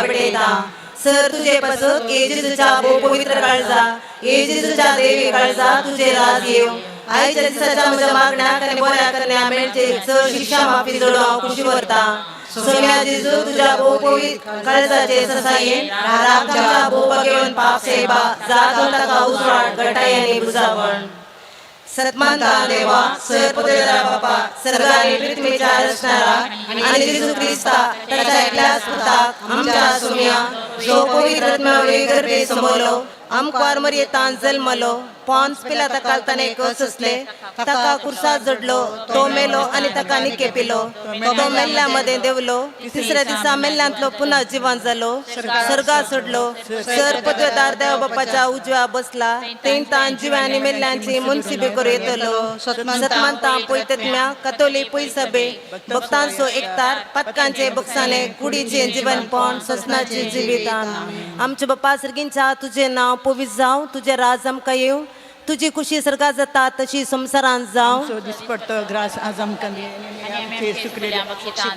तुका भेटयता. सर तुजे पासत ये जेजूच्या भोव पवित्र काळजा, ये जेजूच्या देवी काळजा, तुझे राज येव. आयच्या दिसाच्या म्हज्या मागण्याक आनी बऱ्या करण्या मेळचे चड शिक्षा माफी जोडो हांव खुशी व्हरता. सोम्या जेजू, तुझ्या भोव पवित्र काळजाचे ससायेन रामच्या भोव घेवन पाप सेवा जातून ताका उजवाड घटाय आनी बुजावण. सन्मानता देवा, सर पदवेदारा बापा, सर्गारी पृथ्वीच्या रचणारा आणि जेजू ख्रिस्ता ताच्या एकल्याच पुताक, आमच्या सोम्या, जो पवित्र आत्म्यावरी गर्भे समवलो, आमकार मरयेतान जल्मलो, पॉन्स पिलाता कालताने सोसले, ताका कुर्सा जडलो, तो मेलो आणि ताका निकेपिलो. तो मेल्ल्या मध्ये देवलो, तिसऱ्या दिसा मेल्ल्यांतलो पुन्हा जिवन जालो, स्वर्गात सोडलो, सर पदवेदार देव बापाच्या उजव्या बसला, तें तान जिव्यानी मेल्ल्यांची मुनसिबी करू येतलो. सतमानता पयतत्म्या कतोली पयसबे भक्तांचो एकतार, पातकांचे बक्षाने, कुडीचे जीवनपण, ससनाचे जिवितान. आमच्या बाप्पा सर्गींच्या, तुझे नाव पवित्र जावं, तुझे राज आमकां येवं, तुजी खुशी सर्गात जाता तशी संवसारांत जावं. आमचो दिसपडतो ग्रास आज आमकां दी आनी आमचे सुकलेले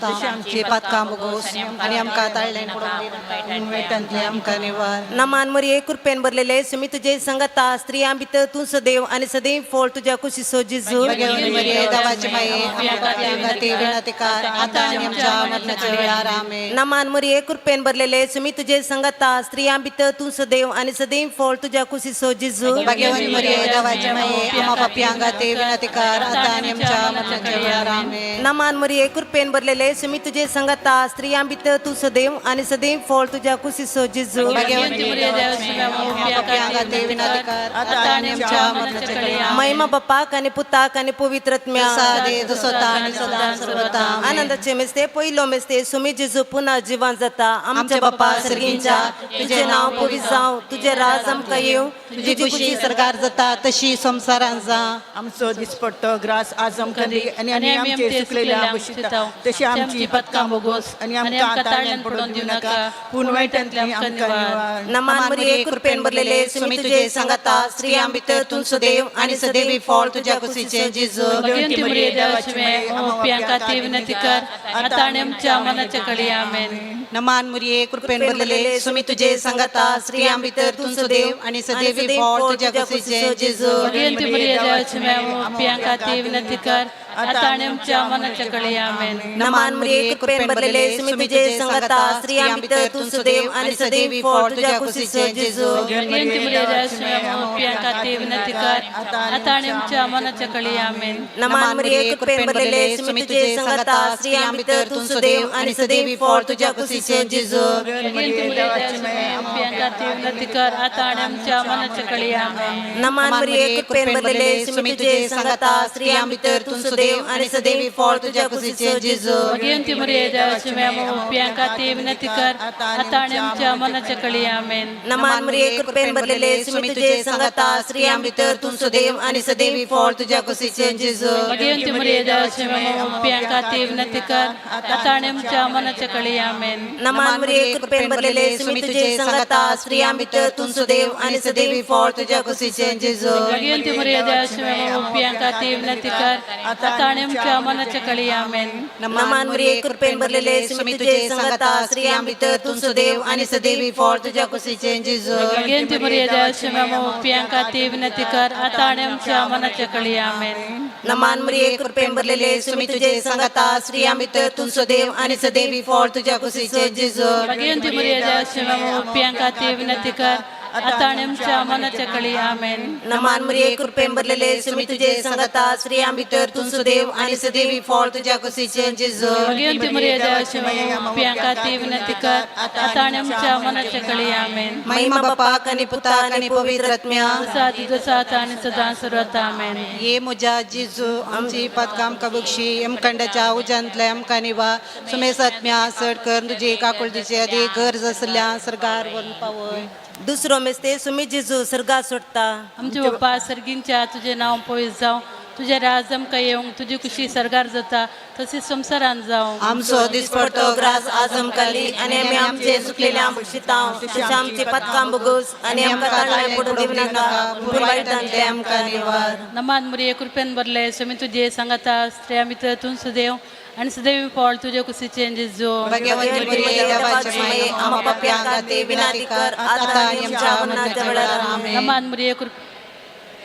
तशी आमची पातकां भोगोस आनी आमकां ताळ्ळें पडून वायटांतलें आमकां निवार. नमान मरिये, कृपेन भरलेले, सुमी तुझे संगता, स्त्रियां भितर तूं सदैव आणि सदैव फळ तुझ्या कुशीचो जिजू. भगवती मरिये, देवाची माये, आमकां पापयां खातीर विनंती कर, आतां आनी आमच्या मरणाच्या वेळार. आमेन. नमान मरिये, कृपेन भरलेले, सुमी तुझे संगता, स्त्रियां भितर तूं सदैव आणि सदैव फळ तुझ्या कुशीचो जिजू. भगवती मरिये, देवाची माये, आमकां पापयां खातीर विनंती कर, आतां आनी आमच्या मरणाच्या वेळार. आमेन. नमान मरिये, कृपेन भरलेले, सुमी तुझे संगता, स्त्रियां भितर तूं सदैव आणि सदैव फळ तुझ्या कुशीचो जिजू. भगवती मरिये, देवाची माये, आमकां पापयां खातीर विनंती कर, आतां आनी आमच्या मरणाच्या वेळार. आमेन. महिमा बापाक आणि पुताक आणि पवित्रत्म्या. सादे जसो आणि सदा सर्वता. आनंदाचे मेस्ते, पहिलो मेस्ते, सुमी जेजू पुन्हा जिवन जाता. आमच्या बाप्पा सर्गींच्या, तुझे नाव पवित्र जावं, तुझे राज आमकां येवं, तुजी खुशी सरकार जाता तशी संवसारान जावं. आमचो दिसपडतो ग्रास आज आमकां दी आनी आमी आमचे सुकलेले भोगशिता तशी आमची पदकां भोगोस आनी आमकां ताळ्यान पडून दिवं नाका, पूण वायटांतलें आमकां निवार. नमान मरिये, कृपेन भरलेले, सुमी तुझे संगता, स्त्रियां भितर तूं सदैव आणि सदैवी फळ तुझ्या कुशीचे जिजू. भगवंती मरिये, देवाची माये, आमकां खातीर विनंती कर, आतां आनी आमच्या मरणाच्या वेळी. आमेन. नमान मुरिये, कृपेन भरलेले, सुमी तुझे संगता, स्त्रियां भितर तूं सदैव आणि सदैवी फळ तुझ्या कुशीचे जेजू. भगवंती मरिये, देवाची माये, आमकां खातीर विनंती कर, आतां आनी आमच्या मरणाच्या वेळी. आमेन. नमान मरिये, कृपेन भरलेले, सुमी तुझे संगता, स्त्रियां भितर तूं सदैव आणि सदैवी फळ तुझ्या कुशीचे जेजू. भगवंती मरिये, देवाची माये, आमकां खातीर विनंती कर, आतां आनी आमच्या मरणाच्या वेळी. आमेन. नमान मरिये, कृपेन भरलेले, सुमी तुझे संगता, स्त्रियां भितर तूं सदैव आणि सदैवी फळ तुझ्या कुशीचे जेजू. भगवंती मरिये, देवाची माये, आमकां खातीर विनंती कर, आतां आनी आमच्या मरणाच्या वेळी. आमेन. नमान मरिये, कृपेन भरलेले, सुमी तुझे संगता, स्त्रियां भितर तूं सदैव आणि सदैवी फळ तुझ्या कुशीचे जेजू. भगवंती मरिये, देवाची माये, आमकां खातीर विनंती कर, आतां आनी आमच्या मरणाच्या वेळी. आमेन. नमान मरिये, कृपेन भरलेले, सुमी तुझे संगता, स्त्रियां भितर तूं सदैव आणि सदैवी फळ तुझ्या कुशीचे जेजू. भगवंती मरिये, देवाची माये, आमकां खातीर विनंती कर, आतां आनी आमच्या मरणाच्या वेळी. आमेन. नमान मरिये, कृपेन भरलेले, सुमी तुझे संगता, स्त्रियां भितर तूं सदैव आणि सदैवी फळ तुझ्या कुशीचे जेजू. भगवंती मरिये, देवाची माये, आमकां खातीर विनंती कर, आतां आनी आमच्या मरणाच्या वेळी. आमेन. नमान मरिये, कृपेन भरलेले, सुमी तुझे संगता, स्त्रियां भितर तूं सदैव आणि सदैवी फळ तुझ्या कुशीचे जेजू. भगवंती मरिये, देवाची माये, आमकां खातीर विनंती कर, आतां आनी आमच्या मरणाच्या वेळी. आमेन. नमान मरिये, कृपेन भरलेले, सुमी तुझे संगता, स्त्रियां भितर तूं सदैव आणि सदैवी फळ तुझ्या कुशीचे जेजू. भगवंती मरिये, देवाची माये, आमकां खातीर विनंती कर, आतां आनी आमच्या मरणाच्या वेळी. आमेन. नमान मरिये, कृपेन भरलेले, सुमी तुझे संगता, स्त्रियां भितर तूं सदैव आणि सदैवी फळ तुझ्या कुशीचे जेजू. भगवंती मरिये, देवाची माये, आमकां खातीर विनंती कर, आतां आनी आमच्या मरणाच्या वेळी. आमेन. महिमा बापाक आणि पुताक आणि पवित्र आत्म्या. जसा जसा आता आणि सदा सर्वता. आमेन. ये म्हज्या जेजू, आमची पातकां आमकां बक्षी, यमखंडाच्या उज्यांतल्या आमकां निवा, सुमेसात्म्या चड कर तुजी काकुळटीची आदी गरज आसल्या सरकार व्हरून पावय. दुसरो मेस्ते, सुमी जेजू सर्गात सोडता. आमचे बाप्पा सर्गींच्या, तुझे नाव पवित्र जावं, तुझे राज आमकां येवंक, तुजी खुशी सर्गार जाता तशी संवसारान जावं. आमचो दिसपडतो ग्रास आज आमकां दी आनी आमी आमचे चुकलेल्या बक्षितांव तशें आमचे पातकां भोगोस आनी आमकां ताळ्यान पडून दिवं नाका, पूण वायटांतलें आमकां निवार. नमान मुरये, कृपेन भरले, स्वामी तुझे सांगाता, स्त्रिया भितर तूं सुदेव आनी सदैव फळ तुजे कुशीचें जेजू. भगवंती मरिये देवाचे माये, आम्हा पाप्यां खातीर विनंती कर, आता आणि आमच्या मरणाच्या वेळार. आमेन. नमान मरिये कृप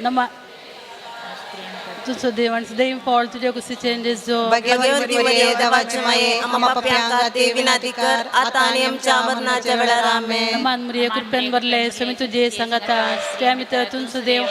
नमा तुझो देव आनी सदैव फळ तुजे कुशीचें जेजू. भगवंती मरिये देवाचे माये, आम्हा पाप्यां खातीर विनंती कर, आता आणि आमच्या मरणाच्या वेळार. आमेन. नमान मरिये कृपेन भरले, स्वामी तुझे सांगता, स्त्रिया भितर तूं सुदैव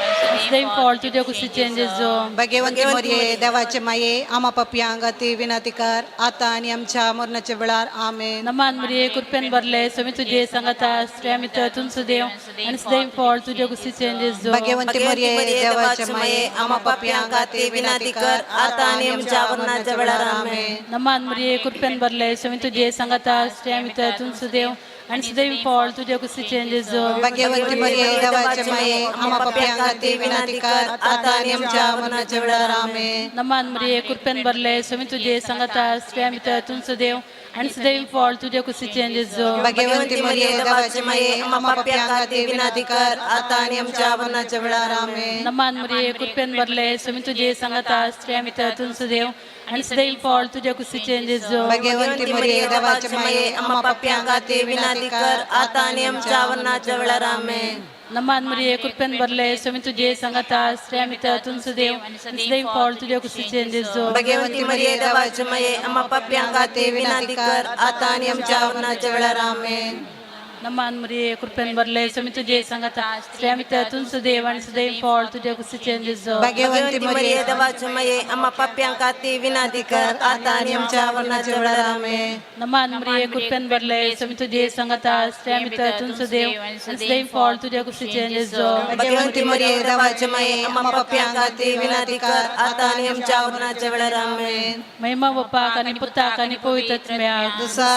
सदैव फळ तुजे कुशीचें जेजू. भगवंती मरिये देवाचे माये, आम्हा पाप्यां खातीर विनंती कर, आता आणि आमच्या मरणाच्या वेळार. आमेन. नमान मरिये कृपेन भरले, स्वामी तुझे सांगता, स्त्रिया भितर तूं सुदैव आनी सदैव फळ तुजे कुशीचें जेजू. भगवंती मरिये देवाचे माये, आम्हा पाप्यां खातीर विनंती कर, आता आणि आमच्या मरणाच्या वेळार. आमेन. नमान मरिये कृपेन भरले, स्वामी तुझे सांगता, स्त्रिया भितर तूं सुदैव आनी सदैव फळ तुजे कुशीचें जेजू. भगवंती मरिये देवाचे माये, आम्हा पाप्यां खातीर विनंती कर, आता आणि आमच्या मरणाच्या वेळार. आमेन. नमान मरिये कृपेन भरले, स्वामी तुझे सांगता, स्त्रिया भितर तूं सुदैव आनी सदैव फळ तुजे कुशीचें जेजू. भगवंती मरिये देवाचे माये, आम्हा पाप्यां खातीर विनंती कर, आता आणि आमच्या मरणाच्या वेळार. आमेन. नमान मरिये कृपेन भरले, स्वामी तुझे सांगता, स्त्रिया भितर तूं सुदैव आनी सदैव फळ तुजे कुशीचें जेजू. भगवंती मरिये देवाचे माये, आम्हा पाप्यां खातीर विनंती कर, आता आणि आमच्या मरणाच्या वेळार. आमेन. नमान मरिये कृपेन भरले, स्वामी तुझे सांगता, स्त्रिया भितर तूं सुदैव आनी सदैव फळ तुजे कुशीचें जेजू. भगवंती मरिये देवाचे माये, आम्हा पाप्यां खातीर विनंती कर, आता आणि आमच्या मरणाच्या वेळार. आमेन. नमान मरिये कृपेन भरले, स्वामी तुझे सांगता, स्त्रिया भितर तूं सुदैव आनी सदैव फळ तुजे कुशीचें जेजू. भगवंती मरिये देवाचे माये, आम्हा पाप्यां खातीर विनंती कर, आता आणि आमच्या मरणाच्या वेळार. आमेन. नमान मरिये कृपेन भरले, स्वामी तुझे सांगता, स्त्रिया भितर तूं सुदैव आनी सदैव फळ तुजे कुशीचें जेजू. भगवंती मरिये देवाचे माये, आम्हा पाप्यां खातीर विनंती कर, आता आणि आमच्या मरणाच्या वेळार. आमेन. महिमा बापाक आनी पुताक आनी पवित्र आत्म्याक. जसा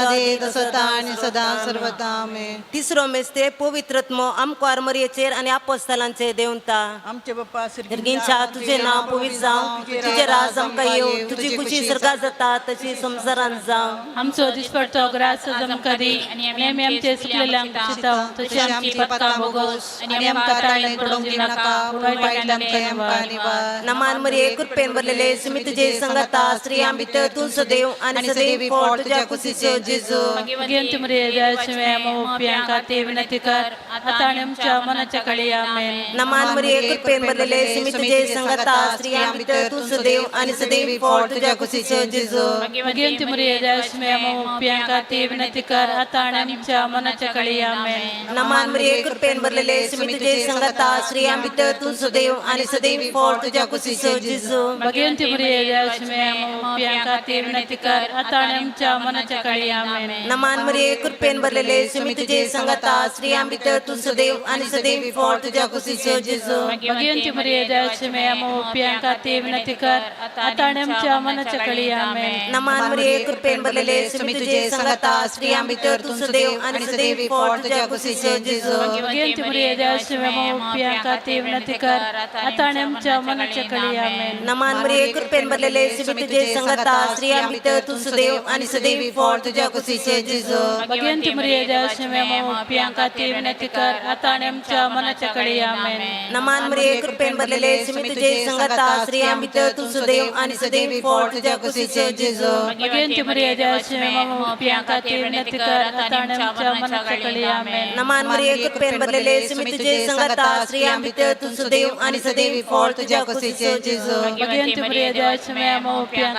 तसता आणि सदा सर्वता. आमेन. तिसरो मेस्ते पवित्रत्म आमकार मरियेचेर आनी आपोस्तलांचेर देवता. आमचे बाप्पा सर्गींच्या तुझे नाव पवित्र जावं, तुझे राज आमकां येवं, तुजी खुशी सर्गात जाता तशी संवसारांत जावं. आमचो दिसपडतो ग्रास आमकां दी आनी आमी आमचे चुकलेल्यांक शिताव तशी आमची पत्का भोगोस आणि आमकां ताळ्यान पडोवंक दिवं नाका, पूण वायटांतल्यान आमकां निवार. नमान मरिये कृपेन भरलेले, सुमी तुझे संगता, स्त्रियां भितर तूं सदैव आनी सदैव फळ तुझ्या कुशीचो जेजू. भगवंती मरिये देवाचे माय, खातीर विनंती कर, आता आनी आमच्या मनाच्या काळी. आमेन. नमान मरिये कृपेन भरलेले, सुमी तुझे संगता, स्त्रियां भितर तूं सदैव आनी सदैव फळ तुझ्या कुशीचो जेजू. भगवंती मरिये देवाचे माय, खातीर विनंती कर, आता आनी आमच्या मनाच्या काळी. आमेन. नमान मरिये कृपेन भरलेले, सुमी तुझे संगता, स्त्रियां भितर तूं सदैव आनी सदैव फळ तुझ्या कुशीचो जेजू. भगवंती मरिये देवाचे माय, खातीर विनंती कर, आता आनी आमच्या मनाच्या काळी. आमेन. नमान मरिये कृपेन भरलेले, सुमी तुझे संगता, स्त्रियां भितर तूं सदैव आनी सदैव फळ तुझ्या कुशीचो जेजू. भगवंती मरिये देवाचे माय, खातीर विनंती कर, आता आनी आमच्या मनाच्या काळी. आमेन. नमान मरिये कृपेन भरलेले, सुमी तुझे संगता, स्त्रियां भितर तूं सदैव आनी सदैव फळ तुझ्या कुशीचो जेजू. भगवंती मरिये देवाचे माय, खातीर विनंती कर, आता आनी आमच्या मनाच्या काळी. आमेन. नमान मरिये कृपेन भरलेले, सुमी तुझे संगता, स्त्रियां भितर तूं सदैव आनी सदैव फळ तुझ्या कुशीचो जेजू. भगवंती मरिये देवाचे माय, खातीर विनंती कर, आता आनी आमच्या मनाच्या काळी. आमेन. नमान मरिये कृपेन भरलेले, सुमी तुझे संगता, स्त्रियां भितर तूं सदैव आनी सदैव फळ तुझ्या कुशीचो जेजू. भगवंती मरिये देवाचे माय, खातीर विनंती कर, आता आनी आमच्या मनाच्या काळी. आमेन. नमान मरिये कृपेन भरलेले, सुमी तुझे संगता, स्त्रियां भितर तूं सदैव आनी सदैव फळ तुझ्या कुशीचो जेजू. भगवंती मरिये देवाचे माय,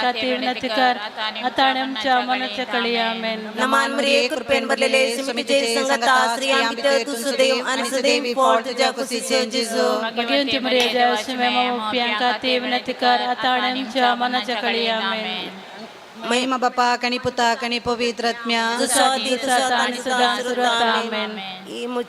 खातीर विनंती कर, आता आनी आमच्या मनाच्या काळी. आमेन. नमान मरिये कृपेन भरलेले, सुमी तुझे संगता, स्त्रियां भितर तूं सदैव आनी सदैव फळ तुझ्या कुशीचो जेजू. भगवंती मरिये देवाचे माय, खातीर विनंती कर, आता आनी आमच्या मनाच्या काळी. आमेन. महिमा बापाक आणि पुताक आणि पवित्र आत्म्या. जसो आदी तसो आतां आनी सदां सर्वथा. आमेन.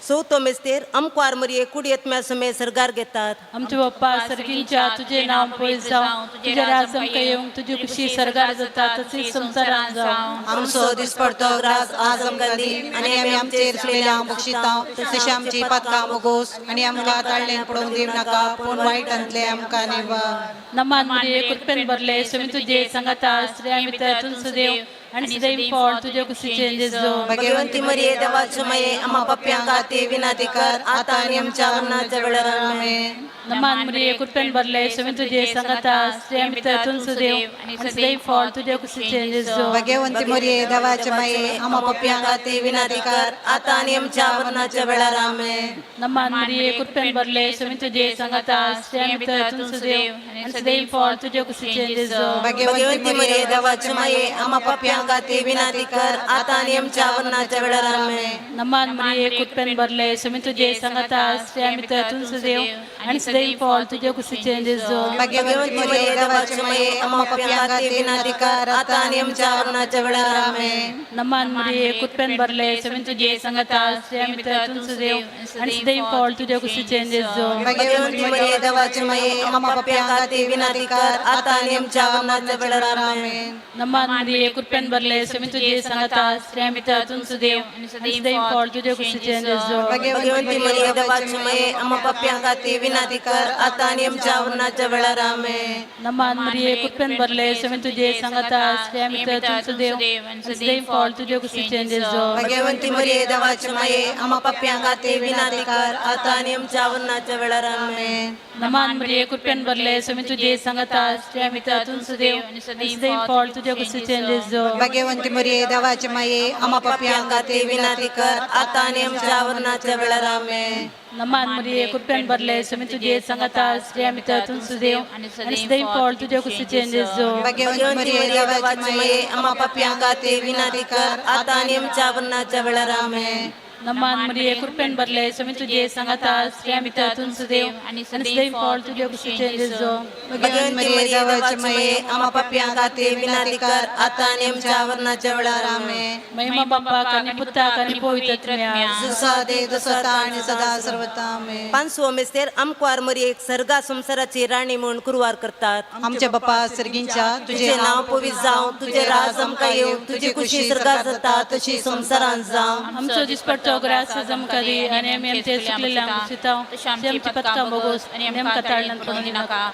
चवथो मेस्तेर आमकार मरिये कुडयेत सुमे सरगार घेतात. आमचे बाप्पा सर्गींच्या तुझे नाव पवित्र जावं, तुझे राज आमकां येवंक, तुजी खुशी सर्गार जाता तशी संवसारांत जावं. आमचो दिसपडतो ग्रास आज आमकां दी आनी आमी आमचेर चुकलेल्यांक बक्षितां तशी आमची पातकां भोगोस आनी आमकां ताळ्ळें पडोवंक दिवं नाका, पूण वायटांतलें आमकां निवार. नमान मरिये कृपेन भरले, स्वामी तुझे संगता, स्त्रियां भितर तूं सदैव आनी सदैव फळ तुजे कुशीचें जेजू. भगवंती मरिये देवाचे माये, आम्हा पाप्यां खातीर विनंती कर, आता आनी आमच्या मरणाच्या वेळार. आमेन. नमान मरिये कृपेन भरले स्वामी तुझे संगता स्त्रिया भितर तूं सुदेव आनी सदैव फळ तुझ्या कुशीचे जेजू. भाग्यवंती मरिये देवाचे माये, आम्हा पाप्यांक खातीर विनंती कर आता आणि आमच्या मरणाच्या वेळार. आमेन. नमान मरिये कृपेन भरले स्वामी तुझे संगता स्त्रिया भितर तूं सुदेव आनी सदैव फळ तुझ्या कुशीचे जेजू. भगवंती मरिये देवाचे माये, आम्हा पाप्यां खातीर विनंती कर आता आणि आमच्या मरणाच्या वेळार. आमेन. नमान मरिये कृपेन भरले स्वामी तुझे संगता स्त्रिया भितर तूं सुदेव आनी सदैव फळ तुझ्या कुशीचे जेजू. भाग्यवंती मरिये देवाचे माये, आम्हा पाप्यां खातीर विनंती कर आता आणि आमच्या मरणाच्या वेळार. आमेन. नमान मरिये कृपेन भरले स्वामी तुझे संगता स्त्रिया भितर तूं सुदेव आनी सदैव फळ तुझ्या कुशीचे जेजू. भगवंती मरिये देवाचे माये, आम्हा पाप्यां खातीर विनंती कर आता आणि आमच्या मरणाच्या वेळार. आमेन. नमान मरिये कृपेन भरले स्वामी तुझे संगता स्त्रिया भितर तूं सुदेव आनी सदैव फळ तुझ्या कुशीचे जेजू. भगवंती मरिये देवाचे माये, आम्हा पाप्यां खातीर विनंती कर आता आणि आमच्या मरणाच्या वेळार. आमेन. नमान मरिये कृपेन भरले स्वामी तुझे संगता स्त्रिया भितर तूं सुदेव आनी सदैव फळ तुझ्या कुशीचे जेजू. भगवंती मरिये देवाचे माये, आम्हा पाप्यां खातीर विनंती कर आता आणि आमच्या मरणाच्या वेळार. आमेन. नमान मरिये कृपेन भरले स्वामी तुझे संगता स्त्रिया भितर तूं सुदेव आनी सदैव फळ तुझ्या कुशीचे जेजू. भाग्यवंती मरिये देवाचे माये, आम्हा पाप्यां खातीर विनंती कर आता आणि आमच्या मरणाच्या वेळार. आमेन. नमान मरिये कृपेन भरले स्वामी तुझे संगता स्त्रिया भितर तूं सुदेव आनी सदैव फळ तुझ्या कुशीचे जेजू. भाग्यवंती मरिये देवाचे माये, आम्हा पाप्यां खातीर विनंती कर आता आणि आमच्या मरणाच्या वेळार. आमेन. नमान मरिये कृपेन भरले स्वामी तुझे संगता स्त्रिया भितर तूं सुदेव आनी सदैव फळ तुझ्या कुशीचे जेजू. भाग्यवंती मरिये देवाचे माये, आम्हा पाप्यां खातीर विनंती कर आता आणि आमच्या मरणाच्या वेळार. आमेन. महिमा बापाक आनी पुताक आनी पवित्र आत्म्याक. जसा दे तसा आणि सदा सर्वता. आमेन. पानसो मेस्तेर आमक्वार मरियेक सर्गा संसाराची राणी म्हूण कुरवार करतात. आमच्या बापा सर्गींच्या, तुझे नाव पवित्र जावं, तुझे राज आमकां येवं, तुजी खुशी सर्गात जाता तशी संसारात जावं. आमचो दिसपट्टो ग्रास आमकां दी आनी आमी आमचे चुकलेल्यांक शिताव तशी आमची पथकां भोगोस आनी आमकां ताळणांत पडूं दिनाका,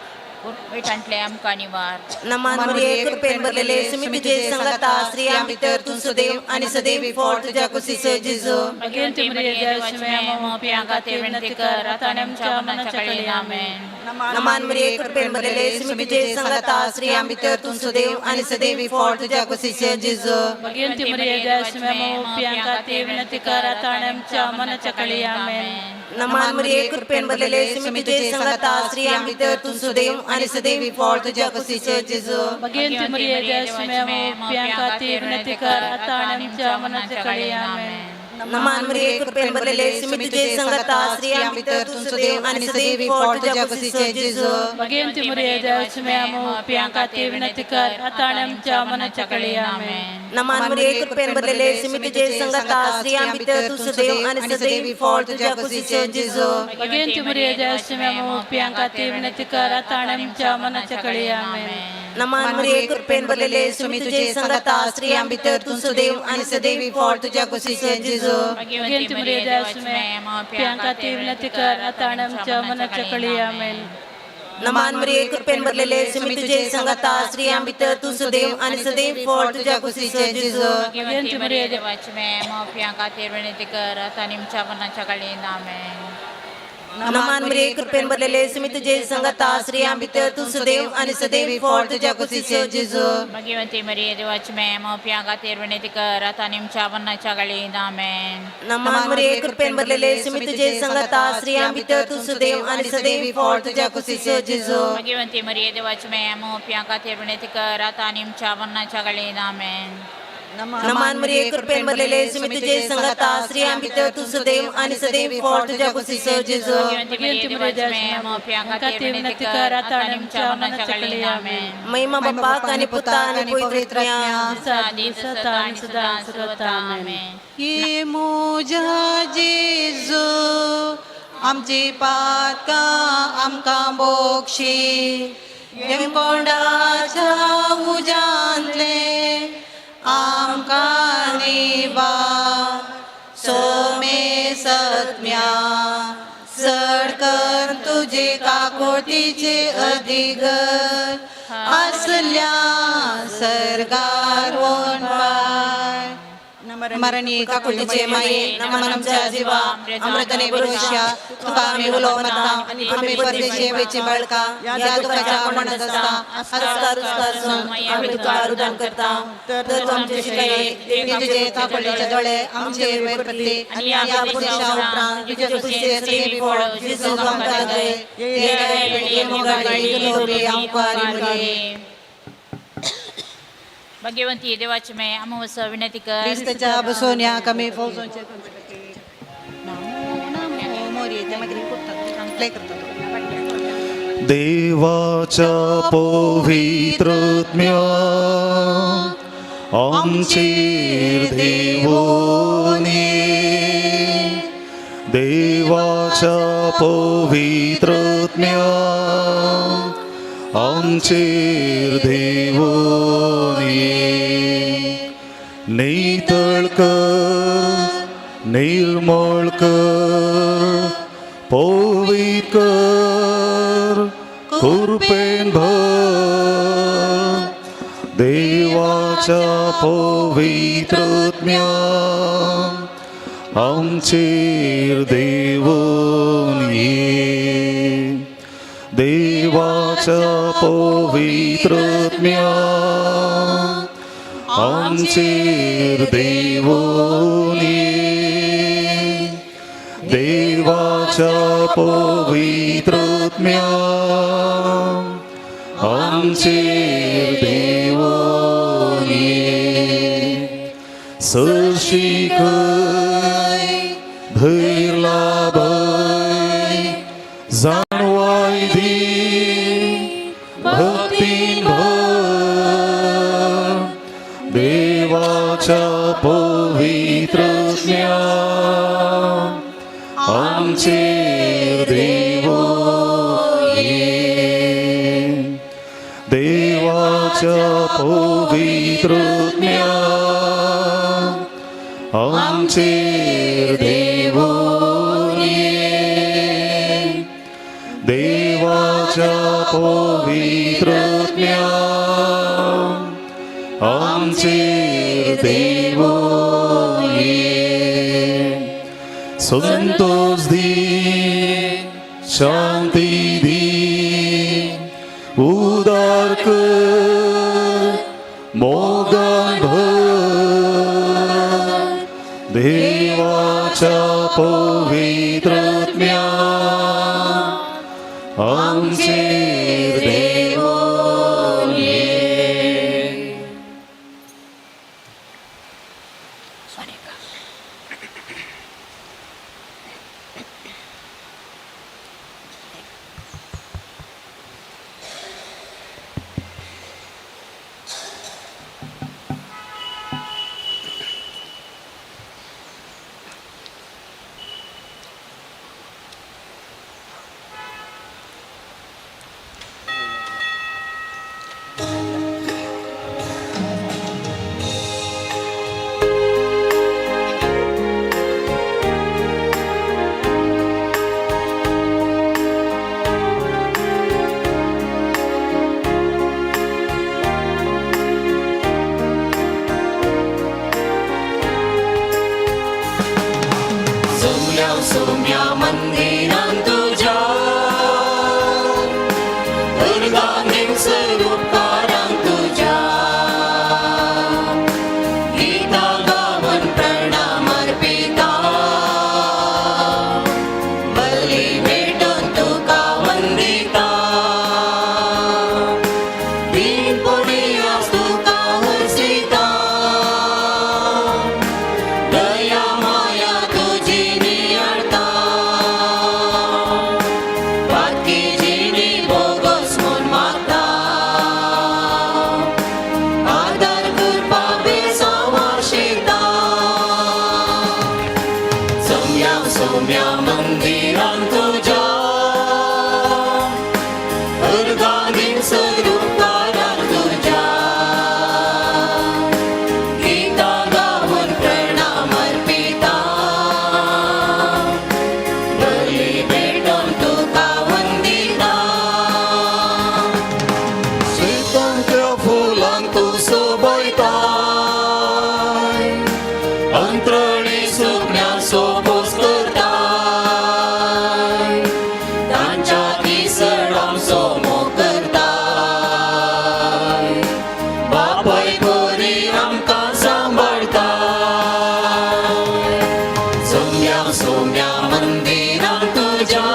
वायटांतले आमकां निवार. नमान मरिये कृपेन भरलेले, सुमी तुझे संगता, स्त्रियां भितर तूं सुदैव आणि सदैवी फळ तुझ्या कुशीचो जेजू. भगवंती मरिये देवाची माया, आम्हा खातीर विनंती कर आता आनी आमच्या मरणाच्या वेळी. आमेन. नमान मरिये कृपेन भरलेले, सुमी तुझे संगता, स्त्रियां भितर तूं सुदैव आणि सदैवी फळ तुझ्या कुशीचो जेजू. भगवंती मरिये देवाची माया, आम्हा खातीर विनंती कर आता आनी आमच्या मरणाच्या वेळी. आमेन. नमान मरिये कृपेन भरलेले, सुमी तुझे संगता, स्त्रियां भितर तूं सुदैव आणि सदैवी फळ तुझ्या कुशीचो जेजू. भगवंती मरिये देवाची माया, आम्हा खातीर विनंती कर आता आनी आमच्या मरणाच्या वेळी. आमेन. नमान मरिये कृपेन भरलेले, सुमी तुझे संगता, स्त्रियां भितर तूं सुदैव आणि सदैवी फळ तुझ्या कुशीचो जेजू. भगवंती मरिये देवाची माया, आम्हा खातीर विनंती कर आता आनी आमच्या मरणाच्या वेळी. आमेन. नमान मरिये कृपेन भरलेले, सुमी तुझे संगता, स्त्रियां भितर तूं सुदैव आणि सदैवी फळ तुझ्या कुशीचो जेजू. भगवंती मरिये देवाची माया, आम्हा खातीर विनंती कर आता आनी आमच्या मरणाच्या वेळी. आमेन. नमान मरिये कृपेन भरलेले, सुमी तुझे संगता, स्त्रियां भितर तूं सुदैव आणि सदैवी फळ तुझ्या कुशीचो जेजू. भगवंती मरिये देवाची माया, आम्हा खातीर विनंती कर आता आनी आमच्या मरणाच्या वेळी. आमेन. नमान मरिये कृपेन भरलेले, सुमी तुझे संगता, स्त्रियां भितर तूं सुदैव आणि सदैव फळ तुझ्या कुशीचो जेजू. भगवंती मरिये देवाची माया, आम्हा खातीर विनंती कर आता आनी आमच्या मरणाच्या वेळी. आमेन. नमान मरिये कृपेन भरलेले, सुमी तुझे संगता, स्त्रियां भितर तूं सुदैव आणि सदैवी फळ तुझ्या कुशीचो जेजू. भगवंती मरिये देवाची माया, आम्हा खातीर विनंती कर आता आनी आमच्या मरणाच्या वेळी. आमेन. नमान मरिये कृपेन भरलेले, सुमी तुझे संगता, स्त्रियां भितर तूं सुदैव आणि सदैवी फळ तुझ्या कुशीचो जेजू. भगवंती मरिये देवाची माया, आम्हा खातीर विनंती कर आता आनी आमच्या मरणाच्या वेळी. आमेन. नमान मरिये कृपेन भरलेले, सुमी तुझे संगता, स्त्रियां भितर तूं सुदैव आणि सदैवी फळ तुझ्या कुशीचो जेजू. भगवंती मरिये देवाची माया, आम्हा खातीर विनंती कर आता आनी आमच्या मरणाच्या वेळी. आमेन. महिमा बापाक आणि पुता आणि पवित्र आत्म्याक. दिसा दिसता आणि सदा सर्वता. आमेन. ये मोजा जेजू, आमची पातकां आमकां बोक्षी, यमकोंडाच्या उजांतले आमकां निवार. सोमे सत्म्या चड कर तुजे काकोटीचे अधिगर आसल्या सर्गार वोन पाय. मरणी काकुळटीचे माये, नमन आमच्या जीवा, अमृतने पुरुषा, तुका आमी उलो मारता, आमी परदेशी वेची बाळका, ह्या दुखाच्या म्हणत आसता, आस्कार उस्कार आमी तुका रुदान करता, तर तूं आमचे शिकाये. तुझे काकुळटीचे दोळे आमचे वयर पडले आनी ह्या परदेशा उपरांत तुझ्या कुशीचे सेवी फळ जेजू आमकां दे. ये ये मोगाडी लोबी आमकां रिमुली. भाग्यवंती देवाची मे आम्हा विनंती कर. क्रिस्तच्या बसून या कमी फौजोंचे मोरी ते मागीर करतात प्ले करतात. देवाच्या पवित्रत्म्या आमचेर देवोनी, देवाच्या पवित्रत्म्या आमचेर देवोनी. नितळ कर, निर्मळ कर, पवित्र कर, कृपेन भर, देवाच्या पवित्रत्म्या आमचेर देवून ये. देवाच्या पवित्रत्म्या आमचेर देवून ये. देवाच्या पवित्रत्म्या आमचेर देवून ये. सशिकय धैर लाभय, जाणवाय दी, भक्तीन भर, देवाच्या पवित्रत्म्या आमचेर देवो ये. देवाच्या पवित्रत्म्या आमचेर देवो ये. देवाच्या पवित्रत्म्या आमचेर देवो ये. संतोष दी, शांती दी, उदार कर, मोगान भर, देवाच्या पवित्रत्म्या आमचेर देवो ये. सोम्या सोम्या मंदिरां तुझ्या, दुर्गांनी उपकारां तुझ्या, गीता गावन प्रणाम अर्पिता, बली भेटून तुका वंदिता, दीन पुण्यास तुका हर्षिता, दया माया तुझी नियाळता, पातकी जिणी भोगोस म्हूण मागता, आदार कृपा बेसांव आशिता. सोम्या सोम्या मंदिरां तुझ्या, अर्गांनी स्वरूपारां तुझ्या, गीता गावन प्रणाम अर्पिता, बली भेटून तुका वंदिता. शेतांतल्या फुलांक तूं सोबयताय, सोम्या मंदिरां तुज्या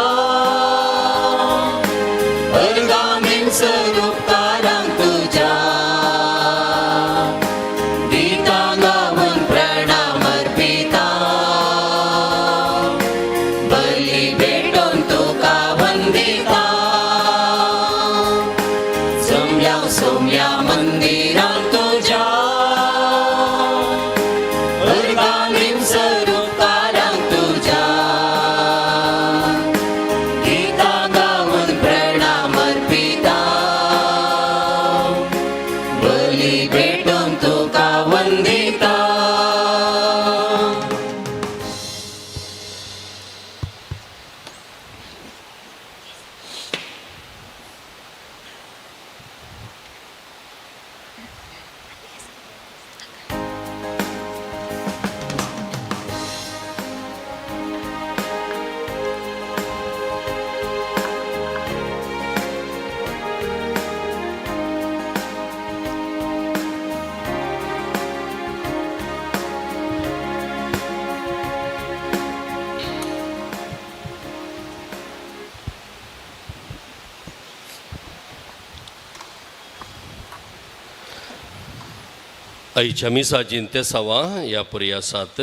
अर्गां स्वरुपारां तुज्या गीतां गावन प्रणाम अर्पिता बली भेटोवन तुका वंदिता जमल्या सोम्या मंदिरां तुज्या अर्गां स्वरुपारां तुज्या गीतां गावन प्रणाम अर्पिता बली भेटोवन तुका वंदिता. आयच्या मिसाचीं तेसांवां ह्या पुरी आसात.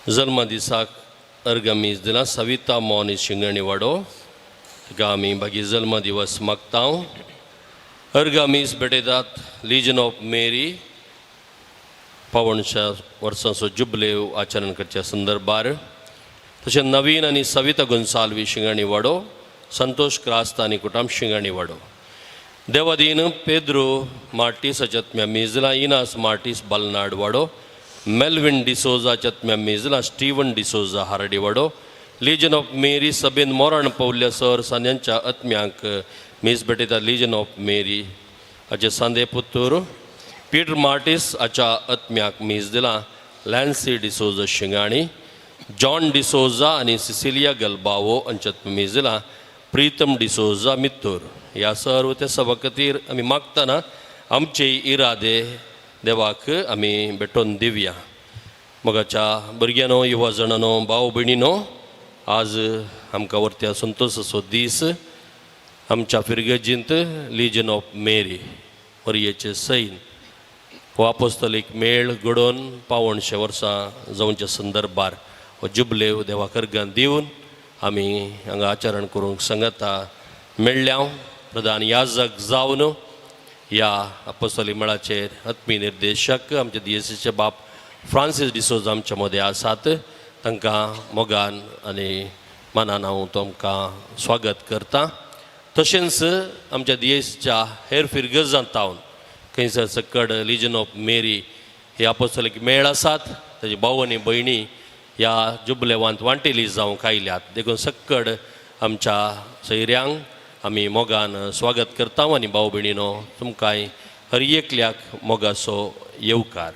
जल्मा दिसाक अर्घ मीस दिला सविता मोनी शिंगणी वाडो, तिका आमी बागी जल्म दिवस मागता. अर्घ मीस भेटयतात लिजन ऑफ मेरी पावणशा वर्सांचो जुबलेव आचरण करच्या संदर्भार. तशें नवीन आनी सविता गुंसालवी शिंगाणी वाडो, संतोष क्रास्त आनी कुटाम शिंगाणी वाडो. देवादीन पेद्रो मार्टीस हाच्या मिजला इनास मार्टीस बलनाड वाडो, मेल्विन डिसोजा हाच्या मिजला स्टीवन डिसोजा हारडी वाडो. लिजन ऑफ मेरी सभेन मोरण पवल्या सर सांद्यांच्या आत्म्यांक मीस भेटयता लिजन ऑफ मेरी हाचे सांदे पुत्तूर. पीटर मार्टीस हाच्या आत्म्याक मीस दिला लॅन्सी डिसोजा शिंगाणी, जॉन डिसोजा आनी सिसिलिया गलबावो हांच्या मीस दिला प्रीतम डिसोजा मित्तूर. ह्या सर्व त्या सभा खातीर आमी मागतना आमचे इरादे देवाक आमी भेटोवन दिवया. मोगाच्या भुरग्यांनो, युवा जाणांनो, भाव भयणीनो, आज आमकां वरत्या संतोसाचो दीस. आमच्या फिरगर्जींत लिजन ऑफ मेरी मरियेचें सैन हो आपोस्तलीक मेळ घडोवन पावणशे वर्सां जावच्या संदर्भार हो जुबलेव देवाक अर्घां दिवन आमी हांगा आचरण करूंक सांगता मेळ्ळ्या. प्रधान याजक जावन ह्या आपोस्तली मेळाचेर आत्मी निर्देशक आमचे दियेसीचे बाप फ्रांसीस डिसोजा आमच्या मदें आसात. तांकां मोगान आनी मानान हांव तुमकां स्वागत करता. तशेंच आमच्या दियेसीच्या हेर फिरगर्जांत तावन खंयसर सकड लिजन ऑफ मेरी हे आपोस्तलीक मेळ आसात, ताजे भाव आनी भयणी ह्या जुबलेवांत वांटेली जावंक आयल्यात. देखून सक्कड आमच्या सैऱ्यांक आमी मोगान स्वागत करता आनी भाव भयणीनो तुमकांय हर एकल्याक मोगाचो येवकार.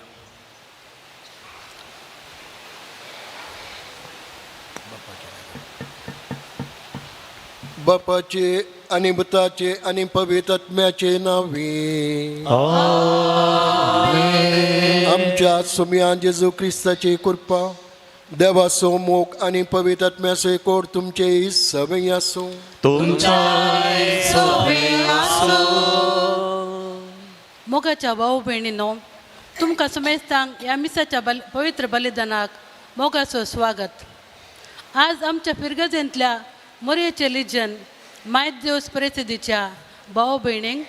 बापाचे आणि बुताचे आणि पवित्र आत्म्याचे नावे आमच्या सुम्या जेजू क्रिस्ताची कृपा, देवाचो मोग आणि पवित्र आत्म्याचो एकोड तुमचे सवय आसूं. मोगाच्या भाऊ भयणीनो, तुमकां समेस्तांक ह्या मिसाच्या पवित्र बलिदानाक मोगाचो स्वागत. आज आमच्या फिरगजेंतल्या मोरयेचें लिजन मायत देवस परिस्थितीच्या भाव भयणींक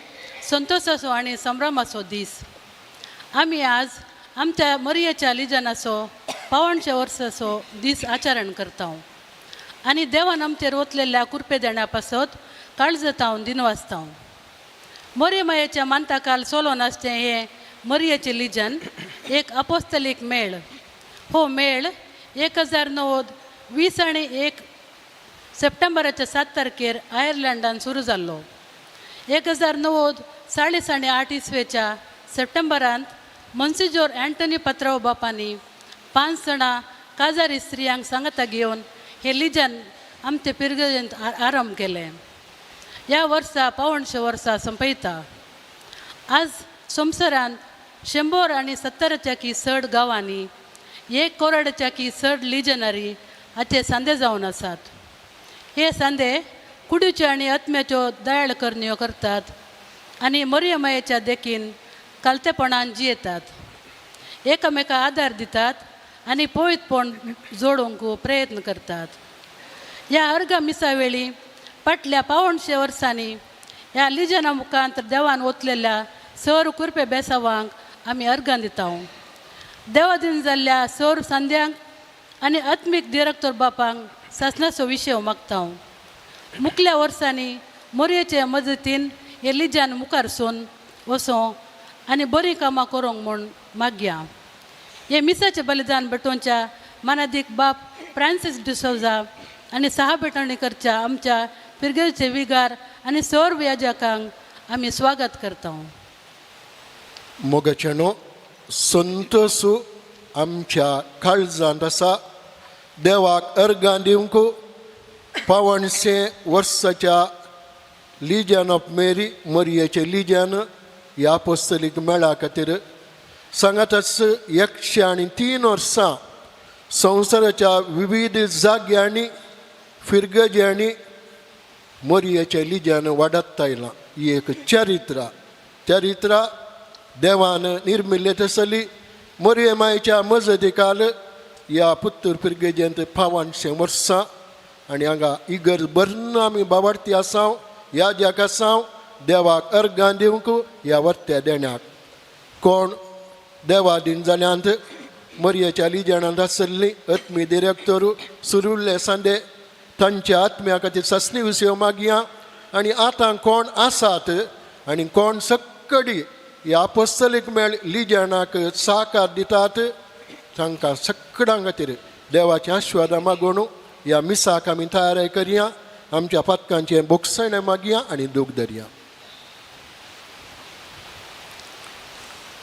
संतोसाचो आनी संभ्रमाचो दीस. आमी आज आमच्या मोरयेच्या लिजनाचो पावणशे वर्साचो दीस आचरण करता आनी देवान आमचेर ओतलेल्या कुरपे देण्या पासत काळजतावन दिनवासता. मोरये मायेच्या मानताकाल सोलोन आसचें हें मोरयेचें लिजन एक अपोस्तलीक मेळ. हो मेळ 1920 आनी 1 सप्टेंबराच्या 7 तारखेर आयर्लंडान सुरू जाल्लो. 1940 आनी 8 इसवेच्या सप्टेंबरांत मनसिजोर अँटनी पत्राव बापांनी 5 जाणां काजारी स्त्रियांक सांगाता घेवन हें लिजन आमचे पिरगजेंत आरंभ केलें. ह्या वर्सा पावणशे वर्सां संपयता. आज संवसारांत 170 की चड गांवांनी एक कोराडाच्या की चड लिजनरी हाचे सांदे जावन आसात. हे सांदे कुडीच्यो आनी आत्म्याच्यो दयाळ करण्यो करतात आनी मरियमायेच्या देखीन कालतेपणान जियेतात, एकामेका आदार दितात आनी पवित्रपण जोडूंक प्रयत्न करतात. ह्या अर्गा मिसा वेळी फाटल्या पावणशे वर्सांनी ह्या लिजना मुखांत देवान ओतलेल्या सर कुरपे बेसावांक आमी अर्गां दिता. देवादीन जाल्ल्या सर सांद्यांक आनी आत्मीक दिरक्तोर बापांक सासणाचो विशय मागता. मुखल्या वर्सांनी मोरयेचे मजतीन हे लिजान मुखार सून वचों आनी बरीं कामां करूंक म्हूण मागया. हे मिसाचें बलिदान भेटोवच्या मानादीक बाप फ्रांसीस डिसोजा आनी सहा भेटवणी करच्या आमच्या फिरगेचे विगार आनी सर्व याजकांक आमी स्वागत करता. मोगाच्यानो, संतोसू आमच्या काळजांत आसा. देवाक अर्गां दिवंक पावणशे वर्साच्या लिजन ऑफ मेरी, मरियेचें लिजन ह्या पोस्तलीक मेळा खातीर सांगातच 103 वर्सां संवसाराच्या विविध जाग्यांनी फिरगज्यांनी मोरयेचें लिजन वाडत आयलां. ही एक चरित्रा चरित्रा देवान निर्मिल्ले तसली मोरये मायच्या मजतीकाल ह्या पुत्तूर फिरगेजेंत पावनशें वर्सां आनी हांगा इगर्ज भरून आमी बाबार्थी आसाव, ह्या ज्याक आसाव देवाक अर्गां दिवंक ह्या वर्त्या देण्याक. कोण देवादीन जाल्यांत मरयेच्या लिजणांत आसल्ली आत्मी डिरेक्टर सुरुल्ले सांदे तांच्या आत्म्या खातीर सासणी विसयो मागया. आनी आतां कोण आसात आनी कोण सक्कडी ह्या पोस्तलीक मेळ लिजणाक साकार दितात तांकां सक्कडां खातीर देवाचें आशिर्वादां मागून ह्या मिसाक आमी तयारी करया. आमच्या पातकांचें बोगसणें मागया आनी दूख धरया.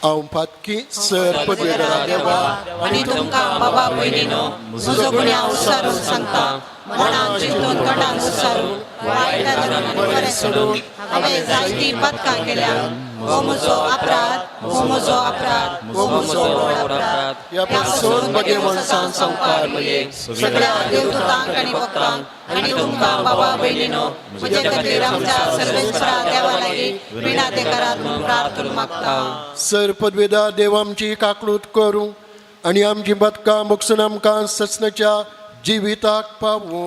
हांव पातकी सर पदवेदारा देवा आनी तुमकां बाबा भयणीनो म्हजो गुन्यांव विचारून सांगता. मनान चिंतून तोंडान उच्चारून वायट आनी बरें सोडून हांवें जायतीं पातकां केल्या. हो म्हजो अपराध, हो म्हजो अपराध, हो म्हजो व्हड अपराध. ह्या पासून भगवंतान संवकार मये सगळ्या देवदूतांक आनी भक्तांक आनी तुमकां बाबा भयणीनो म्हजे खातीर आमच्या सर्वेस्परा देवा लागीं विणाते करात म्हूण प्रार्थना मागता. सर पदवेदा देव आमची काकळूत करूं आनी आमची बदकां बोगसून आमकां ससनाच्या जिविताक पावूं.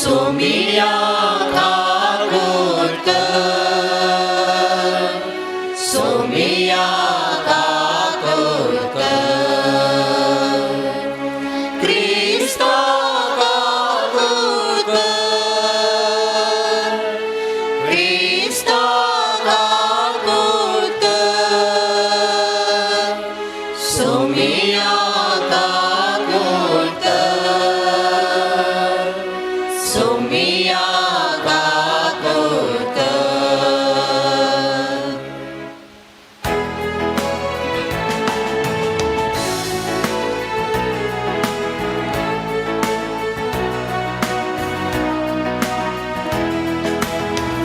सोमिया काकुळट, सोमिया काकुळट, क्रिस्ता काकुळट, क्रिस्ता काकुळट, सोमिया काकुळट, सोमिया काकुळट.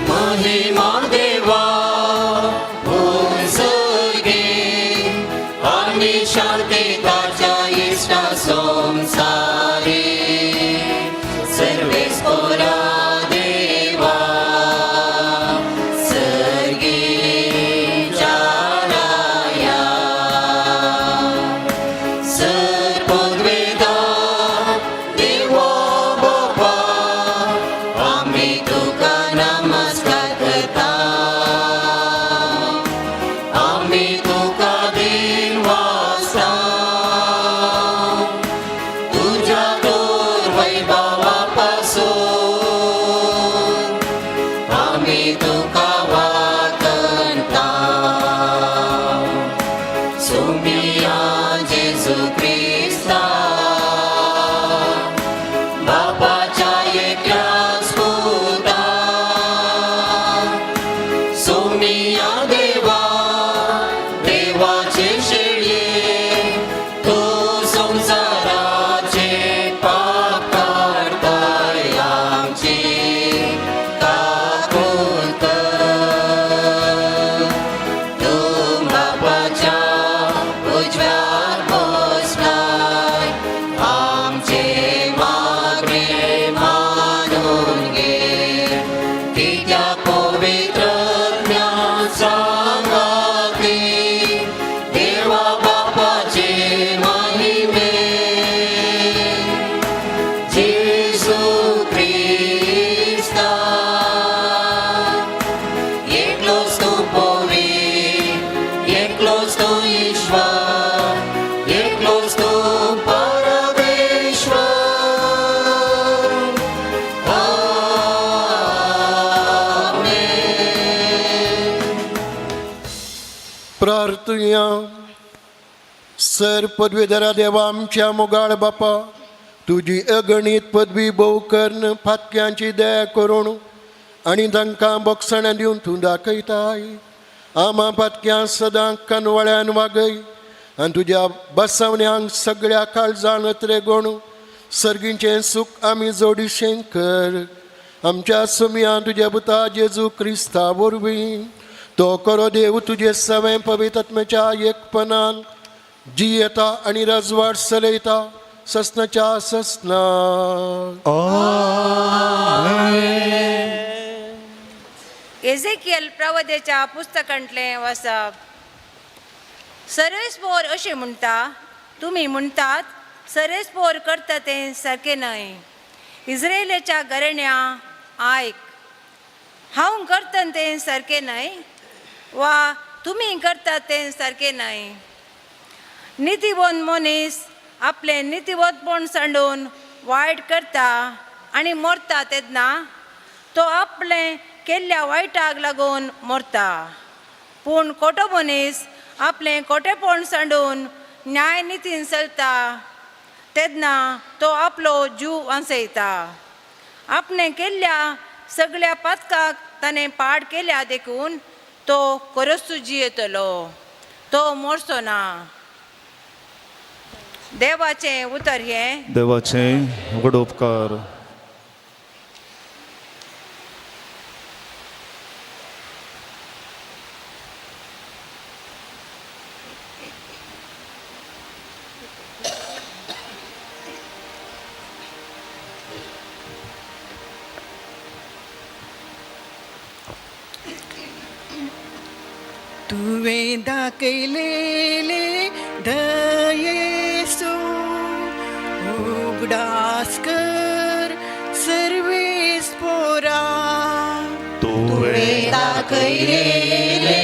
महिमा देवा उंचगे आनी शांती ताच्या इश्टा संवसारी. सर्वेस्पोरा देवा सर्गीच्या राया. सर पदवेदा देवा बापा आमी तुका नमस्कार करता. प्रार्थुया. सर पदवीधरा देवा आमच्या मोगाळ बापा, तुजी अगणीत पदवी भोव कर्ण फातक्यांची दया करून आनी तांकां बोगसणां दिवन तूं दाखयताय. आमा पातक्यां सदां कनवळ्यान वागय आनी तुज्या बसवण्यांक सगळ्या काळजान त्रेगोण सर्गीचें सूख आमी जोडीशें कर. आमच्या सुमया तुज्या पुता जेजू क्रिस्ता वरवीं तो करो देव तुजे सवें पवित्रत्मेच्या एकपणान जियेता आनी रजवाड चलयता ससनाच्या ससना. एझेकियल प्रवदेच्या पुस्तकांतलें वाचप. सरेस पोर अशें म्हणटा, तुमी म्हणटात सरेस पोर करता तें सारकें न्हय. इस्रायलाच्या घराण्या आयक, हांव करता तें सारकें न्हय वा तुमी करतात तें सारकें न्हय. नितीवंत मनीस आपलें नितीवंतपण सांडून वायट करता आनी मरता तेन्ना तो आपलें केल्ल्या वायटाक लागून मरता. पूण खोटो मनीस आपलें खोटेपण सांडून न्याय नितीन चलता तेन्ना तो आपलो जीव वांचयता. आपणें केल्ल्या सगळ्या पातकाक ताणें पाड केल्या देखून तो खरोच जियेतलो, तो मरचो ना. देवाचें उतर हें. देवाचें व्हड उपकार. तुवें दाखयलेले दयेसो उगडास कर सर्वेस पोरा. तुवें दाखयलेले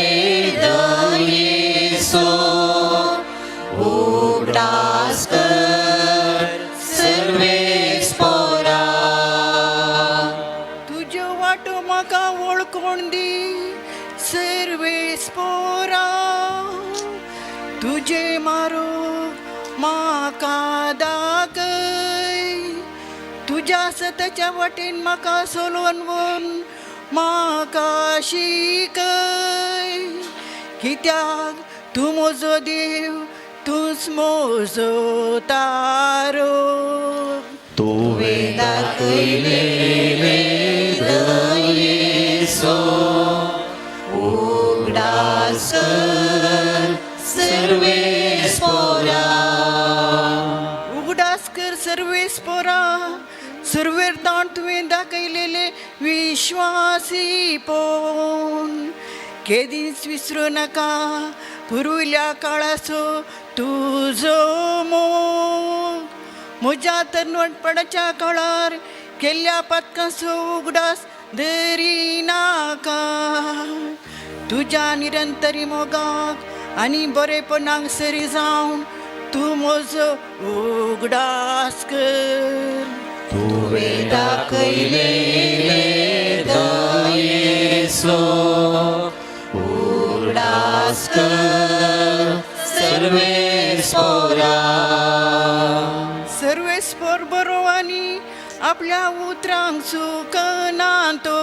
दयेसो उगडास कर सर्वेस पोरा. तुज्यो वाटो म्हाका वळखून दी सर्वेस पोरा. तुजे मारो म्हाका दाखय, तुज्या सताच्या वाटेन म्हाका सोलोवन वन म्हाका शिकय. कित्याक तूं म्हजो देव, तूंच म्हजो तारो. तुवें दाखयलेले दयेसो उगडास कर सर्वेस पोरा. उगडास कर सर्वेस पोरा, सुरवेर ताण तुवें दाखयलेले विश्वासी पोन. केदींच विसरूं नाका पुर्विल्ल्या काळाचो तुजो मोग. म्हज्या तरणाटपणाच्या काळार केल्ल्या पातकांचो उगडास धरिनाका. तुज्या निरंतरी मोगाक आनी बरेपणाक सरी जावन तूं म्हजो उगडास कर. तुवें दाखयलेले दयेसो उगडास कर सर्वेस पोरा. सर्वेस पोर बरो आनी आपल्या उतरांक चुकना तो.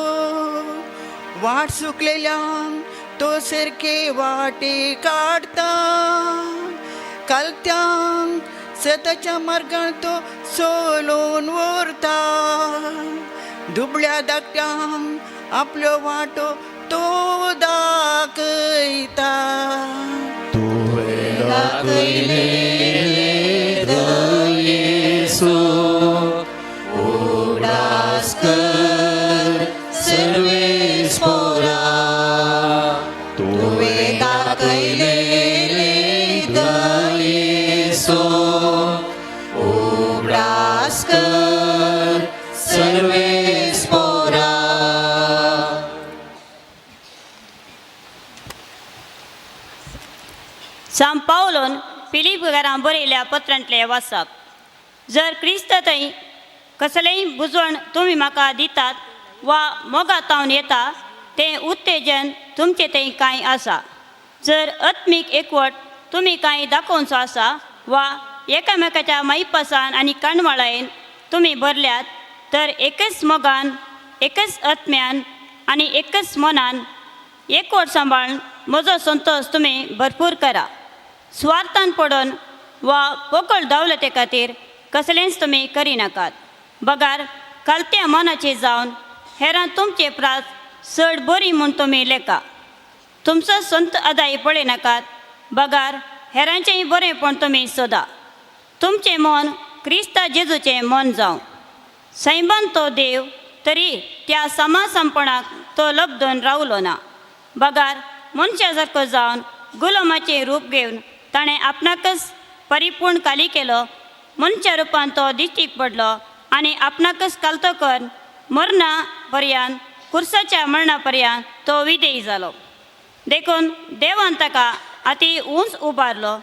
वाट चुकलेल्यांक तो सारके वाटे काडटा. कालत्यांक सताच्या मार्गान तो सोलोवन व्हरता. दुबळ्या धाकट्यांक आपल्यो वाटो तो दाखयता. तुवें दाखयलेले दयेसो उगडास कर सर्वेस पोरा. तुवें दाखयलेले दयेसो उगडास कर सर्वेस पोरा. सांत पावलोन फिलीप घरां बरयल्या पत्रांतलें वाचप. जर क्रिस्त थंय कसलेंय बुजवण तुमी म्हाका दितात वा मोगा तावन येता तें उत्तेजन तुमचे थंय कांय आसा. जर आत्मीक एकवट तुमी कांय दाखोवचो आसा वा एकामेकाच्या माईपासान आनी काणवाळायेन तुमी भरल्यात तर एकच मोगान, एकच आत्म्यान आनी एकच मनान एकवट सांबाळून म्हजो संतोश तुमी भरपूर करा. सुवार्थान पडून वा पोकळ दावलते खातीर कसलेंच तुमी करिनाकात, बगार कालत्या मनाचे जावन हेरां तुमचे प्रास चड बरी म्हूण तुमी लेखा. तुमचो संत आदाय पळयनाकात, बगार हेरांचेंय बरेंपण तुमी सोदा. तुमचें मन क्रिस्ता जेजूचें मन जावं. सैमान तो देव तरी त्या समासमपणाक तो लब्दून रावलो ना, बगार मनशा सारको जावन गुलामाचें रूप घेवन ताणें आपणाकच परिपूर्ण काली केलो. मनशा रुपान तो दिश्टीक पडलो आनी आपणाकच कालतो कर मरणा पर्यंत, कुर्साच्या मरणा पर्यंत तो विदेयी जालो. देखून देवान ताका अती उंच उबारलो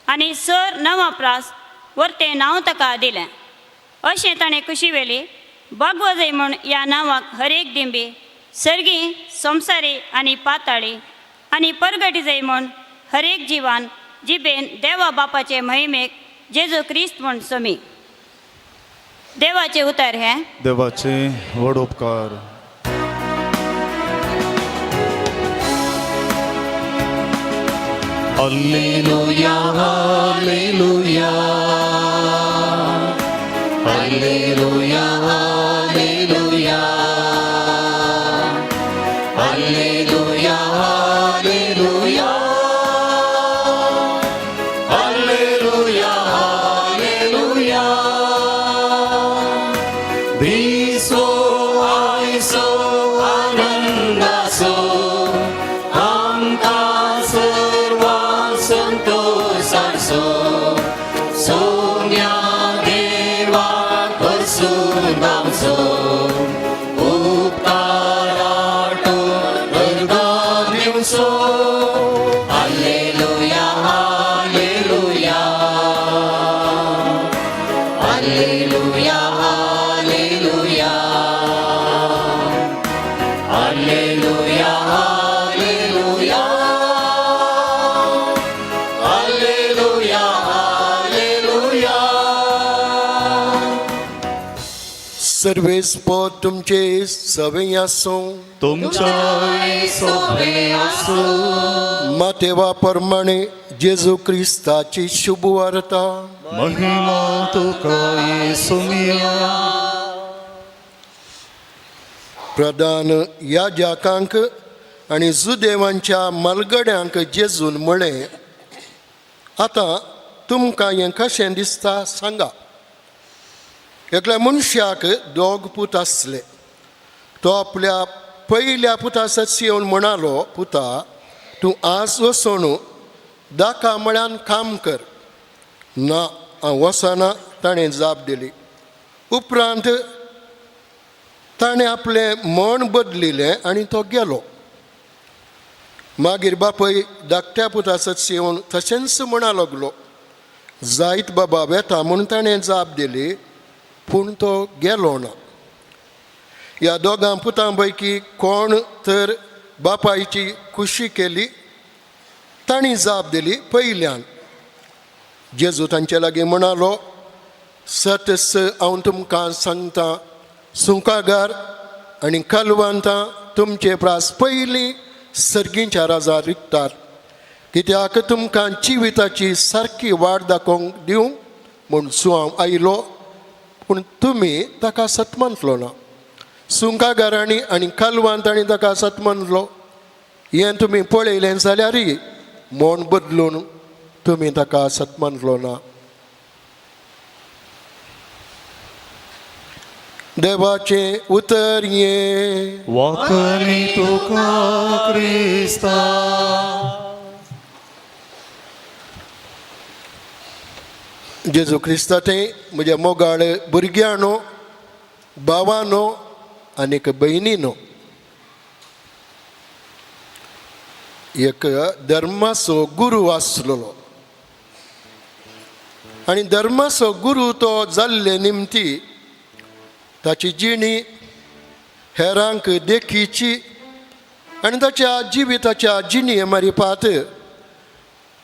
आनी सर नवा प्रास वरतें नांव ताका दिलें. अशें ताणें कुशी वेली बागवजय म्हूण ह्या नांवाक हरेक दिंबी सर्गी, संवसारी आनी पाताळी आनी परगटी जाय म्हूण हरेक जिवान जिबेन देवा बापाचे महिमेक जेजू क्रिस्त म्हूण समी. देवाचें उतर हें. देवाचे व्हड उपकार. Alleluia, alleluia, alleluia, alleluia, alleluia, alleluia, alleluia, alleluia. दिसो आयसो आनंदासो आमकां सर्वां संतोषासो सोम्या देवा करसून गावचो उपकाराटो अर्गां दिवचो. Alleluia, alleluia, alleluia, alleluia, alleluia, alleluia, alleluia, alleluia. सर्वेस्पोर तुमचे सवे आसूं. तुमच्याय सोबे आसूं. मातेवा प्रमाणे जेजू क्रिस्ताची शुभवार्ता. महिमा तुका येसुमिया. प्रधान याजकांक आनी जुदेवांच्या मालगड्यांक जेजून म्हळें, आतां तुमकां हें कशें दिसता सांगा. एकल्या मनशाक दोग पूत आसले. तो आपल्या पयल्या पुता सच येवन म्हणालो, पुता तूं आज वचून दाका म्हळ्यान काम कर. ना, हांव वचना, ताणें जाप दिली. उपरांत ताणें आपलें मन बदलिलें आनी तो गेलो. मागीर बापय धाकट्या पुता सच येवन तशेंच म्हणा लागलो. जायत बाबा वेता म्हूण ताणें जाप दिली, पूण तो गेलो ना. ह्या दोगां पुतां पैकी कोण तर बापायची खुशी केली? तांणी जाप दिली, पयल्यान. जेजू तांचे लागीं म्हणालो, सत हांव तुमकां सांगता, सुंकागार आनी कलवंतां तुमचे प्रास पयलीं सर्गींच्या राजार रिगतात. कित्याक तुमकां जिविताची सारकी वाट दाखोवंक दिवंक म्हूण हांव आयलो, पूण तुमी ताका सत मानतलो ना. सुंकागारांनी आनी कलवंतांनी ताका सत मानलो. हें तुमी पळयलें जाल्यारय मन बदलून तुमी ताका सत मानलो ना. देवाचें उतर हें. वाकणी तुका क्रिस्ता. जेजू क्रिस्ताचें म्हज्या मोगाळ भुरग्यांनो, भावानो आनीक भयणीनो, एक धर्माचो गुरू आसलेलो आनी धर्माचो गुरू तो जाल्ले निमती ताची जिणी हेरांक देखीची आनी ताच्या जिविताच्या जिणये मारिपात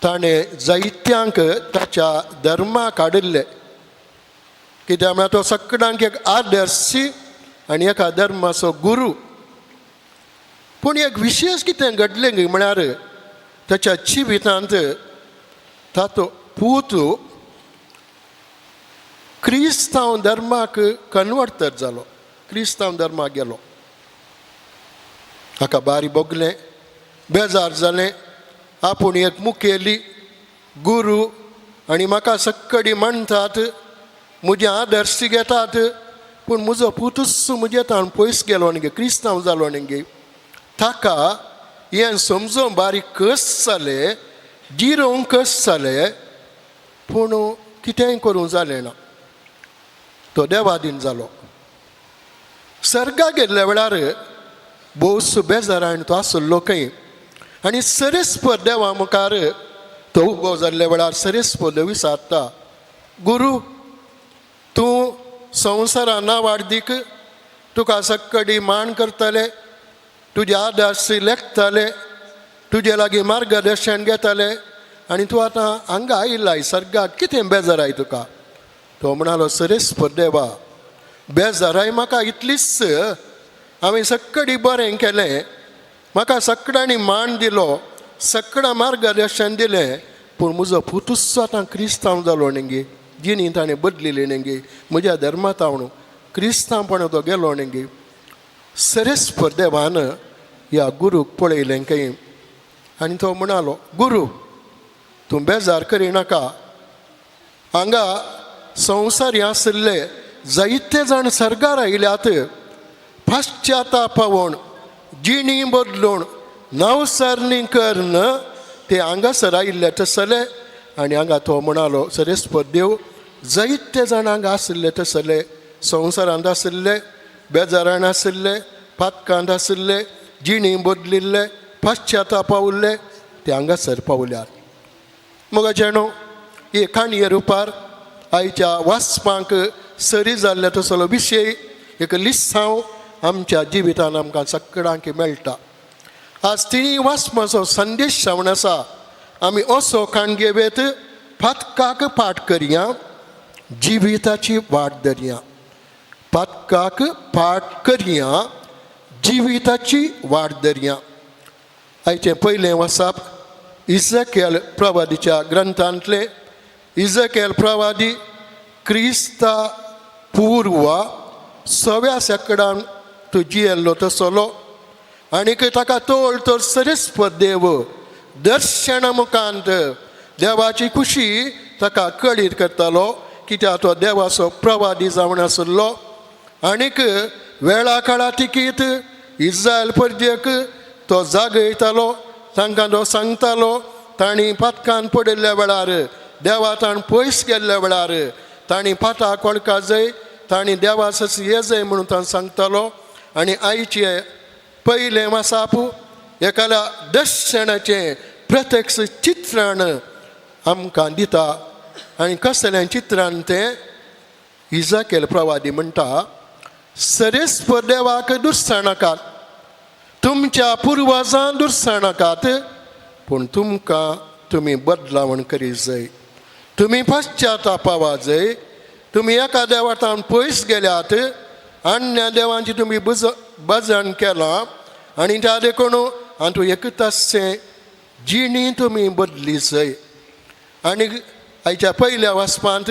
ताणें जायत्यांक ताच्या धर्माक हाडिल्ले. कित्याक म्हळ्यार तो सगळ्यांक एक आदर्श आनी एका धर्माचो गुरू. पूण एक विशेश कितें घडलें म्हळ्यार ताच्या जिवितांत ताचो पूत क्रिस्तांव धर्माक कन्वर्टर जालो, क्रिस्तांव धर्माक गेलो. हाका बारी भोगलें, बेजार जालें. आपूण एक मुखेली गुरू आनी म्हाका सक्कडी म्हणटात, म्हजे आदर्श घेतात, पूण म्हजो पुतूच म्हजे ताण पयस गेलो न्ही, क्रिस्तांव जालो न्ही. ताका हें समजून बारीक कस जालें, जिरोवंक कस जालें, पूण कितेंय करूंक जालें ना. तो देवादीन जालो. सर्गाक गेल्ल्या वेळार भोवसो बेजारान तो आसलो खंय आनी सरेस्पर देवा मुखार तो उबो जाल्ल्या वेळार सरेस्पर देव विचारता, गुरू तूं संवसारा नावाडदीक, तुका सक्कडी मान करतले, तुजे आदर्श लेखताले, तुजे लागीं मार्गदर्शन घेताले आनी तूं आतां हांगा आयलाय सर्गाक, कितें बेजाराय तुका? तो म्हणालो, सरेस्पर देवा, बेजाराय म्हाका इतलीच, हांवें सक्कडी बरें केलें, म्हाका सगळ्यांनी मान दिलो, सगळ्या मार्गदर्शन दिलें, पूण म्हजो पुतूच आतां क्रिस्तांव जालो न्ही, जिणी ताणें बदलिली न्ही, म्हज्या धर्मांत हांव क्रिस्तांवपण तो गेलो न्ही. सरेस्पर देवान ह्या गुरूक पळयलें खंय आनी तो म्हणालो, गुरू तूं बेजार करिनाका, हांगा संवसारी आशिल्ले जायते जाण सर्गार आयल्यात, पाश्चातापावून जिणी बदलून नवसरणी करून ते हांगासर आयिल्ले तसले. आनी हांगा तो म्हणालो, सरेस्पर देव, जायते जाण हांगा आशिल्ले तसले, संवसारांत आशिल्ले, बेजारान आशिल्ले, पातकांत आशिल्ले, जिणी बदलिल्ले, पाश्चातापावल्ले, ते हांगासर पावल्यात. मोगाचे न्हू हे काणये रुपार आयच्या वाचपांक सरी जाल्ले तसलो विशय एक लिसांव आमच्या जिवितान आमकां सगळ्यांक मेळटा. आज तिणी वाचपाचो संदेश जावन आसा, आमी असो काणगेवेत पातकाक पाठ करया, जिविताची वाट धरया. पातकाक पाठ करया, जिविताची वाट धरया. आयचें पयलें वाचप इजकेल प्रवादीच्या ग्रंथांतलें. इजकेल प्रवादी क्रिस्ता पूर्व 6व्या शेंकड्यान तो जियेल्लो तसलो आनीक ताका तोळ तर सरेस्पर देव दर्शना मुखांत देवाची खुशी ताका कळीत करतालो, कित्याक तो देवाचो प्रवादी जावन आशिल्लो. आनीक वेळा काळा तिकीत इस्रायल परजेक तो जागयतालो, तांकां तो सांगतालो, तांणी पातकान पडिल्ल्या वेळार, देवा ताण पयस गेल्ल्या वेळार तांणी पाताक वळखा जाय, तांणी देवा सस ये जाय म्हणून तांकां सांगतालो. आनी आयचे पयलें वासाप एकाल्या दर्शनाचें प्रत्यक्ष चित्रण आमकां दिता. आनी कसलें चित्रण तें? इजाकेल प्रवादी म्हणटा, सरेस्पर देवाक दुस्सां नाकात, तुमच्या पुर्वजां दुस्सां नाकात, पूण तुमकां तुमी बदलावण करीत जाय, तुमी पश्चातापावा जाय. तुमी एका देवातान पयस गेल्यात, अन्य देवांची तुमी भजन केलां आनी त्या देखून आनी एकतासे जिणी तुमी बदली जाय. आनी आयच्या पयल्या वाचपांत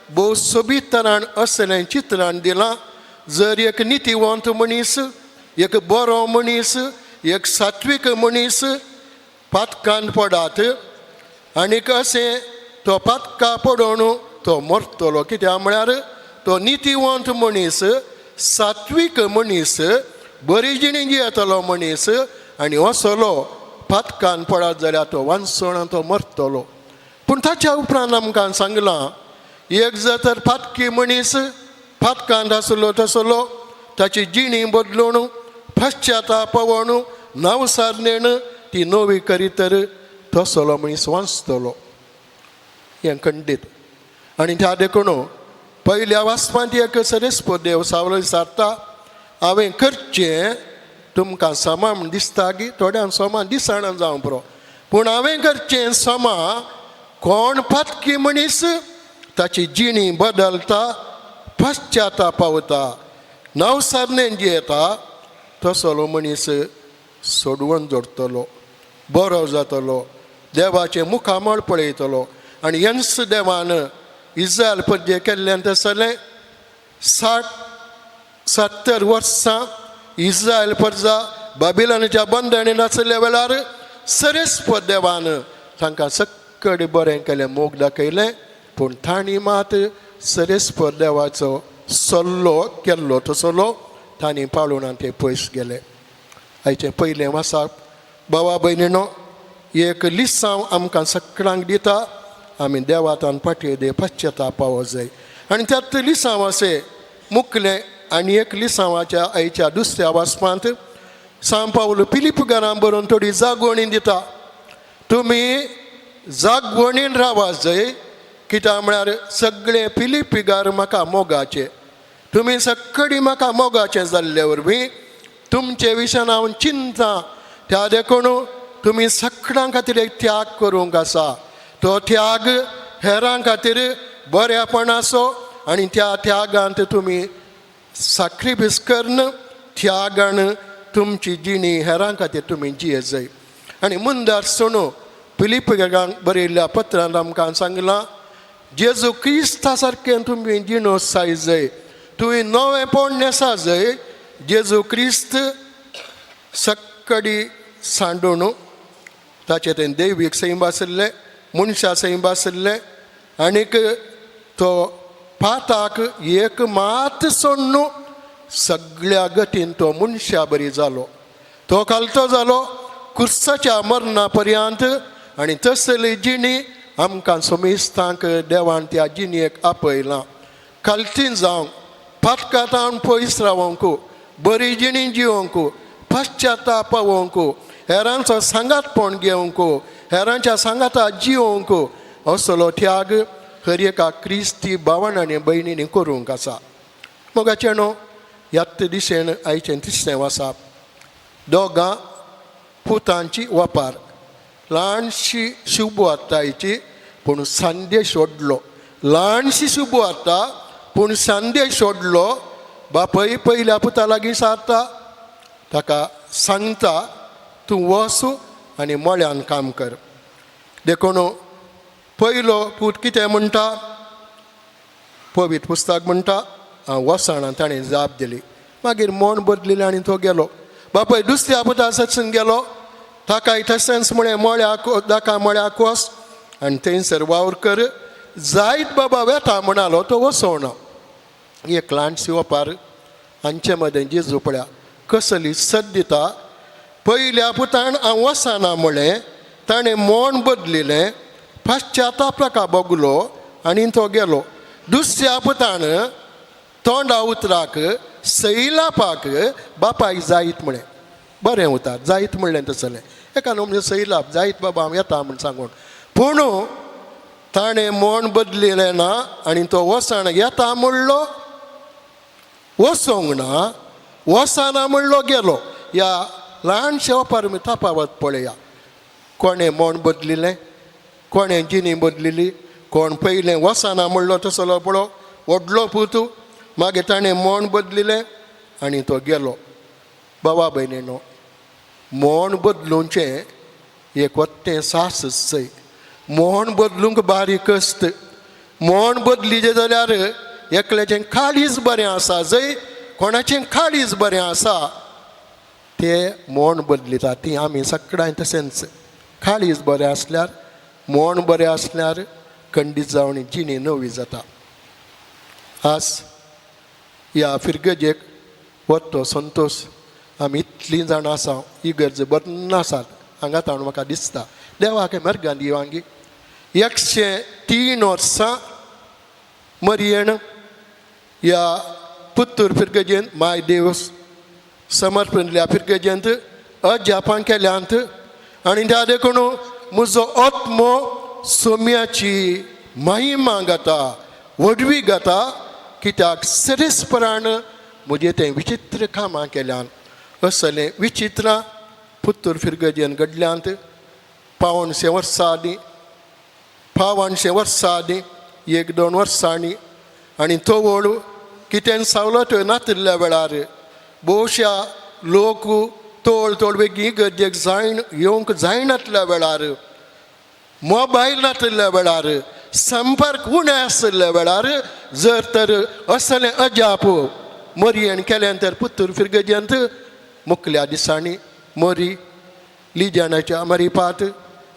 भोव सोबीत तरान असलें चित्रान दिलां, जर एक नितीवंत मनीस, एक बरो मनीस, एक सात्वीक मनीस पातकान पडात आनीक अशें तो पातका पडोवन तो मरतलो. कित्याक म्हळ्यार तो नितीवंत मनीस, सात्वीक मनीस, बरी जिणी जियेतलो मनीस आनी असलो पातकान पडत जाल्यार तो वांचोण तो मरतलो. पूण ताच्या उपरांत आमकां सांगलां, एक जर तर पातकी मनीस पातकांत आसलो तसलो ताची जिणी बदलून पश्चातापवण नवसारणेन ती नवी करीत तर तसलो मनीस वांचतलो, हें खंडीत. आनी त्या देखून पयल्या वाचपांत एक सरेस्पर देव सावळ विचारता, हांवें करचें तुमकां समा म्हूण दिसता की थोड्यांक समा दिसना जावं पुरो, पूण हांवें करचें समा. कोण पातकी मनीस ताची जिणी बदलता, पश्चाताप पावता, नवसारणेन जियेता, तसलो मनीस सोडवण जोडटलो, बरो जातलो, देवाचें मुखामळ पळयतलो. आनी हेंच देवान इज्रायल परजे केल्ल्यान तसलें 60-70 वर्सां इज्रायल परजा बाबिलानाच्या बंदणीन आसल्या वेळार सरेस्प देवान तांकां सक्कडें बरें केलें, मोग दाखयलें, पूण तांणी मात सरेस्प देवाचो सल्लो केल्लो तसलो तांणी पाळून ते पयस गेले. आयचें पयलें वासाप बाबा भयणीनो एक लिसांव आमकां सगळ्यांक दिता, आमी देवातान फाटी दे पश्चाताप पावो जाय. आनी त्यात लिसांव अशें मुकलें आनी एक लिसांवाच्या आयच्या दुसऱ्या वाचपांत सांव पावल फिलीप घरां बरोवन थोडी जागवणी दिता. तुमी जागवणीन रावा जाय, कित्याक म्हळ्यार सगळे फिलिपिगार म्हाका मोगाचे, तुमी सगळी म्हाका मोगाचे जाल्ले वरवीं तुमचे विशयान हांव चिंता. त्या देखून तुमी सगळ्यां खातीर एक त्याग करूंक आसा, तो त्याग हेरां खातीर बऱ्यापणाचो, आनी त्या त्यागांत तुमी साक्रिफीस करून त्यागान तुमची जिणी हेरां खातीर तुमी जिये जाय. आनी मुंदार सोणू फिलिप बरयल्ल्या पत्रान आमकां सांगलां, जेजू क्रिस्ता सारकें तुमी जिणो साय जाय, तुवें नवेंपण न्हेसा जाय. जेजू क्रिस्त सक्कडी सांडून ताचें तें देवीक सैम आशिल्लें, मनशा सैम आशिल्लें, आनीक तो पाताक एक मात सोडून सगळ्या गतीन तो मनशा बरी जालो, तो खालतो जालो कुर्साच्या मरणा पर्यंत. आनी तसली जिणी आमकां सोमेस्तांक देवान त्या जिणेक आपयलां. खालतीन जावंक, पातकातावन पयस रावंक, बरी जिणी जिवंक, पश्चाताप पावोवंक, हेरांचो सांगातपण घेवंक, हेरांच्या सांगाता जिवंक, असलो त्याग हर एका क्रिस्ती भावान आनी भयणींनी करूंक आसा. मोगाचें न्हू ह्याच दिशेन आयचें तिसरें आसा दोगां पुतांची वापार. ल्हानशी शुभ आयची पूण संदेश सोडलो, ल्हानशी शुभ आता पूण संदेश सोडलो. बापय पयल्या पुता लागीं सारता, ताका सांगता तूं वच आनी मळ्यान काम कर. देखून पयलो पूत कितें म्हणटा, पवित्र पुस्तक म्हणटा हांव वचना, ताणें जाप दिली. मागीर मोण बदलिलें आनी तो गेलो. बापय दुसऱ्या पुता सचून गेलो, ताकाय तशेंच म्हळें मळ्याक ताका मळ्याक वच आनी थंयसर वावर कर, जायत बाबा वेता म्हणालो, तो वचोना. एक ल्हानशी ओपार हांचे मदें जेजू पळया कसली सद दिता. पयल्या पुतान हांव वचना म्हळें, ताणें मोण बदलिलें, पश्चाताप ताका भोगलो आनी तो गेलो. दुसऱ्या पुतान तोंडा उतराक सैलापाक बापायक जायत म्हळें, बरें उतार जायत म्हणलें तसलें एका न्हू म्हणजे सैलाप जायत बाबा हांव येता म्हूण सांगून, पूण ताणें मोण बदलिलें ना आनी तो वचना येता म्हणलो, वचोंक ना, वचना म्हणलो गेलो. ह्या ल्हानशा ओपार आमी तफावत पळया, कोणें मोण बदलिलें, कोणें जिणी बदलिली. कोण पयलें वचना म्हणलो तसलो पळो व्हडलो पूत, मागीर ताणें मोण बदलिलें आनी तो गेलो. बाबा भयणीनो मोण बदलुचें एक वत्तें सास चय, मोण बदलूंक बारीक आसता. मोण बदलिचें जाल्यार एकल्याचें काळीज बरें आसा, जंय कोणाचें काळीज बरें आसा ते मोण बदलिता. ती आमी सगळ्यां तशेंच काळीज बरें आसल्यार, मोण बरें आसल्यार खंडीत जावन जिणी नवी जाता. आज ह्या फिरगजेक वतो संतोश आमी इतलीं जाणां आसा, ही गरज बरी आसात हांगा ताणून म्हाका दिसता. देवाक मर्गान दिवांगी 103 वर्सां मरयेन ह्या पुत्तूर फिरगजेन माय देव समर्पणल्या फिरगजेंत अजापां केल्यांत. आनी त्या देखून म्हजो आत्मो सोम्याची महिमा गाता, व्हडवी गाता, कित्याक सरेसपरान म्हजें तें विचित्र कामां केल्यान. असलें विचित्रां पुत्तूर फिरगजेन घडल्यांत. 175 वर्सां आदीं, 175 वर्सां आदीं, 1-2 वर्सांनी आनी तवळ कितें सावलत नातिल्ल्या वेळार भोवशा लोक तोळ तोळ बेगीन गरजेक जायन येवंक जायनातल्या वेळार, मोबायल नातिल्ल्या वेळार, संपर्क उणें आशिल्ल्या वेळार जर तर असलें अजाप मोरयेन केलें तर पुत्तूर फिरगजेंत मुखल्या दिसांनी मोरी लिजाणाच्या मारिपात,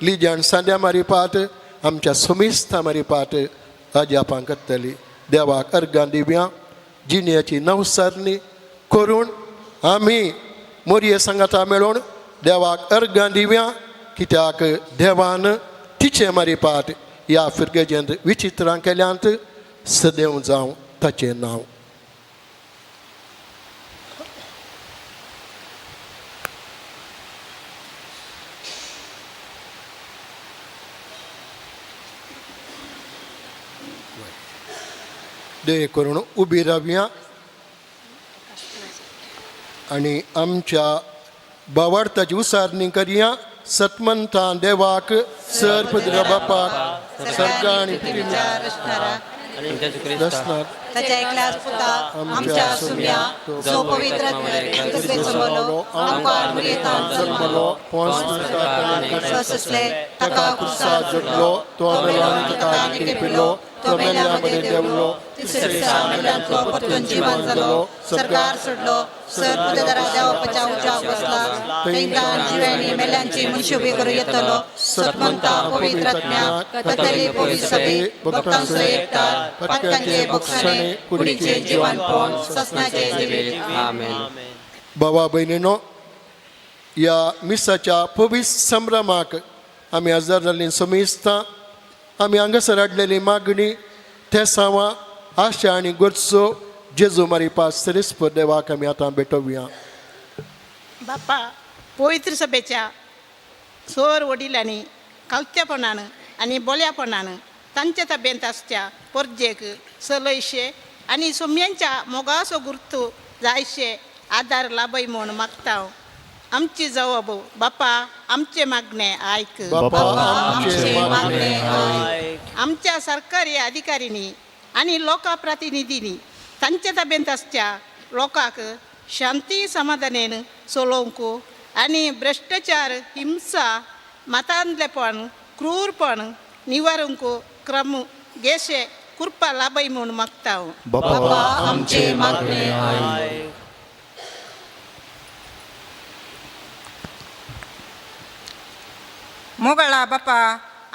लिजाण सांद्या मारिपात, आमच्या सुमिस्ता मारिपात अजापां करतली. देवाक अर्गां दिव्यां जिणेची नवसारणी करून आमी मोरये सांगाता मेळोवन देवाक अर्गां दिव्यां, कित्याक देवान तिचे मारिपात ह्या फिरगजेंत विचित्रां केल्यांत. सदैव जावं ताचें नांव. दया करून उबी रावया आनी आमच्या बावार्थाची उसारणी करया. सतमंता देवाक सर पदरा बापाक सर्ग आनी ताच्या एकल्याच पुताक आमच्या सुम्या जो पवित्र जमलो आमकां जल्मलो, सोंसले, ताका क्रुसार जडलो, तो मेलो आनी ताका आनी पिलो, तो मेल्या मदें देंवलो, तिसऱ्या दिसा मेल्ल्यांतलो परतून जिवन जालो, सरकार सोडलो, सर पुतदरा देवाच्या उज्याक बसला, थंयच्यान जिव्यांनी मेल्यांची मनशोबी करूं येतलो. सतमंता पवित्र आत्म्या कथली पवित्र सभे भक्तांचो एकठार, पातकांचे भोगसणे, कुडीचे जिवनपण, ससनाचे जिवीत. आमेन. बाबा भयणीनो, ह्या मिसाच्या पवित्र संभ्रमाक आमी हजर जाल्लीं समेस्तां, आमी हांगासर हाडलेली मागणी, तेसांवां, आशा आनी गरजो जेजू मारिपा सरेस्पर देवाक आमी आतां भेटोवया. बापा, पवित्र सभेच्या सोर वडिलांनी कावत्यापणान आनी बोल्यापणान तांच्या ताब्यांत आसच्या परजेक सलयशे आनी सोम्यांच्या मोगाचो गुर्तू जायशे आदार लाभय म्हूण मागता. आमची जवाब बापा, आमचे मागणे आयक. बापा, आमचे मागणे आयक. आमच्या सरकारी अधिकाऱ्यांनी आनी लोकां प्रतिनिधींनी तांच्या ताब्यांत आसच्या लोकांक शांती समाधानेन चलोवंक आनी भ्रश्टाचार, हिंसा, मतांतलेपण, क्रूरपण निवारूंक क्रम गेशे कृपा लाभय म्हूण मागता. बापा, आमचे मागणे आयक. मोगाळा बापा,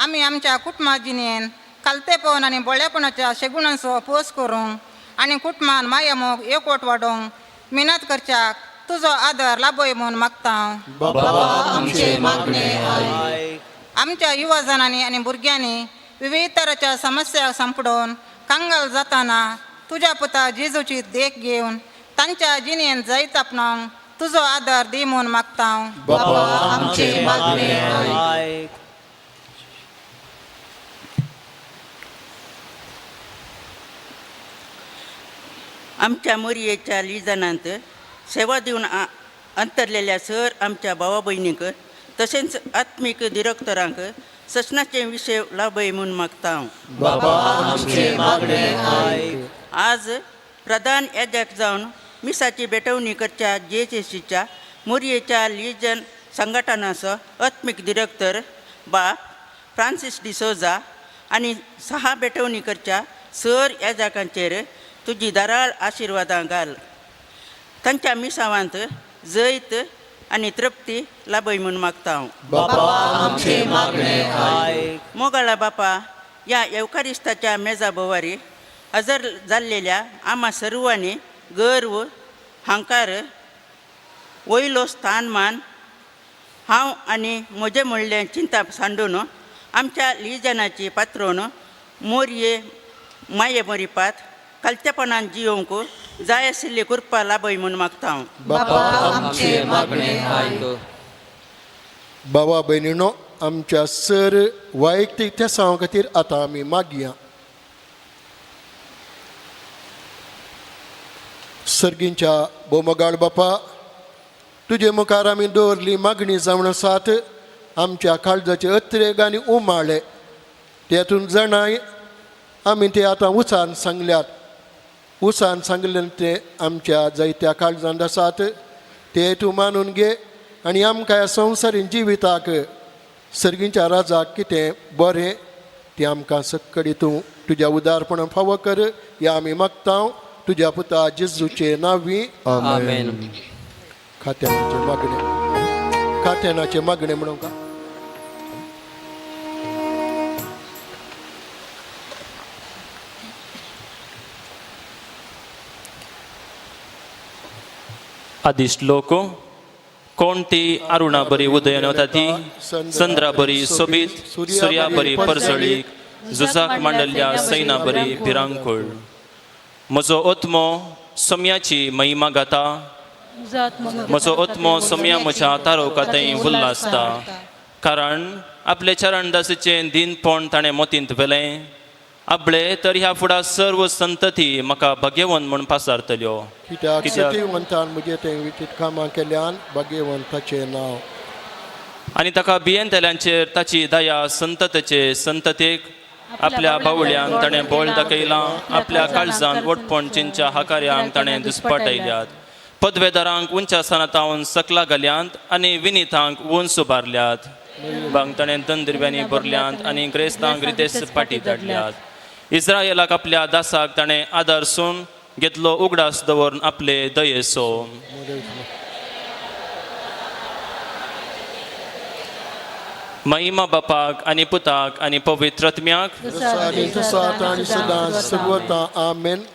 आमी आमच्या कुटुंबा जिणेन कालतेपण आनी बोळेपणाच्या शेगुणांचो पोस करूंक आनी कुटुंबान माया मोग एकवट वाडोवंक मेहनत करच्याक तुजो आदार लाभय म्हूण मागता. बापा, आमचे मागणे आयक. आमच्या युवा जणांनी आनी भुरग्यांनी विविध तराच्या समस्या सांपडोवन कंगाल जाताना तुज्या पुता जेजूची देख घेवन तांच्या जिणेन जैत आपणावंक तुजो आदार दी म्हूण मागता. बापा, आमचे मागणे आयक. आमच्या मोरयेच्या लिजनांत सेवा दिवन अंतरलेल्या सर आमच्या भावा भयणींक तशेंच आत्मीक दिरक्तरांक ससनाचे विशय लाभय म्हूण मागता. बापा, आमचे मागणे आयक. आज प्रधान याजक जावन मिसाची भेटवणी करच्या जे एच सीच्या मोरयेच्या लिजन संघटनाचो आत्मीक दिरक्तर बाप फ्रांसीस डिसोजा आनी 6 भेटवणी करच्या सर याजकांचेर तुजी दराळ आशिर्वादां घाल. तांच्या मिसावांत जैत आनी तृप्ती लाभय म्हूण मागता. बापा, आमचे मागणे आयक. मोगाळा बापा, ह्या येवकारिस्ताच्या मेजा भोवारी हजर जाल्लेल्या आमा सर्वांनी गर्व, हांकार, वयलो स्थानमान, हांव आनी म्हजें म्हणलें चिंता सांडून आमच्या लिजनाची पात्रोन मोरये माये मोरीपात कलतेपणान जियोवंक जाय आशिल्ली कृपा लाभय म्हूण मागता. बापा, आमचे मागणे आयक. बाबा भयणीनो, आमच्या सर वैयक्तीक तेसांव खातीर आतां आमी मागया. सर्गींच्या बोमगाळ बापा, तुजे मुखार आमी दवरली मागणी जावन आसात. आमच्या काळजाचे अत्रेग आनी उमाळे तेतून जाणाय आमी ते आतां उचान सांगल्यात. उसान सांगलें ते आमच्या जायत्या काळजांत आसात ते तूं मानून घे आनी आमकां ह्या संवसारीन जिविताक सर्गीच्या राजाक कितें बरें तें आमकां सक्कडी तूं तुज्या उदारपणान फावो कर. ह्या आमी मागता तुज्या पुता जेजूचे नांवी. आमेन. खात्यानाचे मागणे, खात्यानाचे मागणे म्हणूं का? आदिश लोक कोणती अरुणा बरी उदयन वता ती चंद्रा बरी सोबीत सुर्या बरी परजळीक झुजाक मांडल्या सैना बरी भिरांकूळ. म्हजो आत्मो सोम्याची महिमा गाता, म्हजो आत्मो सोम्या म्हज्या तारोका थंय उल्लासता, कारण आपले चरणदासीचें दिनपण ताणें मोतींत व्हेलें. आपले तर ह्या फुडा सर्व संतती म्हाका भाग्यवंत म्हूण पासारतल्यो. कित्याक सतीवंतान म्हजे तें विचित कामां केल्यान भाग्यवंताचें नांव. आनी ताका भियेंतल्यांचेर ताची दया संततेचे संततेक. आपल्या बावळ्यांक ताणें बळ दाखयलां, आपल्या काळजान वटपण चिंच्या हाकाऱ्यांक ताणें दुस्पाटयल्यात. पदवेदारांक उंच आसनातावन सकला घाल्यांत आनी विनितांक उंच उबारल्यात. बांग ताणें दंदिरव्यांनी भरल्यांत आनी ग्रेस्तांक रितेस पाटी धाडल्यात. इस्रायलाक आपल्या दासाक ताणें आदारसून घेतलो उगडास दवरून आपले दयेचो. महिमा बापाक आनी पुताक आनी पवित्र आत्म्याक.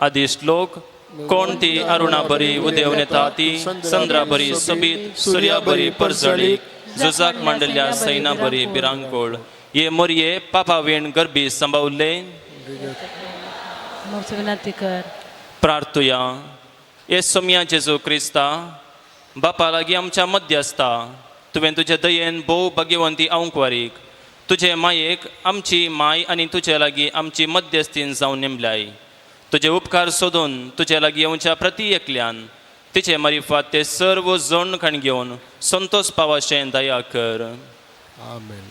आदिश लोक कोण ती अरुणा बरी उदेवन येता ती चंद्रा बरी सोबीत सुर्या बरी परजळीक झुजाक मांडल्या सैना बरी भिरांकूळ. ये मोरये पापा वेण गरबी संभावले. प्रार्थुया. ये सोम्या जेजू क्रिस्ता बापा लागीं आमच्या मध्य आसता. तुवें तुजे दयेन भोव भाग्यवंती आंकवारीक तुजे मायेक आमची माय आनी तुजे लागीं आमची मध्यस्थीन जावन नेमल्याय. तुजे उपकार सोदून तुजे लागीं येवच्या प्रती एकल्यान तिचे मारिफात ते सर्व जण खाण घेवन संतोष पावाशें दया कर. आमेन.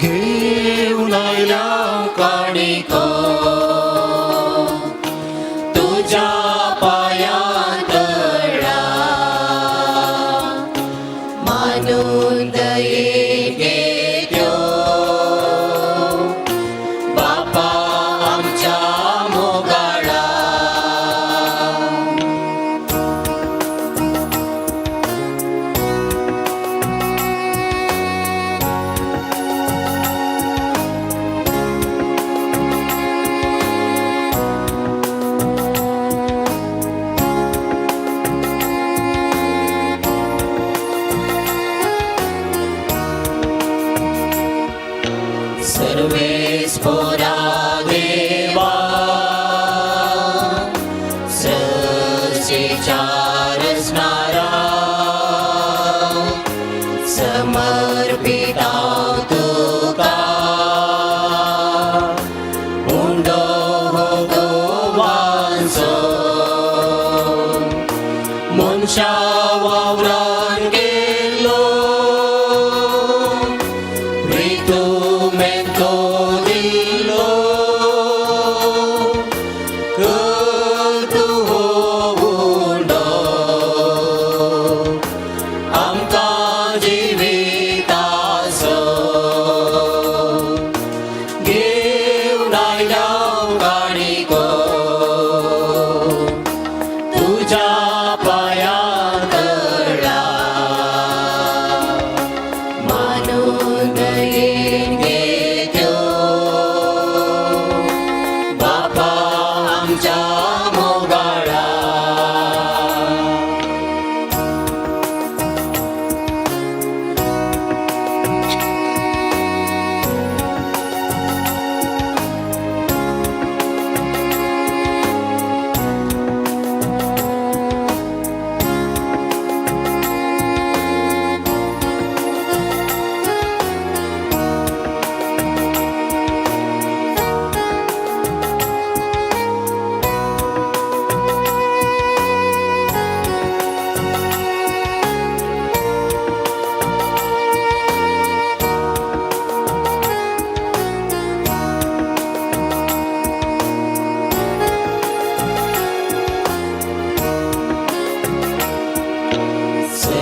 घेऊन आयल्या काणिको तुझ्या पायांतळा मानून दये घेत्यो बापा आमच्या मोगाळा. सर्वेस पोरा देवा सृष्टीच्या रचणारा समर्पिता तुका उंडो हो गोवांचो मनशा वावरान गेलो रितुमेंतो दिलो कर तूं हो उंडो आमकां जिविताचो घेवन आयल्या काणिको तुज्या पांयांतळा.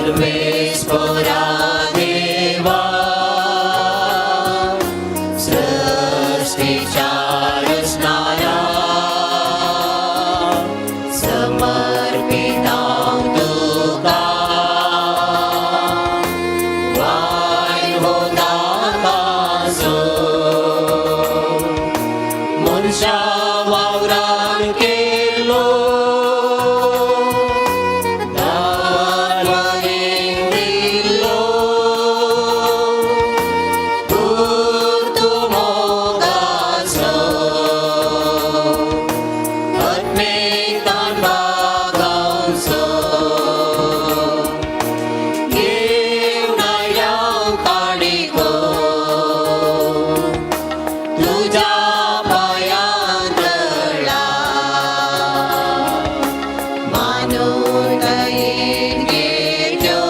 सर्वेस्पोरा देवा सृष्टीच्या रचणारा समर्पितां तुका वाय होता कासो मनशा वावरान केलो दानवरेन दिल्लो तूं मोगाचो आत्मेतान बागावचो घेवन आयल्या काणिको तुज्या पांयां तळा मानून दयेन घेत्यो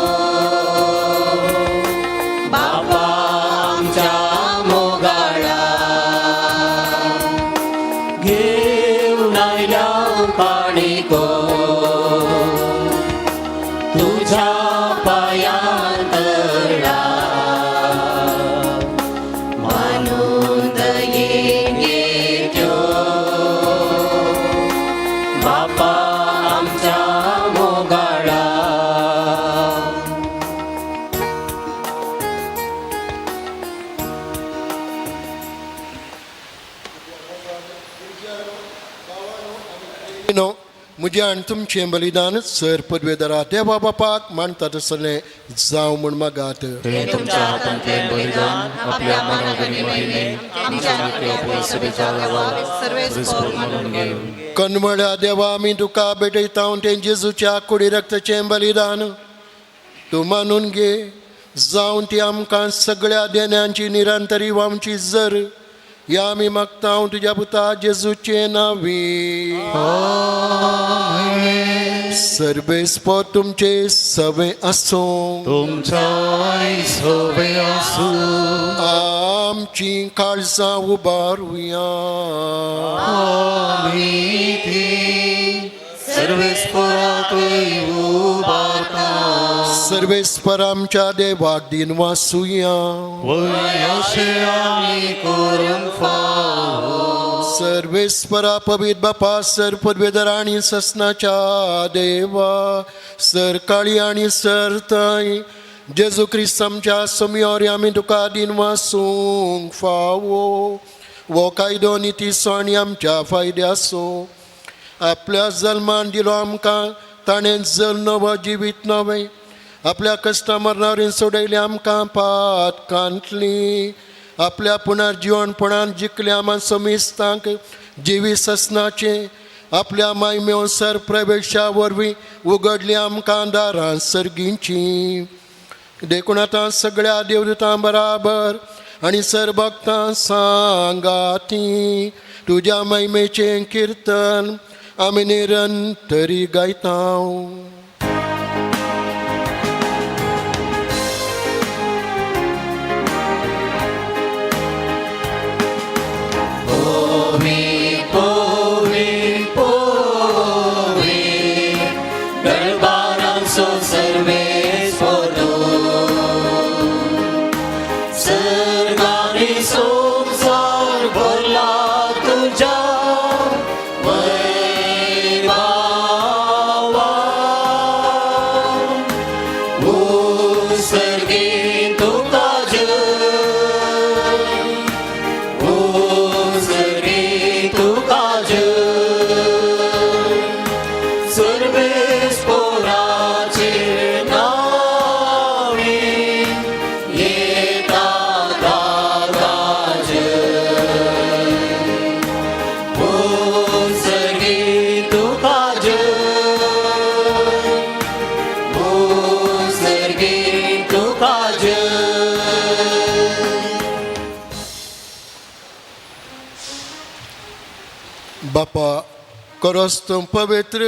बापा आमच्या मोगाळा घेवन आयल्या काणिको तुझ्या पांयां तळा मानून दयेन घेत्यो बापा आमच्या मोगाळा. नो म्हजें आनी तुमचें बलिदान सर पदवेदारा देवा बापाक मानता तसलें जावं म्हूण मागात. हे तुमच्या हातांतलें बलिदान आपल्या मनागणी महिमे म्हणून घेऊ. कनमळ्या देवा आमी तुका भेटयता तें जेजूच्या कुडी रक्ताचें बलिदान तूं मानून घे, जावन ती आमकां सगळ्या देण्यांची निरंतरी वामची जर या आमी मागता तुज्या पुता जेजूचे नांवी. सर्वेस्पोर तुमचे सवे आसूं. तुमच्या सवे आसूं. आमची काळजां उबारुया. आमी ती सर्वेस्पोराकय उबारता. सर्वेस्पर आमच्या देवाक दिन वासुया. वय अशें आमी करूंक फावो. सर्वेस्परा पवित्र बापा सर पदवेदर आनी ससनाच्या देवा सर काळी आनी सर थंय जेजू क्रिस्त आमच्या सोमयोर आमी तुका दिन वासूंक फावो. वो कायदो नितीचो आनी आमच्या फायद्याचो आपल्या जल्मान दिलो आमकां ताणें जल नवो जिवीत नवें आपल्या कश्टा मरणावरीन सोडयलें आमकां पातकांतली आपल्या पुनर्जिवणपणान जिखल्या आमा समिस्तांक जिवी ससनाचें आपल्या मायमेव सर प्रवेशा वरवीं उगडली आमकां दारां सर्गींची. देखून आतां सगळ्या देवदूतां बराबर आनी सर भक्तां सांगाती तुज्या महिमेचें किर्तन आमी निरंतरी गायता. बापा करोस तूं पवित्र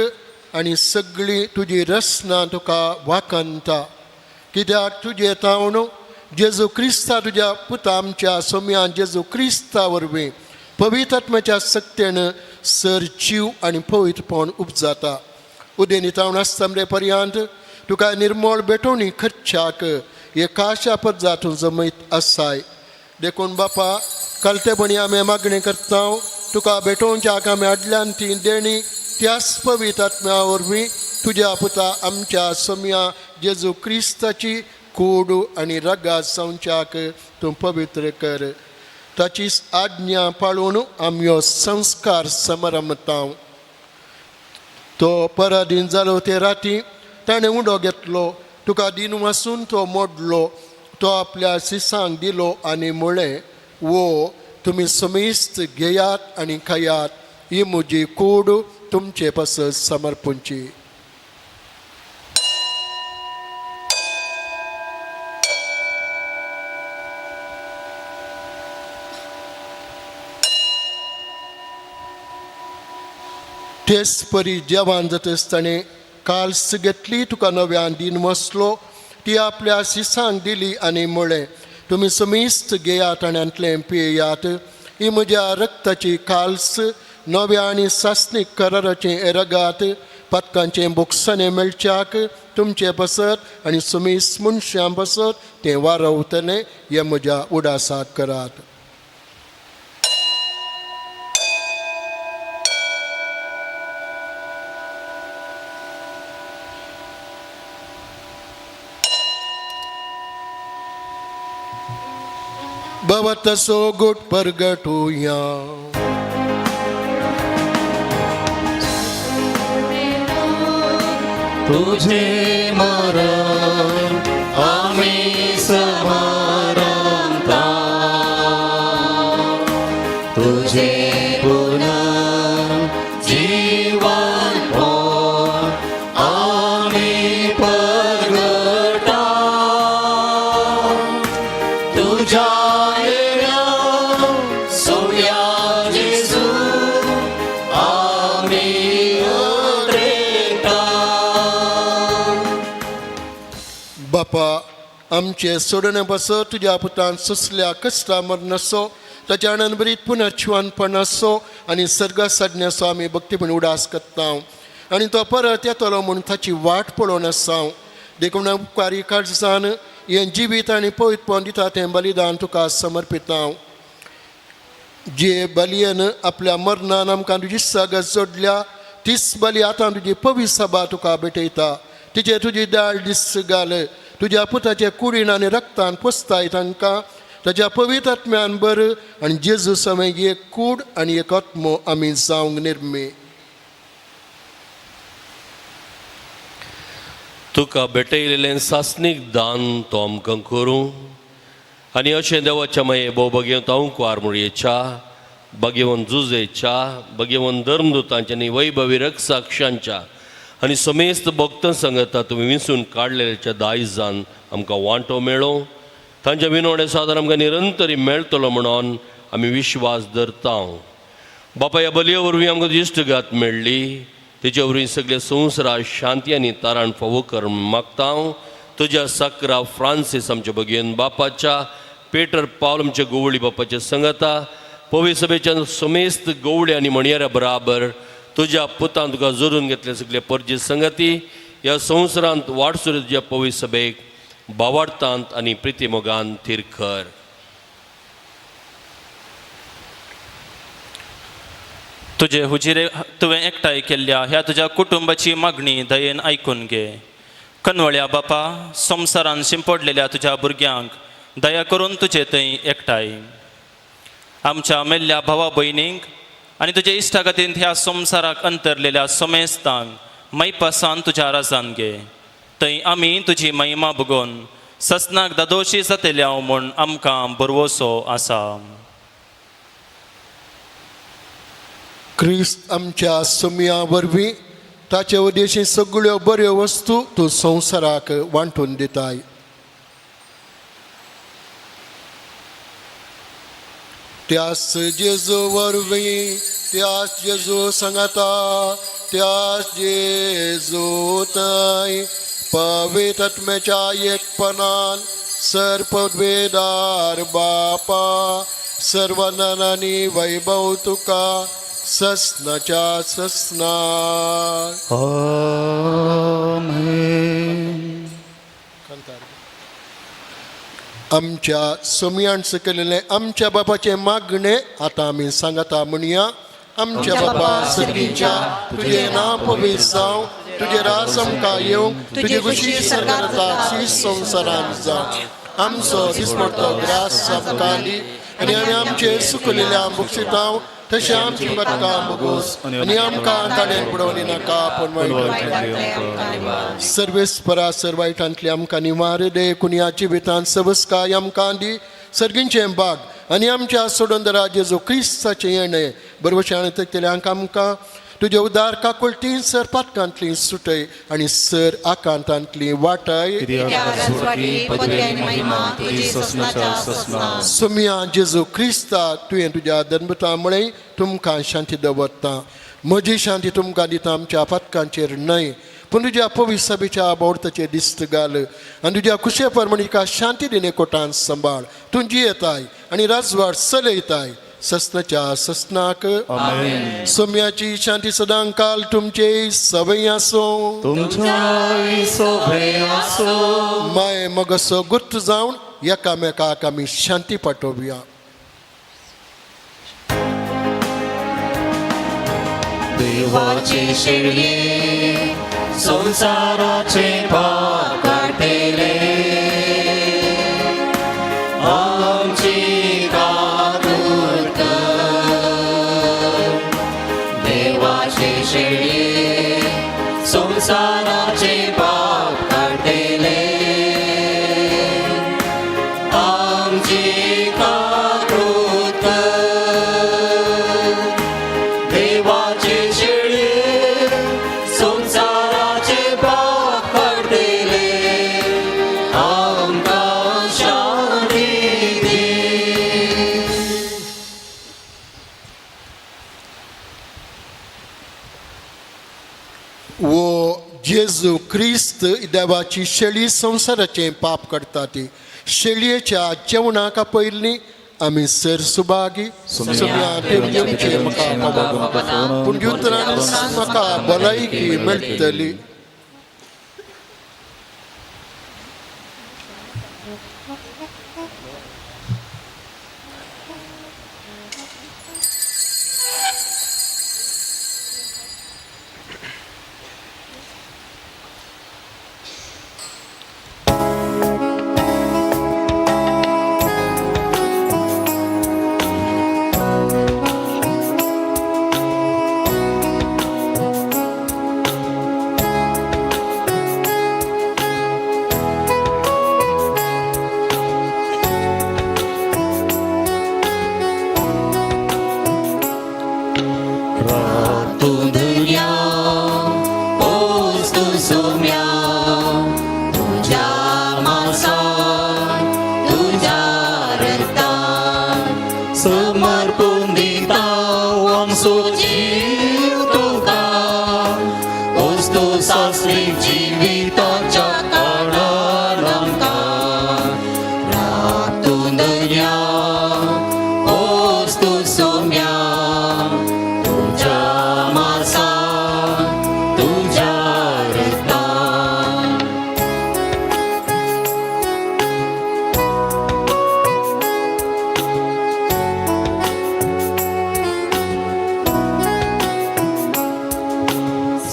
आनी सगळी तुजी रचना तुका वाकंता, कित्याक तुजें तावण जेजू क्रिस्ता तुज्या पुता आमच्या सोम्यान जेजू क्रिस्ता वरवीं पवित्र आत्म्याच्या सक्तेन सर जीव आनी पवित्रपण उपजाता. उदेनी तावण आसता मरे पर्यंत तुका निर्मळ भेटवणी खर्चाक एकाशा पद्दातूं जमयत आसाय. देखून बापा कलतेपणी आमी मागणी करता, तुका भेटोवच्याक आमी हाडल्यान ती देणी त्याच पवित्र आत्म्या वरवीं तुज्या पुता आमच्या सोम्या जेजू क्रिस्ताची कूड आनी रगात जावच्याक तूं पवित्र कर. ताची आज्ञा पाळून आमी हो संस्कार समारंभता. तो पराधीन जालो ते राती ताणें उडो घेतलो, तुका दिन वासून तो मोडलो, तो आपल्या शिसांक दिलो आनी म्हळें, वो तुमी समेस्त घेयात आनी खायात, ही म्हजी कूड तुमचे पासत समर्पणची. तेच परी जेवण जाता ताणें काल्स घेतली, तुका नव्यान दिन वसलो, ती आपल्या शिसांक दिली आनी म्हळें, तुमी समेस्त घेयात आनी हांतलें पियेयात, ही म्हज्या रक्ताची काल्स नव्या आनी सासणीक कराराचें रगात पातकांचें बोगसणें मेळच्याक तुमचे पासत आनी समेस्त मनशां पासत तें वारवतलें, हें म्हज्या उडासाक करात. भवत सोगुट परगटुया. तुझे मरण आम्ही समारंभता, तुझे पुनर्जीवन आम्ही परगटा, तुझ्या बापा आमचे सोडणे पासत तुज्या पुतान सोंसल्या कश्टा मरणाचो ताच्या आनंदभरीत पुनर्जिवनपण आसो आनी सर्गा साडण्याचो आमी भक्तीपण उडास करता आनी तो परत येतलो म्हूण ताची वाट पळोवन आसा. देखून उपकारी काळजान हें जिवीत आनी पवित्रपण दिता तें बलिदान तुका समर्पिता. जे बलयेन आपल्या मरणान आमकां तुजी सागत जोडल्या तीच बली आतां तुजी पवित्र सभा तुका भेटयता. तिचे तुजी दाळ दीस घाल, तुज्या पुताचे कुडीन आनी रक्तान पोसताय तांकां ताच्या पवित्र आत्म्यान बर आनी जेजू समें एक कूड आनी एक आत्मो आमी जावंक निर्मी. तुका भेटयलेलें सासणीक दान तो आमकां करूं आनी अशें देवाच्या माये भोव भगेवंत अंकुवार मुळयेच्या भगेवन जुजेच्या भगेवन धर्मदुतांच्या आनी वैभवी रक्षाक्षांच्या आनी समेस्त भक्त सांगता तुमी विंचून काडलेल्याच्या दायजान आमकां वांटो मेळो, तांच्या विनवणे सादारण आमकां निरंतरी मेळटलो म्हणून आमी विश्वास धरता. बापा ह्या बलये वरवीं आमकां इश्टगात मेळ्ळी, तेचे वरवीं सगळे संवसारा शांती आनी ताराण फावो कर मागता. तुज्या सकरा फ्रांसीस आमच्या भगेन बापाच्या, पेटर पावल आमच्या गोवळी बापाच्या संगता, पवी सभेच्या समेस्त गोवळे आनी म्हणयाऱ्या बराबर तुज्या पुतान तुका जोडून घेतले सगळे परजी संगती ह्या संवसारांत वाटसुर तुज्या पवी सभेक बावाडतांत आनी प्रितीमोगान थीर कर. तुजे हुजिरे तुवें एकठांय केल्ल्या ह्या तुज्या कुटुंबाची मागणी दयेन आयकून घे. कनवळ्या बापा संवसारान शिंपडलेल्या तुज्या भुरग्यांक दया करून तुजे थंय एकठांय आमच्या मेल्ल्या भावा भयणींक आनी तुज्या इश्टागतीन ह्या संवसाराक अंतरलेल्या समेस्तांक मैपासान तुज्या राजान घे. थंय आमी तुजी महिमा भोगोवन ससनाक दादोशी जातल्या म्हूण आमकां भरवसो आसा. क्रिस्त आमच्या सुमया वरवीं ताचे उद्देशी सगळ्यो बऱ्यो वस्तू तूं संवसाराक वांटून दिताय. त्यास जेजू वरवीं, त्यास जेजू सांगाता, त्यास जेजू थंय पवित्र आत्म्याच्या एकपणान सर्पवेदार बापा सर्वनानी वैभव तुका ससनाच्या ससना. आमेन. आमच्या सोमयान सकयलेलें आमच्या बापाचें मागणें आतां आमी सांगता म्हणया. आमच्या बापा सर्गीच्या, तुजें नांव पवित्र जावं, तुजें राज आमकां येवं, तुजी खुशी सरकार संवसारांत जावं. आमचो दिसपडतो ग्रास आमकां दी आनी आमी आमचे सुकलेल्या बक्षितांव तशें आमची बदकां बोगोस आनी आमकां ताणें बुडोवनी नाका पूण वायटांतलें सर्वेस्परा सर वायटांतली आमकां निवार दे. कुनया जिवितांत सवस्काय आमकां दी. सर्गींचें बाग आनी आमच्या सोडंदरा जेजू क्रिस्ताचें येणें बरवशान तकलेल्यांक आमकां तुजे उदार काकुळटी सर पातकांतली सुटय आनी सर आकांतांतली वाटाय. सुमया जेजू क्रिस्ता, तुवें तुज्या धर्मता म्हळें तुमकां शांती दवरता, म्हजी शांती तुमकां दिता, आमच्या पातकांचेर न्हय पूण तुज्या पवित्र सभेच्या बोडताचेर दिस्त घाल आनी तुज्या कुशे प्रमाणे तिका शांती दिणे कोटान सांबाळ. तूं जियेताय आनी राजवाड चलयताय ससनाच्या ससनाक. सोम्याची शांती सदां काल तुमचे सवय आसूं. माय मगसो गुर्त जावन एकामेकाक आमी शांती पाठोवया. देवाची शेळये संसाराचे पाप काडटले, आमची काकूट कर. देवाची शेळये संसाराचे पाप काडटले, आमची काकूट कर. देवाचे शेळये संसाराचे पाप काडटले, आमकां शांती दी. वो जेजू क्रिस्त देवाची शेळी संवसाराचें पाप करता ती शेळयेच्या जेवणाक पयलीं आमी सर सुभागी. म्हाका पावना पूण उतरान म्हाका भलायकी मेळटली. समर्पून दिता आमचो जीव तुका, वस्तू सासरी जिविताच्या कारणान आमकां. रातून दर्या वस्तू सोम्या, तुज्या मासान तुज्या रक्तान.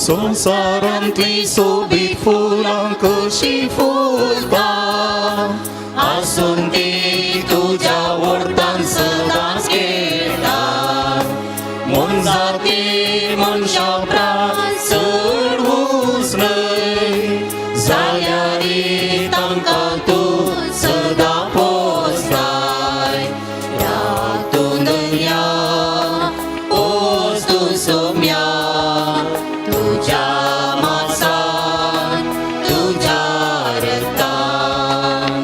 संवसारांतली सोबीत फुलां कशी फुलता, आसून ती तुज्या वरदान सदांच खेळटा. मोनजाती मनशा प्राण चड ऊंच न्हय, जाल्यार तांकां तूं सदां पोसताय. रातून दर्या पोस तूं सोम्या, तुज्या मासान तुज्या रक्तान.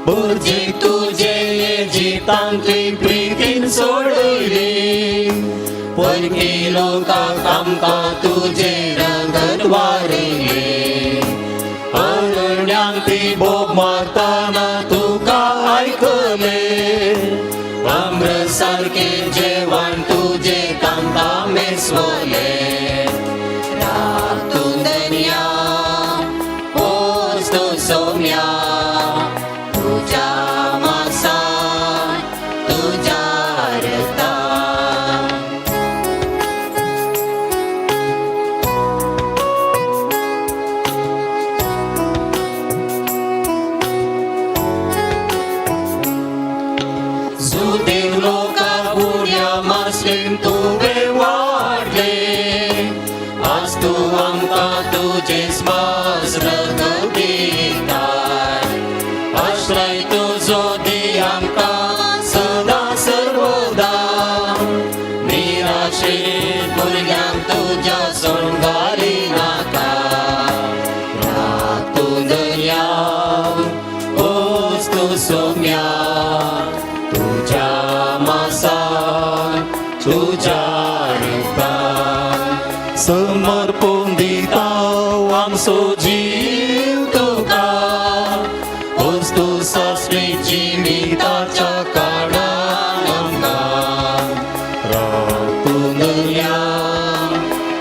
भुरजी तुजे जितांतली प्रितीन सोडयली, परकी लोकांक आमकां तुजें रगत वारयलें. अरण्यांत ती बोब मारतना तुका आयकलें, सारके जेवण तुजे तांकां मेसवले रातून दर्या पोस्त सोम्या तुज्या मासान तुज्या रक्तान. जुदेव लोका बुड्या मासलेन तुवें वाडले आज तूं आमकां तुजें स्मास रगत दिताय आश्रय तुजो दी आमकां सदां सर्वदा निराशे भुरग्यांक तुज्या सोंगारी नाका रातूं दर्या पोस तूं सोम्या तुज्या मासान तुज्या रक्तान समर्पून दिता आमचो जीव तुका वस्तू सासणी जिविताच्या कारणान आमकां रातूं दर्या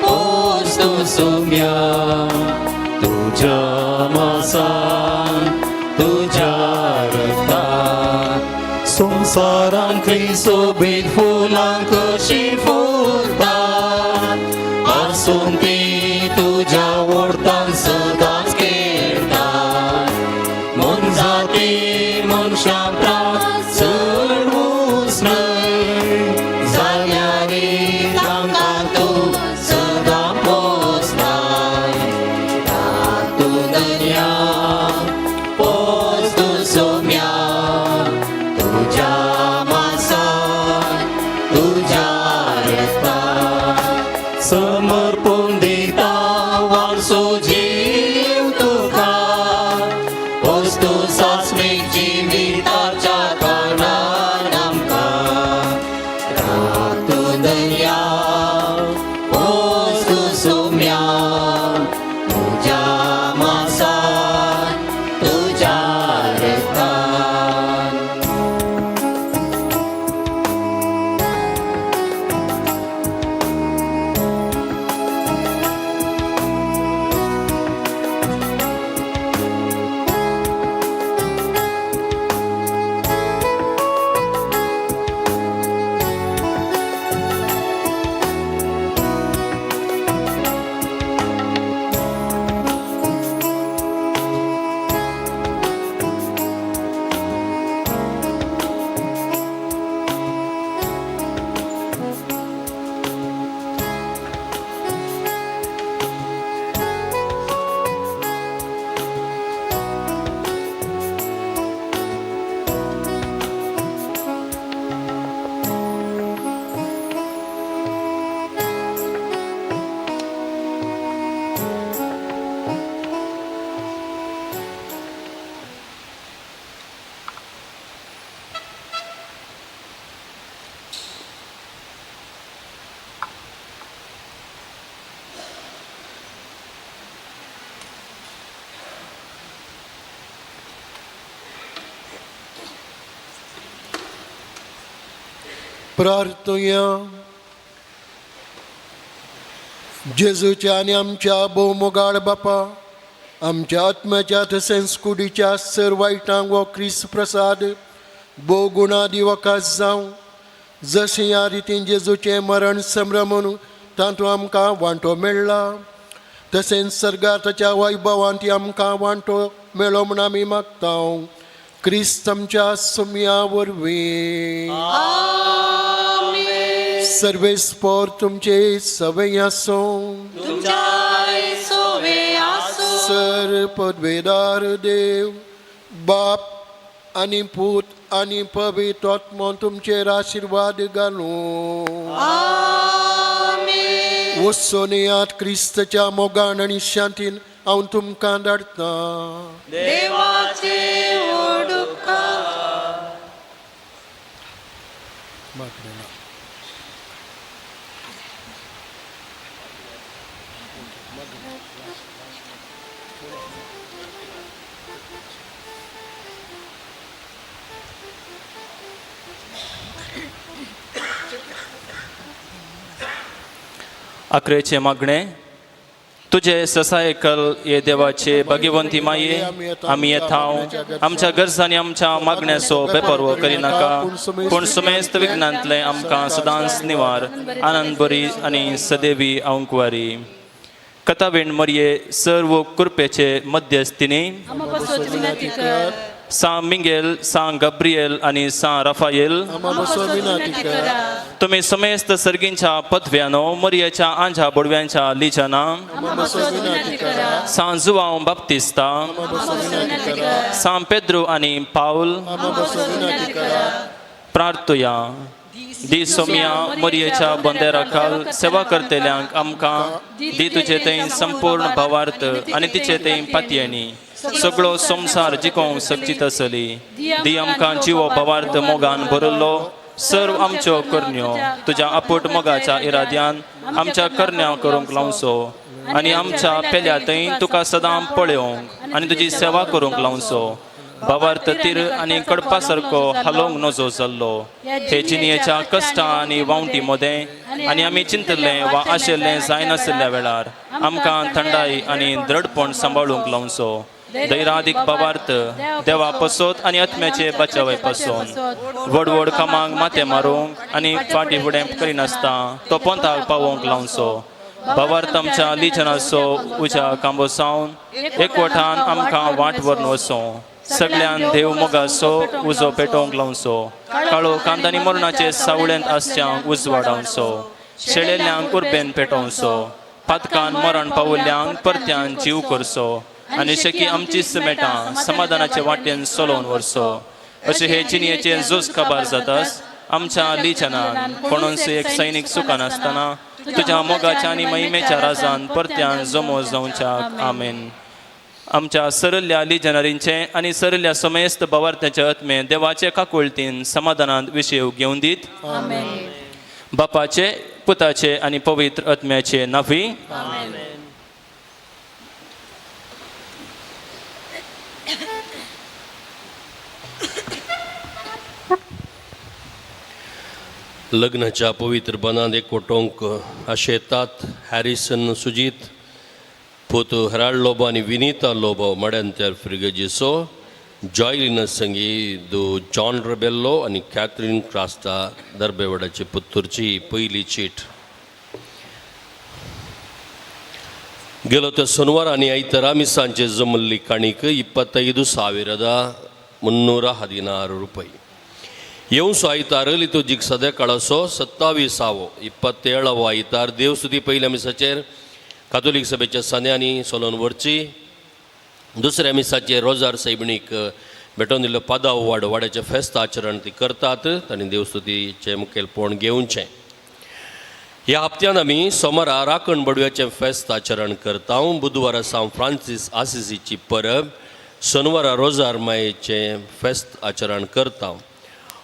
पोस तूं सोम्या तुज्या मासान तुज्या रक्तान. संवसारांतली सोबीत फुलां कशीं फुलतात आसून ती तुज्या वोडतान सदांच खेळटात मोनजाती मनशां प्राण चड ऊंच न्हय जाल्यार तांकां तूं सदां पोसताय रातूं दर्या पोस तूं सोम्या तुज्या मासान तुज्या रक्तान समर्पून दिता आमचो जीव तुका वस्तू सासणीक जिविताच्या कारणान आमकां रातूं दर्या पोस तूं सोम्या तुज्या मासान तुज्या रक्तान. प्रार्थुया. जेजूच्या आनी आमच्या भोवमोगाळ बापा आमच्या आत्म्याच्या तशेंच कुडीच्या सर वायटांक हो क्रिस्त प्रसाद भोव गुणा दिवकास जावं जशें ह्या रितीन जेजूचें मरण संभ्रमून तातूंत आमकां वांटो मेळ्ळा तशेंच सर्गार ताच्या वैभवान ती आमकां वांटो मेळो म्हूण आमी मागता क्रिस्त आमच्या सुमया वरवीं. सर्वेस्पोर तुमचे सवय आसूं सर पदवेदार देव बाप आनी पूत आनी पवित्र आत्मो तुमचेर आशिर्वाद घालूं. वचून येयात क्रिस्तच्या मोगान आनी शांतीन हांव तुमकां धाडटां. अकरेचे मागणे तुजे ससायकल ये देवाचे भगवंती माये आमी येताव आमच्या गरजांनी आमच्या मागण्याचो बेपर्व करिनाका पूण सुमेस्त विघ्नांतले आमकां सदांच निवार आनंद बरी आनी सदेवी अंकवारी कथावीण मरये सर्व कृपेचे मध्यस्थिनी सां मिंगेल सां गब्रियल आनी सां राफायल तुमी समेस्त सर्गींच्या पदव्यानो मरियेच्या आंजा बोडव्यांच्या लिजाना सां जुवांव बाप्तिस्ता सां पेद्रू आनी पावल प्रार्थुया दी सोमिया मरियेच्या बंदेराखाल सेवा करतल्यांक आमकां दी तुजे थंय संपूर्ण भावार्थ आनी तिचे थंय पातयेनी सगळो संवसार जिखोवंक सकचीत आसली दी आमकां जिवो भावार्थ मोगान भरिल्लो सर्व आमच्यो करण्यो तुज्या आपूट मोगाच्या इराद्यान आमच्या करण्या करूंक लावचो आनी आमच्या पेल्या थंय तुका सदां पळोवंक आनी तुजी सेवा करूंक लावचो भावार्थ तीर आनी कडपा सारको हालोवंक नजो जाल्लो हे जिणयेच्या कश्टां आनी वावटी मदें आनी आमी चिंतलें वा आशिल्लें जायनाशिल्ल्या वेळार आमकां थंडाय आनी द्रडपण सांबाळूंक लावचो दैरादीक भावार्थ देवा पसोत आनी आत्म्याचे बचावे पासून व्हड व्हड कामांक माथें मारूंक आनी फाटी फुडें करिनासतना तो पंथाक पावोवंक लावचो भावार्थ आमच्या लिजनाचो उज्या कांबो सावन एकवटान आमकां वाट व्हरून वचों सगळ्यान देव मोगाचो उजो पेटोवंक लावचो काळो कांतांनी मरणाचे सावळेंत आसच्यांक उजवाडावचो शेळेल्ल्यांक उर्बेन पेटोवचो पातकान मरण पावल्ल्यांक परत्यान जीव करचो आनी शकी आमची समेटां समाधानाचे वाटेन चलोवन व्हरचो अशें हे जिणयेचे झूज काबार जातास आमच्या लिजनान कोणूच एक सैनीक सुखान आसतना तुज्या मोगाच्या आनी महिमेच्या राजान परत्यान जमो जावच्याक आमेन. आमच्या सरल्या लिजनारींचे आनी सरल्या समेस्त भावार्थ्याचे आत्मे देवाचे काकुळतीन समाधानांत विशेव घेवन दीत. बापाचे पुताचे आनी पवित्र आत्म्याचे नांवी. लग्नाच्या पवित्र बनांत एकवटोवंक आशेतात हॅरिसन सुजीत पूत हेराल्ड लोबो आनी विनीता लोबो मड्यांतर फिर्गजीचो जॉयलिना संगी दो जॉन रेबेल्लो आनी कॅथरीन क्रास्ता दर्बेवाडाची पुत्तूरची पयली चीट. गेलो त्या सोनवार आनी आयतारा मिसांचे जमल्ली काणीक 25,316 रुपये. येवसो आयतार लितोजीक सद्या काळाचो 27वो 27वो आयतार देवस्तुती पयल्या मिसाचेर कातोलीक सभेच्या सान्यांनी सोलोन व्हरची. दुसऱ्या मिसाचेर रोजार सैबणीक भेटोवन दिल्लो पादाव वाड वाड्याचें फेस्त आचरण ती करतात तांणी देवस्तुतीचें मुखेलपण घेवचें. ह्या हप्त्यान आमी सोमारा राखण बडव्याचें फेस्त आचरण करता. बुधवारा सांव फ्रांसीस आसिसीची परब, शनवारा रोजार मायेचें फेस्त आचरण करता.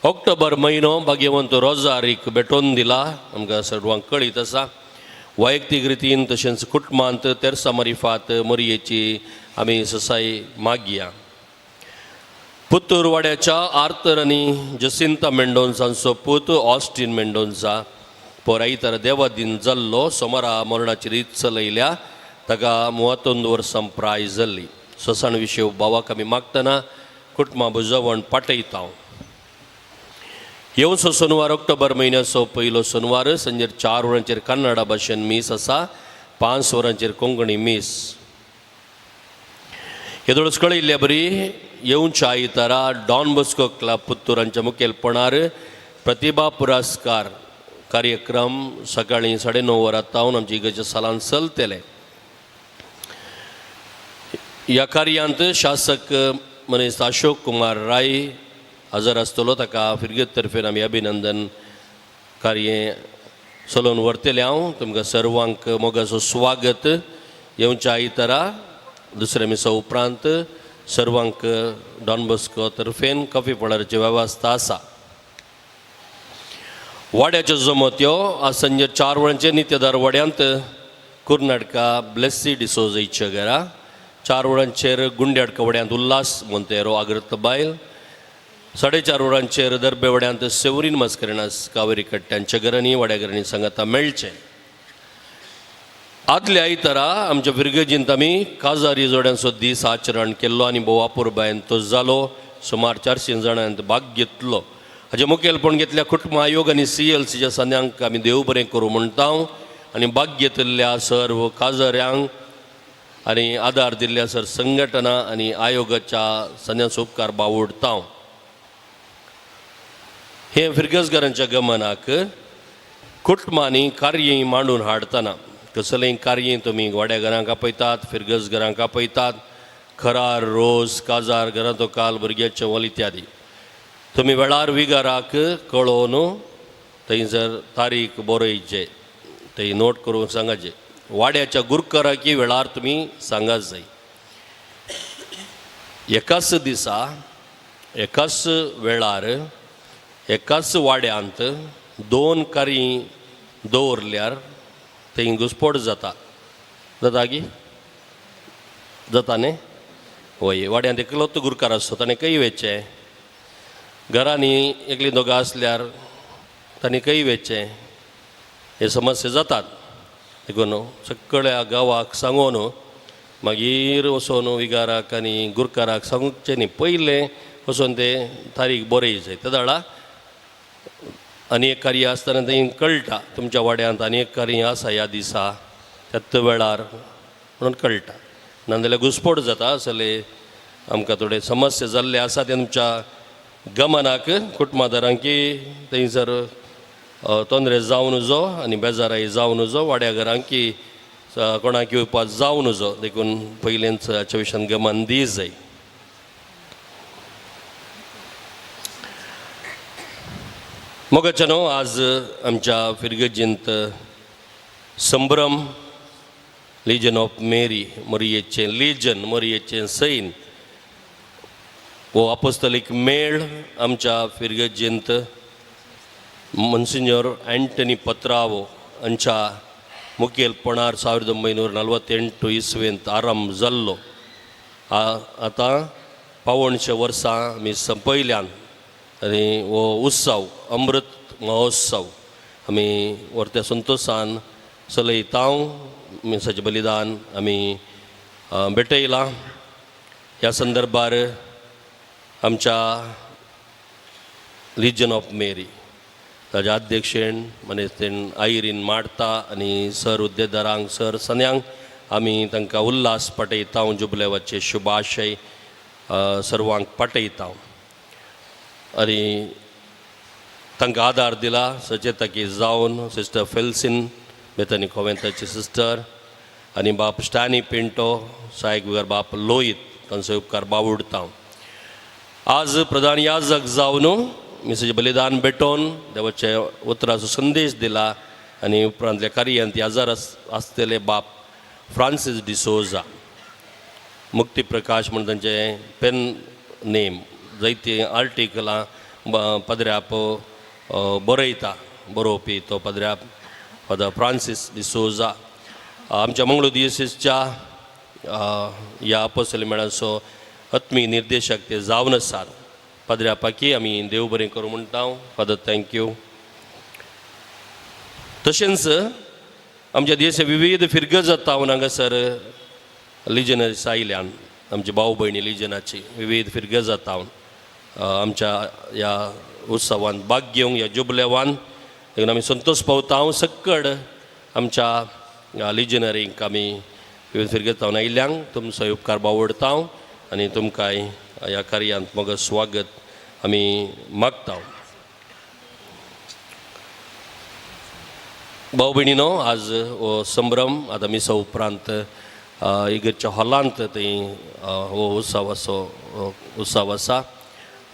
ऑक्टोबर म्हयनो भाग्यवंत रोजारीक भेटोवन दिला आमकां सर्वांक कळीत आसा. वैयक्तीक रितीन तशेंच कुटुंबांत तेरसा मारिफात मरयेची आमी ससाय मागया. पुत्तूरवाड्याच्या आर्थर आनी जसिंता मेंडोन्सांचो पूत ऑस्टीन मेंडोन्सा पोर आयतारा देवादीन जाल्लो. सोमारा मरणाची रीत चलयल्या. ताका 31 वर्सां प्राय जाल्ली. ससाण विशय भावाक आमी मागतना कुटुंबा बुजवण पाटयता. येवचो सोनवार ऑक्टोबर म्हयन्याचो पयलो सोनवार संजेर 4 वरांचेर कन्नडा भाशेन मीस आसा, 5 वरांचेर कोंकणी मीस. येदोळच कळयल्ल्या बरी येवच्या आयतारा डॉन बॉस्को क्लब पुत्तूरांच्या मुखेलपणार प्रतिभा पुरस्कार कार्यक्रम सकाळीं 9:30 वरां तावन आमच्या इगर्जेच्या सालान चलतले. ह्या कार्यांत शासक मनीस अशोक कुमार राय हजर आसतलो. ताका फिरगेत तर्फेन आमी अभिनंदन कार्य चलोवन व्हरतले. हांव तुमकां सर्वांक मोगाचो स्वागत. येवच्या आयतारा दुसऱ्या मिसा उपरांत सर्वांक डॉन बॉस्को तर्फेन कॉफी पळारची वेवस्था आसा. वाड्याच्यो जमत्यो आज संजे 4 वरांचेर नित्यदार वाड्यांत कुर्नाटका ब्लेसी डिसोजाच्या घरा, 4 वरांचेर गुंड्याडका वाड्यांत उल्हास मोंतेरो आग्रत बायल, 4:30 वरांचेर दर्बे वाड्यांत सेवरीन मस्करिनास कावेरी कट्ट्यांच्या घरांनी वाड्या घरांनी सांगाता मेळचें. आदल्या आयतारा आमच्या फिर्गजींत आमी काजारी जोड्यांचो दीस आचरण केल्लो आनी भोव अपुरबायेन तो जालो. सुमार 400 जाणांत भाग घेतलो. हाजें मुखेलपण घेतल्या कुटुंब आयोग आनी CLCच्या सन्यांक आमी देव बरें करूं म्हणटा आनी भाग घेतिल्ल्या सर्व काजाऱ्यांक आनी आदार दिल्ल्या सर संघटना आनी आयोगाच्या सन्यांचो उपकार बावडता. हे फिर्गजगारांच्या गमनाक कुटुंबांनी कार्य मांडून हाडटना कसलेंय कार्य तुमी वाड्या घरांक आपयतात, फिर्गज घरांक आपयतात, खरार रोस काजार घरांतो काल भुरग्याचें वल इत्यादी, तुमी वेळार विगाराक कळोवन थंयसर तारीख बरयचे, थंय नोट करून सांगाचे. वाड्याच्या गुरकराकी वेळार तुमी सांगात जाय. एकाच दिसा एकाच वेळार एकाच वाड्यांत 2 कार्य दवरल्यार थंय घुस्पोट जाता. जाता की जाता न्ही? वय वाड्यांत एकलोच गुरकार आसतो, ताणें खंय वेचें? घरांनी एकली दोगां आसल्यार तांणी खंय वेचें? हे समस्या जातात. देखून सगळ्या गांवाक सांगून मागीर वचोन विगाराक आनी गुरकाराक सांगचें न्ही, पयलें वचोन ते तारीख बरयचे. ते दाडा आनी एक कार्य आसतना थंय कळटा तुमच्या वाड्यांत आनी एक कार्य आसा ह्या दिसा त्याच वेळार म्हणून कळटा. नाजाल्यार घुस्पोट जाता. असले आमकां थोडे समस्या जाल्ले आसा ते तुमच्या गमनाक कुटुंबादारांकी थंयसर तोंदरे जावं नजो आनी बेजाराय जावं नजो, वाड्या घरांकी कोणाक येवपाक जावं नजो. देखून पयलेंच हाच्या विशयान गमन दी जाय. मोगाच्या न्हू आज आमच्या फिर्गजींत संभ्रम लिजन ऑफ मेरी मरियेचें लिजन मरियेचें सैन हो आपोस्तलीक मेळ आमच्या फिर्गजींत मनसिंजोर अँटनी पत्रावो हांच्या मुखेलपणार 1948 इसवेंत आरंभ जाल्लो. आतां 175 वर्सां आमी संपयल्यान आनी हो उत्सव अमृत महोत्सव आमी व्हरत्या संतोशान चलयता. मिसाचें बलिदान आमी भेटयलां. ह्या संदर्भार आमच्या लिजन ऑफ मेरी ताज्या अध्यक्षेण मनेस्तेन आयरीन माडता आनी सर उद्देदारांक सर सन्यांक आमी तांकां उल्हास पाटयता, जुबलेवाचे शुभाशय सर्वांक पाटयता आनी तांकां आदार दिला सचेताकी जावन सिस्टर फेल्सीन बेतनी कोवेंताची सिस्टर आनी बाप स्टॅनी पिंटो सायक बिगर बाप लोहीत तांचो उपकार बावुडता. आज प्रधान याजक जावन मिसाचें बलिदान भेटोवन देवाच्या उतराचो संदेश दिला आनी उपरांतल्या कार्यांत याजार आसतले बाप फ्रांसीस डिसोजा मुक्ती प्रकाश म्हण तांचें पेन नेम जायतीं आर्टिकलां पदऱ्याप बरयता, बरोवपी तो पदऱ्याप फादर फ्रांसीस डिसोजा. आमच्या मंगळूर दियसीसच्या ह्या आपोस्तली मेळाचो आत्मी निर्देशक ते जावन आसात. पाद्र्यापाकी आमी देव बरें करूं म्हणटा. Father thank you. तशेंच आमच्या देश विविध फिर्गज जावन हांगासर लिजनरीस आयल्यान आमची भाव भयणी लिजनाची विविध फिर्गज जाता आमच्या ह्या उत्सवान भाग घेवंक ह्या जुबलेवान देखून आमी संतोश पावता. सक्कड आमच्या लिजनरींक आमी विविध फिर्गज जावन आयिल्ल्यांक तुमचो उपकार बावडता आनी तुमकांय ह्या कार्यांत मग स्वागत आमी मागता. भाव भयणीनो आज हो संभ्रम आतां मिसा उपरांत इगर्जच्या हॉलांत थंय हो उत्सव असो उत्सव आसा.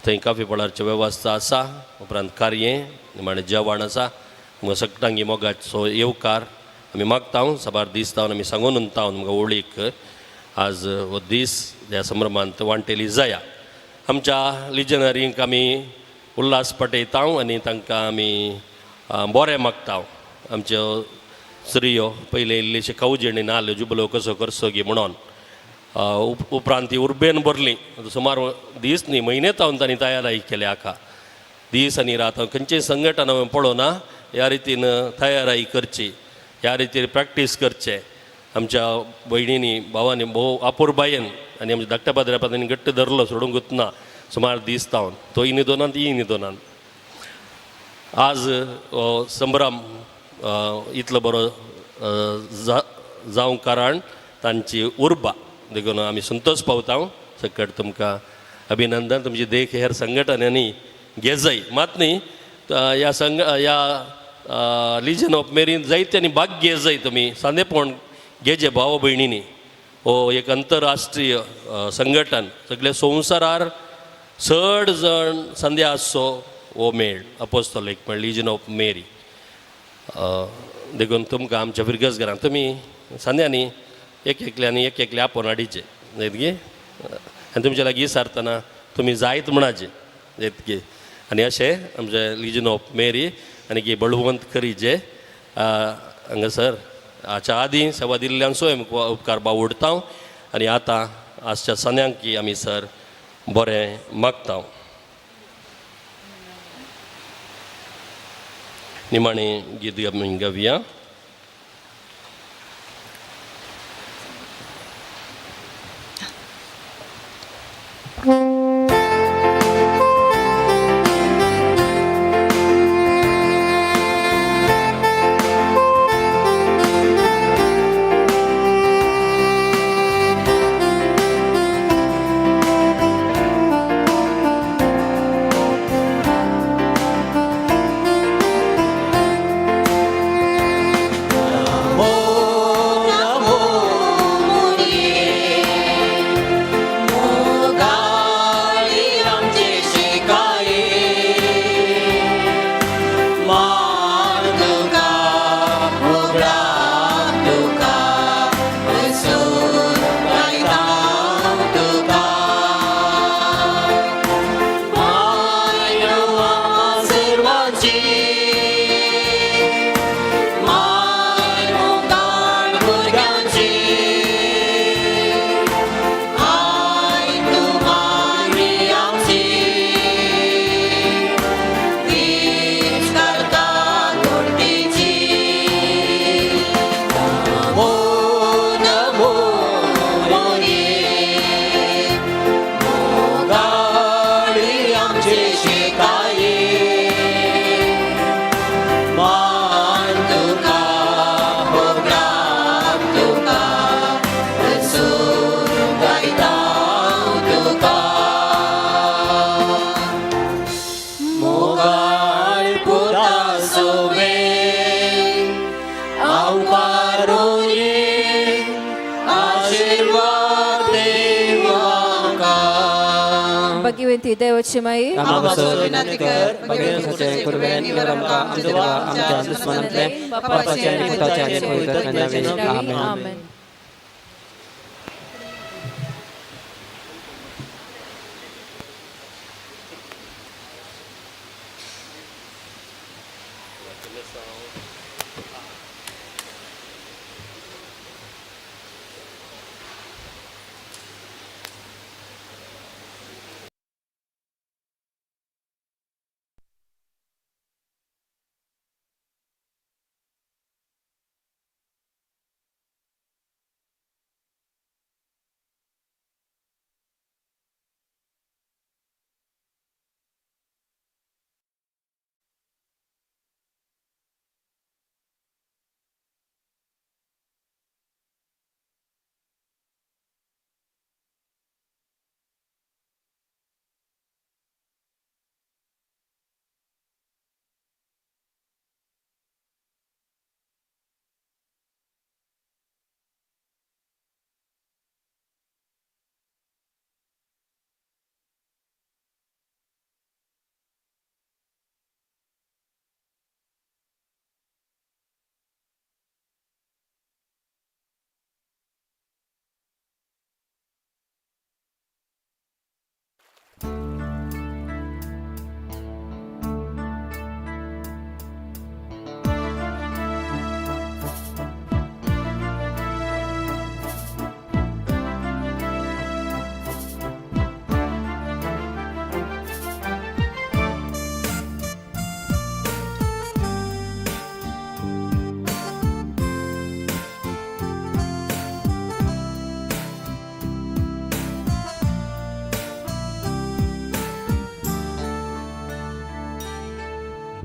थंय काफी पळारची वेवस्था आसा. उपरांत कार्य निमाणें जेवण आसा. तुमकां सगळ्यांक मोगाचो येवकार आमी मागता. साबार दीस जावन आमी सांगून उरता तुमकां ओळीक आज हो दीस ह्या संभ्रमांत वांटेली जाया. आमच्या लिजनरींक आमी उल्हास पटयता आनी तांकां आमी बरें मागता. आमच्यो स्त्रियो पयले इल्लेशे कवजेणी नाल्यो जुबलो कसो करचो गी म्हणून उपरांत ती उर्बेन भरली. सुमार दीस न्ही म्हयने जावन तांणी तयारी केल्या आका दीस आनी रात खंयचेय संघटना पळोवना ह्या रितीन तयारी करची, ह्या रितीन प्रॅक्टीस करचें. आमच्या भयणींनी भावांनी भोव आपुरबायेन आनी आमच्या धाकट्या पाद्र्या पाद्र्यांनी घट्ट धरलो सोडूंकूच ना सुमार दीस तावन तोय न्हिदोनात तीय न्हिदोनात. आज संभ्रम इतलो बरो जावंक कारण तांची उर्बा देखून आमी संतोश पावता. सकट तुमकां अभिनंदन. तुमची देख हेर संघटनांनी घेजय मात न्ही ह्या संघ ह्या लिजन ऑफ मेरीन जायते आनी भाग घेजय तुमी सांदेपण घेजे भाव भयणींनी. हो एक अंतरराष्ट्रीय संघटन सगळे संवसारार चड जण संध्या आसचो हो मेळ अपोस्तोलीक म्हळ्यार लिजन ऑफ मेरी. देखून तुमकां आमच्या फिरगज घरान तुमी सांद्यांनी एक एकल्यानी एक एकले आपोवन हाडीचे येतगी आनी तुमच्या लागीं सारतना तुमी जायत म्हणाचे येतगी आनी अशें आमचें लिजन ऑफ मेरी आनी की बळवंत करीचे हांगासर हाच्या आदीं सेवा दिल्ल्यांचोय उपकार बावडता आनी आतां आजच्या सन्यांकी आमी सर बरें मागता. निमाणें गीत आमी गावया. भगवंती देवाची माई आमेन.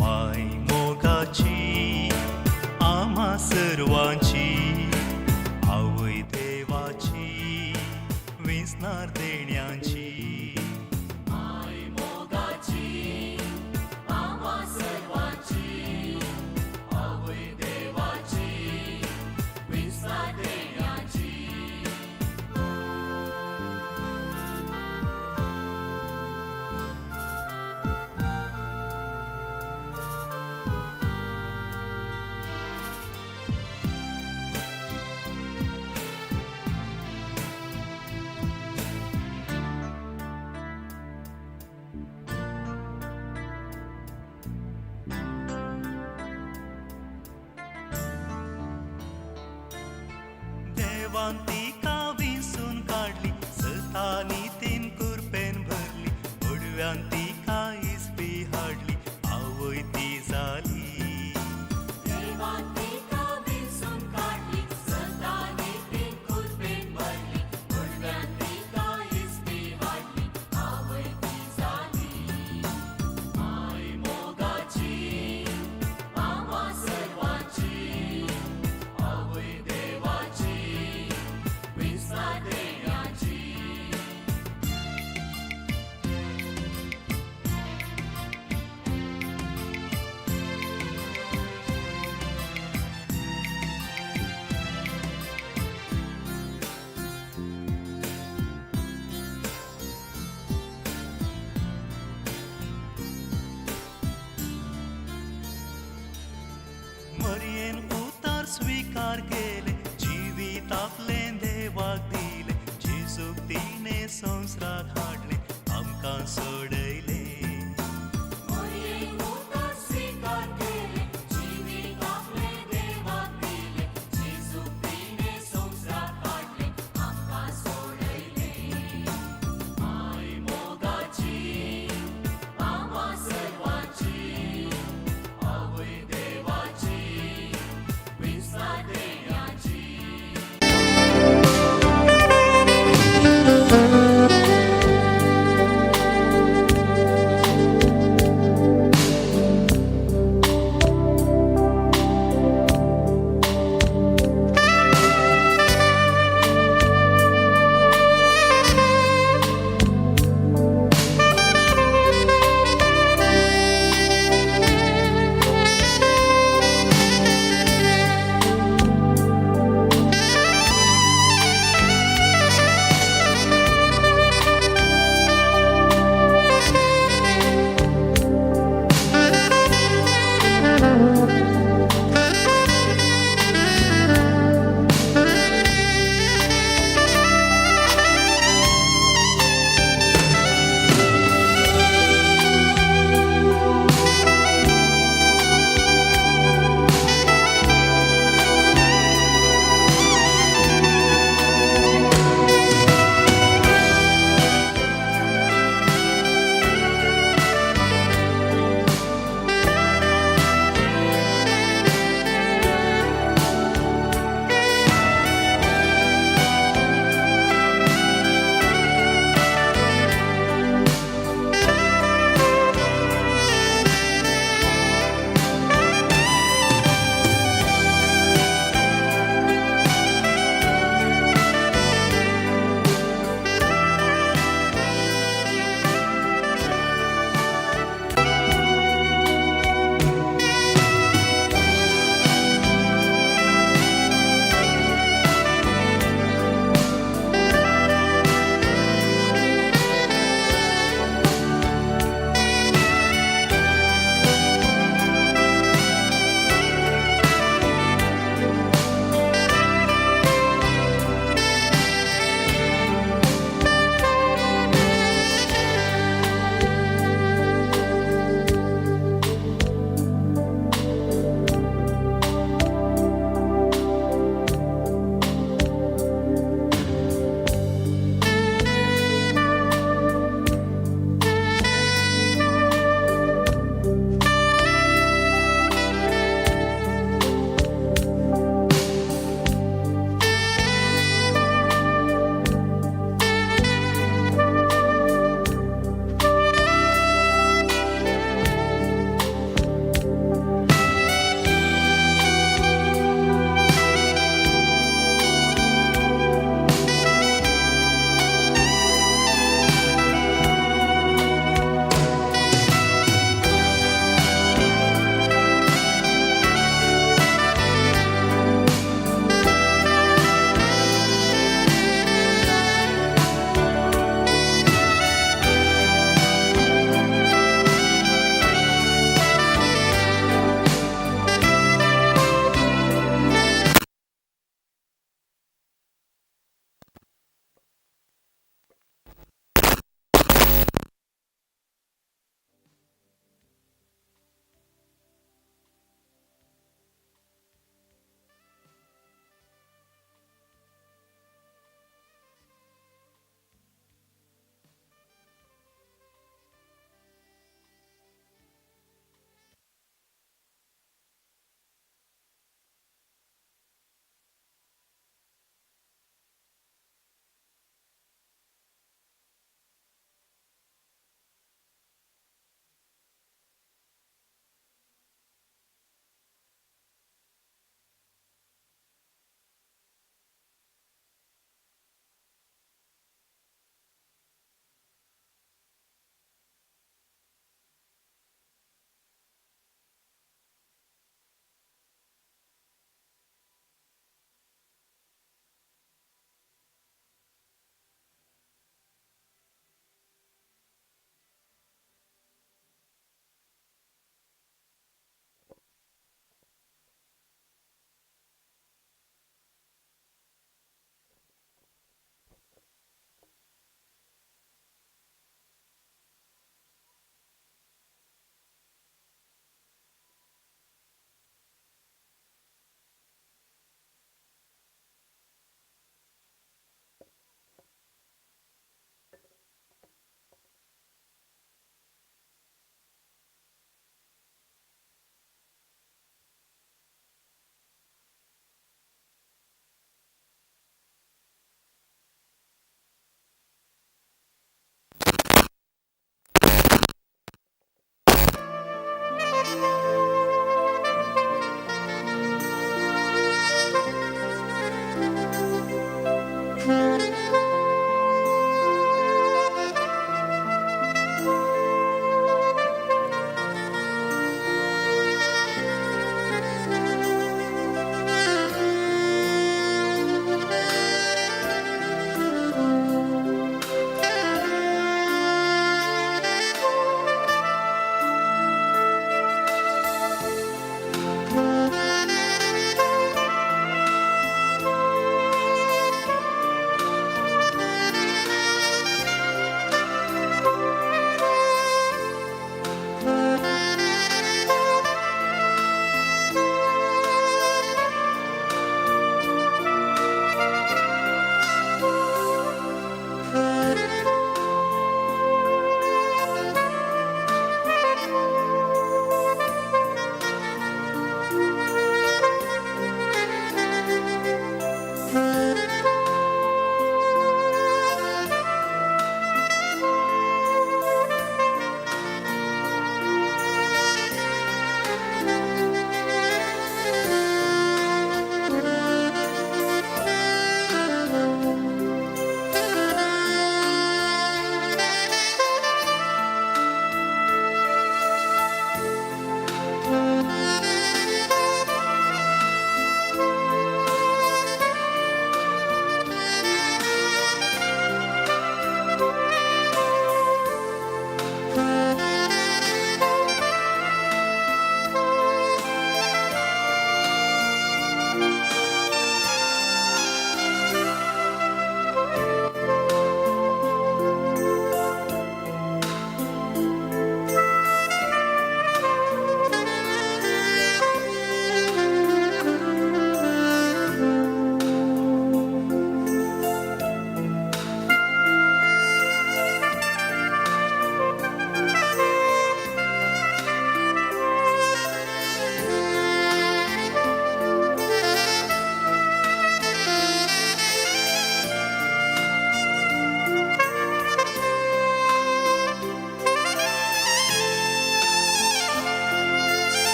माय मोगाची आमा सर्वांची आवय देवाची विसनार देण्यांची. माय मोगाची आमा सर्वांची आवय देवाची विसनार देण्याची. देवान तिका विसून काडली सतानी तीन कुरपेन भरली ओडव्यान तिका इस्पी हाडली आवय ती जाली. देवान तिका विसून काडली सतानी तीन कुरपेन भरली उडव्यान तिका इस्पी हाडली आवय ती जाली. माय मोगाची आमा सर्वांची आवय देवाची विसनार देण्याची. मरयेन उतार स्वीकार केले जिवीत आपलें देवाक दिलें जेजूक तिणें संवसाराक हाडलें आमकां सोडयलें. मोरयेन उतार स्वीकार केले जिवीत आपलें देवाक दिलें जेजूक तिणें संवसाराक हाडलें आमकां सोडयलें. माय मोगाची आमा सर्वांची आवय देवाची विसनार देण्याची.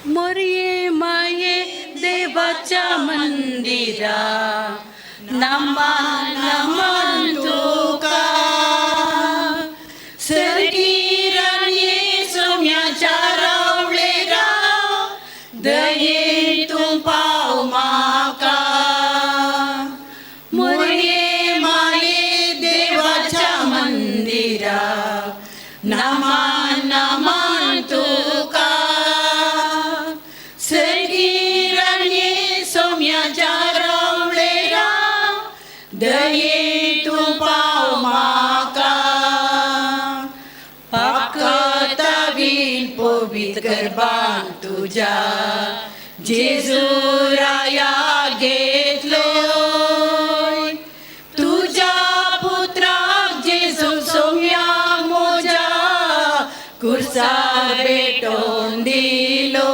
मोरये माये देवाच्या मंदिरा नमन नमन तुका सरगिरांनी सोम्याच्या रावळेरा दये तूं पाव म्हाका मोरये माये देवाच्या मंदिरा नमन नमन तुका सरगिरांनी सोम्याच्या रावळेरा दये तूं पाव म्हाका पाकतावीन पवित्र गर्भान तुज्या जेजू राया घेतलो तुज्या पुत्राक जेजू सोम्या मोजा कुर्सार भेटोवन दिलो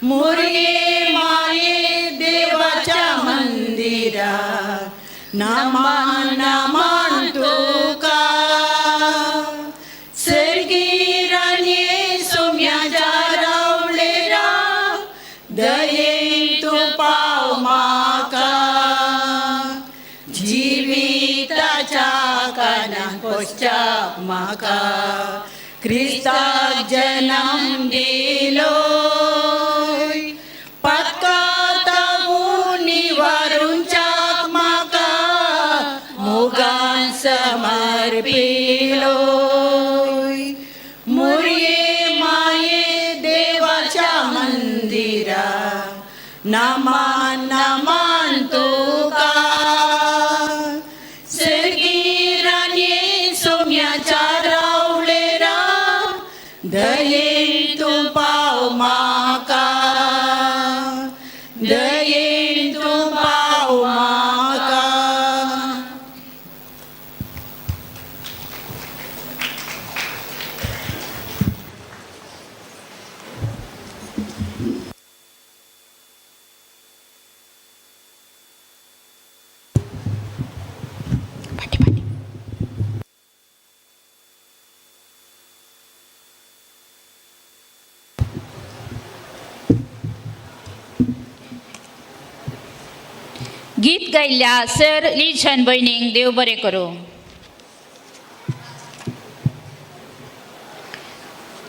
मोरये माये देवाच्या मंदिरा नमन नमन तुका सरगिरांनी सोम्याच्या रावळेरा दये तूं पाव म्हाका जिविताच्या कानाक पोसच्याक म्हाका क्रिस्ताक जनम दिलो पातकातावून निवारुंच्याक म्हाका मोगान समर्पिलो मोरये माये देवाच्या मंदिरा नमन नमन तुका सरगिरांनी सोम्याच्या रावळेरा दयेन तूं पाव म्हाका दयेन तूं पाव म्हाका. गीत गायिल्ल्या सर लिशन भयणींक देव बरें करूं.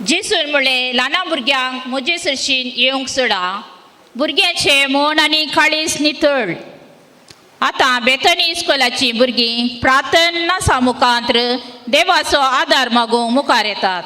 जेसून म्हणलें ल्हाना भुरग्यांक म्हजे सरशीन येवंक सोडा, भुरग्यांचें मन आनी काळीज नितळ. आतां बेतनी इस्कोलाचीं भुरगीं प्रार्थना सामुखांत देवाचो आदार मागूंक मुखार येतात.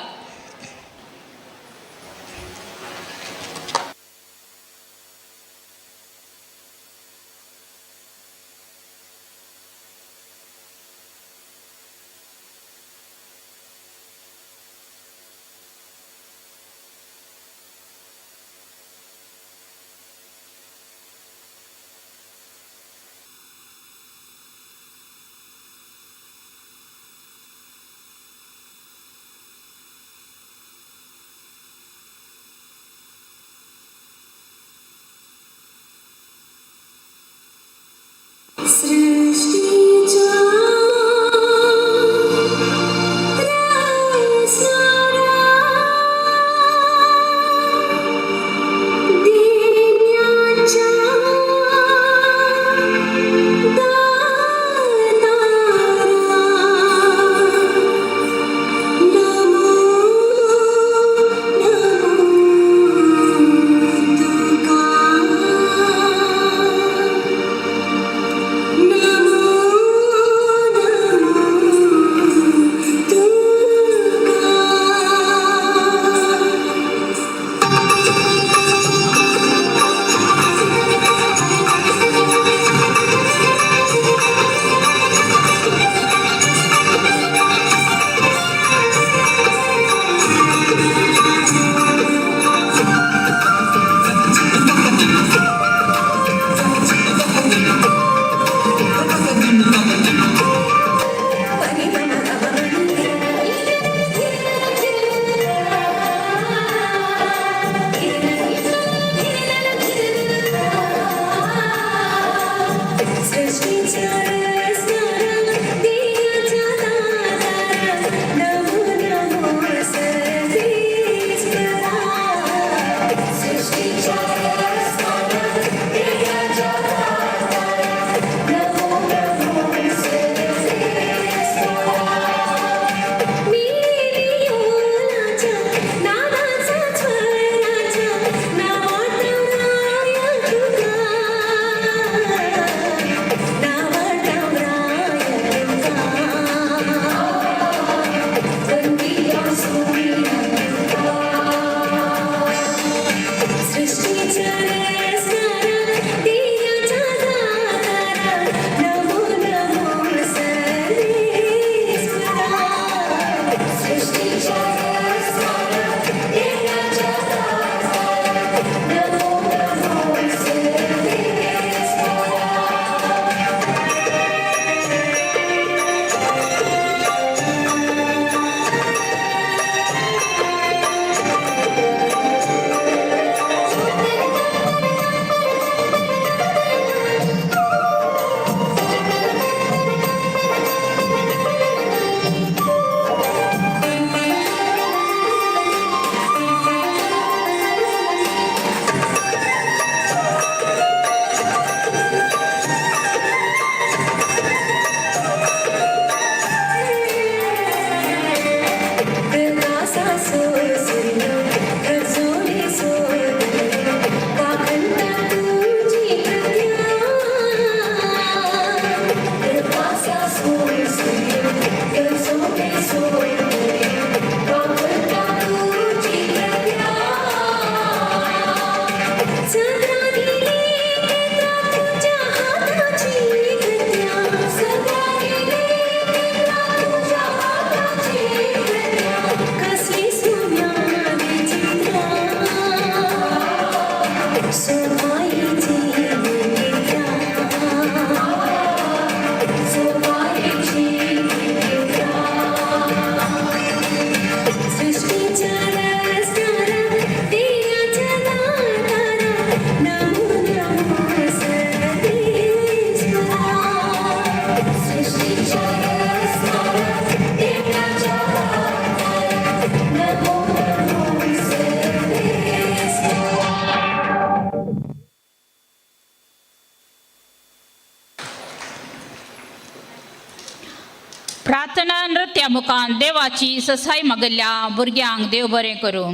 प्रार्थना नृत्या मुखान देवाची ससाय मागल्ल्या भुरग्यांक देव बरें करूं.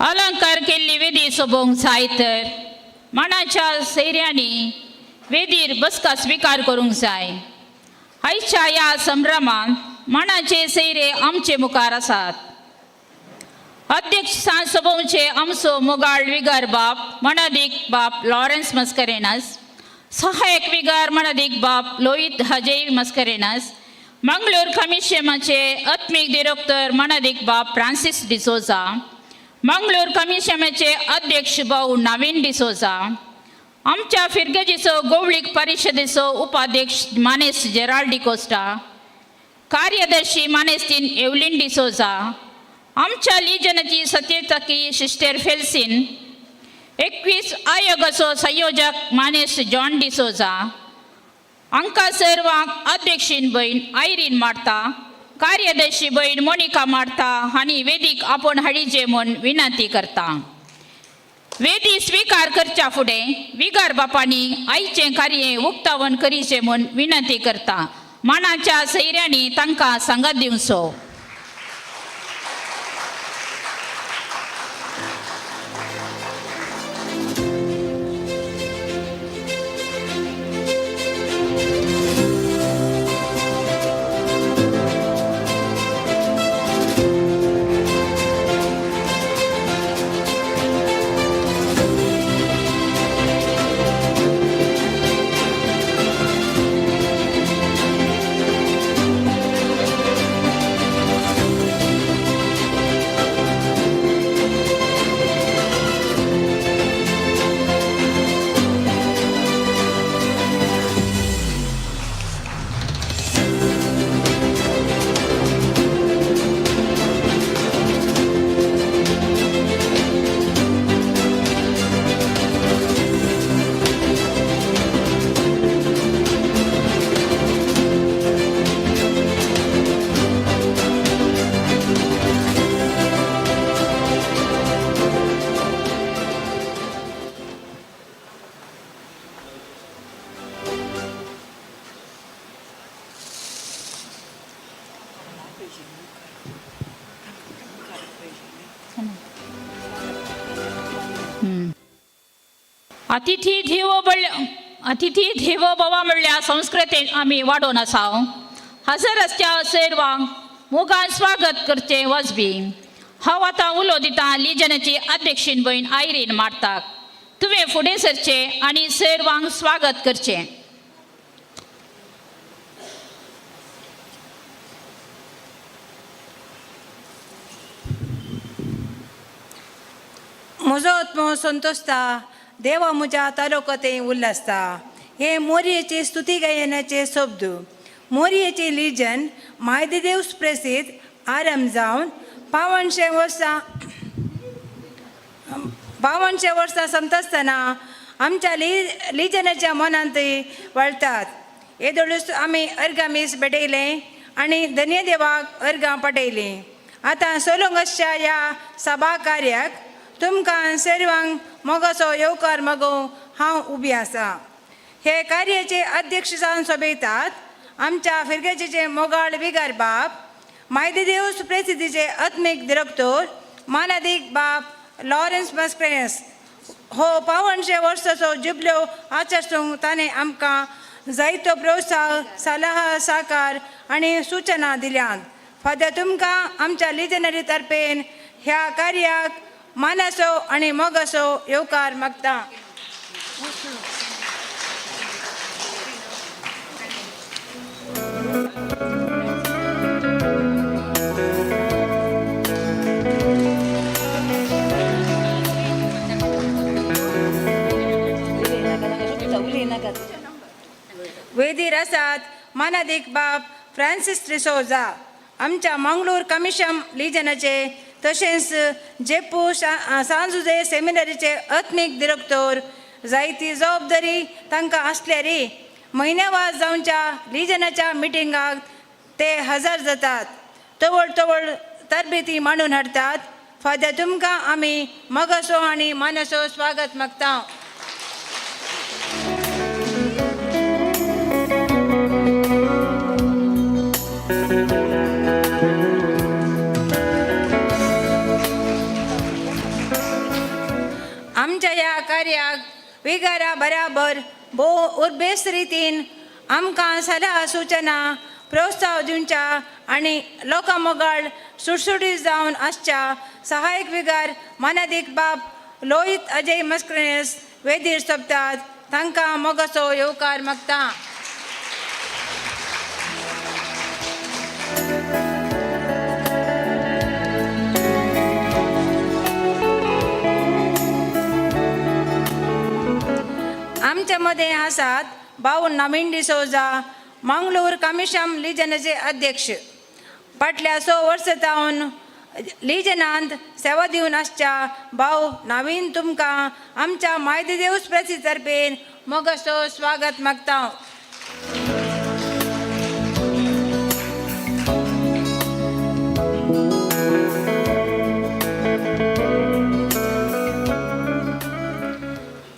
अलंकार केल्ली वेदी सोबोवंक जाय तर माणाच्या सैऱ्यांनी वेदीर बसका स्विकार करूंक जाय. आयच्या ह्या संभ्रमांत माणाचे सैरे आमचे मुखार आसात. अध्यक्ष सांज सोबोवचे आमचो मोगाळ विगार बाप मणादीक बाप लॉरन्स मस्करेनस, सहायक विगार मणादीक बाप लोहित हजय मस्करेनस, मंगळूर कमिशनाचे आत्मीक दिरोक्तर मणादीक बाप फ्रांसीस डिसोजा, मंगळूर कमिशनाचे अध्यक्ष भाऊ नवीन डिसोजा, आमच्या फिरगजीचो गोवळीक परिशदेचो उपाध्यक्ष मानेस जेराल्ड डिकोस्टा, कार्यदर्शी मानेस्तीन एवलीन डिसोजा, आमच्या लिजनाची सतीर्थकी सिस्टर फेल्सीन, 21 आयोगाचो संयोजक मानेस जॉन डिसोजा, हांकां सर्वांक अध्यक्षीन भयण आयरीन मार्ता, कार्यदर्शी भयण मोनिका मार्ता हांणी वेदीक आपोवन हाडीचे म्हूण विनंती करता. वेदी स्विकार करच्या फुडें विगार बापांनी आयचें कार्य उक्तावण करीचें म्हूण विनंती करता. मानाच्या सैऱ्यांनी तांकां सांगात दिवचो. अतिथी देवो अतिथी देवो भवा म्हणल्यार संस्कृतेन आमी वाडोवन आसा. हजर आसच्या सर्वांक मोगान स्वागत करचें वचबी. हांव आतां उलो दिता लिजनाची अध्यक्षीन भयण आयरीन मार्ताक. तुवें फुडें सरचें आनी सर्वांक स्वागत करचें. म्हजो आत्मो संतोषता देवा म्हज्या तालुकते उल्हासता. हे मोरयेचे स्तुती गायनाचे शब्द. मोरयेचे लिजन मायदेदेव प्रेसीत आरंभ जावन 52 वर्सां संतासतना आमच्या लिजनाच्या मनांत वळतात. येदोळूच आमी अर्गां मीस भेटयलें आनी धन्यदेवाक अर्गां पटयलीं. आतां सोलंगसच्या ह्या सभा कार्याक तुमकां सर्वांक मोगाचो येवकार मागोवंक हांव उबी आसा. हे कार्याचे अध्यक्ष जावन सोबयतात आमच्या फिरगेचेचे मोगाळ विगार बाप मायदेदेव सुप्रेसिदीचे आत्मीक दिरक्तोर मानादीक बाप लॉरन्स मस्क्रेस. हो 55 वर्साचो जुबलो आचर्सूंक ताणें आमकां जायतो प्रोत्साह, सलाह, साकार आनी सुचना दिल्यात. फादर तुमकां आमच्या लिजनरी तर्फेन ह्या कार्याक मानाचो आनी मोगाचो येवकार मागता. वेदीर आसात मानादीक बाप फ्रांसीस डिसोजा, आमच्या मंगळूर कमिशम लिजनाचे तशेंच जेपू सांजुजे सेमिनरीचे आत्मीक दिरक्तोर. जायती जबाबदारी तांकां आसल्यारी म्हयन्यावार जावच्या लिजनाच्या मिटिंगाक ते हजर जातात. तवळ तवळ तरबेती मांडून हाडटात. फादर तुमकां आमी मोगाचो आनी मानाचो स्वागत मागता. आमच्या ह्या कार्याक विगारा बराबर भोव उर्बेस रितीन आमकां सलाह, सुचना, प्रोत्साह दिवच्या आनी लोकां मोगाळ सुटसुटीत जावन आसच्या सहायक विगार मानादीक बाप लोहित अजय मस्क्रेस वेदीर सोबतात. तांकां मोगाचो येवकार मागता. आमच्या मदें आसात भाऊ नवीन डिसोजा, मंगळूर कमिशम लिजनाचे अध्यक्ष. फाटल्या 6 वर्सां जावन लिजनांत सेवा दिवन आसच्या भाऊ नवीन तुमकां आमच्या मायदेदेव प्रेसी तर्फेन मोगाचो स्वागत मागता.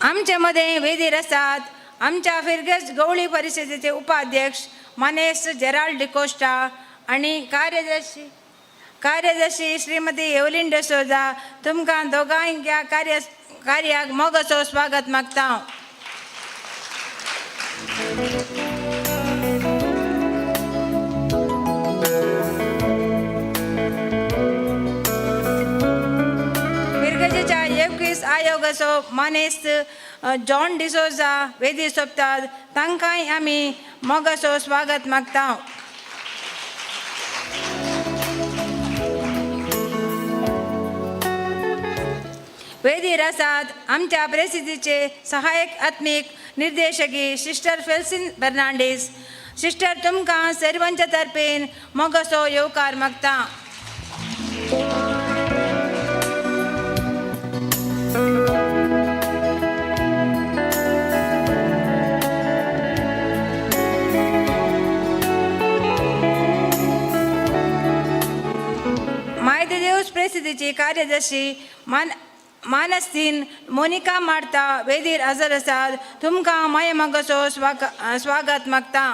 आमचे मदें वेदीर आसात आमच्या फिरगज गवळी परिशदेचे उपाध्यक्ष मानेस्त जेराल्ड डिकोस्टा आनी कार्यदर्शी श्रीमती एवलीन डिसोजा. तुमकां दोगांय ह्या कार्याक मोगाचो स्वागत मागता. फिरगजेच्या येवकीस आयोगाचो मानेस्त जॉन डिसोजा वेदी सोबतात. तांकांय आमी मोगाचो स्वागत मागता. वेदीर आसात आमच्या प्रेसिदीचे सहायक आत्मीक निर्देशकी सिस्टर फेल्सिन फर्नांडीस. सिस्टर तुमकां सर्वांच्या तर्फेन मोगाचो येवकार मागता. मायदेदेव प्रेसिदीची कार्यदर्शी मानस्तीन मोनिका मार्ता वेदीर हजर आसात. तुमकां माये मोगाचो स्वागत मागता.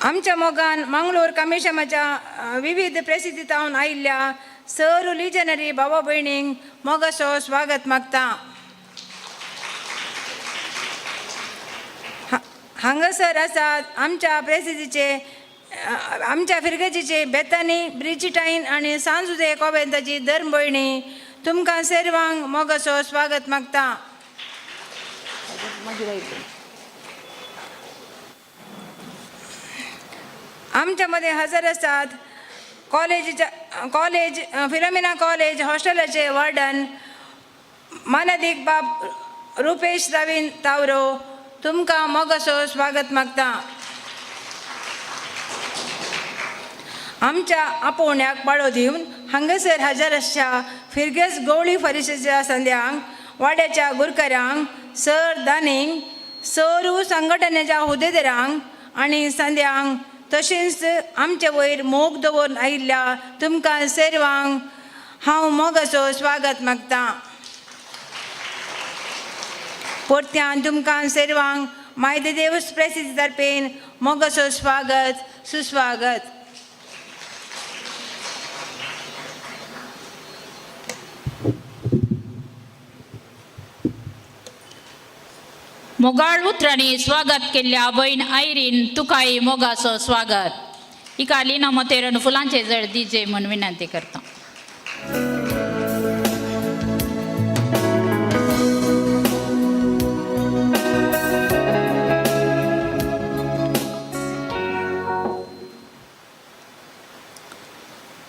आमच्या मोगान मंगळूर कमिशनाच्या विविध प्रसिद्धीतावन आयिल्ल्या सर लिजनरी भावा भयणींक मोगाचो स्वागत मागता. हांगासर आसात आमच्या प्रेसिदीचे आमच्या फिरगजीचे बेतानी ब्रिजिटाईन आनी सांजुदे कोवेंताची धर्म भयणी. तुमकां सर्वांक मोगाचो स्वागत मागता. आमच्या मदें हजर आसात कॉलेजीच्या कॉलेज फिलोमिना कॉलेज हॉस्टेलाचे वार्डन मानादीक बाब रुपेश रावीन तावरो, तुमकां मोगाचो स्वागत मागता. आमच्या आपोवण्याक पाळो दिवन हांगासर हजर आसच्या फिरगेज गवळी फरिशेच्या संद्यांक, वाड्याच्या गुरकरांक, सर दानींक, सरू संघटनेच्या हुद्देदारांक आनी संद्यांक, तशेंच आमचे वयर मोग दवरून आयिल्ल्या तुमकां सर्वांक हांव मोगाचो स्वागत मागता. परत्यान तुमकां सर्वांक मायदे देवस प्रेसिद्ध तर्फेन मोगाचो स्वागत सुस्वागत. मोगाळ उतरांनी स्वागत केल्ल्या भयण आयरीन तुकाय मोगाचो स्वागत. हिका लिना मोतेरन फुलांचे जळ दिजे म्हूण विनंती करता.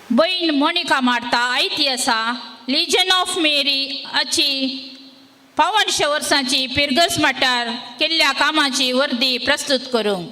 भयण मोनिका मार्ता आयती आसा लिजन ऑफ मेरी अची 500 वर्सांची पिरगस मठार केल्ल्या कामाची वर्दी प्रस्तुत करूंक.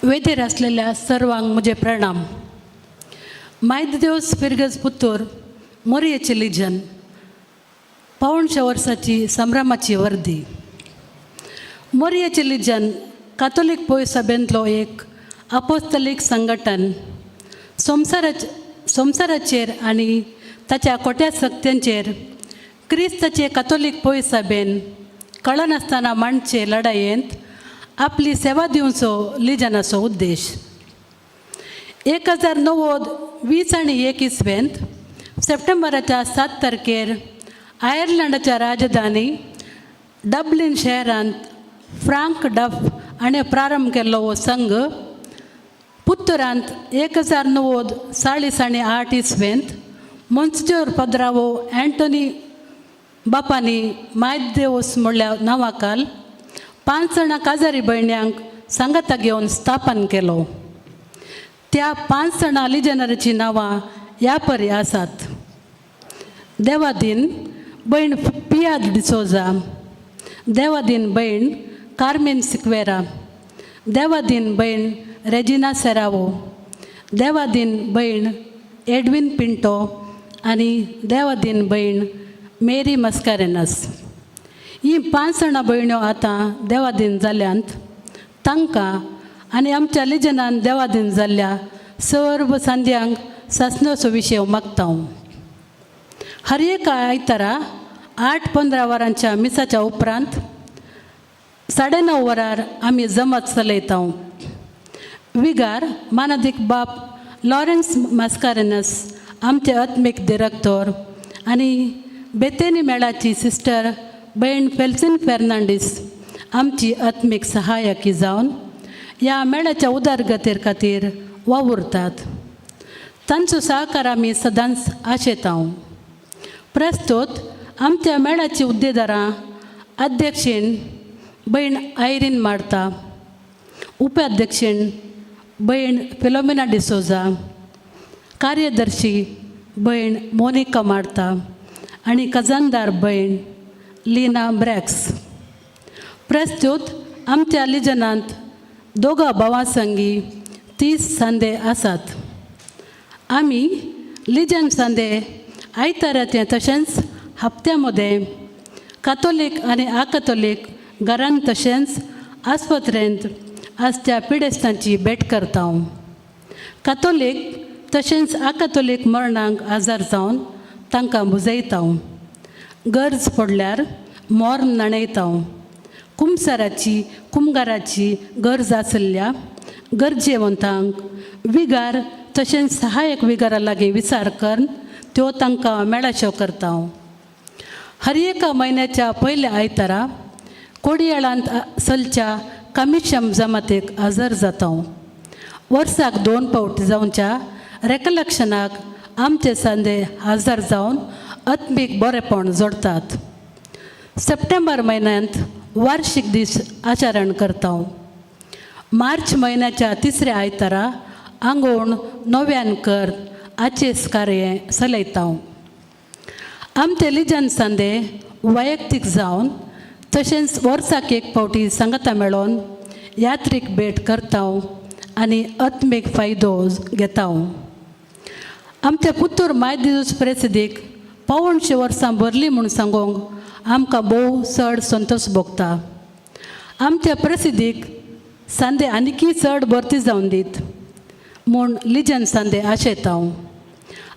वेदीर आसलेल्या सर्वांक म्हजे प्रणाम. मायदेवस फिरगज पुत्तूर मोरयेचे लिजन 175 वर्साची संभ्रमाची वर्दी. मोरयेचे लिजन कातोलीक पोय सभेंतलो एक अपोस्तलीक संघटन संवसाराचेर आनी ताच्या खोट्या सक्त्यांचेर क्रिस्ताचे कातोलीक पोय सभेन कळनासतना मांडचे लडायेंत आपली सेवा दिवचो लिजनाचो उद्देश. 1920 आनी 1 इसवेंत सप्टेंबराच्या 7 तारखेर आयर्लंडाच्या राजधानी डब्लिन शहरांत फ्रांक डफ हाणें प्रारंभ केल्लो हो संघ पुत्तुरांत 1940 आनी 8 इसवेंत मोन्सिजोर पद्रावो अँटोनी बापानी मायदेवस म्हणल्या नांवाखाल 5 जाणां काजारी भयण्यांक सांगाता घेवन स्थापन केलो. त्या 5 जाणां लिजनराचीं नांवां ह्या परी आसात. देवादीन भयण पियाद डिसोजा, देवादीन भयण कार्मेन सिक्वेरा, देवादीन भयण रेजिना सेरावो, देवादीन भयण एडविन पिंटो आनी देवादीन भयण मेरी मस्कारेनस. ही 5 जाणां भयण्यो आतां देवादीन जाल्यांत. तांकां आनी आमच्या लिजनान देवादीन जाल्ल्या सर्व सांद्यांक सासणाचो विशय मागता. हर एका आयतारा 8:15 वरांच्या मिसाच्या उपरांत 9:30 वरार आमी जमात चलयता. विगार मानादीक बाप लॉरेन्स मास्कारेनस आमचे आत्मीक दिरक्तोर आनी बेतेनी मेळाची सिस्टर भयण फेल्सिन फेर्नांडीस आमची आत्मीक सहायकी जावन ह्या मेळाच्या उदरगतीर खातीर वावुरतात. तांचो सहकार आमी सदांच आशेता. प्रस्तुत आमच्या मेळाची हुद्देदारां अध्यक्षीण भयण आयरीन मार्ता, उपाध्यक्षीण भयण फिलोमिना डिसोजा, कार्यदर्शी भयण मोनिका मार्ता आनी खजानदार भयण लीना ब्रॅक्स. प्रस्तुत आमच्या लिजनांत दोगां भावां संगी 30 सांदे आसात. आमी लिजन सांदे आयताराचे तशेंच हप्त्या मदें कातोलीक आनी आकातोलीक घरांत तशेंच आस्पत्रेंत आसच्या पिडेस्तांची भेट करता. कातोलीक तशेंच आकातोलीक मरणांक आजार जावन तांकां बुजयता. गरज पडल्यार मोर न्हाणयता. कुमसाराची कुमगाराची गरज आशिल्ल्या गरजेवंतांक विगार तशेंच सहायक विगारा लागीं विचार करून त्यो तांकां मेळाश्यो करता. हर एका म्हयन्याच्या पयल्या आयतारा कोडयाळांत चलच्या कमिशम जमातेक हजर जाता. वर्साक 2 फावट जावच्या रेकलक्षणाक आमचे सांदे हजर जावन आत्मीक बरेपण जोडतात. सप्टेंबर म्हयन्यांत वार्षिक दीस आचरण करता. मार्च म्हयन्याच्या तिसऱ्या आयतारा आंगोण नव्यान कर आचेस कार्य चलयता. आमचे लिजन सांदे वैयक्तीक जावन तशेंच वर्साक 1 फावटी सांगाता मेळोन यात्रीक भेट करता आनी आत्मीक फायदो घेता. आमच्या पुतूर मायदिजूस प्रेसिदीक 175 वर्सां भरली म्हूण सांगूंक आमकां भोव चड संतोश भोगता. आमच्या प्रसिद्धीक सांदे आनीकय चड भरती जावन दीत म्हूण लिजन सांदे आशेता.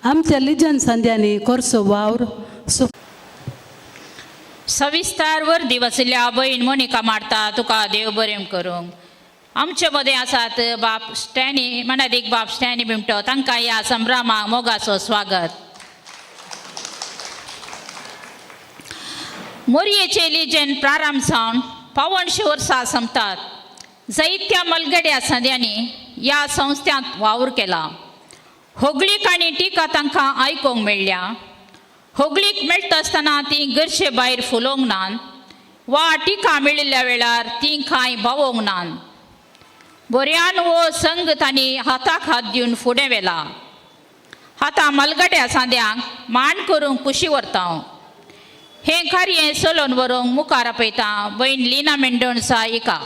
आमच्या लिजन सांद्यांनी करचो वावर सविस्तार वर्दी वसल्या बहीण मोनिका मारता तुका देव बरें करूंक. आमचे मदें आसात बाप स्टॅनी मनादीक बाप स्टॅनी बिमटो तांकां ह्या संभ्रमाक मोगाचो स्वागत. मोरयेचे लिजन प्रारंभ जावन 175 वर्सां सोंपतात. जायत्या मलगड्या सांद्यांनी ह्या संस्थ्यांत वावर केला. होगळीक आनी टिका तांकां आयकूंक मेळ्ळ्या. होगळीक मेळटा आसतना ती गरजे भायर फुलोवंक नात वा टिका मेळिल्ल्या वेळार ती कांय बावोवंक नात. बऱ्यान हो संघ तांणी हाताक हात दिवन फुडें व्हेला. आतां मलगड्या सांद्यांक मान करूंक कुशी व्हरता. हें कार्य चलोवन व्हरूंक मुखार आपयता बयण लिना मेंडोन्सा हिका.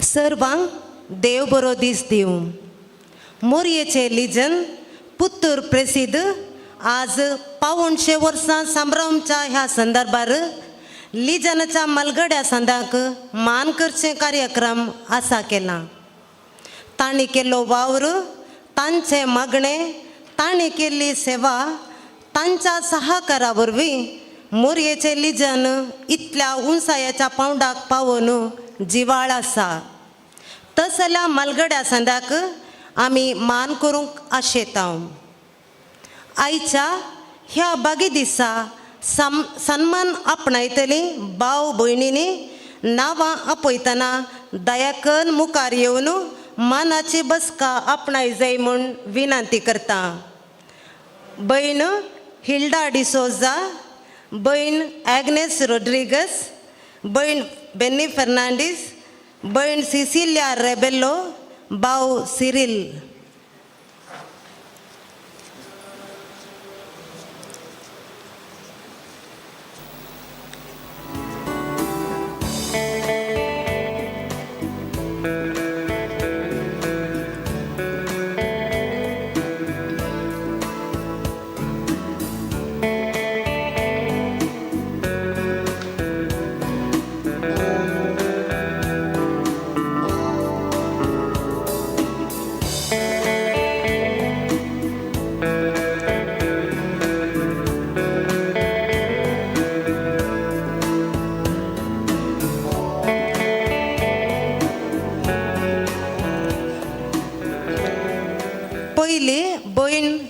सर्वांक देव बरो दीस दिवं. मोरयेचें लिजन पुत्तूर प्रसिद्ध आज 175 वर्सां संभ्रमच्या ह्या संदर्भार लिजनाच्या मलगड्या संदाक मान करचें कार्यक्रम आसा केला. तांणी केल्लो वावर, तांचें मागणें, तांणी केल्ली सेवा, तांच्या सहाकारा वरवीं मोरयेचें लिजन इतल्या उंचायेच्या पावंडाक पावोवन जिवाळ आसा. तसल्या मलगड्या संदाक आमी मान करूंक आशेता. आयच्या ह्या बागी दिसा सन्मान आपणायतली भाव भयणींनी नांवां आपयतना दयाकन मुखार येवन मानाची बसका आपणाय जाय म्हूण विनंती करता. भयण हिल्डा डिसोजा, भयण एग्नेस रोड्रिगस, भयण बेन्नी फर्नांडीस, भयण सिसिलिया रेबेल्लो, भाव सिरील.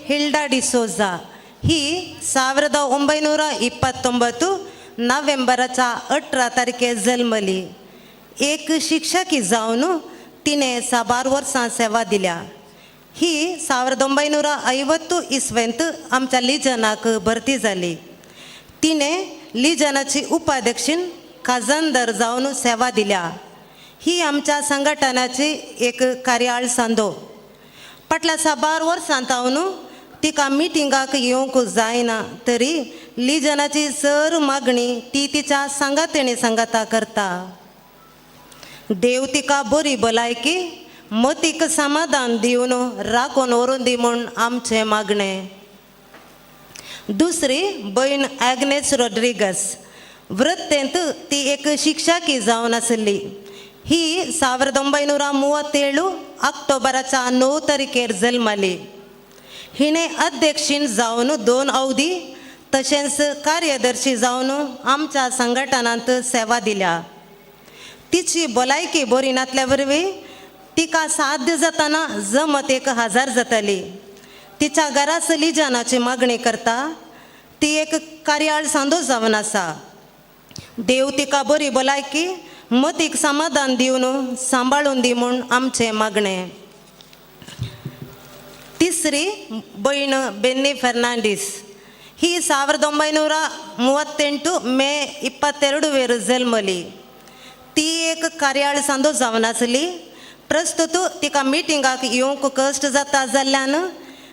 हिल्डा डिसोजा ही 1929 नोव्हेंबराच्या 18 तारखे जल्मली. एक शिक्षकी जावन तिणें साबार वर्सां सेवा दिल्या. ही 1950 इसवेंत आमच्या लिजनाक भरती जाली. तिणें लिजनाची उपाध्यक्षीन खाजनदार जावन सेवा दिल्या. ही आमच्या संघटनाची एक कार्याळ सांदो. फाटल्या साबार वर्सां तावन तिका मिटिंगाक येवंक जायना तरी लिजनाची सर मागणी ती तिच्या सांगातेणी सांगाता करता. देव तिका बरी भलायकी मतीक समाधान दिवन राखून व्हरून दी म्हूण आमचें मागणें. दुसरी भयण एग्नेस रॉड्रिगस वृत्तेंत ती एक शिक्षकी जावन आसली. ही 1937 ऑक्टोबराच्या 9 तारखेर जल्मली. हिणें अध्यक्षीण जावन 2 अवधी तशेंच कार्यदर्शी जावन आमच्या संघटनांत सेवा दिल्या. तिची भलायकी बरी नासल्या वरवीं तिका साध्य जाताना जमत 1000 जाताली. तिच्या घरा लिजनाची मागणी करता. ती एक कार्याळ सांदो जावन आसा. देव तिका बरी भलायकी मतीक समाधान दिवन सांबाळून दी म्हूण आमचें मागणें. तिसरी भयण बेन्नी फर्नांडीस ही 1938 मे 22 जल्मली. ती एक कार्याळ सांदो जावन आसली. प्रस्तुत तिका मिटिंगाक येवंक कश्ट जाता जाल्ल्यान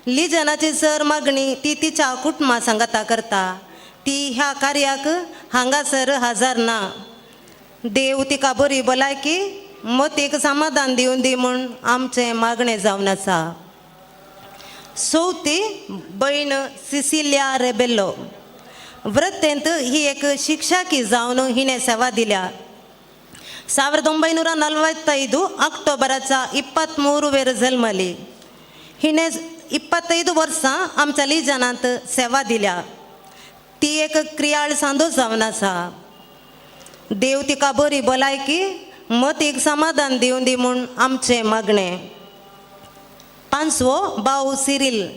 लिजनाची सर मागणी ती तिच्या कुटुंबा सांगाता करता. ती ह्या कार्याक हांगासर हजर ना. देव तिका बरी भलायकी मतीक समाधान दिवन दी म्हूण आमचें मागणें जावन आसा. चवथी भयण सिसिलिया रेबेल्लो वृत्तेंत ही एक शिक्षकी जावन हिणें सेवा दिल्या. 1945 ऑक्टोबराच्या 23 जल्मली. हिणें 25 वर्सां आमच्या लिजनांत सेवा दिल्या. ती एक क्रियाळ सांदो जावन आसा. देव तिका बरी भलायकी मतीक समाधान दिवन दी म्हूण आमचें मागणें. पांचवो भाऊ सिरील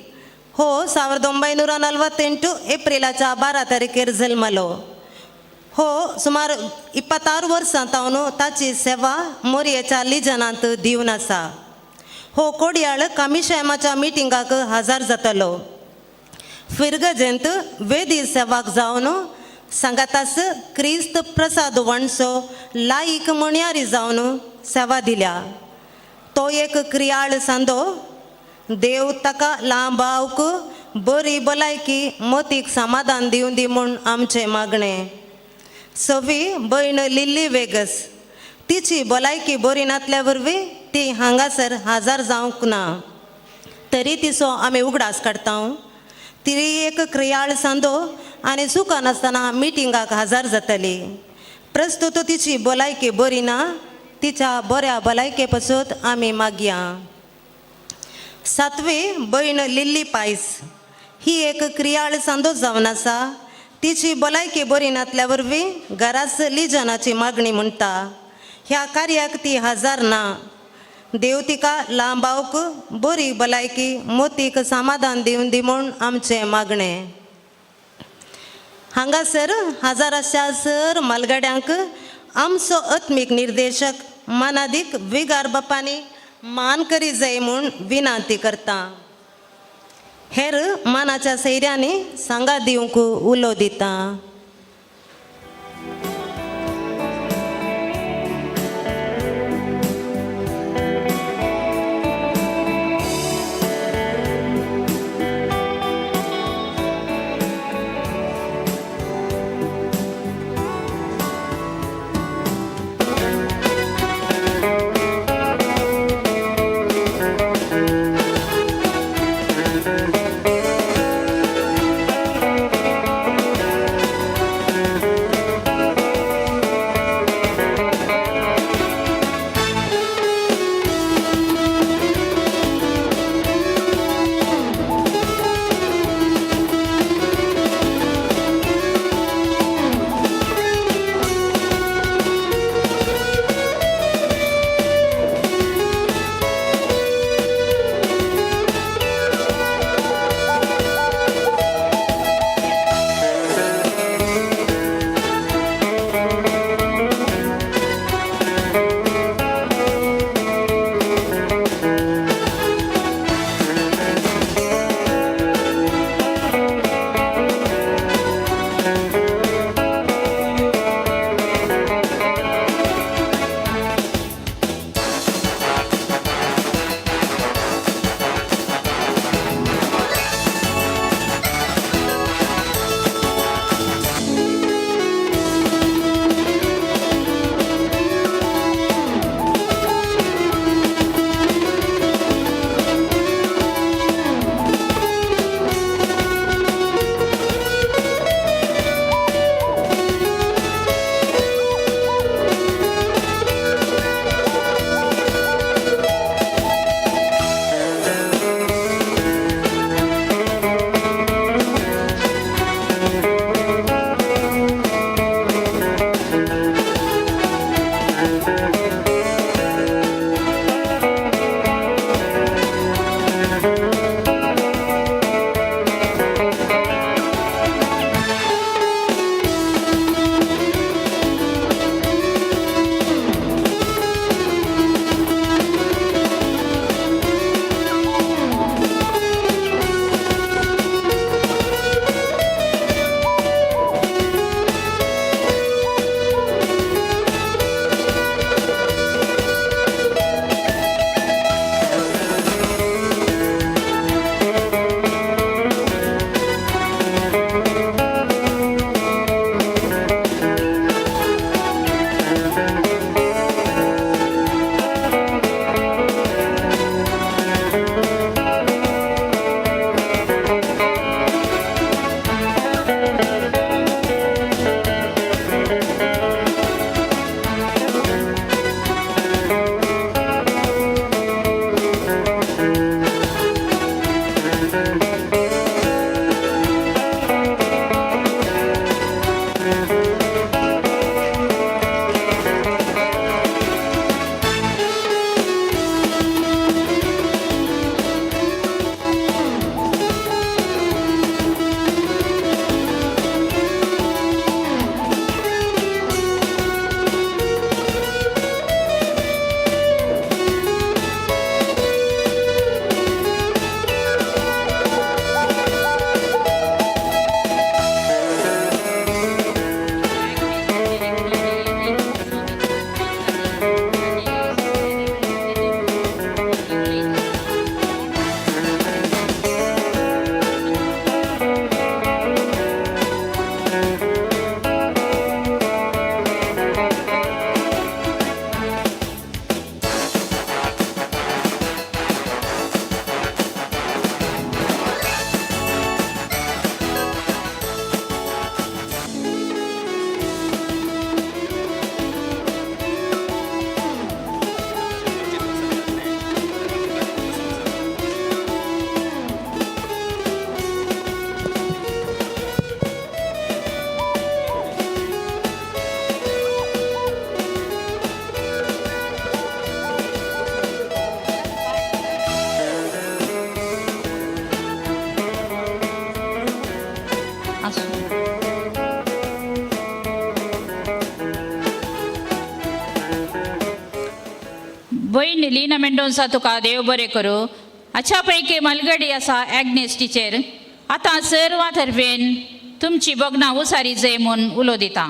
हो 1948 एप्रिलाच्या 12 तारखेर जल्मलो. हो सुमार 26 वर्सां तावन ताची सेवा मोरयेच्या लिजनांत दिवन आसा. हो कोडयाळ कामिशेमाच्या मिटिंगाक हजर जातलो. फिरगजेंत वेदी सेवाक जावन सांगातास क्रिस्त प्रसाद वणसो लायक म्हणयारी जावन सेवा दिल्या. तो एक क्रियाळ सांदो. देव ताका लांबावक बरी भलायकी मतीक समाधान दिवन दी म्हूण आमचें मागणें. सवी भयण लिल्ली वेगस तिची भलायकी बरी नासल्या वरवीं ती हांगासर हजर जावंक ना तरी तिचो आमी उगडास काडटा. ती एक क्रियाळ सांदो आनी चुकनासतना मिटिंगाक हजर जातली. प्रस्तुत तिची भलायकी बरी ना तिच्या बऱ्या भलायके पासत आमी मागया. सातवी भयण लिल्ली पायस ही एक क्रियाळ सांदो जावन आसा. तिची भलायकी बरी नासल्या वरवीं घराच लिजनाची मागणी म्हणटा. ह्या कार्याक ती हजर ना. देव तिका लांबावक बरी भलायकी मतीक समाधान दिवन दी म्हूण आमचें मागणें. हांगासर हजाराच्या सर मालगाड्यांक आमचो आत्मीक निर्देशक मानादीक विगार बापांनी मान करी जाय म्हूण विनंती करता. हेर मानाच्या सैऱ्यांनी सांगा दिवंक उलो दिता. मेंडोन्सा तुका देव बरें करूं. अच्छा पैकी मलगडी आसा एग्नेस टिचर आतां सर्वां तर्फेन तुमची बगनां उसारी जय म्हूण उलो दिता.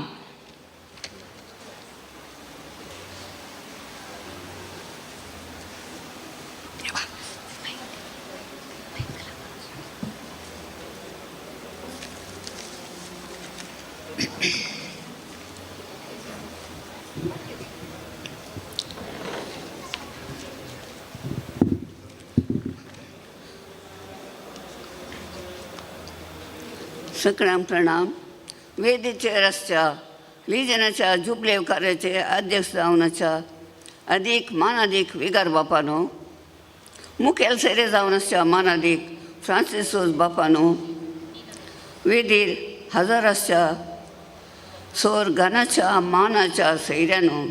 सगळ्यांक प्रणाम. वेदीचेर आसच्या लिजनाच्या जुबलेव कार्याचे अध्यक्ष जावन आसच्या अदीक मानादीक विगार बापानो, मुखेल सेरे जावन आसच्या मानादीक फ्रांसीस सोज बापानो, वेदीर हजर आसच्या सोर गानाच्या मानाच्या सैऱ्यानो,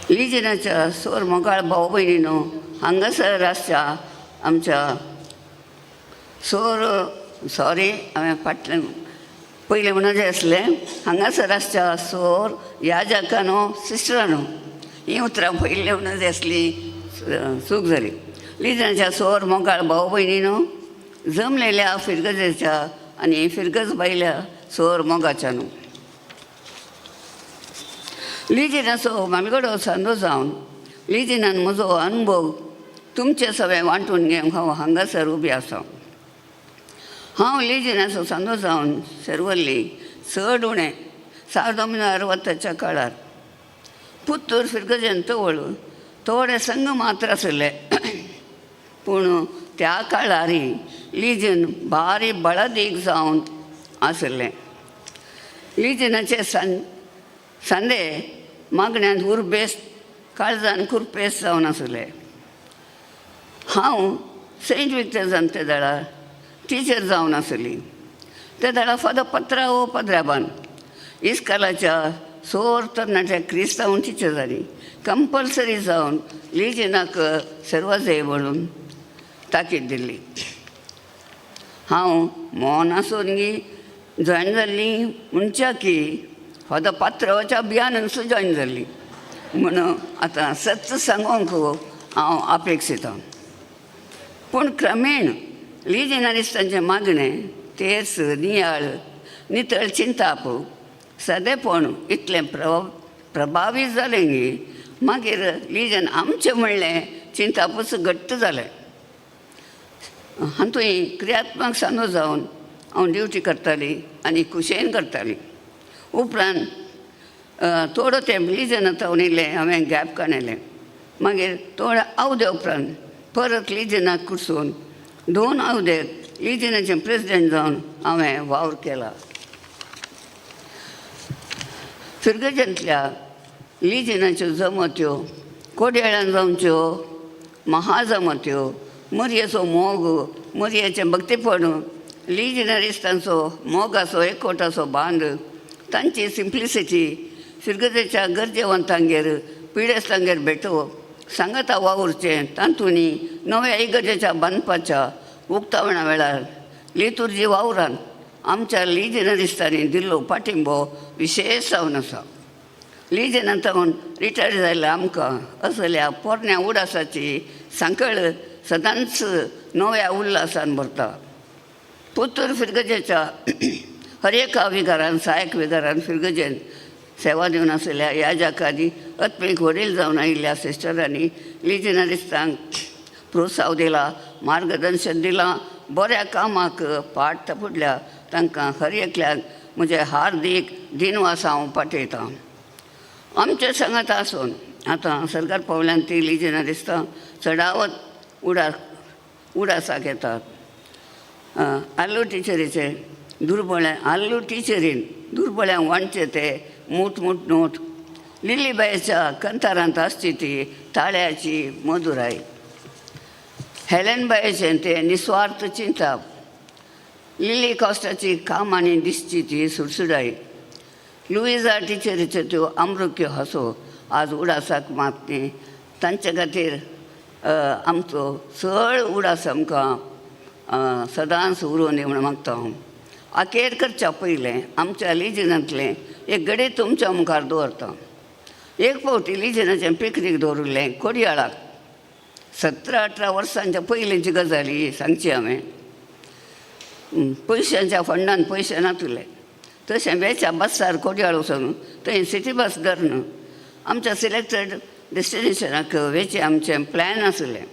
लिजनाच्या सोर मोगाळ भाव भयणीनो, हांगासर आसच्या आमच्या सोर सॉरी हांवें फाटलें पयलें म्हणून जाय आसलें हांगासर आसच्या सोर याजकानो सिस्टरानो हीं उतरां पयलें म्हणून जाय आसलीं चूक जाली. लिजनाच्या सोर मोगाळ भाव भयणीनो, जमलेल्या फिरगजेच्या आनी फिरगज बायल्या सोर मोगाच्या न्हू, लिजिनाचो मालगडो सांदो जावन लिजिनान म्हजो अनुभव तुमचे सगळें वांटून घेवंक हांव हांगासर उबी आसा. हांव लिजिनाचो सांदो जावन सर्वल्ली चड उणें 1960च्या काळार पुत्तूर फिरगजेन तवळ थोडे संघ मात्र आसले, पूण त्या काळार लिजन भारी बळादीक जावन आसलें. लिजनाचे सांदे मागण्यांत उर्बेस काळजान कुरपेस जावन आसले. हांव सेंट विक्टर ते वेळार टिचर जावन आसली. ते वेळार फादर पत्रावो पद्राबान इस्कालाच्या सोर तरणाट्या क्रिस्तांव टिचर जाली कंपल्सरी जावन लिजनाक सर्वाजय म्हणून ताकीद दिल्ली. हांव मोन आसून गी जॉयन जाल्ली म्हणच्या की फादर पात्रावाच्या अभियानान जॉयन जाल्ली म्हणून आतां सत्य सांगूंक हांव अपेक्षितां. पूण क्रमेण लिजनारिस्तांचें मागणें तेर्स नियाळ नितळ चिंताप सादेपण इतलें प्रभावीत जालें गी मागीर लिजन आमचें म्हणलें चिंतापूच घट्ट जालें. हातूंय क्रियात्मक सांदो जावन हांव ड्युटी करताली आनी खुशयेन करताली. उपरांत थोडो तेंप लिजन जावन येयलें हांवें गॅप काडलें. मागीर थोड्या अवद्या उपरांत परत लिजनाक कुर्सून 2 अवधे लिजनाचें प्रेजिडेंट जावन हांवें वावर केला. फिरगजेंतल्या लिजनाच्यो जमत्यो कोडयाळान जावच्यो महाजमत्यो मरयेचो मोग मरयेचें भक्तीपण लिजनरिस्तांचो मोगाचो एकवटाचो बांद तांची सिंप्लिसिटी फिरगजेच्या गरजेवंतांगेर पिडेस्तांगेर भेटो सांगाता वावुरचें तातूंनी नव्या इगर्जेच्या बांदपाच्या उक्तावणा वेळार लितुर्जी वावरान आमच्या लिजनरिस्तांनी दिल्लो पाठिंबो विशेश जावन आसा. लिजनांत रिटायर जाल्ल्या आमकां असल्या पोरण्या उडासाची सांकळ सदांच नव्या उल्हासान भरता. पुत्तूर फिरगजेच्या हर एका विगारान सहायक विगारान फिरगजेन सेवा दिवन आसल्या याजकांनी आत्मीक वडील जावन आयिल्ल्या सिस्टरांनी लिजनरिस्तांक प्रोत्साव दिला, मार्गदर्शन दिलां, बऱ्या कामाक पाट थपडल्या तांकां हर एकल्याक म्हजें हार्दीक दिनवास हांव पाठयतां. आमचे सांगात आसून आतां सरकार पावल्यान ती लिजनरिस्तां चडावत उडासाक येतात. आल्लू टिचरीचे दुर्बळ्या आल्लू टिचरीन दुर्बळ्यांक वांटचे ते मूठ मूठ नोट लिलीबायच्या कंतारांत आसची ती ताळ्याची मधुराय हेलनबायचें तें निस्वार्थ चिंताप लिली कॉस्टाची कामांनी दिसची ती सुडसुडाय लुईजा टिचरीच्यो त्यो आमरुक्यो हांसो आज उडासाक मात न्ही. तांचे खातीर आमचो चड उडास आमकां सदांच उरोवन म्हूण मागता हांव. अखेर करच्या पयलें आमच्या लिजनांतलें एक गडे तुमच्या मुखार दवरता. एक फावटी लिजनाचें पिकनीक दवरिल्लें कोडयाळाक. 17-18 वर्सांच्या पयलींची गजाल ही सांगची हांवें. पयशांच्या फंडान पयशे नातुले तशें वेच्या बसार कोडयाळ वचून थंय सिटी बस धरून आमच्या सिलेक्टेड डेस्टिनेशनाक वेचें आमचें प्लॅन आसलें.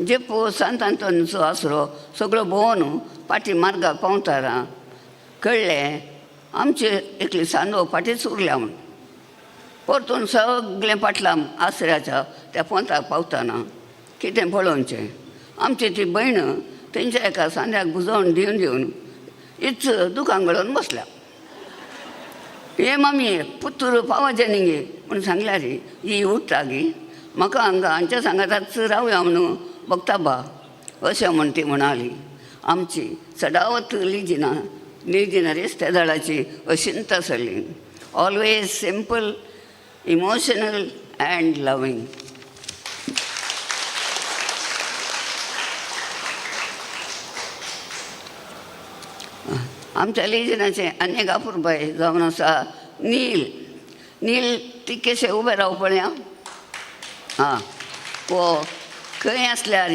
जेपो सांत आंतोनीचो आसरो सगळो भोंवन फाटीं मार्गाक पावताना कळ्ळें आमचे एकली सांदो फाटींच उरल्या म्हूण. परतून सगळें फाटल्या आसऱ्याच्या त्या पोंताक पावतना कितें पळोवचें, आमची ती भयण तेंच्या एका सांद्याक बुजोवन दिवन दिवन इच दुकान गळोवन बसल्या. हे मामी पुतूर पावाचें न्ही गे म्हूण सांगल्यार ही उठ्ठा गी म्हाका हांगा हांच्या सांगाताच रावया म्हणून बगता बा अशें म्हूण ती म्हणाली. आमची चडावत लिजिना लिजिना रेस्ते दळाची अशिंत आसली, always simple, emotional and loving. आमच्या लिजिनाचें आनी एक अपुरबाय जावन आसा नील. नील तिकेशे उबें राव पळया. आं वो खंय आसल्यार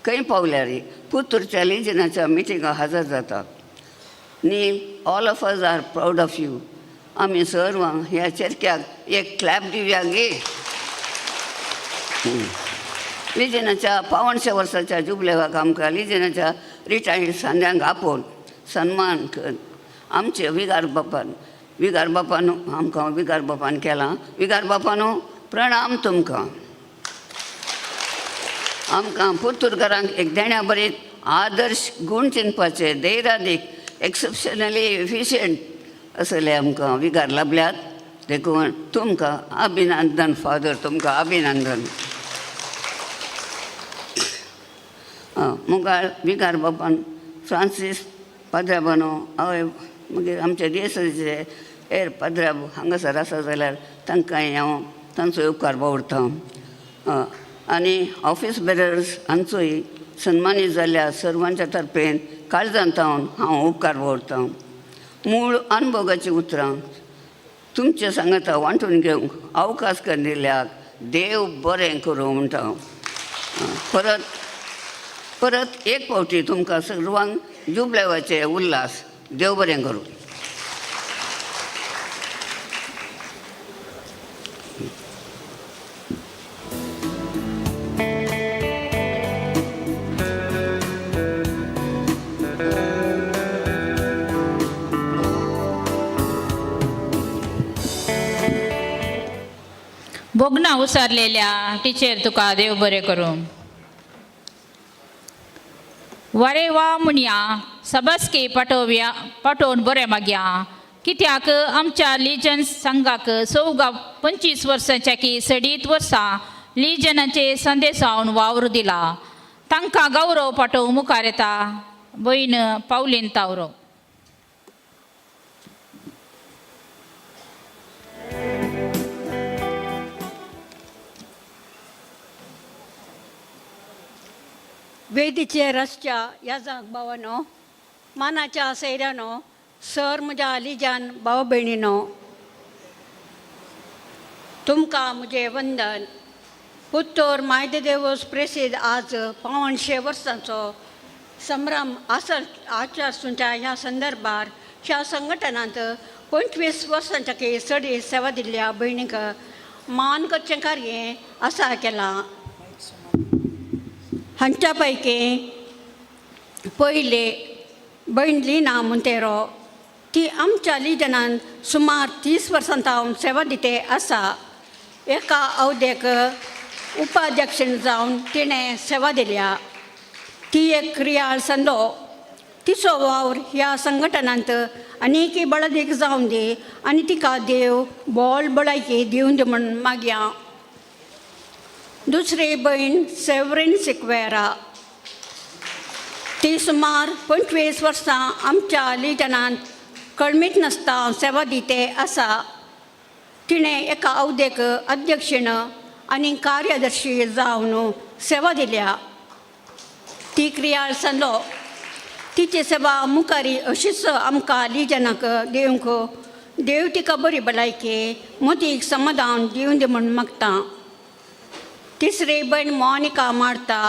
खंय पावल्यार पुतूरच्या लिजिनाच्या मिटिंगाक हजर जाता. Neil, all of us are proud of you. आमी सर्वां ह्या चेरक्याक एक क्लॅप दिवया गे. लिजिनाच्या 175 वर्साच्या जुबलेवाक आमकां लिजिनाच्या रिटायर्ड सांद्यांक आपोवन सन्मान कर आमचे विगार बापान, विगार बापान आमकां विगार बापान केलां. विगार बापानो प्रणाम तुमकां. आमकां पुर्तुरकारांक एक देण्या बरीत आदर्श गूण चिंतपाचे धैर्यादीक एक्सेप्शनली एफिशियंट असले आमकां विगार लाभल्यात. देखून तुमकां अभिनंदन फादर, तुमकां अभिनंदन. मुगाळ विगार बापान फ्रांसीस पाद्राबानो हय मागीर आमच्या देसाचे हेर पाद्राब हांगासर आसा जाल्यार तांकांय हांव तांचो उपकार बावडटा. आनी ऑफीस बेरर्स हांचोय सन्मानीत जाल्ल्या सर्वांच्या तर्फेन काळजांत हांव उपकार बावडटा. मूळ अनुभोगाचीं उतरां तुमचे सांगाता वांटून घेवंक अवकाश करून दिल्याक देव बरें करूं म्हणटा. परत परत एक फावटी तुमकां सर्वांक जुबलेवाचे उल्हास. देव बरें करूं. भोगना उसारलेल्या टिचर तुका देव बरें करूं. वरे वा म्हणया सबस्की पाठोवया पाठोवन बरें मागया कित्याक आमच्या लिजन संघाक 24 वर्सांच्या की सडीत वर्सां लिजनाचे संदेशावन वावर दिला. तांकां गौरव पाठोवंक मुखार येता भयण पावलीन तावरो. वेदीचेर आसच्या ह्या जाग भावानो, मानाच्या सैऱ्यानो, सर म्हज्या आलिजान भाव भयणीनो, तुमकां म्हजें वंदन. पुत्तोर मायदे देवस प्रेसीद आज 175 वर्सांचो संभ्रम आचरच्या ह्या संदर्भार ह्या संघटनांत 25 वर्सांच्या की चड सेवा दिल्ल्या भयणींक मान करचें कार्य आसा केलां. हांच्या पैकी पयले भयण लिना मुंतेरो ती आमच्या लिजनान सुमार 30 वर्सां सावन सेवा दिते आसा. एका अवधेक उपाध्यक्ष जावन तिणें सेवा दिल्या. ती एक क्रियाळ संदो. तिचो वावर ह्या संघटनांत आनीक बळदीक जावन दी आनी तिका देव बोल बळायकी दिवन दी म्हूण मागया. दुसरी भयण सेवरीन सिक्वेरा ती सुमार 25 वर्सां आमच्या लिजनांत कळमीत नासता सेवा दिते आसा. तिणें एका अवधेक अध्यक्षीण आनी कार्यदर्शी जावन सेवा दिल्या. ती क्रियाळ संदो. तिची सेवा मुखारी अशीच आमकां लिजनाक दिवंक देव तिका बरी भलायकी मोदीक समाधान दिवन दी म्हूण मागता. तिसरी भयण मोनिका मारता,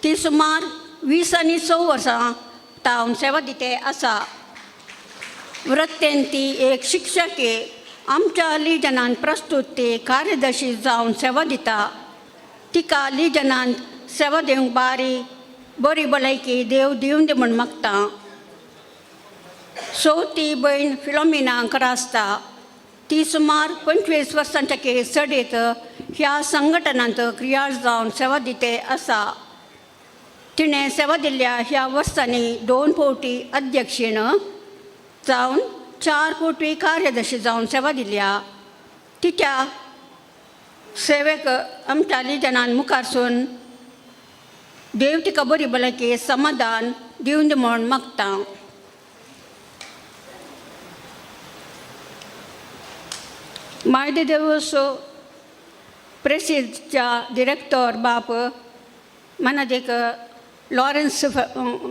ती सुमार 26 वर्सां तावन सेवा दिते आसा. वृत्तेन ती एक शिक्षके आमच्या लिजनान प्रस्तुत ती कार्यदर्शी जावन सेवा दिता. तिका लिजनान सेवा दिवंक बारी बरी भलायकी देव दिवन दी म्हूण मागता. चवथी भयण फिलोमिना क्रास्ता, ती सुमार 25 वर्सांच्या के चडीत ह्या संघटनांत क्रिया जावन सेवा दिते आसा. तिणें सेवा दिल्ल्या ह्या वर्सांनी 2 फावटी अध्यक्षीण जावन 4 फावटी कार्यदर्शी जावन सेवा दिल्या. तिच्या सेवेक आमच्या लिजनान मुखारसून देव तिका बरी भलायकी समाधान दिवन दी म्हूण मागता. मायदे देवस प्रेसीच्या डिरेक्टर बाप मनादीक लॉरेन्स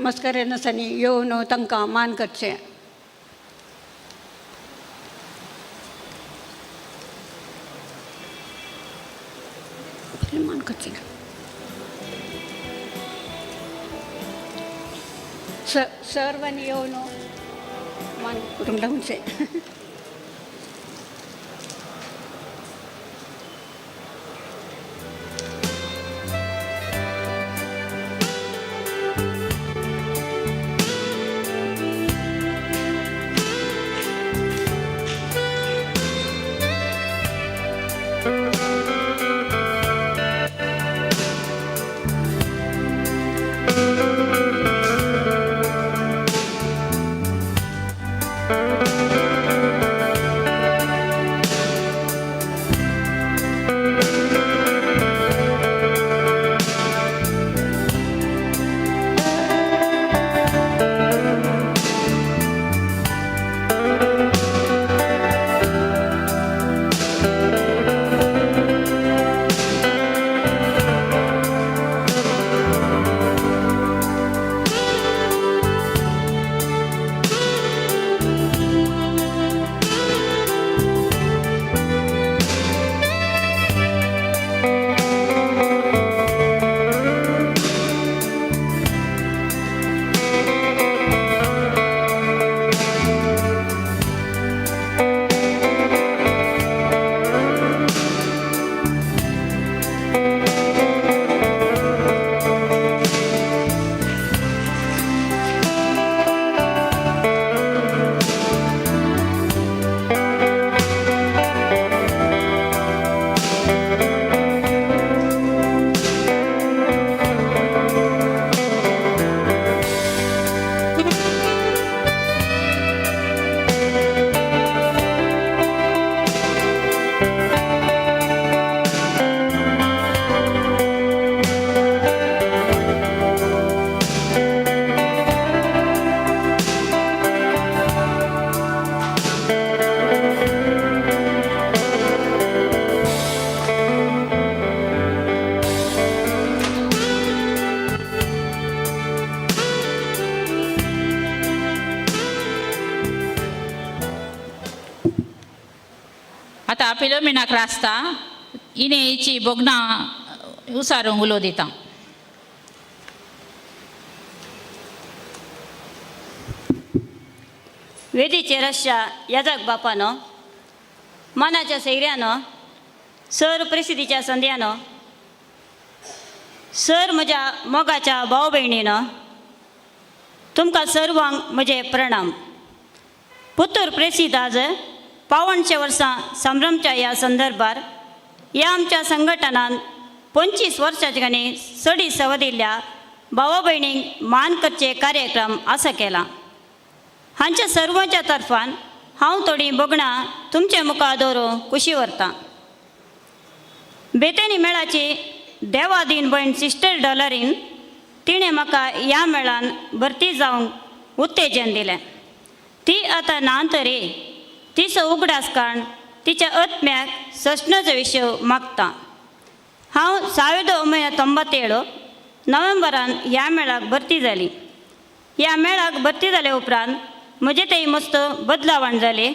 मस्करेनसांनी येवन तांकां मान करचें. मान करचें. सर्वांनी येवन मान करूंक लागचें. आतां फिलोमिनाक रास्ता इने हिची भोगणां उसारूंक उलो दिता. वेदीचेर आसच्या याजक बापानो, मनाच्या सैऱ्यानो, सर प्रसिद्धीच्या संद्यानो, सर म्हज्या मोगाच्या भाव भयणीनो, तुमकां सर्वांक म्हजे प्रणाम. पुतूर प्रेसीद आज 75 वर्सां संभ्रमच्या ह्या संदर्भार ह्या आमच्या संघटनान 25 वर्साच्या आनी चडी सेवा दिल्ल्या भावा भयणींक मान करचे कार्यक्रम आसा केला. हांच्या सर्वांच्या तर्फान हांव थोडीं भोगणां तुमचे मुखार दवरूंक खुशी व्हरतां. बेतेनी मेळाची देवादीन भयण सिस्टर डॉलरीन तिणें म्हाका ह्या मेळान भरती जावंक उत्तेजन दिलें. ती आतां ना तरी तिचो उगडास काण तिच्या आत्म्याक ससणाचो विशय मागता. हांव 1997 नोव्हेंबरान ह्या मेळाक भरती जाली. ह्या मेळाक भरती जाले उपरांत म्हजे थंय मस्त बदलावण जाली.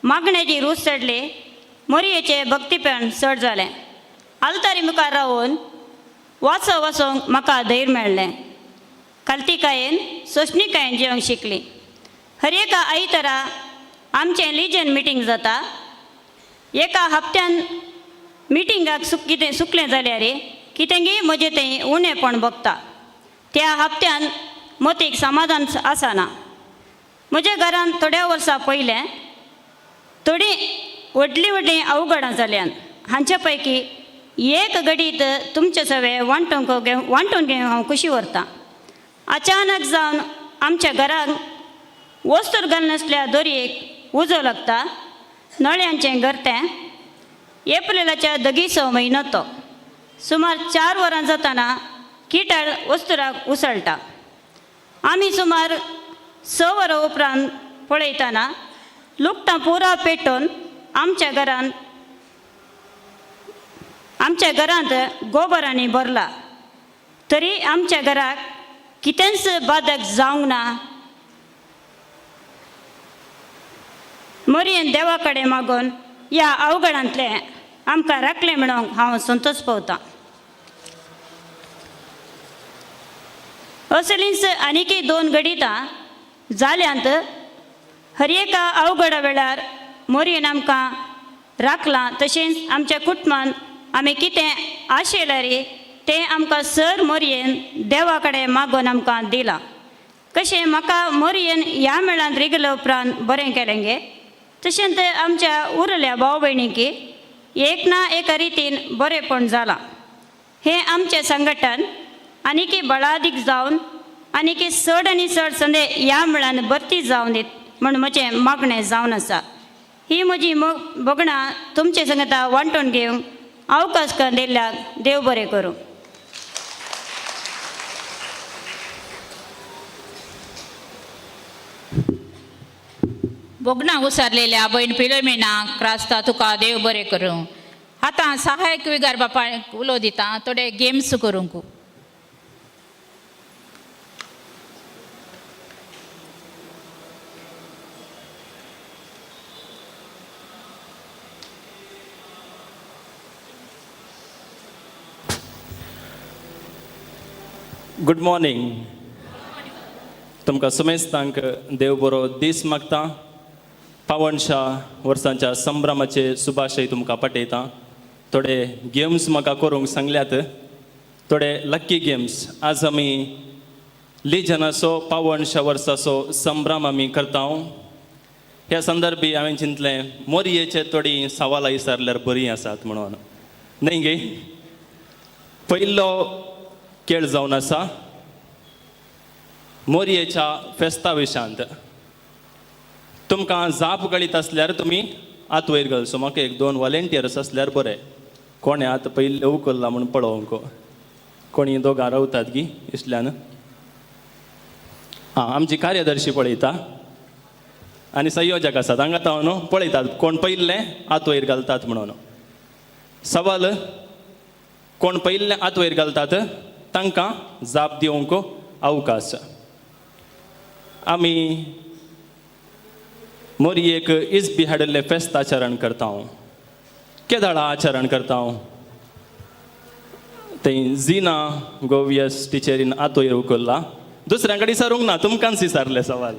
मागण्याची रूच चडली, मोरयेचें भक्तीपण चड जालें. आलतारी मुखार रावन वाचो वाचोंक म्हाका धैर्य मेळ्ळें. खालतीकायेन सोंसणीकायेन जिवंक शिकली. हर एका आयतारा आमचें लिजन मिटींग जाता. एका हप्त्यान मिटिंगाक कितें सुकलें जाल्यार कितेंगी म्हजें तें उणेपण भोगता. त्या हप्त्यान मतीक समाधान आसना. म्हज्या घरान थोड्या वर्सां पयलें थोडीं व्हडलीं व्हडलीं अवघडां जाल्यान. हांचे पैकी एक घडीत तुमचे सवे वांटूंक वांटून घेवंक हांव खुशी व्हरतां. अचानक जावन आमच्या घराक वस्तूर घालनासल्या दोरयेक उजो लागता. नळ्यांचें गर्तें. एप्रिलाच्या दगीसो म्हयनो तो. सुमार 4 वरां जाताना किटाळ वस्तुराक उसळटा. आमी सुमार 6 वरां उपरांत पळयतना लुकटां पुरा पेटोवन आमच्या घरांत गोबरांनी भरला. तरी आमच्या घराक कितेंच बादक जावंक ना. मोरयेन देवा कडेन मागून ह्या अवघडांतलें आमकां राखलें म्हणून हांव संतोश पावतां. असलींच आनीकय 2 घडितां जाल्यांत. हर एका अवघडा वेळार मोरयेन आमकां राखलां. तशेंच आमच्या कुटुंबान आमी कितें आशेल्यार तें आमकां सर मोरयेन देवा कडेन मागून आमकां दिलां. कशें म्हाका मोरयेन ह्या मेळान रिगल्या उपरांत बरें केलें गे, तशेंच आमच्या उरल्या भाव भयणीकी एक ना एका रितीन बरेंपण जालां. हें आमचें संघटन आनीकी बळादीक जावन आनीकी चड आनी चड संदे ह्या मेळान भरती जावन दीत म्हूण म्हजें मागणें जावन आसा. ही म्हजी भोगणां तुमचे संगता वांटून घेवंक अवकाश दिल्ल्याक देव बरें करूं. भोगणां उसारलेल्या भयण पिलोमेना क्रास्ता तुका देव बरें करूं. आतां सहायक विगार बापा उलो दिता थोडे गेम्स करूंक. गुड मॉर्निंग तुमकां समेस्तांक देव बरो दीस मागता. पावनशा वर्सांच्या संभ्रमाचे सुभाशय तुमकां पाठयता. थोडे गेम्स म्हाका करूंक सांगल्यात, थोडे लक्की गेम्स. आज आमी लिजनाचो पावनशा वर्साचो संभ्रम आमी करता. ह्या संदर्भी हांवें चिंतलें मोरयेचे थोडीं सवालां विचारल्यार बरीं आसात म्हणून, न्हय गे? पयलो खेळ जावन आसा मोरयेच्या फेस्ता विशांत. तुमकां जाप कळीत आसल्यार तुमी हात वयर घालचो. म्हाका 1-2 वॉलेंटियर्स आसल्यार बरें. कोणें हात पयले उखल्ला म्हूण पळोवंक. कोणी दोगां रावतात गी इसल्यान. आं, आमची कार्यदर्शी पळयता आनी संयोजक आसात हांगा तावन न्हू पळयतात कोण पयल्लें हात वयर घालतात म्हणून. सवाल कोण पयल्लें हात वयर घालतात तांकां जाप दिवंक अवकाश. आमी मोरयेक इस्बी हाडिल्लें फेस्त आचरण करता. केदाळा आचरण करता थंय जिना गोवियस टिचरीन आतोयर उखल्ला. दुसऱ्यां कडेन विचारूंक ना, तुमकांच विचारलें सवाल.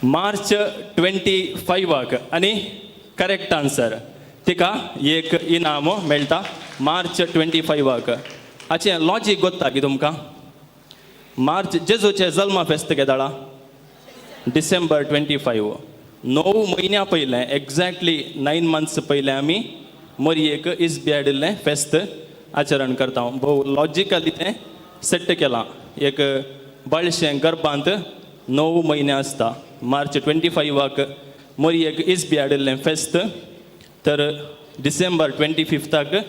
मार्च 25 आनी करेक्ट आन्सर तिका एक इनाम मेळटा. मार्च 25 हाचें लॉजीक गोत्ता की तुमकां? मार्च जेजूचे जल्मा फेस्त केदाळा डिसेंबर 25. 9 म्हयन्या पयलें, एग्जॅक्टली 9 मंथ्स पयलें आमी मोरयेक इस्बी हाडिल्लें फेस्त आचरण करता. भोव लॉजिकली तें सेट केलां. एक बाळशें गर्भांत 9 म्हयने आसता. मार्च 25 मोरयेक इस्बी हाडिल्लें फेस्त, तर डिसेंबर 25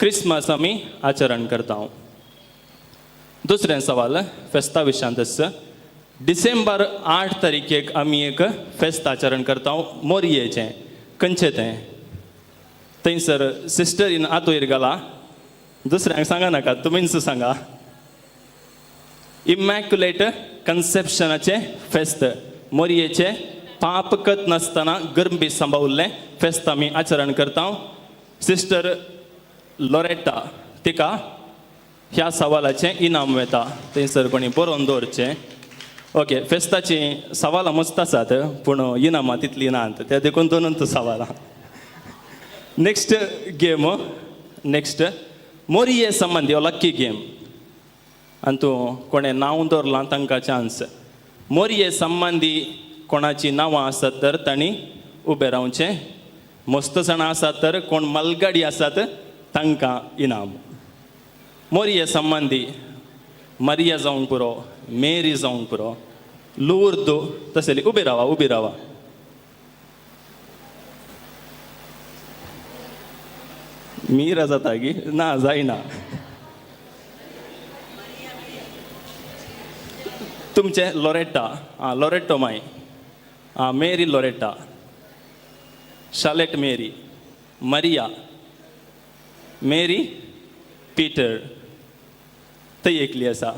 क्रिसमस आमी आचरण करता. दुसरें सवाल फेस्ता विशांत आसा. डिसेंबर 8 तारखेक आमी एक फेस्त आचरण करता मोरयेचें. खंयचें तें? थंयसर सिस्टरीन आतोयर घाला. दुसऱ्यांक सांगा नाका, तुमीच सांगा. इमॅक्युलेट कन्सेप्शनाचें फेस्त मोरयेचें पाप कत नासतना गरबी सांबावल्लें फेस्त आमी आचरण करता. सिस्टर लोरेटा तिका ह्या सवालाचें इनाम वेता. थंयसर कोणी बरोवन दवरचें. ओके, फेस्ताचीं सवालां मस्त आसात पूण इनामां तितलीं नात, त्या देखून दोनूच सवालां. नेक्स्ट गेम, नेक्स्ट मोरये संबंदी हो लक्की गेम. आनी तूं कोणें नांव दवरलां तांकां चान्स. मोरये संबंदी कोणाचीं नांवां आसत तर तांणी उबें रावचें. मस्त जाणां आसात तर कोण मालगाडी आसात तांकां इनाम. मोरये संबंदी मारिया जावंक पुरो, मेरी जावंक पुरो, लुर्द तसली. उबी रावा, उबी रावा. मीरा जाता गी ना जायना. तुमचें लोरेटा, आं लोरेटो माय, आं Mary Loreta, Shalet Mary, Maria, Mary Peter, थंय एकली आसा,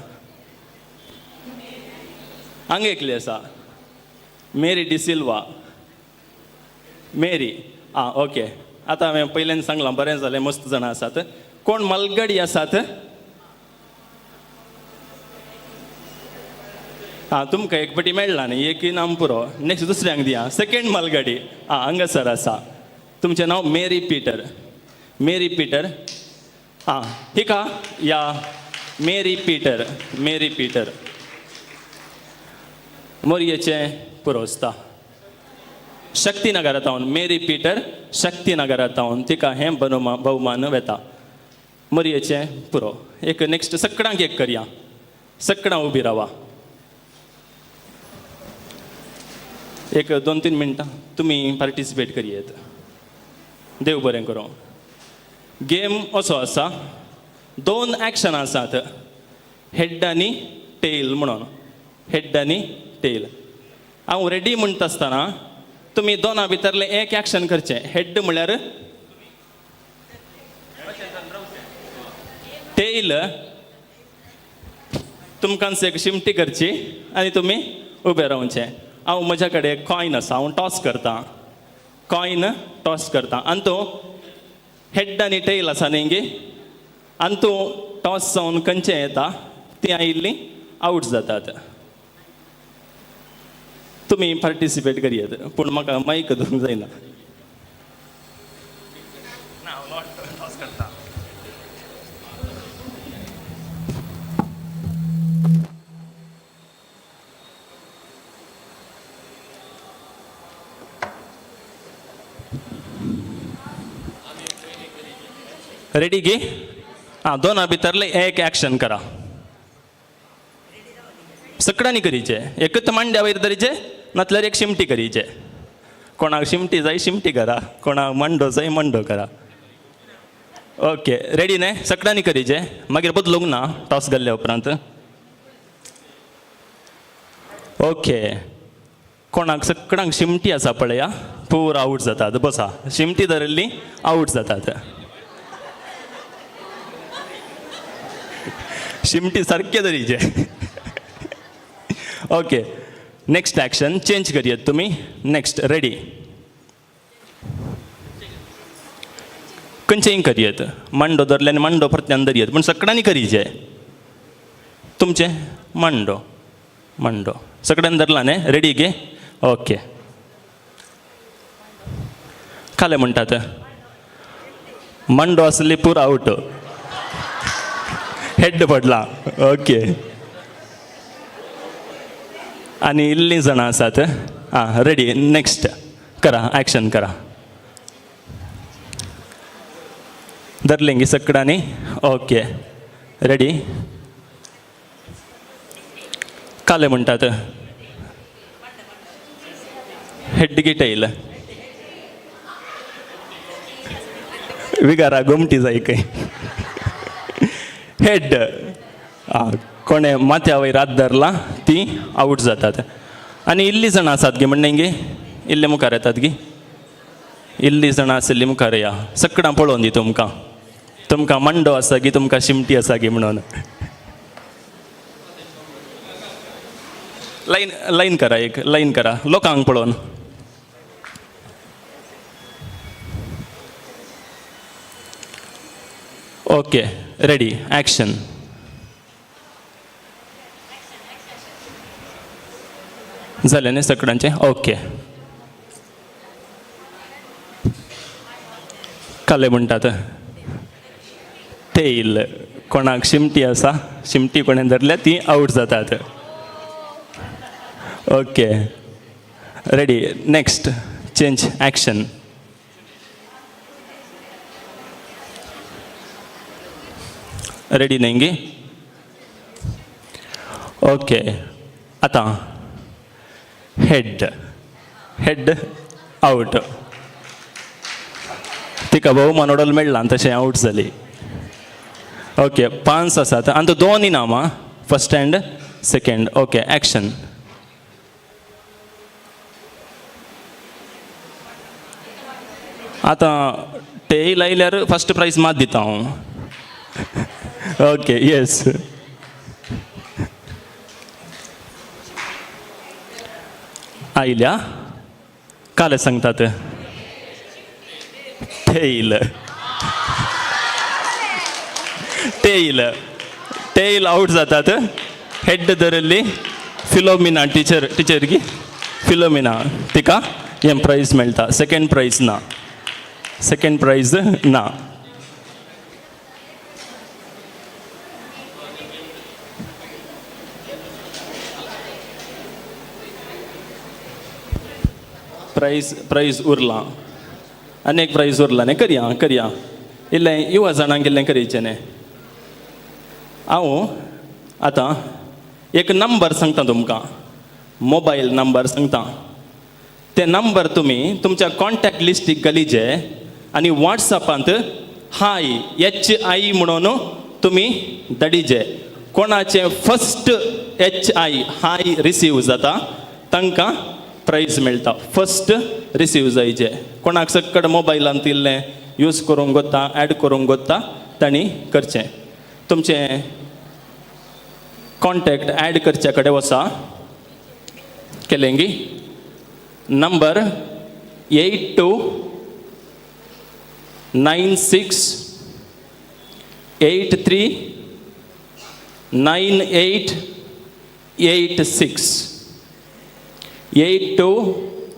हांगा एकली आसा, मेरी डिसिल्वा, मेरी. आं ओके, आतां हांवें पयल्यान सांगलां, बरें जालें, मस्त जाणां आसात. कोण मालगाडी आसात? आं तुमकां एक पटी मेळ्ळा न्ही, एक इनाम पुरो. नेक्स्ट दुसऱ्यांक दिया. सेकेंड मालगाडी, आं हांगासर आसा. तुमचें नांव मेरी पीटर, मेरी पीटर. आं हिका या मेरी पीटर, मेरी पीटर मोरयेचें पुरोस्ता शक्तीनगरांत. मेरी पीटर शक्तीनगरांत, तिका हें भोवमान वेता. मोरयेचें पुरो. एक नेक्स्ट सकडांक एक करया. सकडां उबी रावा एक 2-3 मिनटां तुमी पार्टिसिपेट करयेत. देव बरें करूं. गेम असो आसा, 2 एक्शन आसात, हेड आनी टेल म्हणून. हेड आनी टेल. हांव रेडी म्हणटा आसतना तुमी दोना भितरलें एक एक्शन करचें. हेड म्हळ्यार टेल, तुमकां एक शिमटी करची आनी तुमी उबे रावचें. हांव म्हज्या कडेन कॉयन आसा, हांव टॉस करतां, कॉयन टॉस करतां आनी तो हेड आनी टेल आसा न्ही गे, आनी तूं टॉस जावन खंयचें येता ती आयिल्ली आवट जातात. तुमी पार्टिसिपेट करयेत पूण म्हाका मायक धरूंक जायना. रेडी गे? आं दोना भितरले एक एक्शन करा. सकडांनी करीचे, एकच मांड्या वयर धरीचे, नातल्यार एक शिमटी करीचे. कोणाक शिमटी जाय शिमटी करा, कोणाक मांडो जाय मांडो करा. ओके रेडी न्ही? सकडांनी करीचे, मागीर बदलूंक ना टॉस घाल्ल्या उपरांत. ओके, कोणाक सकडांक शिमटी आसा पळया, पूर आवट जातात. बसा, शिमटी धरिल्ली आवट जातात. शिमटी सारकें धरीचे. ओके, नेक्स्ट एक्शन चेंज करयेत तुमी. नेक्स्ट रेडी, खंयचेंय करयेत. मांडो धरले आनी मांडो परत्यान धरयेत, पूण सकडांनी करीचे. तुमचें मांडो, मांडो सगळ्यान धरला न्ही? रेडी गे? ओके, खालें म्हणटात. मांडो आसली पूर आवट, हेड पडला. ओके, आनी इल्लीं जाणां आसात. आं रेडी, नेक्स्ट करा, एक्शन करा. धरलें गी सकडांनी? ओके रेडी, काले म्हणटात. हेड गी टेल, विगारा गोमटी जाय खंय. हेड, आं कोणें माथ्या वयर हात धरला ती आवट जातात. आनी इल्लीं जाणां आसात गे म्हणणें गे, इल्ले मुखार येतात गी, इल्लीं जाणां आशिल्लीं मुखार या. सकडां पळोवन दी तुमकां, तुमकां मांडो आसा गी, तुमकां शिमटी आसा गी म्हणून. लायन लायन करा, एक लायन करा लोकांक पळोवन. Okay, ready, action. जालें न्ही सगळ्यांचें? ओके. काले म्हणटात तेल. कोणाक शिमटी आसा, शिमटी कोणें धरल्या ती आवट जातात. Okay, ready, next, change, action. Ready न्ही गे? ओके, आतां हेड, हेड आवट. तिका भोवमान ओडल मेळ्ळा तशें आवट जाली. ओके, 5 आसात आनी 2 इनामां, first and second. Okay, action. आतां टेल आयल्यार फर्स्ट प्रायज मात दिता हांव. ओके, येस. आयल्या काले सांगतात टेल, टेल, टेल आवट जातात. हेड धरिल्ली फिलोमिना टिचर, टिचर की फिलोमिना, तिका हें प्रायज मेळटा. सेकेंड प्रायज ना, सेकेंड प्रायज ना. प्रायज प्रायज उरलां, आनी एक प्रायज उरला न्ही. करया करया, इल्लें युवा जाणांक इल्लें करचें न्ही. हांव आतां एक नंबर सांगता तुमकां, मोबायल नंबर सांगता. ते नंबर तुमी तुमच्या कॉन्टॅक्ट लिस्टीक घालीचे आनी वॉट्सएपांत हाय HI म्हणून तुमी धाडीचे. कोणाचें फर्स्ट HI हाय रिसीव जाता तांकां प्रायज मेळटा. फर्स्ट रिसीव जायचे. कोणाक सक्कड मोबायलांत इल्लें यूज करूंक गोता, एड करूंक गोता, तांणी करचें. तुमचें कॉन्टॅक्ट एड करच्या कडेन वचा केलें गी. नंबर 82 96 83 98 86, 82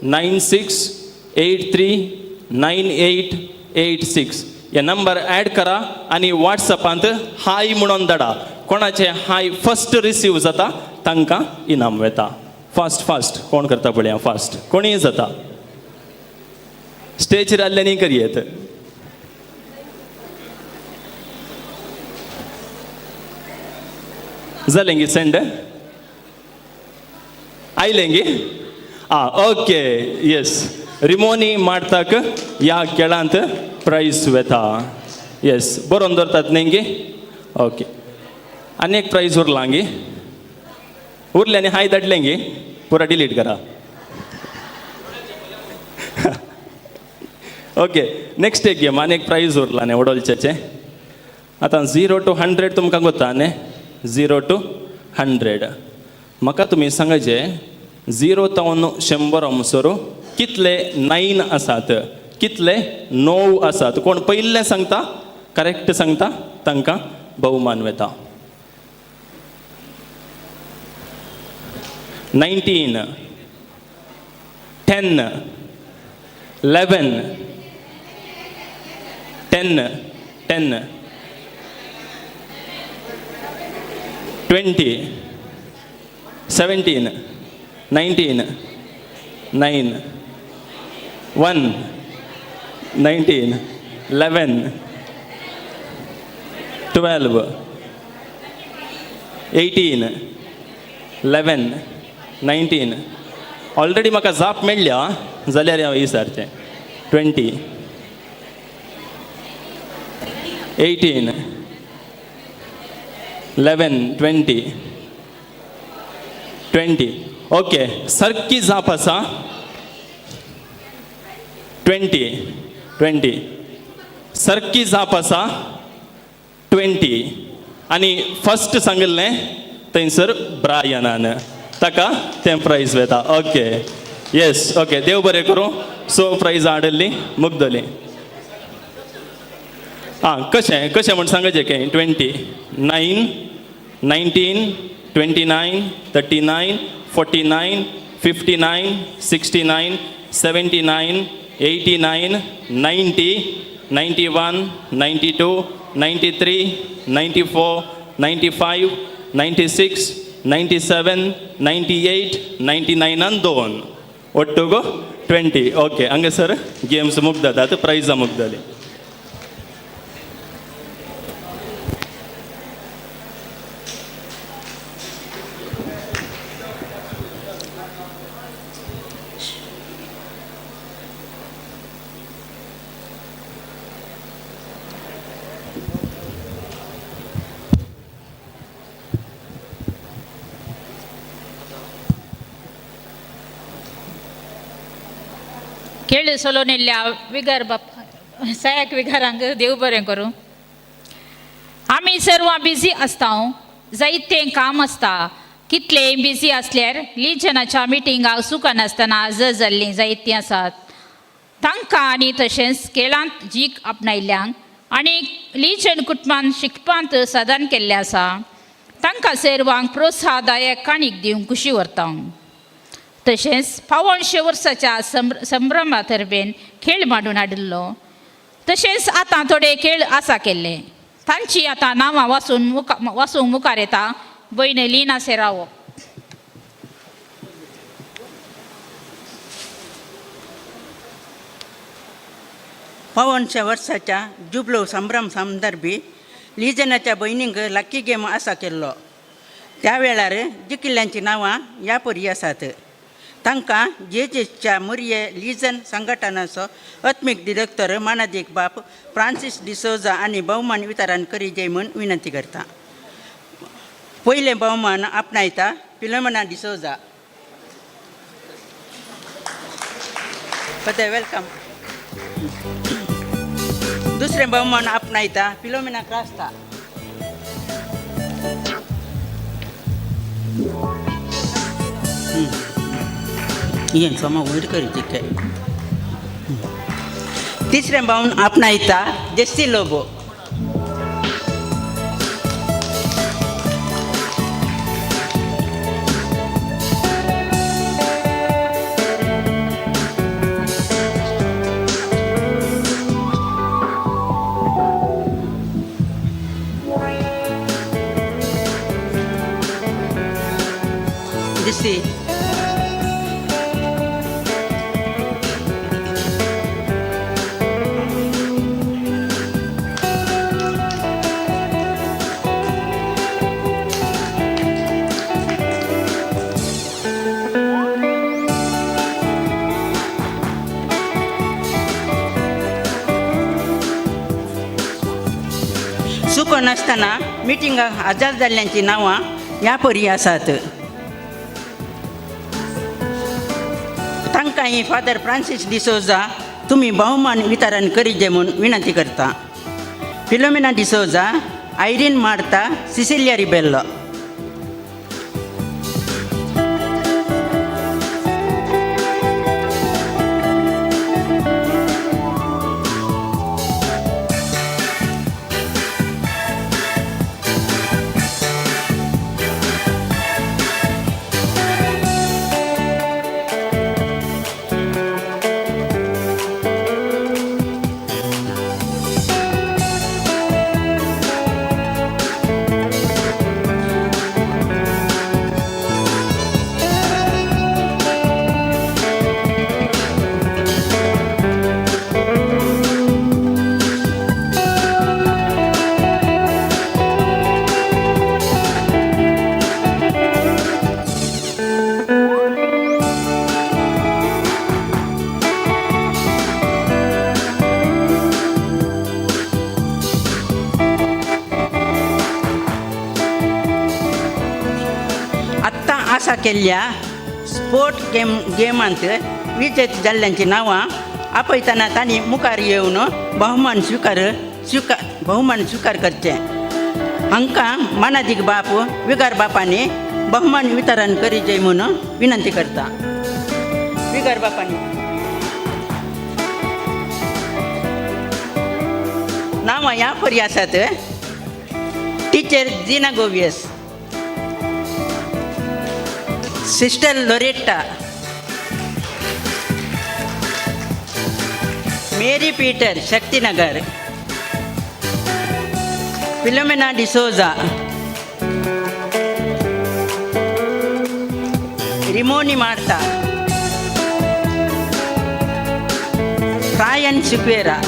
96 83 98 86 हे नंबर ॲड करा आनी वॉट्सएपांत हाय म्हणून धाडा. कोणाचे हाय फर्स्ट रिसीव जाता तांकां इनाम वता. फास्ट फास्ट कोण करता पळया, फास्ट कोणीय जाता. स्टेजीर आसल्यानी करयेत. जालें गी सेंड? आयलें गी? आं, ओके, येस. रिमोनी मारताक ह्या खेळांत प्रायज वेता. येस, बरोवन दवरतात न्ही गी? ओके, आनी एक प्रायज उरलां गी? उरलें आनी हाय धाडलें गी? पुरा डिलीट करा. ओके, नेक्स्ट एक गेम. आनी एक प्रायज उरला न्ही वडोलच्याचें. आतां 0 to 100 तुमकां गोता न्ही? 0 to 100 म्हाका तुमी सांगाचे 0 तावन 100 म्हणसर कितले 9 आसात, कितले 9 आसात. कोण पयिल्लें सांगता, करेक्ट सांगता तांकां भोवमान वता. 19, 10, 11, 10, 10, 20, 17, 19, 9, 1, 19, 11, 12, 18, 11, 19. ऑलरेडी म्हाका जाप मेळ्ळ्या जाल्यार हांव विचारचें. 20, 18, 11, 20, 20. ओके, सारकी जाप आसा 20, 20. सारकी जाप आसा 20. आनी फर्स्ट सांगिल्लें थंयसर ब्रायनान. ताका तें प्रायज वेता. ओके, येस, ओके, देव बरें करूं. सो प्रायज हाडिल्ली मुगदली. आं, कशें कशें म्हण सांगाचें के 20 9 19 29 39 49 59 69 79 89 90 91 92 93 94 95 96 97 98 99 आनी 2 ಒಟ್ಟುಗು 20. ಓಕೆ, ಹಂಗೆ ಸರ್ ಗೇಮ್ಸ್ ಮುಗ್ದದ, ಅದು ಪ್ರೈಸ ಮುಗ್ದಲ್ಲಿ. खेळ सोलोनेल्ल्या विगार बाप सयाक विगारांक देव बरें करूं. आमी सर्वां बिजी आसता, जायतें काम आसता. कितलें बिजी आसल्यार लिजनाच्या मिटिंगाक चुकनासतना हजर जाल्लीं जायतीं आसात. तांकां आनी तशेंच खेळांत जीक आपणायल्ल्यांक आनी लिजन कुटुंबान शिकपांत साधन केल्लें आसा तांकां सर्वांक प्रोत्साहदायक काणीक दिवंक खुशी व्हरता. तशेंच 175 वर्साच्या संभ्रमा तरबेन खेळ मांडून हाडिल्लो. तशेंच आतां थोडे खेळ आसा केल्ले तांची आतां नांवां वाचून वाचूंक मुखार येता. भयण लिना सेरावो. 175 वर्साच्या जुबलो संभ्रम संदर्भी लिजनाच्या भयणींक लक्की गेम आसा केल्लो. त्या वेळार जिखिल्ल्यांची नांवां ह्या परी आसात. तांकां जेजेसच्या मुरये लिजन संघटनाचो आत्मीक डिरेक्टर मानादीक बाप फ्रांसीस डिसोजा आनी भोवमान वितरण करी जय म्हूण विनंती करता. पयलें भोवमान आपणायता फिलोमेना डिसोजा. पते welcome. दुसरें भोवमान आपणायता फिलोमेना क्रास्ता. येन सोमा वयर करी तिके. तिसरें भोवन आपणायता जेस्सी लोबो. जेस्सी. चुको नासतना मिटिंगाक हजर जाल्ल्यांची नांवां ह्या परी आसात. तांकां फादर फ्रांसीस डिसोजा तुमी भोवमान वितरण करीजे म्हूण विनंती करता. Philomena D'Souza, Irene Martha, Cecilia Rebello. आसा केल्ल्या स्पोर्ट गेमांत विजेत जाल्ल्यांची नांवां आपयतना तांणी मुखार येवन बहुमान स्विकार स्विकार बहुमान स्विकार करचें. हांकां मानादीक बाप विगार बापांनी बहुमान वितरण करीजे म्हणून विनंती करता. विगार बापांनी नांवां ह्या परी आसात. Teacher Gina Govies, sister Loretta, Mary Peter Shaktinagar, Philomena D'Souza, Rimoni Martha, Brian Sequeira.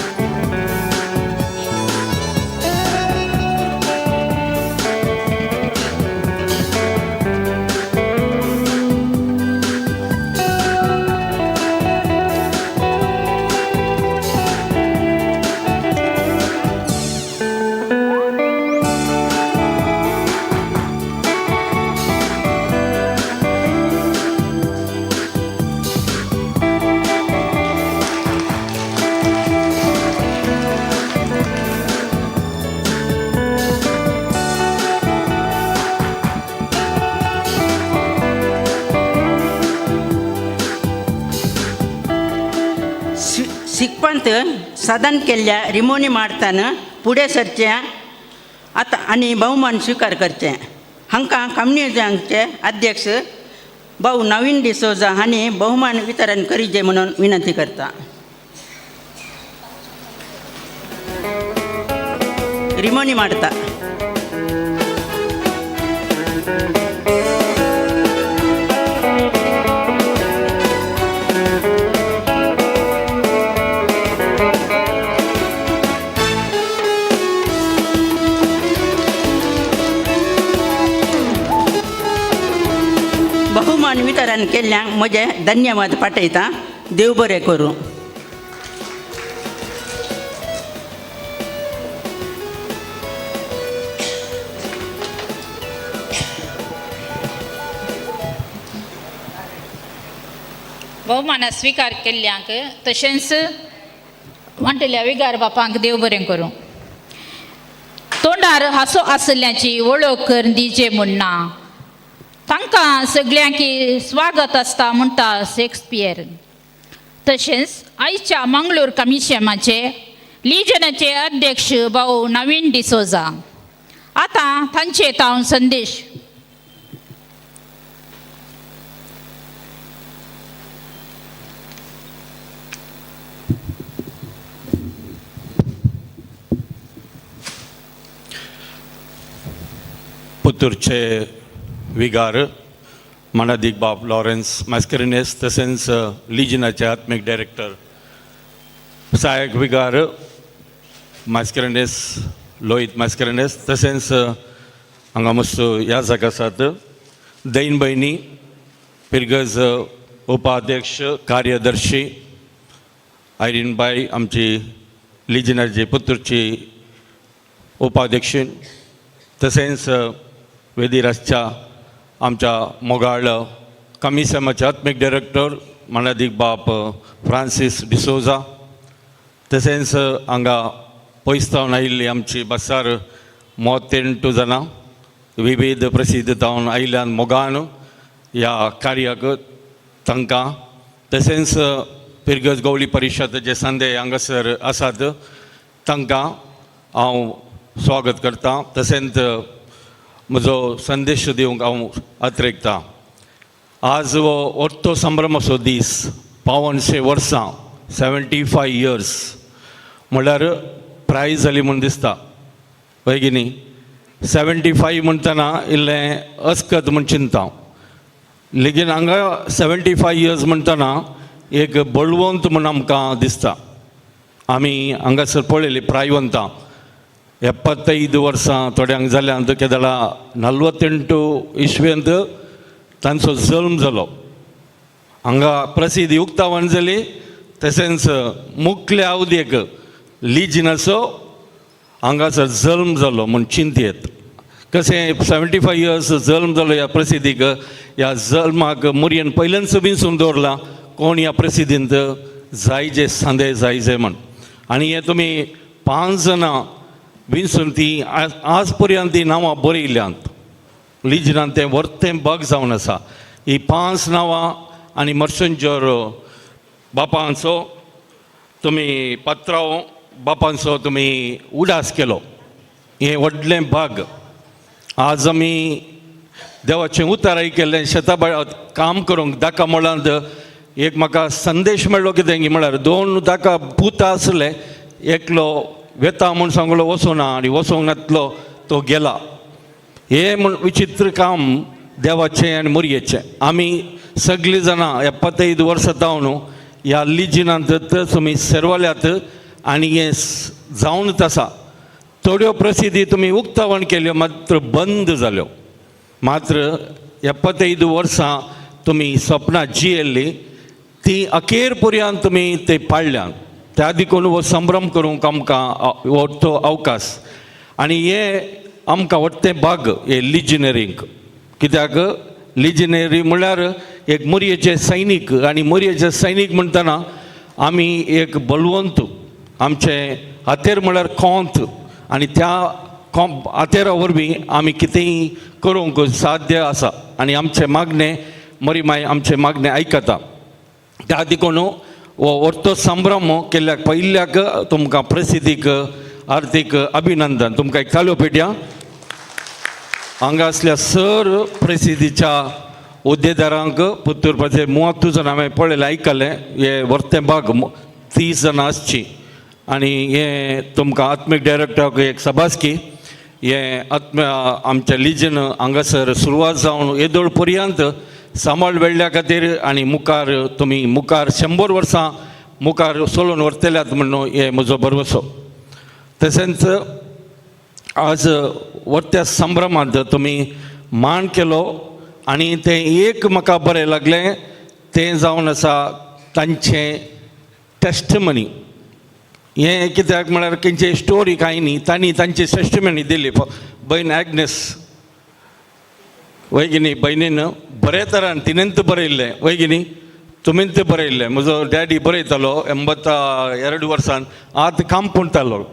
शिकपांत साधन केल्ल्या रिमोनी मारताना फुडें सरचें आतां आनी बहुमान स्विकार करचें. हांकां कम्युनिज्माचे अध्यक्ष भाऊ नवीन डिसोजा हांणी बहुमान वितरण करीजे म्हणून विनंती करता. रिमोनी मारता. बहुमान वितरण केल्ल्यांक म्हजे धन्यवाद पाठयता. देव बरें करूं. बहुमाना स्विकार केल्ल्यांक तशेंच म्हणटल्या विगार बापांक देव बरें करूं. तोंडार हांसो आसल्याची वळख करून दिवचे म्हूण ना तांकां सगळ्यांकी स्वागत आसता म्हणटा शेक्सपियर. तशेंच आयच्या मंगळूर कमिशनाचे लिजनाचे अध्यक्ष भाऊ नवीन डिसोजा आतां तांचे तावन संदेश. पुतूरचे विगार मानादीक बाब लॉरेन्स मास्करिनेस तशेंच लिजनाचे आत्मीक डायरेक्टर सहायक विगार मास्करिनेस लोहीत मास्करिनेस तशेंच हांगा मस्त याजक आसात, दैन भयणी, पिरगज उपाध्यक्ष कार्यदर्शी आयरीन बाय आमची लिजनाची पुतूरची उपाध्यक्ष तशेंच वेदीराजच्या आमच्या मोगाळ कमिसमाचे आत्मीक डायरेक्टर मानादीक बाप फ्रांसीस डिसोजा तशेंच हांगा पयस जावन आयिल्ली आमची बसार मोतेंटू जाणां विविध प्रसिद्ध जावन आयिल्ल्यान मोगान ह्या कार्याक तांकां तशेंच पिरगज गवळी परिशद जे संदे हांगासर आसात तांकां हांव स्वागत करतां. तशेंच म्हजो संदेश दिवंक हांव अत्रेकतां. आज हो ortho संभ्रमाचो दीस, 85 वर्सां, 75 इयर्स म्हणल्यार प्रायज जाली म्हूण दिसता हय की न्ही. 75 म्हणटना इल्लें अस्कत म्हूण चिंता, लेगीन हांगा 75 इयर्स म्हणटना एक बळवंत म्हूण आमकां दिसता. आमी हांगासर पळयली प्रायवंतां 75 वर्सां थोड्यांक जाल्यांत, केदळा 48 इस्वेंत तांचो जल्म जालो. हांगा प्रसिद्धी उक्तावण जाली तशेंच मुखल्या अवधेक लिजिनाचो हांगासर जल्म जालो म्हूण चिंतयेत. कशें 75 इयर्स जल्म जालो ह्या प्रसिद्धीक, ह्या जल्माक मुरयेन पयल्यानच विंचून दवरलां कोण ह्या प्रसिद्धींत जायजे सांदे जायजे म्हण. आनी हे तुमी 5 जाणां विंचून ती आज पर्यंत ती नांवां बरयल्यांत. लिजनान तें वर्तें बग जावन आसा. ही 5 नांवां आनी मर्संजोर बापांचो तुमी पत्राव बापांचो तुमी उडास केलो. हें व्हडलें भाग. आज आमी देवाचें उतर आयकल्लें शेता काम करूंक दाका मोळांत एक म्हाका संदेश मेळ्ळो कितें म्हळ्यार 2 दाका पूत आसले, एकलो वेता म्हूण सांगलो वचूना आनी वचूंक नातलो तो गेला. हें म्हूण विचित्र काम देवाचें आनी मोरयेचें. आमी सगळीं जाणां 75 वर्सां जावन ह्या लिजिनांत तुमी सेरवल्यात आनी हें जावनच आसा. थोड्यो प्रसिद्धी तुमी उक्तावण केल्यो मात्र बंद जाल्यो. मात्र 75 वर्सां तुमी सपनां जियेल्लीं ती अखेर पर्यंत तुमी ते पाळल्यात. त्या देखून हो संभ्रम करूंक आमकां हो तो अवकाश आनी हे आमकां वट्टें भाग हे लिजिनरींक. कित्याक लिजिनरी म्हळ्यार एक मोरयेचे सैनीक आनी मोरयेचे सैनीक म्हणटना आमी एक बलवंत, आमचे हातेर म्हळ्यार कोंत आनी त्या हातेरा वरवीं आमी कितेंय करूंक साध्य आसा आनी आमचें मागणें मरी माय आमचें मागणें आयकता. त्या देखून हो वर्तो संभ्रम केल्ल्याक पयल्याक तुमकां प्रसिद्धीक आर्थीक अभिनंदन. तुमकां एक तालयो पेटया. हांगा आसल्या सर प्रसिद्धीच्या हुद्देदारांक पुत्तुरपाचे 30 जाण हांवें पळयलें आयकलें हे वर्तें बाग 30 जाणां आसची आनी हें तुमकां आत्मीक डायरेक्टराक एक सबासकी. हें आत्म आमचें लिजन हांगासर सुरवात जावन येदोळ पर्यंत सांबाळ वेळ्ळ्या खातीर आनी मुखार तुमी मुखार 100 वर्सां मुखार सोलून व्हरतल्यात म्हणून हें म्हजो भरवसो. तशेंच आज वर्त्या संभ्रमांत तुमी मान केलो आनी तें एक म्हाका बरें लागलें तें जावन आसा तांचें टेस्टमनी. हें कित्याक म्हळ्यार खंयची स्टोरी कांय न्ही, तांणी तांची टेस्टमनी दिली. भयण एग्नेस वय न्ही, भयणीन बरे तरान तिणेंत बरयल्लें वय न्ही, तुमींत बरयल्लें. म्हजो डॅडी बरयतालो 82 वर्सान आत कांपुणतालो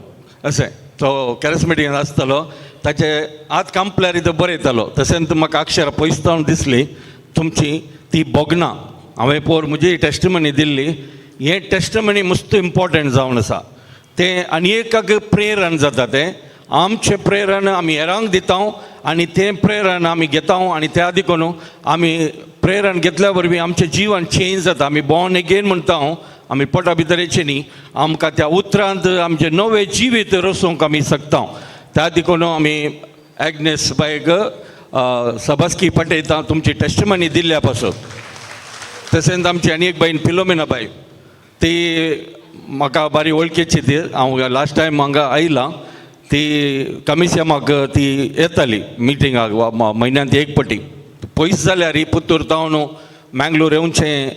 अशें तो कॅरिस्मेटीक आसतालो ताचे आत कांपल्यार तो बरयतालो. तशेंच म्हाका अक्षरां पयस दिसली तुमची ती भोगना. हांवें पोर म्हजी टेस्टमनी दिल्ली. हें टेस्टमनी मस्त इम्पोर्टंट जावन आसा. तें आनी एकाक प्रेरण जाता. तें आमचें प्रेरण आमी हेरांक दिता आनी तें प्रेरण आमी घेता आनी त्या देखून आमी प्रेरण घेतल्या वरवीं आमचें जिवन चेंज जाता. आमी बॉर्न एगेन म्हणटा, आमी पोटा भितर येचे न्ही, आमकां त्या उतरांत आमचें नवें जिवीत रचोवंक आमी शकता. त्या देखून आमी एग्नेस बायक सबासकी पटयता तुमची टेस्टमनी दिल्ल्या पासून. तशेंच आमची आनी एक बायन फिलोमिना बाय, ती म्हाका बारी वळखीची. ती हांव लास्ट टायम हांगा आयलां ती कमिशनाक ती येताली मिटिंगाक म्हयन्यांत एक पटी. पयस जाल्यार पुत्तूर तावन मँगलोर येवचें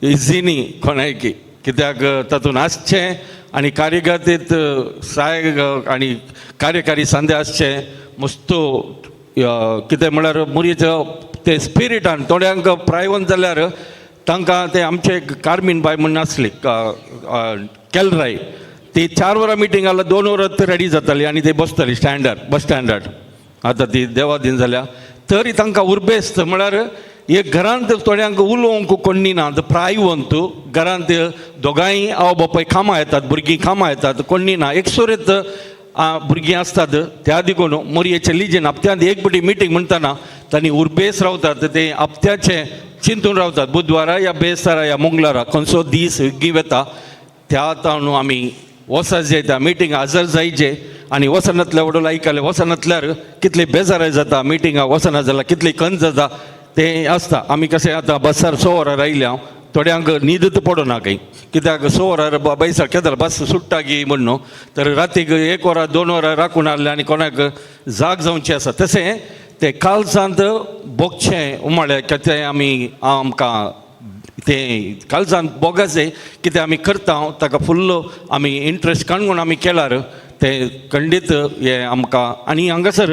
इजी न्ही कोणायकी, कित्याक तातूंत आसचें आनी कार्यकर्तेत सहायक आनी कार्यकारी संदे आसचें मस्त कितें म्हळ्यार मोरयेचो ते स्पिरिटान थोड्यांक प्रायवंत जाल्यार तांकां ते आमचे कार्मीन बाय म्हूण आसली केलराय, ती 4 वरां मिटींग जाल्यार 2 वरां रेडी जाताली आनी ते बसताली स्टँडार बस स्टँडार. आतां ती देवादीन जाल्या तरी तांकां उर्बेस्त म्हळ्यार एक घरांत थोड्यांक उलोवंक कोण ना, प्रायवंत घरांत दोगांय आवय बापाय कामां येतात, भुरगीं कामां येतात, कोण ना, एकसुरेत भुरगीं आसतात. त्या देखून मोरयेचें लिजन हप्त्यांत एक पटी मिटींग म्हणटना तांणी उर्बेस रावतात, ते हप्त्याचें चिंतून रावतात. बुधवारा या बेस्तारा या मंगळारा खंयचो दीस वेगीं वता त्या ताणू आमी वचत जाय त्या मिटींग हजर जायचे आनी वचनातल्या वडोल आयकलें वचनातल्यार कितली बेजाराय जाता, मिटिंगाक वचना जाल्यार कितली कंज जाता तें आसता. आमी कशें आतां बसार 6 वरां आयल्या हांव, थोड्यांक न्हीदच पडना खंय, कित्याक 6 वरां बैसार केदल बस सुट्टा गी म्हण न्हू, तर रातीक 1 वरां 2 वरां राखून आहलें आनी कोणाक जाग जावची आसा. तशें तें कालसांत भोगचें उमाळे तें आमी आमकां तें कालसांत भोगाचें कितें आमी करता ताका फुल्ल आमी इंट्रस्ट काणून आमी केल्यार तें खंडीत हें आमकां. आनी हांगासर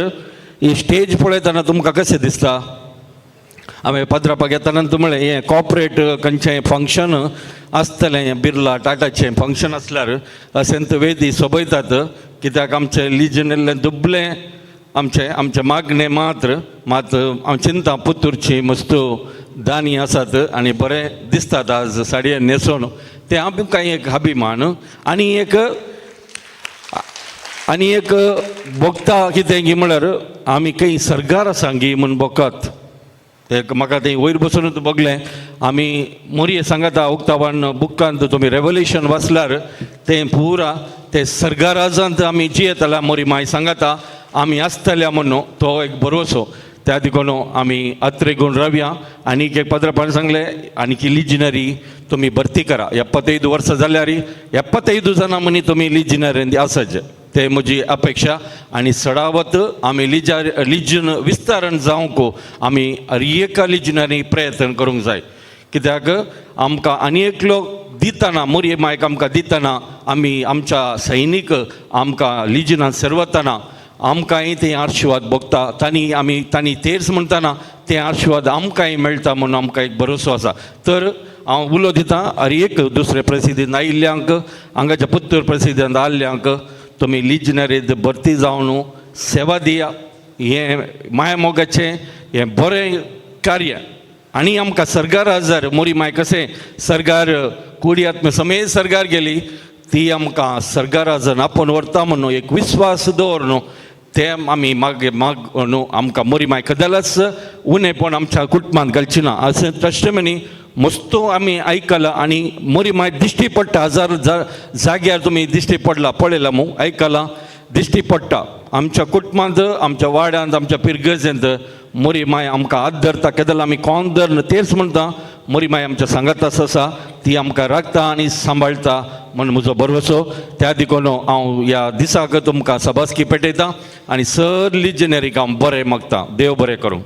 ही स्टेज पळयतना तुमकां कशें दिसता? हांवें पद्रापाक येतना म्हणलें हें कॉपरेट खंयचें फंक्शन आसतलें, हें बिर्ला टाटाचें फंक्शन आसल्यार अशेंत वेदी सोबयतात, कित्याक आमचें लिजन इल्लें दुबलें आमचें आमचें मागणें मात्र मात हांव चिंता पुत्तूरची मस्त दानी आसात आनी बरें दिसतात आज साडये न्हेसोन तें आमकां एक अभिमान आनी एक आनी एक भोगता कितें गी म्हळ्यार आमी खंय सरकार आसा गी म्हूण भोगतात एक म्हाका तें वयर बसुनूच भोगलें. आमी मोरये सांगाता उक्तावन बुकांत तुमी रेवल्युशन वाचल्यार तें पुरा तें सरकाराजांत आमी जियेतल्या मोरी माय सांगाता आमी आसतल्या म्हणून तो एक भरोसो. त्या देखून आमी अत्रेगूण रावया. आनी एक पत्रपान सांगलें आनी की लिजिनरी तुमी भरती करा 75 वर्सां जाल्यार 75 जाणां मनी तुमी लिजिनरी आसाचे ते म्हजी अपेक्षा. आनी सडावत आमी लिजन विस्तारण जावंक आमी एका लिजनांनी प्रयत्न करूंक जाय. कित्याक आमकां आनी एकलो दितना मोरये मायक आमकां दितना आमी आमच्या सैनीक आमकां लिजनान सरवतना आमकांय ते आशिर्वाद भोगता तांणी आमी तांणी तेर्स म्हणटना ते आशिर्वाद आमकांय मेळटा म्हणून आमकां एक भरोसो आसा. तर हांव उलो दितां हर एक दुसरे प्रेसिडेंट आयिल्ल्यांक हांगाच्या पुत्तूर प्रेसिडेंट आयिल्ल्यांक तुमी लिजनरीत भरती जावन सेवा दिया. हें माया मोगाचें हें बरें कार्य. आनी आमकां सरकार जर मोरी माय कशें सरकार कुडियात्म समेत सरकार गेली ती आमकां सरकारा जर आपोवन व्हरता म्हणून एक विस्वास दवर न्हू ते आमी मागीर माग न्हू आमकां मोरी माय कदलाच उणेपण आमच्या कुटुंबांत घालची ना अशें तश्टमनी मस्तो आमी आयकलां. आनी मोरी माय दिश्टी पडटा हजार जाग्यार तुमी दिश्टी पडला पळयला मू आयकलां दिश्टी पडटा आमच्या कुटुंबांत आमच्या वाड्यांत आमच्या पिरगजेंत मोरी माय आमकां हात धरता. केदल आमी कोण धर तेच म्हणटा मोरी माय आमच्या सांगात आसा ती आमकां राखता आनी सांबाळटा म्हण म्हजो भरवसो. त्या देखून हांव ह्या दिसाक तुमकां सबासकी पेटयता आनी सर लिजनरीक हांव बरें मागता. देव बरें करूं.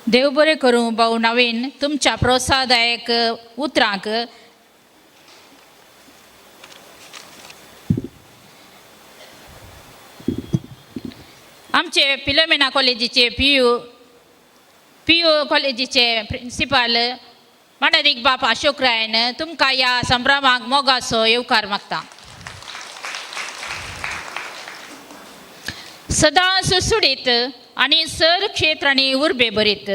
देव बरें करूं भाऊ नवीन तुमच्या प्रोत्साहदायक उतरांक. आमचे फिलोमेना कॉलेजीचे पी यू कॉलेजीचे प्रिंसिपाल मानादीक बाप अशोक रायन तुमकां ह्या संभ्रमाक मोगाचो येवकार मागता. सदां सुसुडीत आनी सर क्षेत्रांनी उर्बे भरीत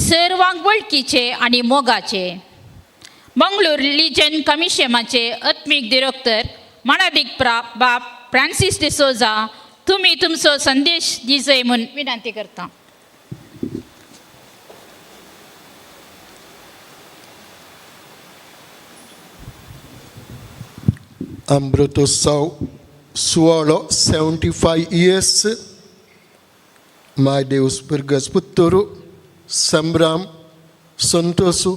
सर्वांक वळखीचे आनी मोगाचे मंगळूर लिजन कमिशनाचे आत्मीक दिरोक्तर मानादीक बाप फ्रांसीस डिसोजा तुमी तुमचो संदेश दिजय म्हूण विनंती करता. अमृतोत्सव सुवाळो 75 इयर्स my Deus पिरगज पुत्तूरू संभ्राम संतोसू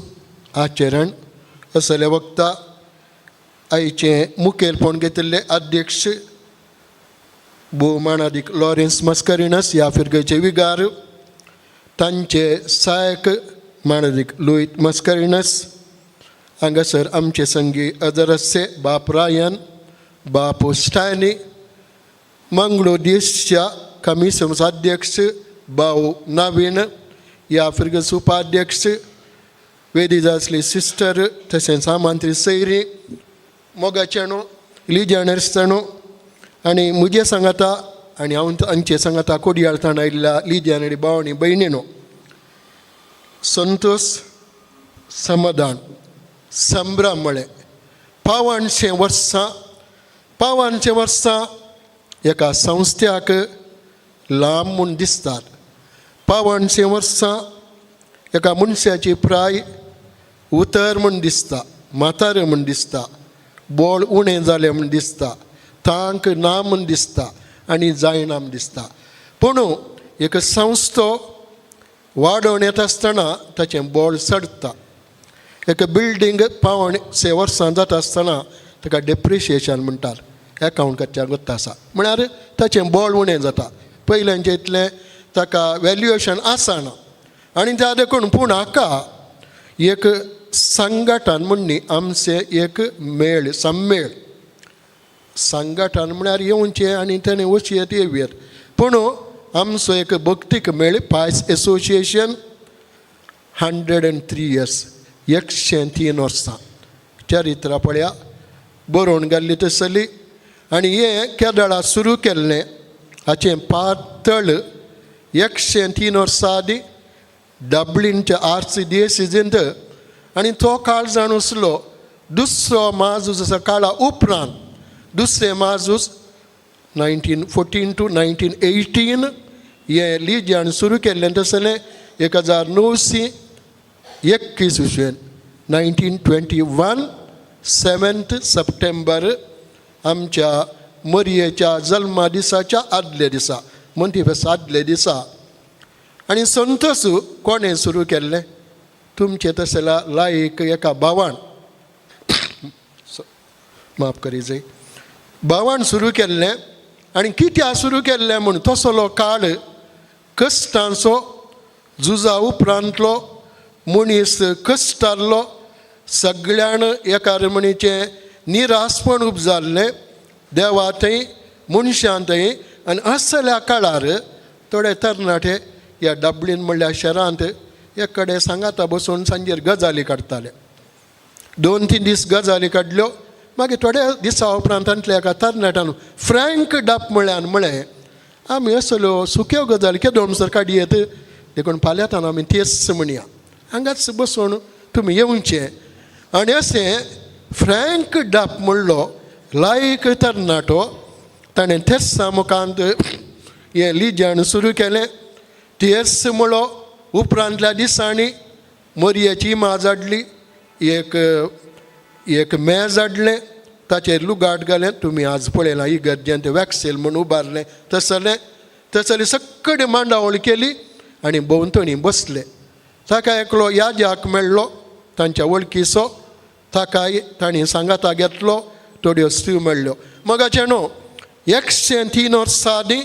आचरण असल्या वक्ता आयचें मुखेलपण घेतिल्ले अध्यक्ष भोवमानादीक लॉरेन्स मस्करिनस ह्या फिरगेचे विगार तांचे सहायक मानादीक लुईत मस्करिनस हांगासर आमचे संगी अदरसे बाप रायन बाप स्टॅनी मंगळूर देशच्या कमिशन अध्यक्ष भाऊ नवीन ह्या फिरगज उपाध्यक्ष वेदी सिस्टर तशेंच आमंत्रीत सैरी मोगाचेणो लिजनर्सणो आनी म्हजे सांगाता आनी हांव तांचे सांगाता कोडयाळताण आयिल्ल्या लिजनरी भाव आनी भयणीनो संतोष समाधान संभ्रम म्हळें 175 वर्सां 175 वर्सां एका संस्थ्याक लांब म्हूण दिसतात. 175 वर्सां एका मनशाची प्राय उतर म्हूण दिसता म्हातारे म्हूण दिसता बोळ उणें जालें म्हूण दिसता तांक ना म्हूण दिसता आनी जायना म्हूण दिसता. पूण एक संस्थो वाडोवन येता आसतना ताचें बोळ चडटा. एक बिल्डींग 175 वर्सां जाता आसतना ताका डेप्रिशिएशन म्हणटात एकावंट करच्या गत्त आसा म्हळ्यार ताचें बोळ उणें जाता पयल्यांचें इतलें ताका वेल्युएशन आसना. आनी त्या देखून पूण हाका एक संघटन म्हण न्ही आमचें एक मेळ सम्मेळ संघटन म्हळ्यार येवचें आनी तेणें वचयेत येवयेत. पूण आमचो एक भक्तीक मेळ पायस एसोसिएशन 103 इयर्स 103 वर्सां चरित्र पळया बरोवन घाल्ली तसली. आनी हें केदळा सुरू केल्लें हाचें पातळ 103 वर्सां आदीं डब्लिनच्या आर्चडियसिजींत. आनी तो काळ जावन आसलो दुसरो म्हाझूज काळा उपरांत दुसरें म्हाझूज 1914 to 1918 हें लिजन सुरू केल्लें तसलें 1921 इसवेन 1921 7 सप्टेंबर आमच्या मरयेच्या जल्मा दिसाच्या आदल्या दिसा म्हणटी आदल्या दिसा. आनी संतोस कोणें सुरू केल्लें तुमचें तसल्या लायक एका भावान माफ करी जाय भावान सुरू केल्लें. आनी कित्याक सुरू केल्लें म्हूण तसलो काळ कश्टांचो झुजा उपरांतलो मनीस कश्टाल्लो सगळ्यान एका म्हणीचें निरासपण उब जाल्लें देवा थंय मनशां थंय. आनी असल्या काळार थोडे तरणाटे ह्या डब्लिन म्हणल्या शहरांत एक कडेन सांगाता बसून सांजेर गजाली काडटाले. 2-3 दीस गजाली काडल्यो. मागीर थोड्या दिसा उपरांत तांतल्या एका तरणाट्यान फ्रँक डप म्हळ्यान म्हळें आमी असल्यो सुक्यो गजाली केदो म्हणसर काडयेत देखून फाल्यांतान आमी तेच म्हणया हांगाच बसून तुमी येवचें. आनी अशें फ्रँक डप म्हणलो लायक तरणाटो ताणें तेर्सा मुखांत हें लिजण सुरू केलें. तेर्स म्हणलो उपरांतल्या दिसांनी मोरयेची माज हाडली एक एक मेज हाडलें ताचेर लुगाट घालें. तुमी आज पळयलां इगर्जेंत वॅक्सेल म्हूण उबारलें तसलें तसली सगळी मांडावळ केली आनी भोंवतणी बसले. ताका एकलो याजाक मेळ्ळो तांच्या वळखीचो ताकाय तांणी सांगाता घेतलो थोड्यो स्त्री मेळ्ळ्यो. मगाचें न्हू 103 वर्सां आदीं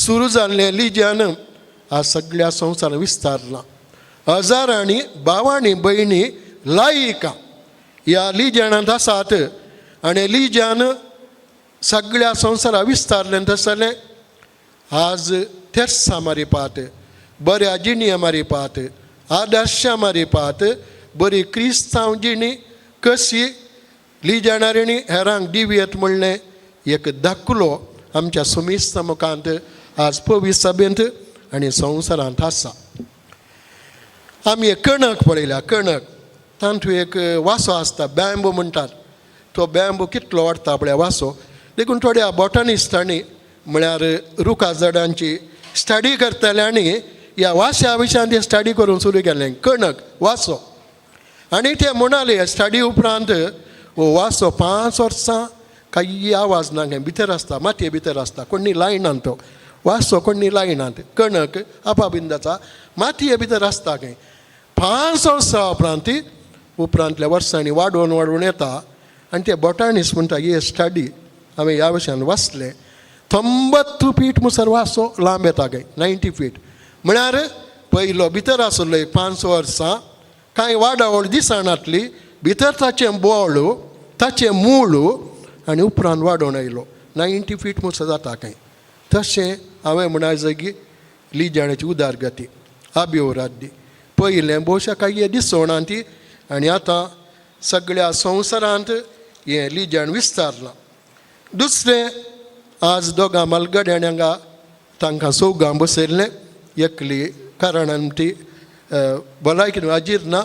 सुरू जाल्लें लिजन आज सगळ्या संवसारान विस्तारलां. हजारांनी भावांनी भयणी लायिका ह्या लिजनांत आसात आनी लिजन सगळ्या संवसारा विस्तारलें तसलें आज तेर्सां मारिपात बऱ्या जिणये मारिपात आदर्शा मारिपात बरी क्रिस्तांव जिणी कशी लिजणारिणी हेरांक दिवयेत म्हणलें एक दाखलो आमच्या सुमिस्त मुखांत आज पवित्र सभेंत आनी संवसारांत आसा. आमी एक कणक पळयल्या कणक तातूंत एक वासो आसता बँबू म्हणटात तो बँबू कितलो वाडटा पळय वासो. देखून थोड्या बॉटनिस्टांनी म्हळ्यार रुखा झाडांची स्टडी करतले आनी ह्या वाश्या विशयान ते स्टडी करूंक सुरू केलें कणक वासो. आनी ते म्हणाले स्टडी उपरांत हो वासो 5 वर्सां कांय आवाज ना काय भितर आसता मातये भितर आसता कोणी लायनात तो वासो कोणी लायनात कणक आपाबिंदाचा मातये भितर आसता खंय. 5 वर्सां उपरांत उपरांतल्या वर्सांनी वाडोवन वाडोवन येता आनी ते बोटानीस म्हणटा ही स्टडी हांवें ह्या विशयान वाचलें 90 फीट मुसर वासो लांब येता खंय 90 फीट म्हळ्यार पयलो भितर आसलो एक 5 वर्सां कांय वाडावळ दिसनातली भितर ताचें बोळ ताचें मूळ आनी उपरांत वाडोवन आयलो 90 फीट मुसर जाता खंय. तशें हांवें म्हणा जागी लिजाणाची उदारगती अभिवृद्धी पयलें भोवशा कांय दिसना ती आनी आतां सगळ्या संवसारांत हें लिजण विस्तारलां. दुसरें आज दोगां मालगड्यांनी हांगा तांकां चौगां बसयल्लें एकली कारणान ती भलायकी हाजीर ना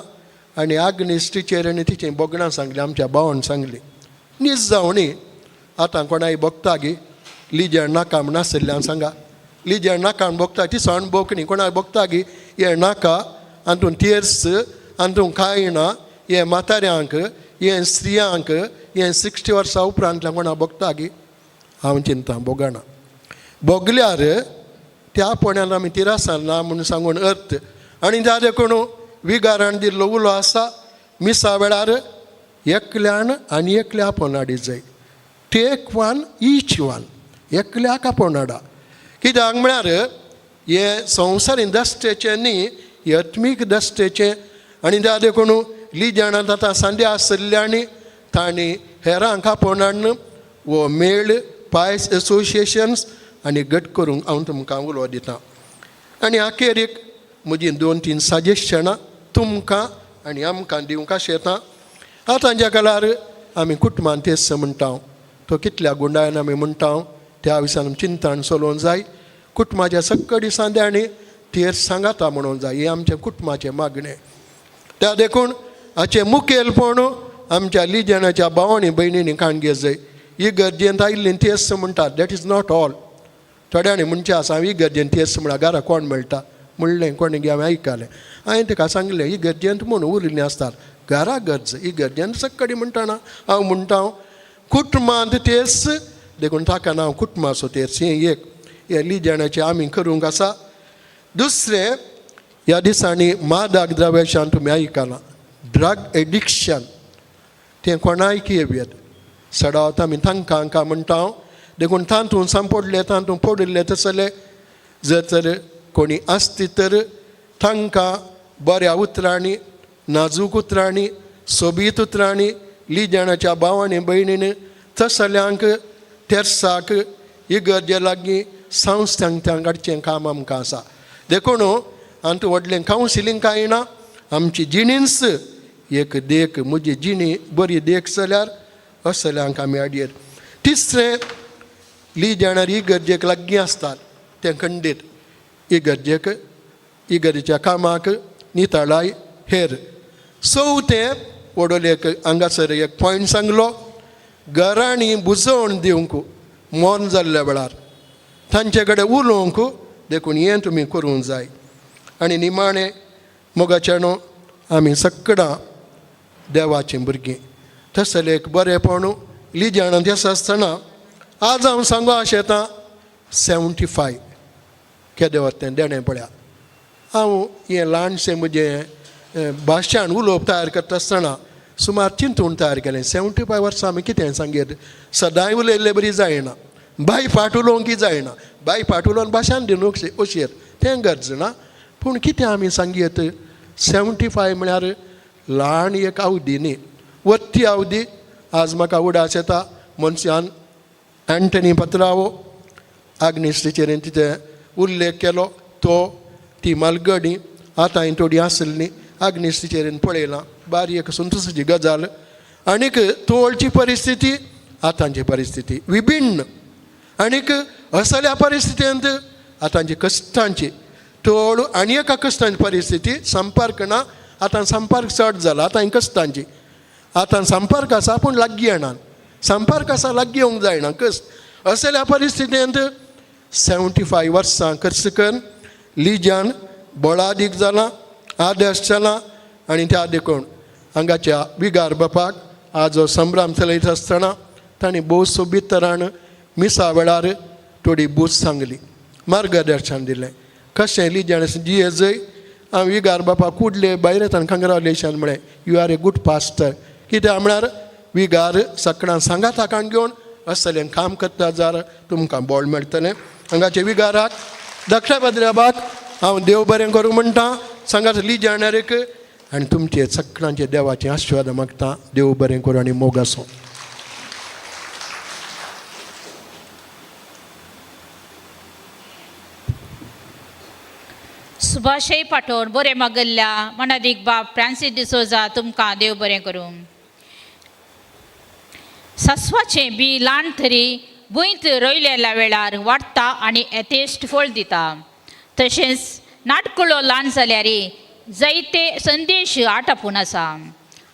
आनी आग्नेस टिचर आनी तिचें भोगणां सांगलीं आमच्या भावान सांगली नीज जावणी आतां कोणाय भोगता गी लिजण नाका म्हण आशिल्ल्यान सांगा लिजण नाका म्हण भोगता ती सण भोगणी कोणाक भोगता गी हें नाका हातूंत तेर्स हातूंत कांय ना हें म्हाताऱ्यांक हें स्त्रियांक हें 60 वर्सां उपरांतल्या कोणा भोगता गी हांव चिंता भोगना भोगल्यार त्या पोण्यान आमी तिरासान ना म्हूण सांगून अर्थ. आनी त्या देखून विगारान दिल्लो उलो आसा मिसा वेळार एकल्यान आनी एकल्या आपोवन हाडी जाय टेक वन ईच वन एकल्याक आपोवन हाडा. कित्याक म्हळ्यार हे संवसारी दश्टेचें न्ही हे आत्मीक दश्टेचें. आनी त्या देखून लिजणांत आतां सांदे आशिल्ल्यांनी तांणी हेरांक आपोवन हाडून हो मेळ पायस एसोसिएशन्स आनी घट करूंक हांव तुमकां उलो दितां. आनी अखेरीक म्हजीं 2-3 सजेशनां तुमकां आनी आमकां दिवंक आशेतां. आतांच्या काळार आमी कुटुंबान तेच म्हणटा, तो कितल्या गुंडायन आमी म्हणटा, त्या दिसान चिंतन चलोवंक जाय. कुटुंबाच्या सक्कडी सांद्यांनी तेर सांगाता म्हणूंक जाय, हें आमचें कुटुंबाचें मागणें. त्या देखून हाचें मुखेलपण आमच्या लिजनाच्या भावांनी भयणींनी काणगे जाय. ही गरजेंत आयिल्ली तेच म्हणटात, that is not all. थोड्यांनी म्हणचें आसा ही गरजेन तेच म्हळ्यार घरा कोण मेळटा म्हणलें कोणी हांवें आयकलें. हांवें ताका सांगलें ही गरजेंत म्हूण उरिल्लीं आसतात घरा गरज, ही गरजेंत सक्कडी म्हणटाना हांव म्हणटा कुटुंबांत तेच, देखून ताका नांव कुटुंबाचो तेच. हें एक हें लिजनाचें आमी करूंक आसा. दुसरें, ह्या दिसांनी मादक द्रव्याच्यान तुमी आयकलां, ड्रग एडिक्शन, तें कोणायक येवयेत सडावत आमी तांकां हांकां म्हणटा. देखून तातूंत सांपडले तातूंत पडिल्ले तसले जर तर कोणी आसती तर तांकां बऱ्या उतरांनी, नाजूक उतरांनी, सोबीत उतरांनी लिजनाच्या भावांनी भयणींनी तसल्यांक तेर्साक इगर्जे लागीं संस्थांक तांकां काडचें काम आमकां आसा. देखून आमकां व्हडलें कावन्सिलींग कांय ना, आमची जिणींच एक देख, म्हजी जिणी बरी देख जाल्यार असल्यांक आमी हाडयेत. तिसरें, लिजनार इगर्जेक लागीं आसतात तें खंडीत इगर्जेक, इगर्जेच्या कामाक नितळाय हेर. चवथें, व्हडलो एक हांगासर एक पॉयंट सांगलो, घरांनी बुजोवन दिवंक मोन जाल्ल्या वेळार तांचे कडेन उलोवंक, देखून हें तुमी करूंक जाय. आनी निमाणें मोगाचें न्हू आमी सगळां देवाचीं भुरगीं, तसलें एक बरेंपण लिजणांत आसा आसतना आज हांव सांगू आशेतां 75 केदें वता तें देणें पळया. हांव हें ल्हानशें म्हजें भाशण उलोवप तयार करता आसतना सुमार चिंतून तयार केलें. 75 वर्सां आमी कितें सांगीत, सदांय उलयल्ले बरी जायना, बाय फाट उलोवंक जायना, बाय फाट उलोवन भाशण दिवन अशेर तें गरज ना. पूण कितें आमी सांगयत, 75 म्हळ्यार ल्हान एक अवधी न्ही, वत्ती अवधी. आज म्हाका उडास येता मनशान एंटनी पत्रावो आग्नेस टिचरीन तिचे उल्लेख केलो, तो ती मालगडी आतां हांवें थोडी आसली आग्नेस टिचरीन पळयलां, बारीक एक संतोशाची गजाल. आनीक तोळची परिस्थिती आतांची परिस्थिती विभिन्न, आनीक असल्या परिस्थितींत आतांची कश्टांची तोळ आनी एका कश्टांची परिस्थिती, संपर्क ना, आतां संपर्क चड जाला, आतां कश्टांची आतां संपर्क आसा पूण लागीं येना, संपर्क आसा लागीं येवंक जायना कश्ट. असल्या परिस्थितींत 75 वर्सां खर्च करून लिजान बळादीक जालां, आदर्श जाला. आनी त्या देखून हांगाच्या विगार बापाक आज हो संभ्रम चलयता आसतना तांणी भोव सोबीत तरान मिसा वेळार थोडी बूज सांगली, मार्गदर्शन दिलें कशें लिजान जिये जय. हांव विगार बापा कुडले भायर येताना कंग्रेच्युलेशन म्हळें, you are a good pastor. कित्याक म्हळ्यार विगार सगळ्यां सांगाता काण घेवन असलें काम करता जाल्यार तुमकां बळ मेळटलें. हांगाचे विगाराक दक्षिण पद्राबाक हांव देव बरें करूं म्हणटा, सांगात लिजाणारेक आनी तुमचे सगळ्यांचे देवाचे आशिर्वाद मागता. देव बरें करूं आनी मोग आसूं. सुभाषय पाठोवन बरें मागल्ल्या मनादीक बाब फ्रांसीस डिसोजा तुमकां देव बरें करूं. सस्वाचें बी ल्हान तरी भुंयत रोयलेल्या वेळार वाडटा आनी येथेश्ट फळ दिता. तशेंच नाटकुळो ल्हान जाल्यार जायते संदेश आटापून आसा.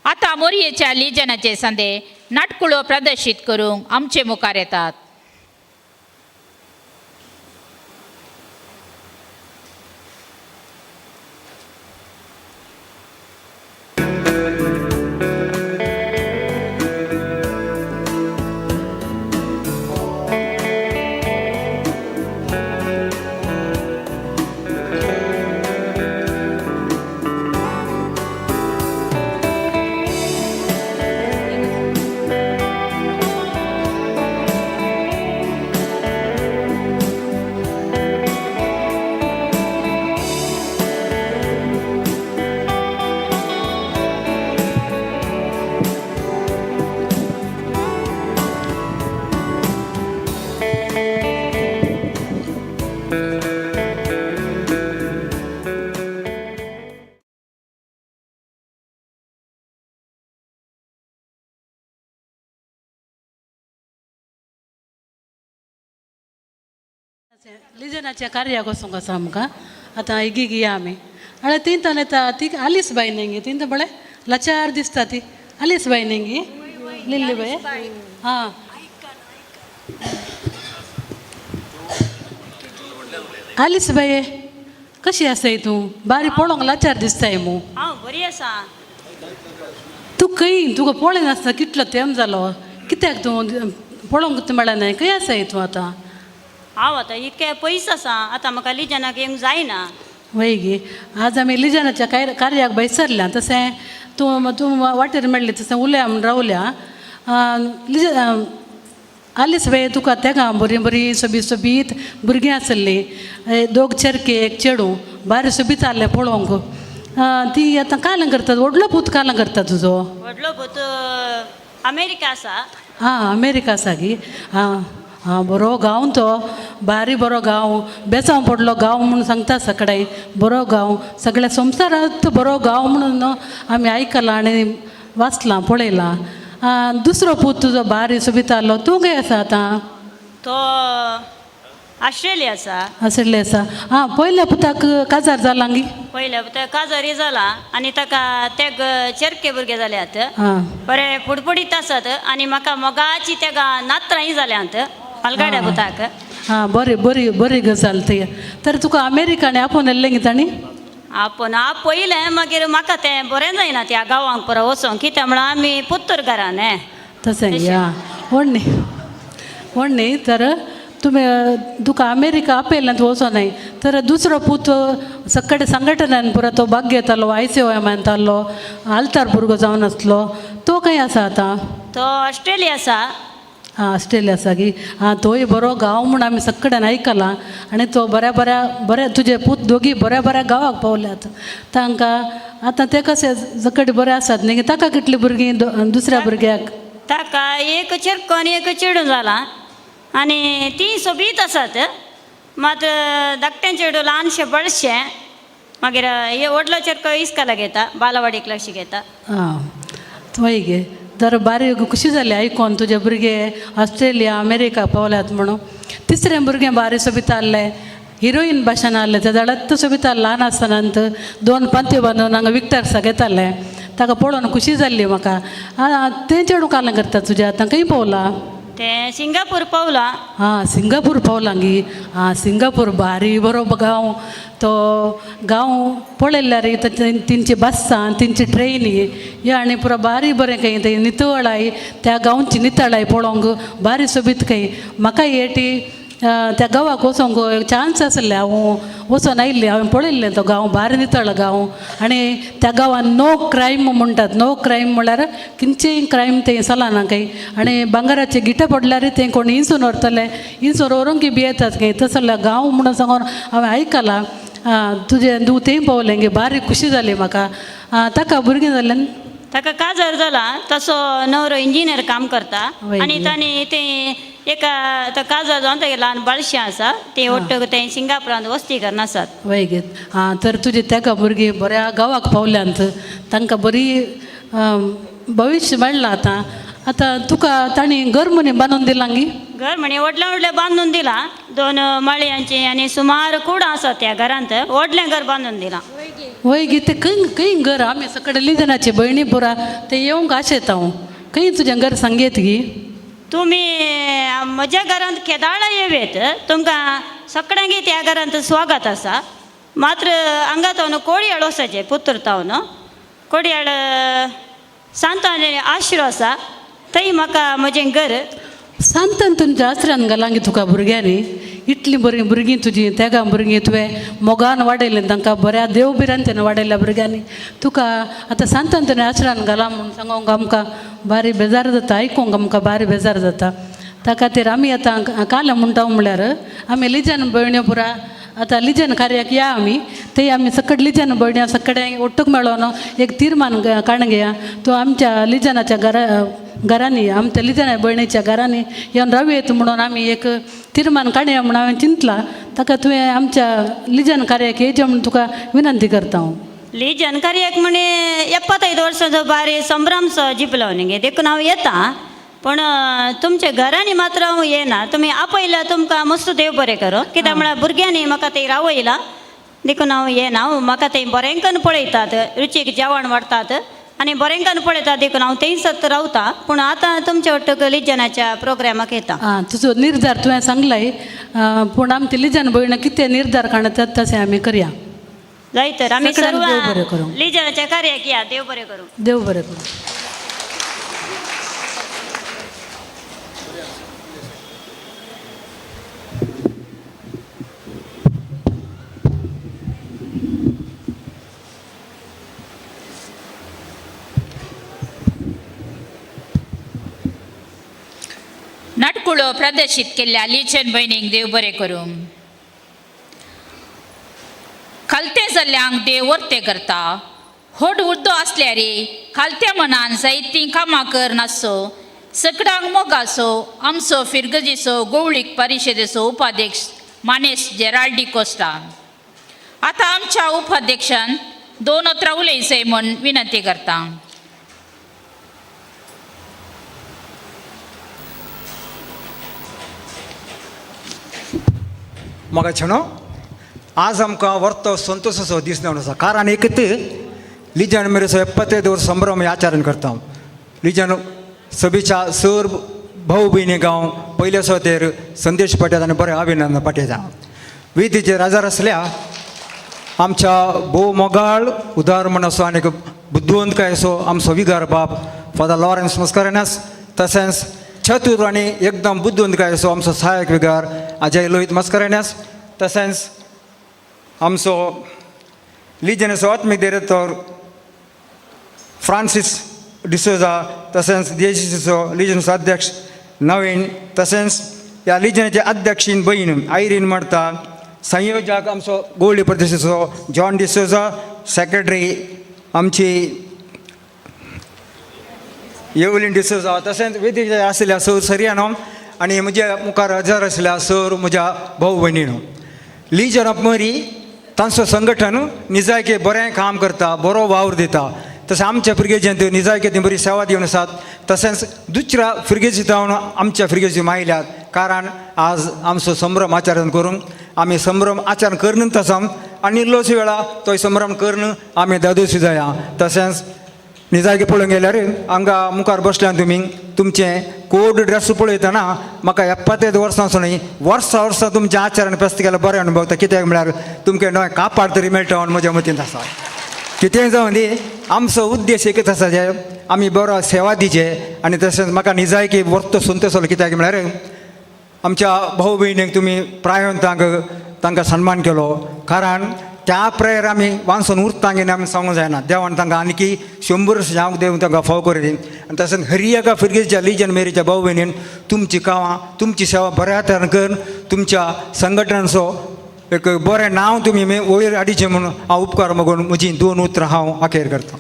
आतां मोरयेच्या लिजनाचे संदे नाटकुळो प्रदर्शीत करूंक आमचे मुखार येतात. लिजनाच्या कार्याक वचूंक आसा आमकां. आतां इगीक या आमी. आनी तीं ताणें येता ती आलीस बाय न्ही गे, तीं पळय लाचार दिसता ती आलीस बाय न्ही गे, लिल्ली बाय. आं आलीस बाये कशी आसाय तूं? बारी पळोवंक लाचार दिसताय मू. हांव बरी आसा. तूं खंय? तुका पळय नासतना कितलो तेम जालो, कित्याक तूं पळोवंक मेळना? खंय आसाय तूं आतां? हांव आतां इतकें पयस आसा, आतां म्हाका लिजनाक येवंक जायना. वय गे, आज आमी लिजनाच्या कार्याक भायर सरल्या, तशें तूं तूं वाटेर मेळ्ळी तशें उलया म्हूण रावल्या. लिज आलीस बाये तुका तेगा बरीं बरीं सोबीत सोबीत भुरगीं आसलीं, दोग चेरके एक चेडूं, बारी सोबीत आहलें पळोवंक. ती आतां कालां करतात. व्हडलो पूत कालां करता तुजो? व्हडलो पूत अमेरिका आसा. आं अमेरिका आसा गी. आं आं बरो गांव तो, बारी बरो गांव, बेसांव पडलो गांव म्हणून सांगता सगळे. बरो गांव, सगळ्या संवसारांत बरो गांव म्हणून आमी आयकलां आनी वाचलां पळयलां. दुसरो पूत तुजो बारी सोबीत आहलो, तूं खंय आसा आतां? तो ऑस्ट्रेलिया आसा. आशिल्ले आसा. आं पयल्या पुताक काजार जालां गी? पयल्या पुताक काजारी जाला आनी ताका तेग चेरके भुरगे जाल्यात. आं बरे फुडफुडीत आसात आनी म्हाका मोगाची तेगा नात्रांय जाल्यांत पालगाड्या पुताक. आं बरी बरी बरी गजाल ती. तर तुका अमेरिकान आपोवन येल्लें गी तांणी? आपोवन आपयलें, मागीर म्हाका तें बरें जायना त्या गांवांक परत वचोंक, कित्याक म्हळ्यार आमी पुत्तूर घरान न्ही. तशें गी. आं व्हडली व्हडली तर तुमी तुका अमेरिका आपयलें तूं वचोनाय. तर दुसरो पूत सगळे संघटनान पुरो तो भाग घेतालो, I C ओ एमान ताल्लो, आल्तार भुरगो जावन आसलो, तो खंय आसा आतां? तो ऑस्ट्रेलिया आसा. आं ऑस्ट्रेलिया आसा गी. आं तोय बरो गांव म्हूण आमी सगळ्यान आयकलां आनी तो बऱ्या बऱ्या बऱ्या तुजे पूत दोगी बऱ्या बऱ्या गांवाक पावल्यात. तांकां आतां ते कशे सगळे बरे आसात न्ही? ताका कितलीं भुरगीं दुसऱ्या भुरग्याक? ताका एक चेरको आनी एक चेडूं जालां आनी तीं सोबीत आसात. मात धाकटें चेडूं ल्हानशें बळशें, मागीर हे व्हडलो चेरको इस्कालाक घेता, बालवाडी क्लासीक घेता. आं वय गे, तर बारी खुशी जाली आयकोन तुजे भुरगे ऑस्ट्रेलिया अमेरिका पावल्यात म्हणून. तिसरें भुरगें बारी सोबीत आहलें, हिरोईन भाशेन आहलें, तें जाल्यार सोबीत ल्हान आसतना दोन पांत्यो बांदून हांगा विकटर घेतालें, ताका पळोवन खुशी जाल्ली म्हाका. आं तें चेडूं कालां करता तुजें आतां खंय पावलां? तें सिंगापूर पावलां. आं सिंगापूर पावलां गी. आं सिंगापूर बारी बरो गांव, तो गांव पळयल्यार तेंची बसां तेंची ट्रेनी हे आनी पुरो बारी बरें खंय थंय नितळाय, त्या गांवची नितळाय पळोवंक बारी सोबीत खंय. म्हाका एटी त्या गांवाक वचोंक चान्स आसलें, हांव वचोन आयिल्लें, हांवें पळयल्लें तो गांव बारी नितळ गांव. आनी त्या गांवान नो क्रायम म्हणटात, नो क्रायम म्हळ्यार खंयचेय क्रायम थंय चलना खंय. आनी भांगराचे गिटे पडल्यार थंय कोण इंसून व्हरतले, इंसून व्हरूंक भियेतात खंय, तसलो गांव म्हणून सांगून हांवें आयकलां. तुजें तूं थंय पावलें गे, बारी खुशी जाली म्हाका. ताका भुरगीं जालें? ताका काजार जाला, तसो नवरो इंजिनियर काम करता आनी तांणी तें एका काजार जावन तागेर ल्हान बाळशें आसा, तें ಒಟ್ಟು तें सिंगापुरांत वस्ती करून आसात. वय गे. आं तर तुजी तेका भुरगीं बऱ्या गांवाक पावल्यांत, तांकां बरी भविश्य मेळ्ळां. आतां आतां तुका तांणी घर म्हणी बांदून दिलां गी? घर म्हणी व्हडलें व्हडलें बांदून दिलां, दोन माळयांचें आनी सुमार कुडां आसात त्या घरांत, व्हडलें घर बांदून दिलां. वय गे, तें खंय खंय घर? आमी सगळे लिजनाची भयणी पुरा तें येवंक आशेता हांव, खंय तुजें घर सांगयत गी? तुमी म्हज्या घरांत केदाळा येवेत, तुमकां सगळ्यांक त्या घरांत स्वागत आसा. मात्र हांगा तावन कोडयाळ वचचें, पुत्तूर तावन कोडयाळ सांतान आश्रो आसा, थंय म्हाका म्हजें घर. सांतान तुमच्या आसऱ्यान घालां गी तुका भुरग्यांनी? इतलीं बरीं भुरगीं तुजीं, तेगां भुरगीं तुवें मोगान वाडयलें तांकां, बऱ्या देव भिरांतेन वाडयल्या भुरग्यांनी तुका. आतां सांतान तुवें आसऱ्यान घालां म्हूण सांगोंक आमकां बारी बेजार जाता, आयकोंक आमकां बारी बेजार जाता. त्या खातीर आमी आतां काल म्हणटा म्हळ्यार आमी लिजन भयण्यो पुरा आतां लिजन कार्याक या आमी, थंय आमी सगळे लिजन भयण्यो सगळे ಒಟ್ಟುಗ್ मेळोन एक तीर्मान काडून घेया. तूं आमच्या लिजनाच्या घरा घरांनी, आमच्या लिजना भयणीच्या घरांनी येवन रावयेत म्हणून आमी एक तीर्मान काडया म्हणून हांवें चिंतलां. ताका तुवें आमच्या लिजन कार्याक येयचें म्हणून तुका विनंती करता हांव. लिजन कार्याक म्हणे 75 वर्सांचो बारी संभ्रमसो जिपलो न्ही, देखून हांव येता. पूण तुमच्या घरांनी मात्र हांव येना. तुमी आपयल्या तुमकां मस्त देव बरें करूं, कित्याक म्हळ्यार भुरग्यांनी म्हाका थंय रावयला देखून हांव येना. हांव म्हाका थंय बरें करून पळयतात, रुचीक जेवण वाडटात आनी बरें करून पळयतात, देखून हांव थंयसर रावता. पूण आतां तुमच्या वट्टक लिजनाच्या प्रोग्रामाक येता. आं, तुजो निर्धार तुवें सांगलाय, पूण आमची लिजन भयण कितें निर्धार काडतात तशें आमी करया. जाय तर आमी सगळ्यांक सर्व देव बरें करूं. लिजनाच्या कार्याक या. देव बरें करूं. देव बरें करूं. नाटकुळो प्रदर्शीत केल्ल्या लिचन भयणीक देव बरें करूं. खालते जाल्ल्यांक देव वर्ते करता. होड उर्दो आसल्यार खालत्या मनान जायतीं कामां कर नासो, सकडांक मोगासो आमचो फिरगजीचो गोवळीक परिशदेचो उपाध्यक्ष मानेश जेराल्डी कोस्टा आतां आमच्या उपाध्यक्षान दोन उतरां उलयचें म्हूण विनंती करता. म्हाका छेनो आज आमकां वर्तो संतोषाचो दीस जावन आसा, कारण एकत लिजन मेरेचो 75 वर्स संभ्रम हे आचरण करता. लिजन सभेच्या सर भाऊ भयणी गांव पयल्या सुवातेर संदेश पाठयता आनी बरें अभिनंदन पाठयता. वेदीचेर राजार आसल्या आमच्या भोव मोगाळ उदार म्हण असो आनी बुद्धवंतकाय असो आमचो विगार बाप फादर लॉरेन्स मस्करेनस, तशेंच चतुर आनी एकदम बुद्धवंतकाय असो आमचो सहायक विगार अजय लोहित मस्करेनस, तशेंच आमचो लिजनाचो आत्मीक डिरेक्टर फ्रांसीस डिसोजा, तशेंच देशीचो लिजनाचो अध्यक्ष नवीन, तशेंच ह्या लिजनाचे अध्यक्षीन भयण आयरीन मार्ता, संयोजक आमचो गोवळी प्रदेशाचो जॉन डिसोजा, सेक्रेटरी आमची येवलीन डिसोजा, तशेंच वेदीचे आशिल्ल्या सर सरियानो आनी म्हज्या मुखार हजर आशिल्ल्या सर म्हज्या भाव भयणीनो. लिजन ऑफ मरी तांचो संघटन निजायके बरें काम करता, बरो वावर दिता. तशें आमच्या फिरगेजेंत निजायके ती बरी सेवा दिवन आसात, तशेंच दुसऱ्या फिरगेजी जावन आमच्या फिरगेजी मायल्यात. कारण आज आमचो संभ्रम आचरण करून आमी संभ्रम आचरण करून तसो आनी इल्लोसो वेळा तो संभ्रम करून आमी दादोशी जाया. तशेंच निजायके पळोवंक गेल्यार हांगा मुखार बसल्यान तुमी तुमचें कोड ड्रेस पळयतना म्हाका 75 वर्सां न्हय वर्सां वर्सां तुमचें आचरण फेस्त केल्यार बरें अणभवता. कित्याक म्हळ्यार तुमकां नवें कापाड तरी मेळटा म्हूण म्हज्या मतींत आसा. कितेंय जावं दी आमचो उद्देश एकच आसा, जे आमी बरो सेवा दिवचे. आनी तशेंच म्हाका निजायकी वर्तो संतोश जालो, कित्याक म्हळ्यार आमच्या भाव भयणीक तुमी प्रायवंतांक तांकां सन्मान केलो. कारण त्या प्रेयर आमी वांचून उरतांगे आमी सांगूंक जायना. देवान तांकां आनीकी 100 वर्सां जावंक देव तांकां फाव करूं दी. आनी तशेंच हर एका फिरगेच्या लिजन मेरीच्या भाव भयणीन तुमची कामां तुमची सेवा बऱ्या तरेन करून तुमच्या संघटनाचो एक बरें नांव तुमी वयर हाडचें म्हणून हांव उपकार मागून म्हजीं दोन उतरां हांव अखेर करतां.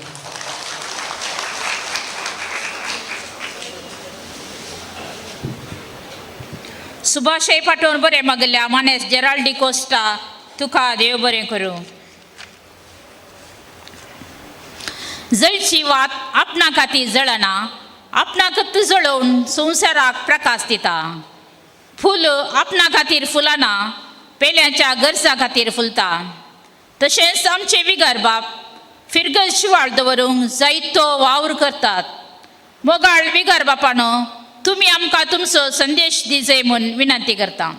सुभाषय पाठोवन बरें मागल्या मानेस जेराल्डी कोस्टा तुका देव बरें करूं. जळची वात आपणा खातीर जळना, आपणाकच जळोवन संवसाराक प्रकाश दिता. फूल आपणा खातीर फुलाना, पेल्याच्या गरजा खातीर फुलता. तशेंच आमचे विगार बाप फिरगज शिवाळ दवरूंक जायतो वावर करतात. मोगाळ विगार बापानो तुमी आमकां तुमचो संदेश दिजय म्हूण विनंती करता.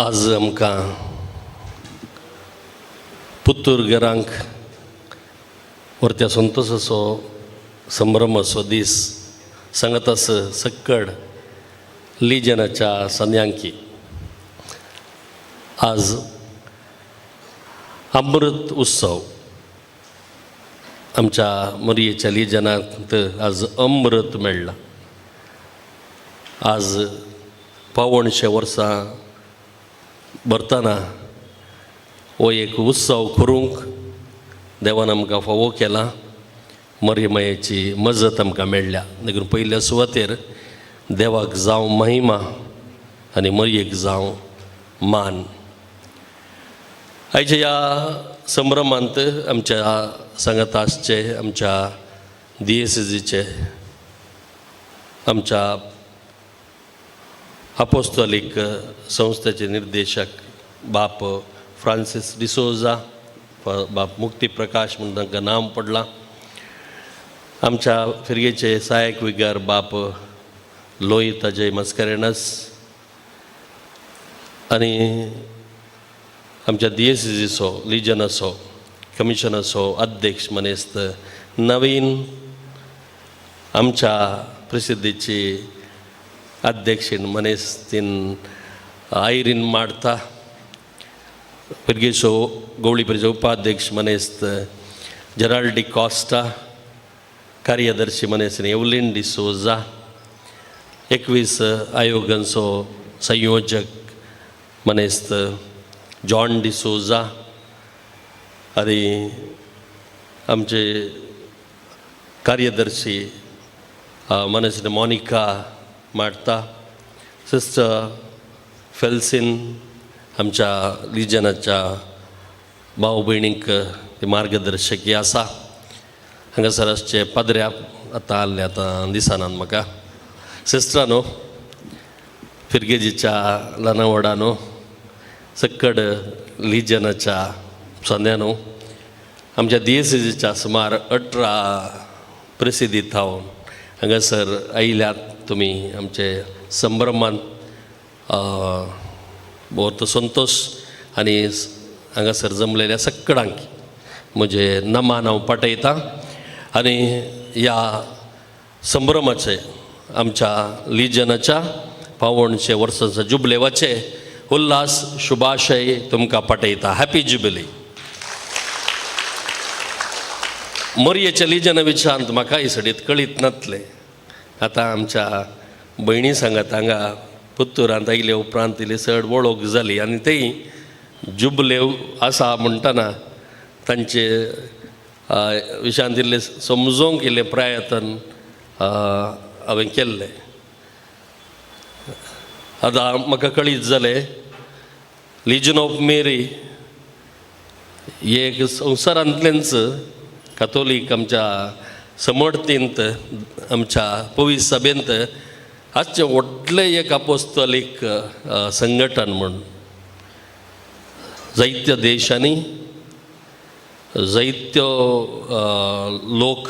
आज आमकां पुत्तुरगरांक वरत्या संतोषाचो संभ्रमाचो दीस सांगत आस सक्कड लिजनाच्या सन्यांकी. आज अमृत उत्सव आमच्या मोरयेच्या लिजनांत आज अमृत मेळ्ळा. आज 175 वर्सां भरतना हो एक उत्सव करूंक देवान आमकां फावो केला. मरियमायेची मजत आमकां मेळ्ळ्या. देखून पयल्या सुवातेर देवाक जावं महिमा आनी मरयेक जावं मान. आयच्या ह्या संभ्रमांत आमच्या सांगाता आसचे आमच्या दियेसेजीचे आमच्या अपोस्तोलीक संस्थेचे निर्देशक बाप फ्रांसीस डिसोजा, बाप मुक्ती प्रकाश म्हूण तांकां नांव पडलां. आमच्या फिरगेचे सहायक विगार बाप लोहित अजय मस्करेनस आनी आमच्या दियेसेजीचो लिजनाचो कमिशनाचो अध्यक्ष मनेस्त नवीन, आमच्या प्रसिद्धीची अध्यक्षीण मनेस्तीन आयरीन माडता, पिरगेचो गवळी परिचो उपाध्यक्ष मनेस्त Gerald D Costa, कार्यदर्शी मनेस्त aeolian D'Souza, 21 आयोगांचो संयोजक मनेस्त जॉन डिसोजा आनी आमचे कार्यदर्शी मनेस्त मोनिका माडता, सिस्टर फेल्सीन आमच्या लिजनाच्या भाव भयणींक ते मार्गदर्शकी आसा. हांगासर आसचे पाद्र्या आतां आहले आतां दिसनात म्हाका. सिस्टरानो, फिरगेजीच्या ल्हाना व्हडानो, सक्कड लिजनाच्या सोन्यानो, आमच्या दियेसेजीच्या सुमार 18 प्रसिद्धी थावन हांगासर आयल्यात तुमी आमचे संभ्रमान भोवतो संतोश आनी हांगासर जमलेल्या सक्कडांक म्हजें नमान हांव पाठयतां. आनी ह्या संभ्रमाचे आमच्या लिजनाच्या 75 वर्सांच्या जुबलेवाचे उल्हास शुभाशय तुमकां पाठयता. Happy jubilee. मोरयेच्या लिजना विचारांत म्हाकाय सडीत कळीत नातलें. आतां आमच्या भयणी सांगात हांगा पुत्तुरांत आयले उपरांत इल्ली चड वळख जाली आनी तेय जुबलेव आसा म्हणटना तांचे विशयांत इल्लें समजोवंक इल्लें प्रयत्न हांवें केल्लें. आतां म्हाका कळीत जालें लिजन ऑफ मेरी एक संवसारांतलेंच कातोलीक आमच्या समर्थींत आमच्या पवित्र सभेंत आजचें व्हडलें एक आपोस्तोलीक संघटन म्हूण जायत्या देशांनी जायत्यो लोक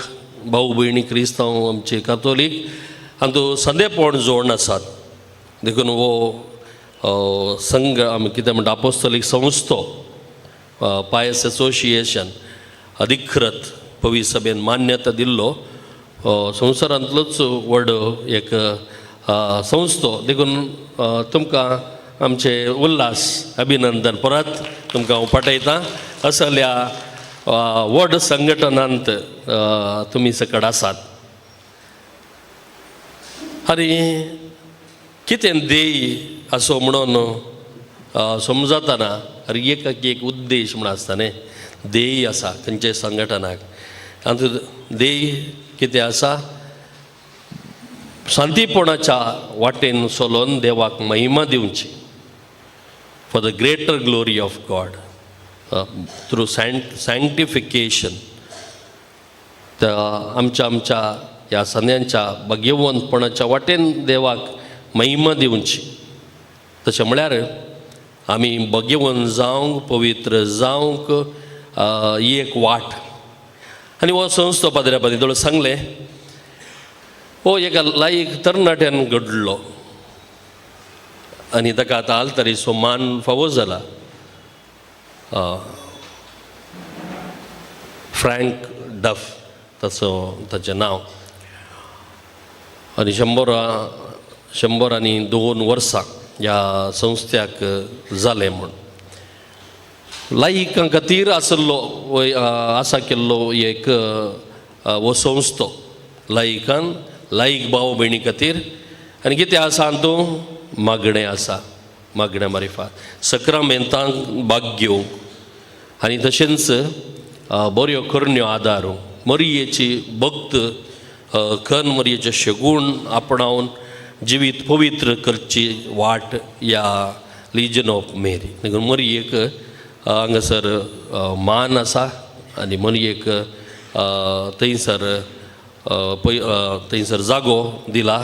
भाव भयणी क्रिस्तांव आमचे कातोलीक हातूंत संदेपण जोडून आसात. देखून हो संघ आमी कितें म्हणटा आपोस्तोलीक संस्थो पायस एसोशिएशन अधिकृत पवित्र सभेन मान्यता दिल्लो संवसारांतलोच व्हड एक संस्थो. देखून तुमकां आमचे उल्हास अभिनंदन परत तुमकां हांव पाठयतां. असल्या व्हड संघटनांत तुमी सकड आसात आनी कितें ध्येय असो म्हणून समजतना आनी एक एक उद्देश म्हूण आसता न्ही, ध्येय आसा खंयच्याय संघटनाक. आनी ध्येय कितें आसा, शांतीपणाच्या वाटेन चलोवन देवाक महिमा दिवची, for the greater glory of God through sanctification. आमच्या आमच्या ह्या संद्यांच्या भाग्यवंतपणाच्या वाटेन देवाक महिमा दिवची. तशें म्हळ्यार आमी भाग्यवंत जावंक पवित्र जावंक ही एक वाट. आनी हो संस्थो पाद्र्या पाद्री थोडो सांगलें हो एका लायक तरणाट्यान घडलो आनी ताका आतां आल्तरीचो मान फावो जाला. फ्रँक डफ ताचो ताचें नांव. आनी 102 वर्सां ह्या संस्थ्याक जालें म्हूण लायकां खातीर आसलो आसा केल्लो एक हो संस्थो लायकान लायक भाव भयणी खातीर. आनी कितें आसा हातूंत मागणें आसा, मागण्या मारिफात सक्रामेंतांक भाग घेवंक आनी तशेंच बऱ्यो करण्यो आदारूंक. मरियेची भक्त कन मरियेचे शेगूण आपणावन जिवीत पवित्र करची वाट ह्या लिजन ऑफ मेरी. देखून मरियेक हांगासर मान आसा आनी मरियेक थंयसर थंयसर जागो दिला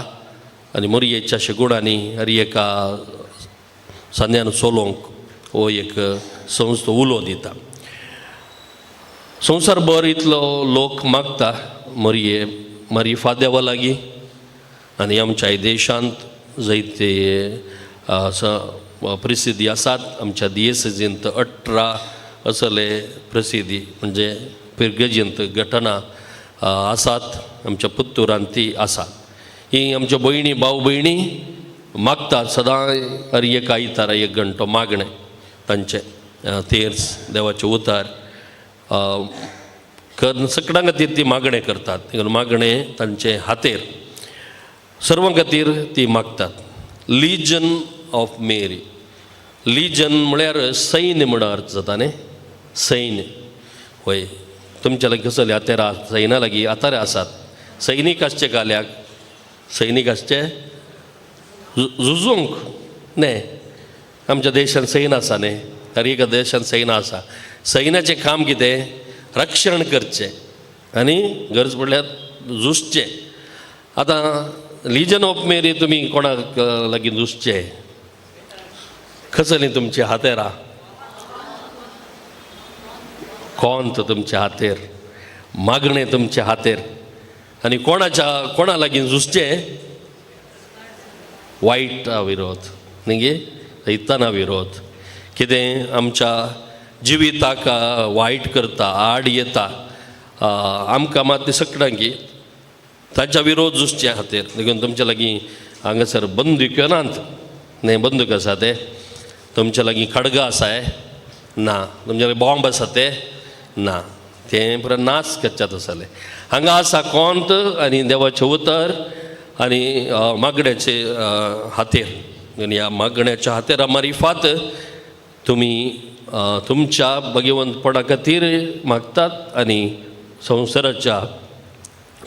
आनी मरियेच्या शेगुणांनी हर एका सांद्यान चलोवंक हो एक संस्था उलो दिता. संवसारभर इतलो लोक मागता मरिये मारिफा देवा लागीं आनी आमच्या देशांत जायते प्रसिद्धी आसात. आमच्या दियेसजींत 18 असले प्रसिद्धी म्हणजे पिरगजींत घटना आसात, आमच्या पुत्तुरांत ती आसात. ही आमच्या भयणी भाव भयणी मागतात सदांय हर एक आयतारा एक घंटो मागणें तांचें तेर्स देवाचें उतार करून सगळ्यां खातीर ती मागणें करतात. मागणें तांचे हातेर सर्वां खातीर ती मागतात. लिजन ऑफ मेरी, लिजन म्हळ्यार सैन्य म्हण अर्थ जाता न्ही, सैन्य वय तुमच्या लागीं कसले हातेर सैना लागीं हातारे आसात. सैनीक आसचे काल्याक सैनीक आसचे झुजूंक न्ही, आमच्या देशांत सैन आसा न्ही, हर एका देशांत सैन आसा. सैन्याचें काम कितें? रक्षण करचें आनी गरज पडल्यार झुजचें. आतां लिजन ऑफ मेरी तुमी कोणाक लागीं झुजचें? कसलीं तुमची हातेरां? कोंत तुमच्या हातेर, मागणें तुमच्या हातेर आनी कोणाच्या कोणा लागीं झुजचें? वायट विरोध न्ही गे, सैताना विरोध कितें आमच्या जिविताक वायट करता, आड येता आमकां मात सगळ्यांकी ताच्या विरोध झुजचे खातीर. देखून तुमच्या लागीं हांगासर बंदूक नात न्ही, बंदूक आसा ते तुमच्या लागीं खडगां आसाय ना, तुमच्या लागीं बॉम्ब आसा ते ना, तें पुरो नाश करच्यात आसलें. हांगा आसा कोंत आनी देवाचें उतर आनी मागण्याचे हातेर. आनी ह्या मागण्याच्या हातेरा मारिफात तुमी तुमच्या भगवंतपणा खातीर मागतात आनी संवसाराच्या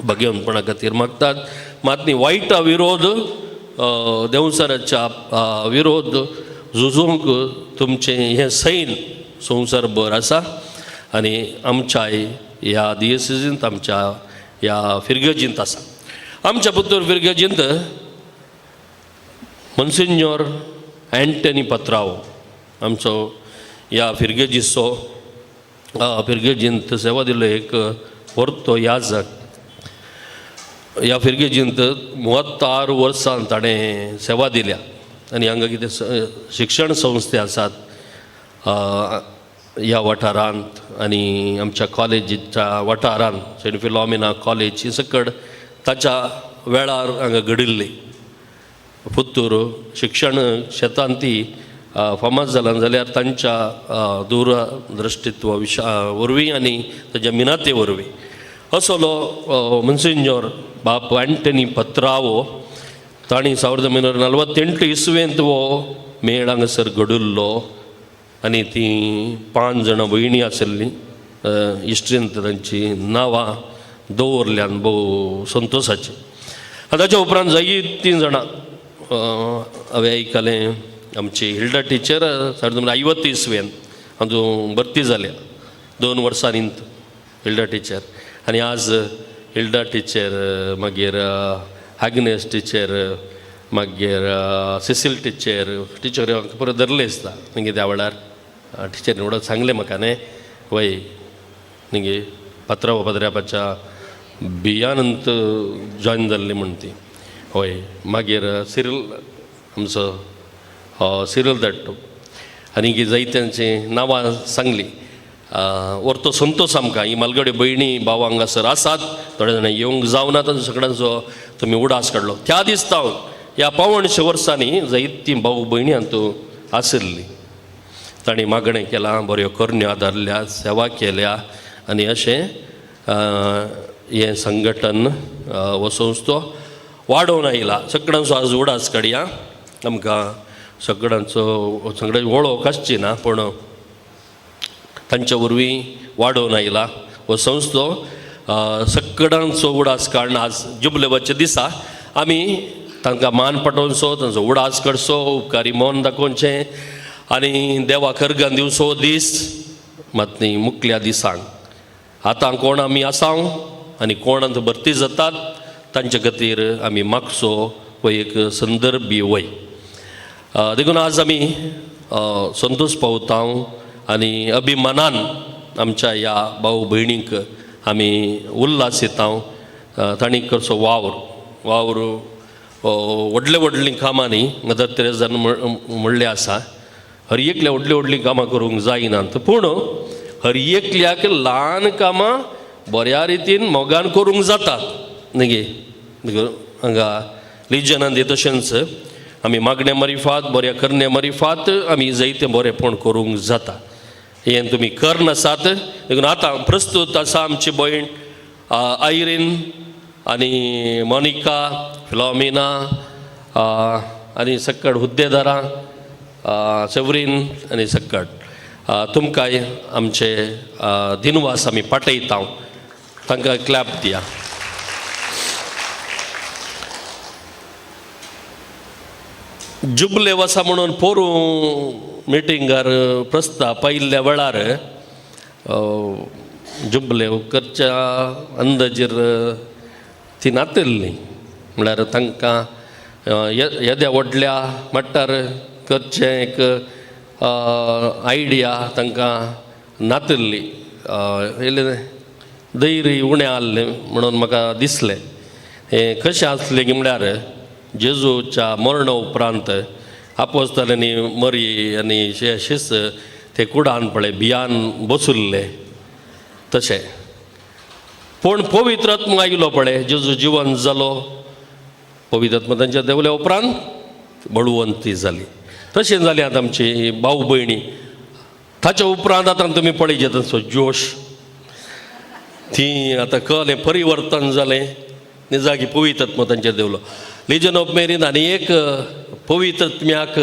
भगवंतपणा खातीर मागतात. मात न्ही वायटा विरोध देंवचाराच्या विरोध झुजूंक तुमचें हें सैन संवसारभर आसा आनी आमच्याय ह्या दियेसींत आमच्या ह्या फिरगजींत आसा. आमच्या पुत्तूर फिरगजींत मनसिंजोर एंटनी पत्राव आमचो ह्या फिरगेजीचो फिरगेजींत सेवा दिल्लो एक व्हरतो याजक. ह्या फिरगेजींत 36 वर्सां ताणें सेवा दिल्या आनी हांगा कितें शिक्षण संस्थे आसात ह्या वाठारांत आनी आमच्या कॉलेजीच्या वाठारांत सेंट फिलॉमिना कॉलेज ही सकड ताच्या वेळार हांगा घडिल्ली. पुत्तूर शिक्षण शेतांत ती फामाद जालां जाल्यार तांच्या दूरदृश्टित्व विशा वरवीं आनी ताच्या मिनाते वरवीं असलो मनसिंजोर बाप एंटनी पत्रावो तांणी 1948 इसवेंत हो मेळ हांगासर घडिल्लो आनी तीं 5 जाणां भयणी आशिल्लीं इश्टींत तांची नांवां दवरल्यान भोव संतोशाची. आनी ताच्या उपरांत जायतीं जाणां हांवें आयकलें आमची हिल्डा टिचर 1950 इसवेन अंदू भरती जाल्या 2 वर्सांनी हिल्डा टिचर. आनी आज हिल्डा टिचर मागीर आग्नेस टिचर मागीर सिसील टिचर टिचर परत धरले दिसता मागीर त्या वेळार टिचरीन एवढं सांगलें म्हाका न्ही वय न्ही पात्रांव पदऱ्यापाच्या बियानंत जॉयन जाल्ली म्हण ती हय. मागीर सिरील आमचो सिरील दाट्टो आनी जायत्यांचीं नांवां सांगलीं. व्हरतो संतोश आमकां ही मालगडी भयणी भाव हांगासर आसात, थोडे जाणां येवंक जावना तांचो सगळ्यांचो तुमी उडास काडलो. त्या दिसता ह्या 75 वर्सांनी जायतीं भाव भयणी हातूंत आशिल्लीं, तांणी मागणें केलां, बऱ्यो करण्यो आदारल्या, सेवा केल्या आनी अशें हें संघटन हो संस्थो वाडोवन आयला. सगळ्यांचो आज उडास काडया, आमकां सगळ्यांचो सगळ्यांची वळख आसची ना पूण तांच्या वरवीं वाडोवन आयला हो संस्थो. सक्कडांचो उडास काडून आज जुबलेवाच्या दिसा आमी तांकां मान पटोवचो, तांचो उडास करचो, उपकारी मन दाखोवचें आनी देवा करगान दिवचो दीस मात न्ही मुकल्या दिसांक. आतां कोण आमी आसाव आनी कोण आतां भरती जातात तांचे खातीर आमी मागचो हो एक संदर्भ वय. देखून आज आमी संतोश पावता आनी अभिमानान आमच्या ह्या भाव भयणींक आमी उल्हास येता. तांणी करचो वावर वावर व्हडले व्हडलीं कामां न्ही, मदर तेरेजान म्हणलें आसा हर एकल्या व्हडलीं व्हडलीं कामां करूंक जायनात, पूण हर एकल्याक ल्हान कामां बऱ्या रितीन मोगान करूंक जातात न्ही गे. हांगा लिजनान दी तशेंच आमी मागण्या मारिफात बऱ्या करण्या मारिफात आमी जायतें बरेंपण करूंक जाता. हें तुमी करनासात. देखून आतां प्रस्तूत आसा आमची भयण आयरीन आनी मोनिका, फिलोमिना आनी सक्कड हुद्देदारां सेवरीन आनी सक्कड तुमकांय आमचे दिनवास आमी पाटयता. तांकां क्लॅप दिया. जुबले वसा म्हणून पोरूं मिटिंगार प्रस्ताव पायिल्ल्या वेळार जुबले करच्या अंदाजीर ती नातिल्ली, म्हळ्यार तांकां येद्या व्हडल्या मट्टार करचें एक आयडिया तांकां नातिल्ली, इल्लें धैर्य उणें आहलें म्हणून म्हाका दिसलें. हें कशें आसलें की म्हळ्यार जेजूच्या मरणा उपरांत आपोस्तालांनी मरी आनी शिस ते कुडान पळय भियान बसुल्ले तशें, पूण पवित्र आत्मा आयलो पळय जेजू जिवन जालो, पवित्र आत्मा तांच्या देवल्या उपरांत बळवंती जाली. तशें जालें आतां आमची भाव भयणी. ताच्या उपरांत आतां तुमी पळयचे तांचो जोश, ती आतां कळ्ळें परिवर्तन जालें निजागी पवित्र आत्मा तांचेर देवलो. लिजन ऑफ मेरीन आनी एक पवित्र आत्म्याक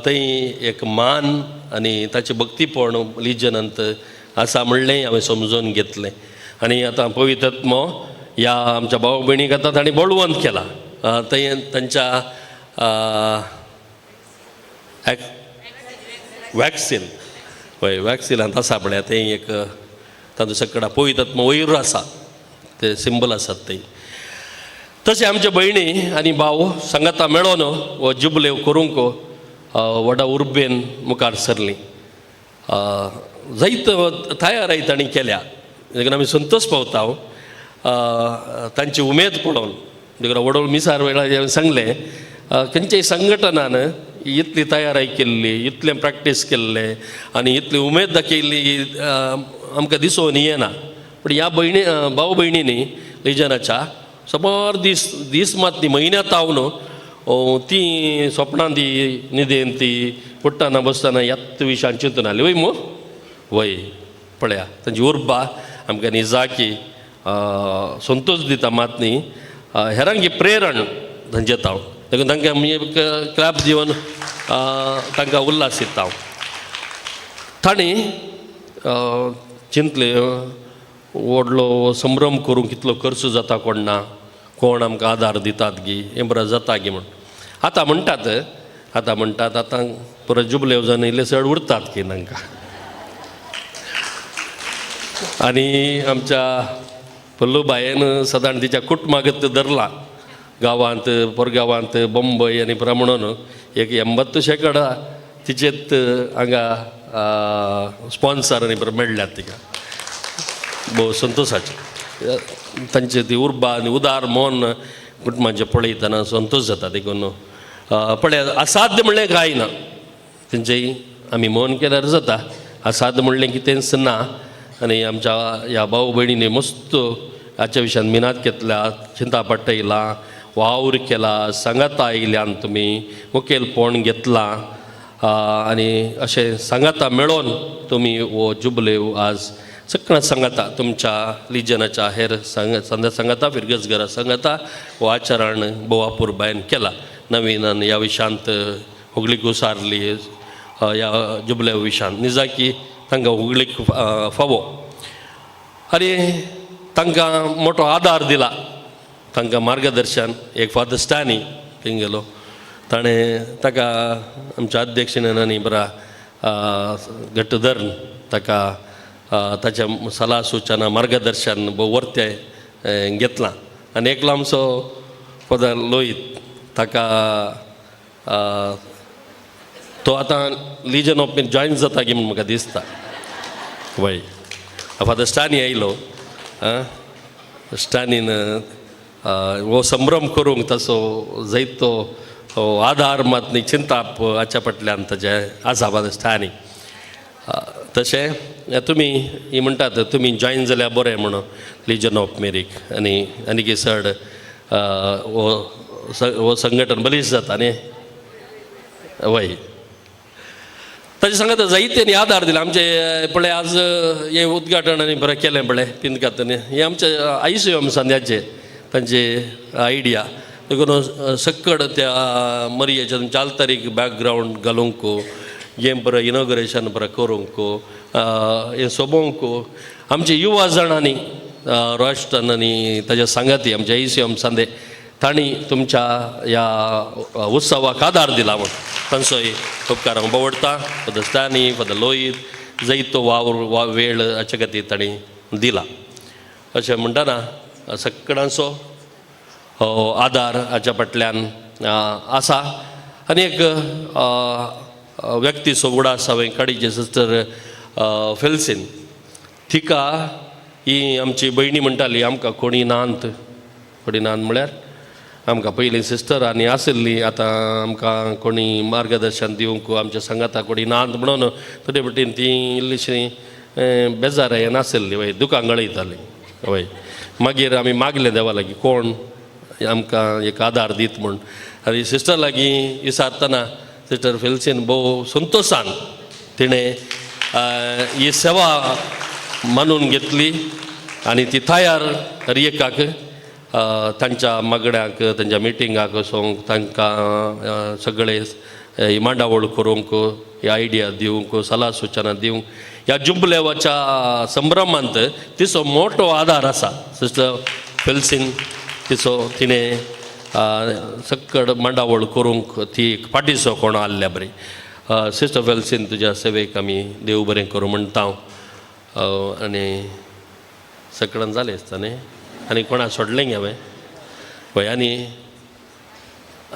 थंय एक मान आनी ताचें भक्तीपण लिजनांत आसा म्हणलें हांवें समजून घेतलें. आनी आतां पवित्र आत्मो ह्या आमच्या भाव भयणीक आतां तांणी बळवंत केला. थंय तांच्या वॅक्सीन हय वॅक्सिनांत आसा पळय थंय एक तातूंत सकडा पवित्र आत्मो वयर आसा ते सिंबल आसात थंय. तशें आमचे भयणी आनी भाव सांगाता मेळोन हो जुबलेव करूंक व्हडा उर्बेन मुखार सरलीं. जायत तयाराय तांणी केल्या, देखून आमी संतोश पावता तांची उमेद पळोवन. देखून व्हडो मिसार वेळार हांवें सांगलें खंयच्याय संघटनान इतली तयाराय केल्ली, इतलें प्रॅक्टीस केल्लें आनी इतली उमेद दाखयल्ली आमकां दिसून येना. पूण ह्या भयणी भाव भयणींनी लिजनाच्या सुमार दीस दीस मात ती म्हयन्यांत हांव ती सोपणां ती न्हिदेन ती उठ्ठना बसतना ह्याच विशयान चिंतून आसली वय मू वय. पळया तांची उर्बा आमकां निजाकी संतोश दिता मात न्ही हेरांकी प्रेरण तांचे हांव. देखून तांकां आमी एक क्लॅप दिवन तांकां उल्हास दिता. तांणी चिंतलें व्हडलो संभ्रम करूंक कितलो खर्च जाता कोण ना, कोण आमकां आदार दितात गी हें बरें जाता गी म्हूण. आतां म्हणटात आतां म्हणटात आतां परत जुबले जावन इल्ले चड उरतात की तांकां. आनी आमच्या पल्लूबायन सदांच तिच्या कुटुंबाक धरला गांवांत परगांवांत बंबय आनी पुरा म्हणून एक 80 शेंकडा तिचेत हांगा स्पॉन्सर आनी बरें मेळ्ळ्यात तिका. भोव संतोशाचें तांचे ती उर्बा आनी उदार मन कुटुंबाचें पळयतना संतोश जाता. देखून पळय असाध्य म्हणलें कांय ना, तेंचें आमी मन केल्यार जाता, असाध्य म्हणलें कितेंच ना. आनी आमच्या ह्या भाव भयणींनी मस्त हाच्या विशयान मिनात घेतल्या, चिंता पटयला, वावर केला, सांगाता आयल्यान तुमी मुखेलपण घेतलां आनी अशें सांगाता मेळोन तुमी हो जुबलेव आज सगळ्या सांगाता तुमच्या लिजनाच्या हेर सांगाता फिरगज घरा सांगाता हो आचरण भोव अपुरबायन केला. नवीन ह्या विशांत होगळीक उसारली ह्या जुबलेव विशांत निजाकी तांकां होगळीक फावो. आनी तांकां मोठो आदार दिला, तांकां मार्गदर्शन. एक फादर स्टॅनी थंय गेलो, ताणें ताका आमच्या अध्यक्षान आनी बरा घट्ट धरून ताका ताच्या सलाह सुचना मार्गदर्शन भोव वर्तें घेतलां. आनी एकलो आमचो फादर लोहीत, ताका तो आतां लिजन ऑफ मेरी जॉयन जाता की म्हूण म्हाका दिसता. वय फादर स्टॅनी आयलो, स्टॅनीन हो संभ्रम करूंक तसो जैतो आदार मात न्ही चिंताप हाच्या फाटल्यान ताजें आसा फादर स्टॅनी. तशें तुमी ही म्हणटात तुमी जॉयन जाल्यार बरें म्हणून लिजन ऑफ मेरीक आनी आनीक चड हो संघटन बलिश्ट जाता न्ही. वय ताजे सांगता जायते आदार दिला आमचे. पळय आज हें उद्घाटन आनी बरें केलें पळय पिंदकात न्ही, हें आमचे आयसीएम सांद्याचे तांचे आयडिया देखून सक्कड त्या मरियेच्या तुमच्या आल्तारीक बॅकग्रावंड घालूंक, हें बरें इनॉग्रेशन बरें करूंक, हें सोबोवंक आमचे युवा जाणांनी रॉस्टन आनी ताच्या सांगाती आमच्या आयसीएम सांदे तांणी तुमच्या ह्या उत्सवाक आदार दिला म्हूण तांचोय उपकार हांव बावडटा. फादर स्टॅनी, फादर लोहीत जैतो वावर वा वेळ हाचे खातीर तांणी दिला. अशें म्हणटना सगळ्यांचो आदार हाच्या फाटल्यान आसा. आनी एक व्यक्तीचो उगडास हांवें काडीचे, सिस्टर फेल्सीन. तिका ही आमची भयणी म्हणटाली आमकां कोणी नांत, कोणी नांत म्हळ्यार आमकां पयलीं सिस्टर आनी आशिल्ली, आतां आमकां कोणी मार्गदर्शन दिवंक आमच्या सांगाता कोणी नांत म्हणून थोडे पटीन ती इल्लीशी बेजार नाशिल्ली, वय दुकां गळयताली. वय मागीर आमी मागलें देवा लागीं कोण आमकां एक आदार दीत म्हूण. आनी सिस्टर लागीं विचारतना सिस्टर फेल्सीन भोव संतोशान तिणें ही सेवा मानून घेतली आनी ती तयार हर एकाक तांच्या मागण्याक तांच्या मिटिंगाक वचोंक, तांकां सगळे मांडावळ करूंक, ही आयडिया दिवंक, सलाह सुचना दिवंक ह्या जुबलेवाच्या संभ्रमांत तिचो मोठो आदार आसा. सिस्टर फेल्सीन तिचो तिणें सक्कड मांडावळ करूंक ती एक फाटीचो कोण आहल्या बरी. सिस्टर फेल्सीन तुज्या सेवेक आमी देव बरें करूं म्हणटा हांव. आनी सगळ्यान जालें आसता न्ही, आनी कोणा सोडलें गे हांवें? पळय आनी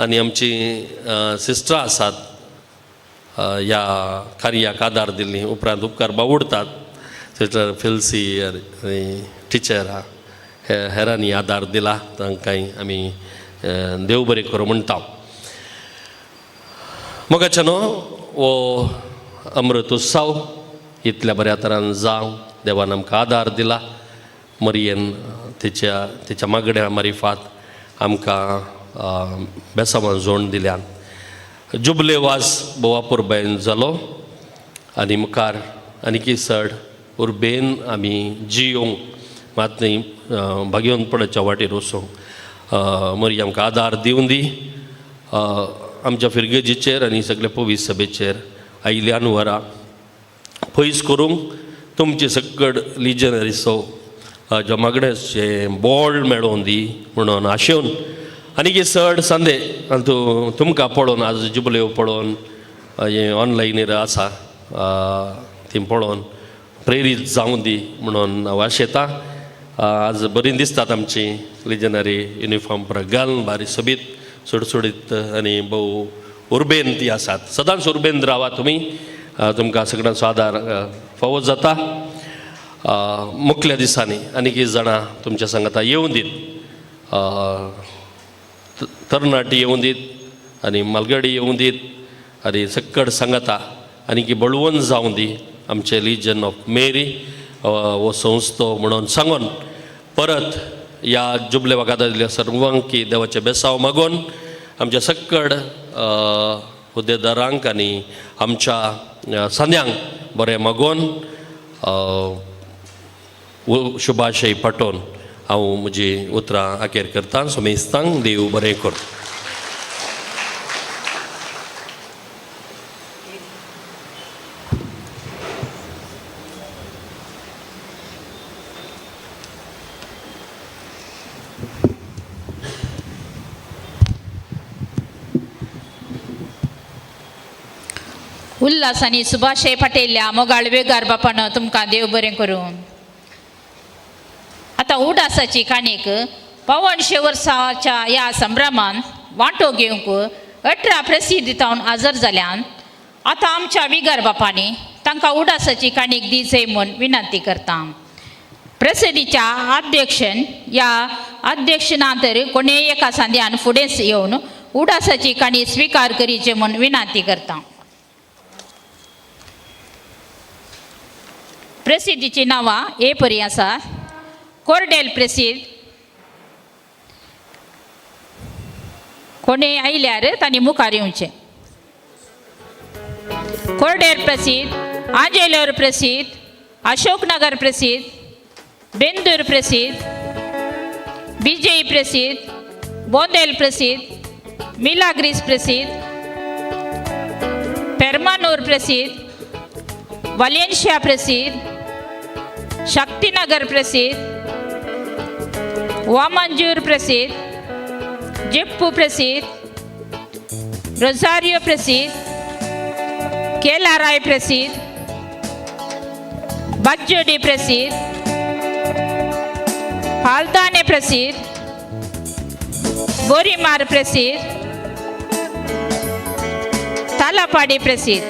आनी आमची सिस्टरां आसात ह्या कार्याक आदार दिल्ली उपरांत उपकार बावुडटात. सिस्टर फिल्सी आनी टिचर हेरांनी आदार दिला, तांकांय आमी देव बरें करूं म्हणटा. मोगाच्या न्हू हो अमृत उत्सव इतल्या बऱ्या तरान जावं देवान आमकां आदार दिला. मरियेन तिच्या तिच्या मागण्या मारिफात आमकां बेसांवान जोड दिल्यान जुबले वाज भोव अपुरबायेन जालो आनी मुखार आनीकी चड उर्बेन आमी जियोंक मात न्ही भाग्यवंतपणाच्या वाटेर वचूंक मरी आमकां आदार दिवन दी. आमच्या फिरगेजीचेर आनी सगल्या पवीस सभेचेर आयिल्ली अनवरां पयस करूंक तुमची सगळ लिजनरीचो ज्या मागण्याचें बोळ मेळोवन दी म्हणून आशेवन आनीक चड सांदे आनी तुमकां पळोवन आज जुबल्यो पळोवन हें ऑनलायनीर आसा ती पळोवन प्रेरीत जावं दी म्हणून हांव आशेतां. आज बरीं दिसतात आमची लिजनरी युनिफॉर्म घालून बारी सोबीत सुडसुडीत आनी भोव उर्बेन ती आसात. सदांच उर्बेन रावा तुमी, तुमकां सगळ्यांचो आदार फावो जाता. मुखल्या दिसांनी आनीक जाणां तुमच्या सांगाता येवं दीत, तरणाटी येवं दीत आनी मालगडी येवं दीत आनी सक्कड सांगाता आनीक बळवंत जावं दी आमचे लिजन ऑफ मेरी हो संस्थो म्हणून सांगून परत ह्या जुबले वागाता दिल्ल्या सर्वांकी देवाचें बेसांव मागून आमच्या सक्कड हुद्देदारांक आनी आमच्या सांद्यांक बरें मागून शुभाशय पाठोवन हांव म्हजी उतरां अखेर करतां. सुमेस्तांक देव बरें करूं. उल्हास आनी सुभाषे पाटयल्ल्या मोगाळ वेगार बापानो तुमकां देव बरें करूं. आतां उडासाची काणीक 175 वर्साच्या ह्या संभ्रमान वांटो घेवंक 18 प्रसिद्ध तावन हजर जाल्यान आतां आमच्या विगार बापांनी तांकां उडासाची काणीक दिवचे म्हूण विनंती करता. प्रसिद्धीच्या अध्यक्षन ह्या अध्यक्षनांतर कोणेय एका सांद्यान फुडें येवन उडासाची काणी स्विकार करीचे म्हूण विनंती करता. प्रसिद्धीची नांवां हे परी आसा. कोरडेल प्रसिद्ध कोणेय आयल्यार तांणी मुखार येवचें. कोरडेल प्रसिद्ध, आंजेलोर प्रसिद्ध, अशोकनगर प्रसिद्ध, बेंदूर प्रसिद्ध, विजयी प्रसिद्ध, बोंदेल प्रसिद्ध, मिलाग्रीस प्रसिद्ध, पेरमानूर प्रसिद्ध, वालेन्शिया प्रसिद्ध, शक्तिनगर प्रसिद्ध, वामंजूर प्रसिद्ध, जेप्पू प्रसिद्ध, रोजारियो प्रसिद्ध, केलाराय प्रसिद्ध, बज्जोडी प्रसिद्ध, पालदाने प्रसिद्ध, बोरीमार प्रसिद्ध, तालापाडी प्रसिद्ध.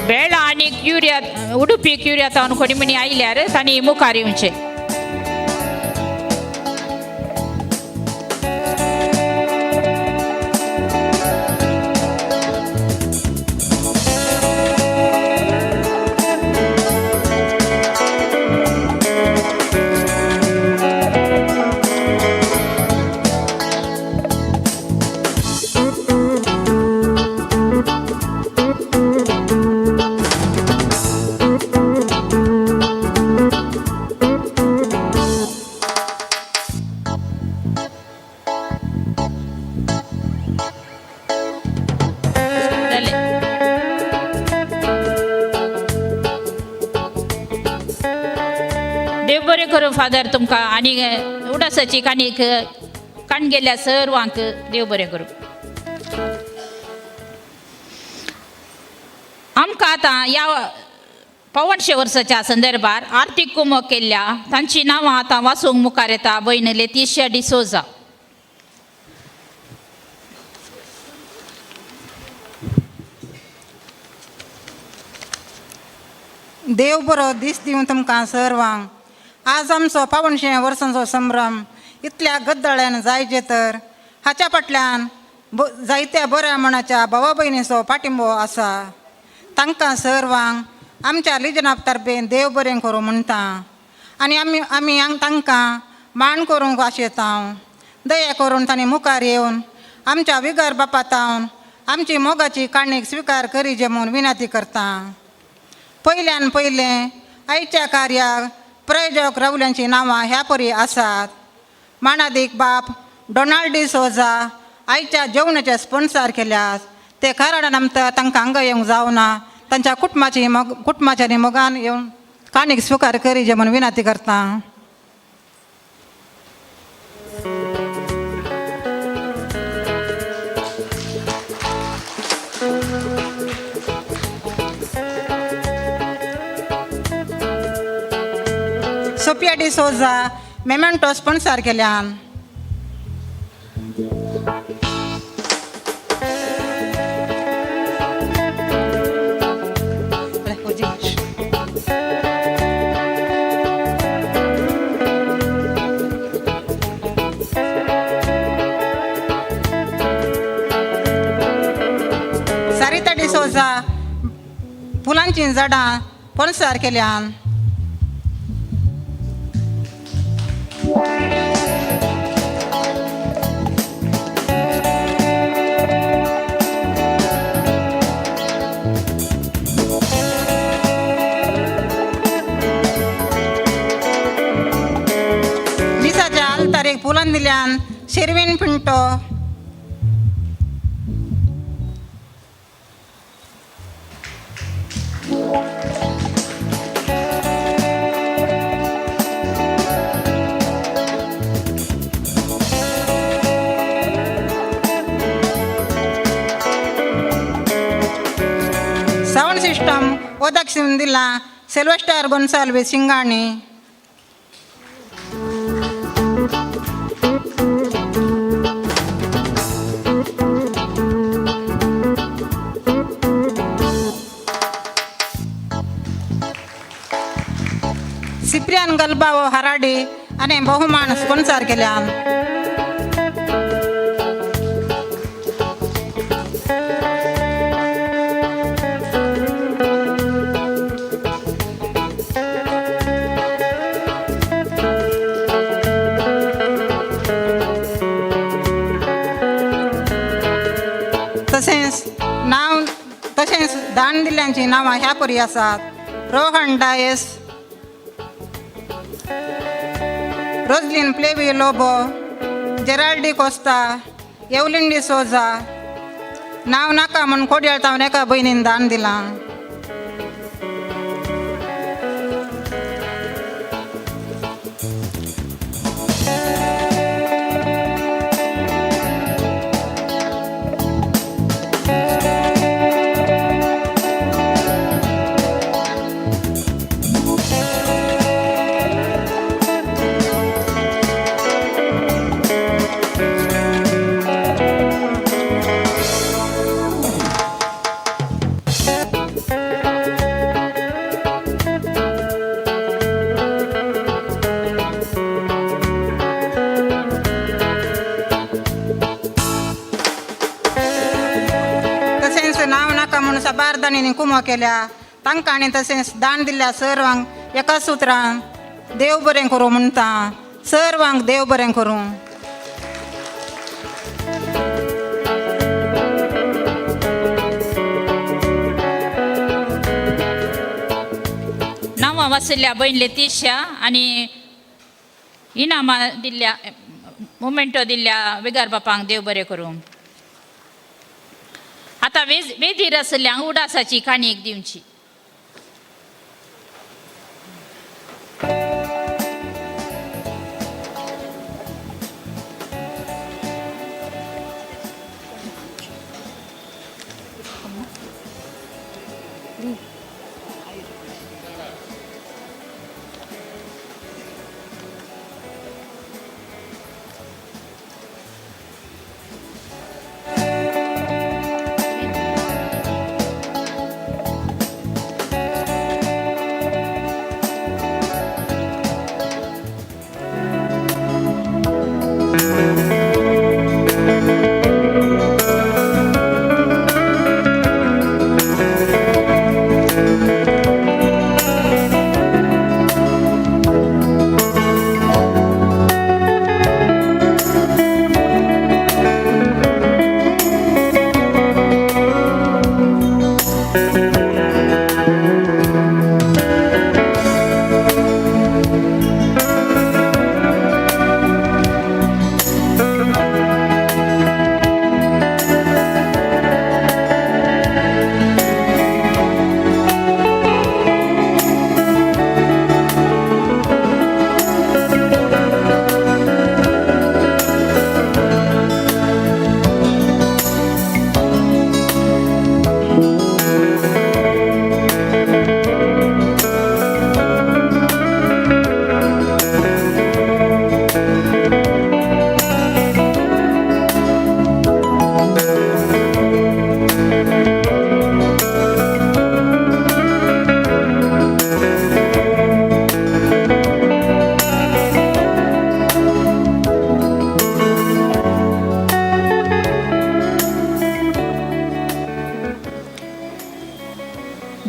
बेळा आनी क्युरिया उडुपी क्युरिया तावन कोणीमणी आयल्यार तांणी मुखार येवचें. देव बरें करूं फादर तुमकां आनी उडासाची काणीक काण गेल्या सर्वांक देव बरें करूं. आमकां आतां ह्या 175 वर्साच्या संदर्भार आर्थीक कुमक केल्ल्या तांची नांवां आतां वाचूंक मुखार येता. भयण लेतिशिया डिसोजा. देव बरो दीस दिवं तुमकां सर्वांक. आज आमचो 175 वर्सांचो संभ्रम इतल्या गद्दळ्यान जायचे तर हाच्या फाटल्यान जायत्या बऱ्या मनाच्या भावा भयणीचो पाठिंबो आसा. तांकां सर्वांक आमच्या लिजना तर्फेन देव बरें करूं म्हणटा आनी आमी आमी तांकां मान करूंक आशेता. दया करून तांणी मुखार येवन आमच्या विगार बापा तावन आमची मोगाची काणीक स्विकार करीजे म्हूण विनंती करता. पयल्यान पयलें आयच्या कार्याक प्रयोजक रावल्यांची नांवां ह्या परी आसात. मानादीक बाप डोनाल्ड डिसोजा आयच्या जेवणाचे स्पॉन्सर केल्यात. ते कारणान आमकां तांकां हांगा येवंक जावना. तांच्या कुटुंबाची मोग कुटुंबाच्या मोगान येवन काणीक स्विकार करीजे म्हूण विनंती करता. सोफिया डिसोजा मेमेंटो स्पॉन्सर केल्यान. सारिता डिसोजा फुलांची झाडां स्पॉन्सर केल्यान. मिसाच्या आल्तारेक फुलां दिल्यान शेरवीन पिंटो. सिस्टम ओदक्षिण दिलां सेल्वेस्टर गोन्साल्वीस शिंगाणी. सिप्रियान गलबावो हराडी आनी बहुमान स्पॉन्सर केल्या. तशेंच नांव तशेंच दान दिल्ल्यांची नांवां ह्या परी आसात. Rohan Dias, Roslin Plavy Lobo, Geraldi Costa, Evelyn D'Souza. नांव नाका म्हूण कोडयाळ तावन एका भयणीन दान दिलां. साबार कुमो केल्या तांकां आनी तशेंच दान दिल्ल्या सर्वांक एका सुत्रान देव बरें करूं म्हणटा. सर्वांक देव बरें करूं. नांवां वाचिल्ल्या भयण लेतिशा आनी इनामां दिल्ल्या मोमेंटो दिल्ल्या वेगार बापांक देव बरें करूं. आतां वेदीर आशिल्ल्या उडासाची काणी एक दिवची.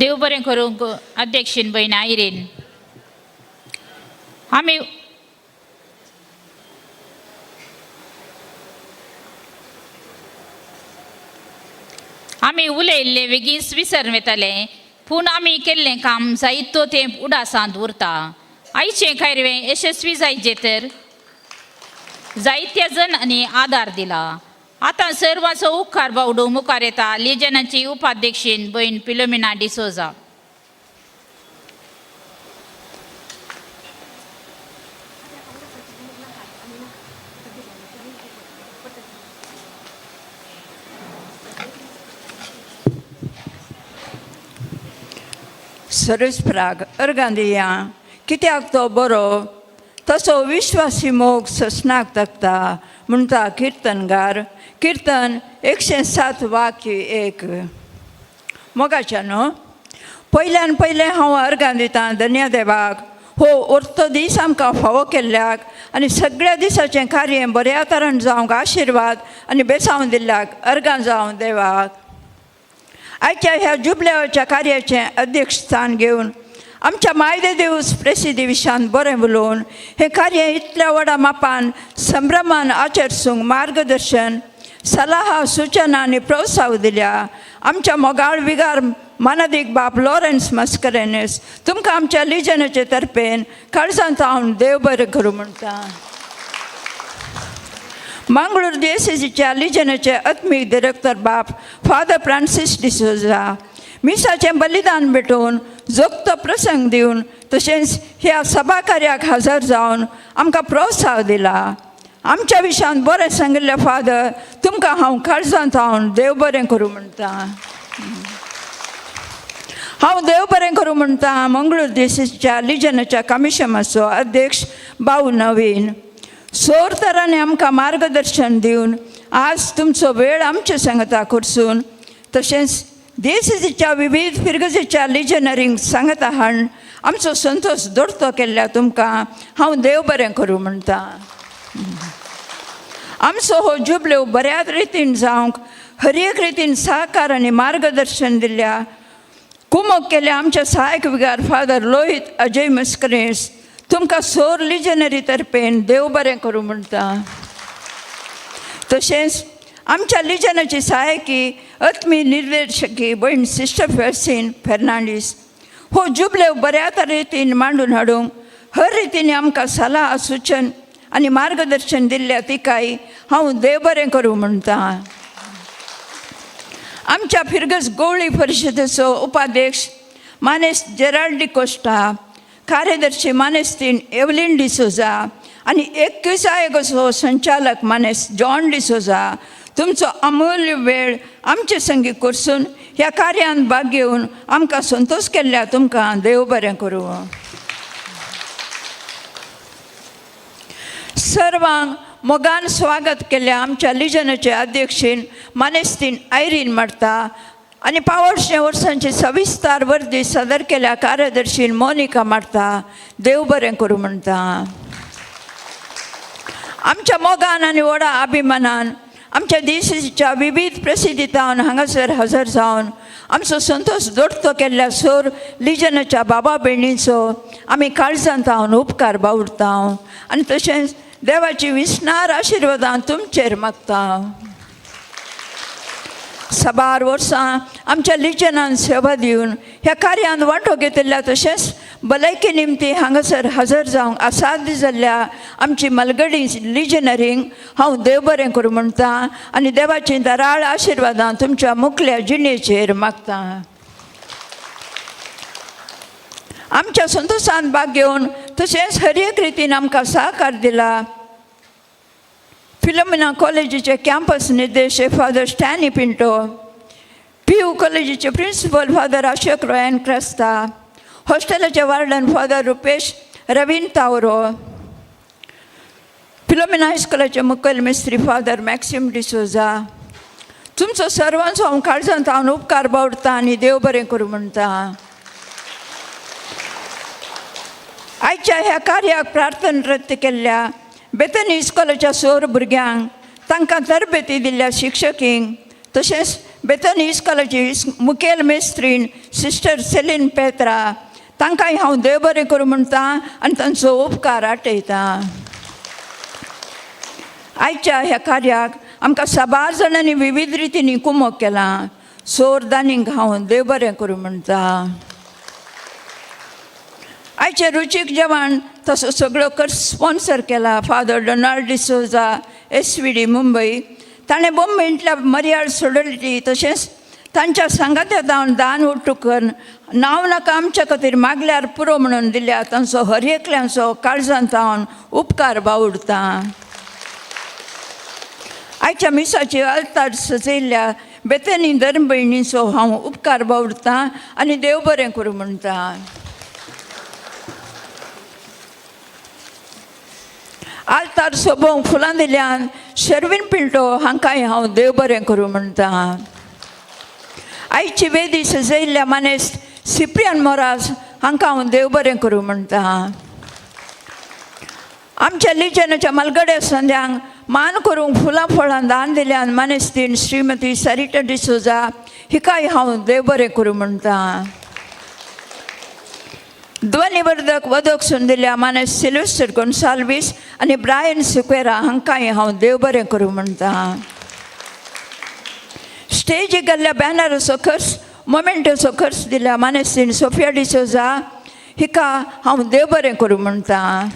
देव बरें करूंक अध्यक्षीन भयण आयरीन. आमी आमी उलयल्ले बेगीन विसर वताले पूण आमी केल्लें काम जायतो तें उडासांत उरता. आयचें खायरवें यशस्वी जायचें तर जायत्या जणांनी आदार दिला. आतां सर्वांचो उपकार बावडू मुखार येता लिजनाची उपाध्यक्षीन भयण पिलोमिना डिसोजा. सरेस्पराक अर्गां दिया कित्याक तो बरो तसो विश्वासी मोग ससनाक तगता म्हणटा किर्तनगार किर्तन 107:1. मोगाच्या न्हू पयल्यान पयलें हांव अर्गां दितां धन्य देवाक हो orto दीस आमकां फावो केल्ल्याक आनी सगळ्या दिसाचें कार्य बऱ्या तरान जावंक आशिर्वाद आनी बेसांव दिल्ल्याक अर्गां जावं देवाक. आयच्या ह्या जुबल्याच्या कार्याचें अध्यक्षस्थान घेवन आमच्या मायदे देवूस प्रेसिदी विशान बरें उलोवन हें कार्य इतल्या व्हडा मापान संभ्रमान आचरसूंक मार्गदर्शन सलाह सूचना आनी प्रोत्साह दिल्या आमच्या मोगाळ विगार मानादीक बाप लॉरन्स मस्करेनस तुमकां आमच्या लिजनाचे तर्फेन काळजांत हांव देव बरें करूं म्हणटा. मंगळूर डिएसीच्या लिजनाचे आत्मीक डिरेक्टर बाप फादर फ्रांसीस डिसोजा मिसाचें बलिदान भेटोवन जोगतो प्रसंग दिवन तशेंच ह्या सभा कार्याक हजर जावन आमकां प्रोत्साह दिला. आमच्या विशयान बरें सांगिल्लें फादर तुमकां हांव काळजांत हांव देव बरें करूं म्हणटा. हांव देव बरें करूं म्हणटा मंगळूर देशीच्या लिजनाच्या कमिशनाचो अध्यक्ष बाऊ नवीन सोर तरांनी आमकां मार्गदर्शन दिवन आज तुमचो वेळ आमचे सांगता करसून तशेंच देशीच्या विविध फिरगजेच्या लिजनरींक सांगता हाण आमचो संतोश दोडतो केल्ल्या तुमकां हांव देव बरें करूं म्हणटा. आमचो हो जुबल्यो बऱ्याच रितीन जावंक हर एक रितीन सहकार आनी मार्गदर्शन दिल्ल्या कुमक केल्या आमच्या सहायक विगार फादर लोहित अजय मस्करेस तुमकां सोर लिजनरी तर्फेन देव बरें करूं म्हणटा. तशेंच आमच्या लिजनाची सहायकी आत्मी निर्देशकी भयण सिस्टर फेर्सीन फेर्नांडीस हो जुबलेव बऱ्या रितीन मांडून हाडूंक हर रितीन आमकां सलाह सुचन आनी मार्गदर्शन दिल्ल्या तिकाय हांव देव बरें करूं म्हणटा. आमच्या फिरगज गोवळी परिशदेचो उपाध्यक्ष मानेस जेराल्ड डिकोस्टा कार्यदर्शी मानेस्तीन एवलीन डिसोजा आनी एकवीस आयोगाचो संचालक मानेस जॉन डिसोजा तुमचो अमूल्य वेळ आमचे संगी करसून ह्या कार्यान भाग घेवन आमकां संतोश केल्ल्या तुमकां देव बरें करूं. सर्वांक मोगान स्वागत केल्ल्या आमच्या लिजनाचे अध्यक्षीन मानेस्तीन आयरीन मारता आनी पावोडशे वर्सांची सविस्तार वर्दी सादर केल्या कार्यदर्शीन मोनिका मारता देव बरें करूं म्हणटा. आमच्या मोगान आनी व्हडा अभिमानान आमच्या देशाच्या विविध प्रसिद्धीतावन हांगासर हजर जावन आमचो संतोश दोडतो केल्ल्या सोर लिजनाच्या बाबा भयणीचो आमी काळजांत हांव उपकार बावडता आनी तशेंच देवाची विसणार आशिर्वादान तुमचेर मागता. साबार वर्सां आमच्या लिजनान सेवा दिवन ह्या कार्यान वांटो घेतिल्ल्या तशेंच भलायकी निमती हांगासर हजर जावंक असाध्य जाल्ल्या आमची मलगडी लिजनरींक हांव देव बरें करूं म्हणटा आनी देवाची दराळ आशिर्वादां तुमच्या मुखल्या जिणेचेर मागता. आमच्या संतोशान भाग घेवन तशेंच हर एक रितीन आमकां सहकार दिला फिलोमिना कॉलेजीचे कॅम्पस निर्देशक Father Stany Pinto P U कॉलेजीचे principal Father Ashok Royan Crasta हॉस्टेलाचे warden Father Rupesh Raveen Tauro Philomena हायस्कुलाचे मुखेल मिस्त्री फादर मॅक्सिम डिसोजा तुमचो सर्वांचो हांव काळजांत हांव उपकार बावडता आनी देव बरें करूं म्हणटा. आयच्या ह्या कार्याक प्रार्थना नृत्य केल्ल्या बेतनी इस्कॉलाच्या सोर भुरग्यांक तांकां तरबेती दिल्ल्या शिक्षकींक तशेंच बेतनी इस्कॉलाची मुखेल मेस्त्रीण सिस्टर सेलीन पेत्रा तांकांय हांव देव बरें करूं म्हणटा आनी तांचो उपकार आटयता. आयच्या ह्या कार्याक आमकां साबार जाणांनी विविध रितींनी कुमक केला सोर दानींक हांव देव बरें करूं म्हणटा. आयचें रुचीक जेवण तसो सगळो खर्च स्पॉन्सर केला father Donald D'Souza SVD Mumbai ताणें बोंबेंतल्या मर्याद सोडली तशेंच तांच्या सांगात्या दावन दान उट्टू करून नांव नाका आमच्या खातीर मागल्यार पुरो म्हणून दिल्या तांचो हर एकल्यांचो काळजांत हांव उपकार बावडता. आयच्या मिसाची आल्तार सजयल्ल्या बेतनी धर्म भयणीचो हांव उपकार बावडतां आनी देव बरें करूं म्हणटा. आल्तार सोबोवंक फुलां दिल्यान शर्वीन पिंटो हांकांय हांव देव बरें करूं म्हणटा. आयची वेदी सजयल्ल्या मानेस्त सिप्रियन मोरास हांकां हांव देव बरें करूं म्हणटा. आमच्या लिजनाच्या मालगड्या संद्यांक मान करूंक फुलां फळां दान दिल्यान मानेस्तीन श्रीमती सरिता डिसोजा हिकाय हांव देव बरें करूं म्हणटा. ध्वनिवर्धक वदक सून दिल्या मानेस्त सिल्वेस्टर गोन्साल्वीस आनी ब्रायन सिक्वेरा हांकांय हांव देव बरें करूं म्हणटा. स्टेजीक गेल्ल्या बॅनराचो खर्च मोमेंटाचो खर्च दिल्या मानेस्तीन सोफिया डिसोजा हिका हांव देव बरें करूं म्हणटा.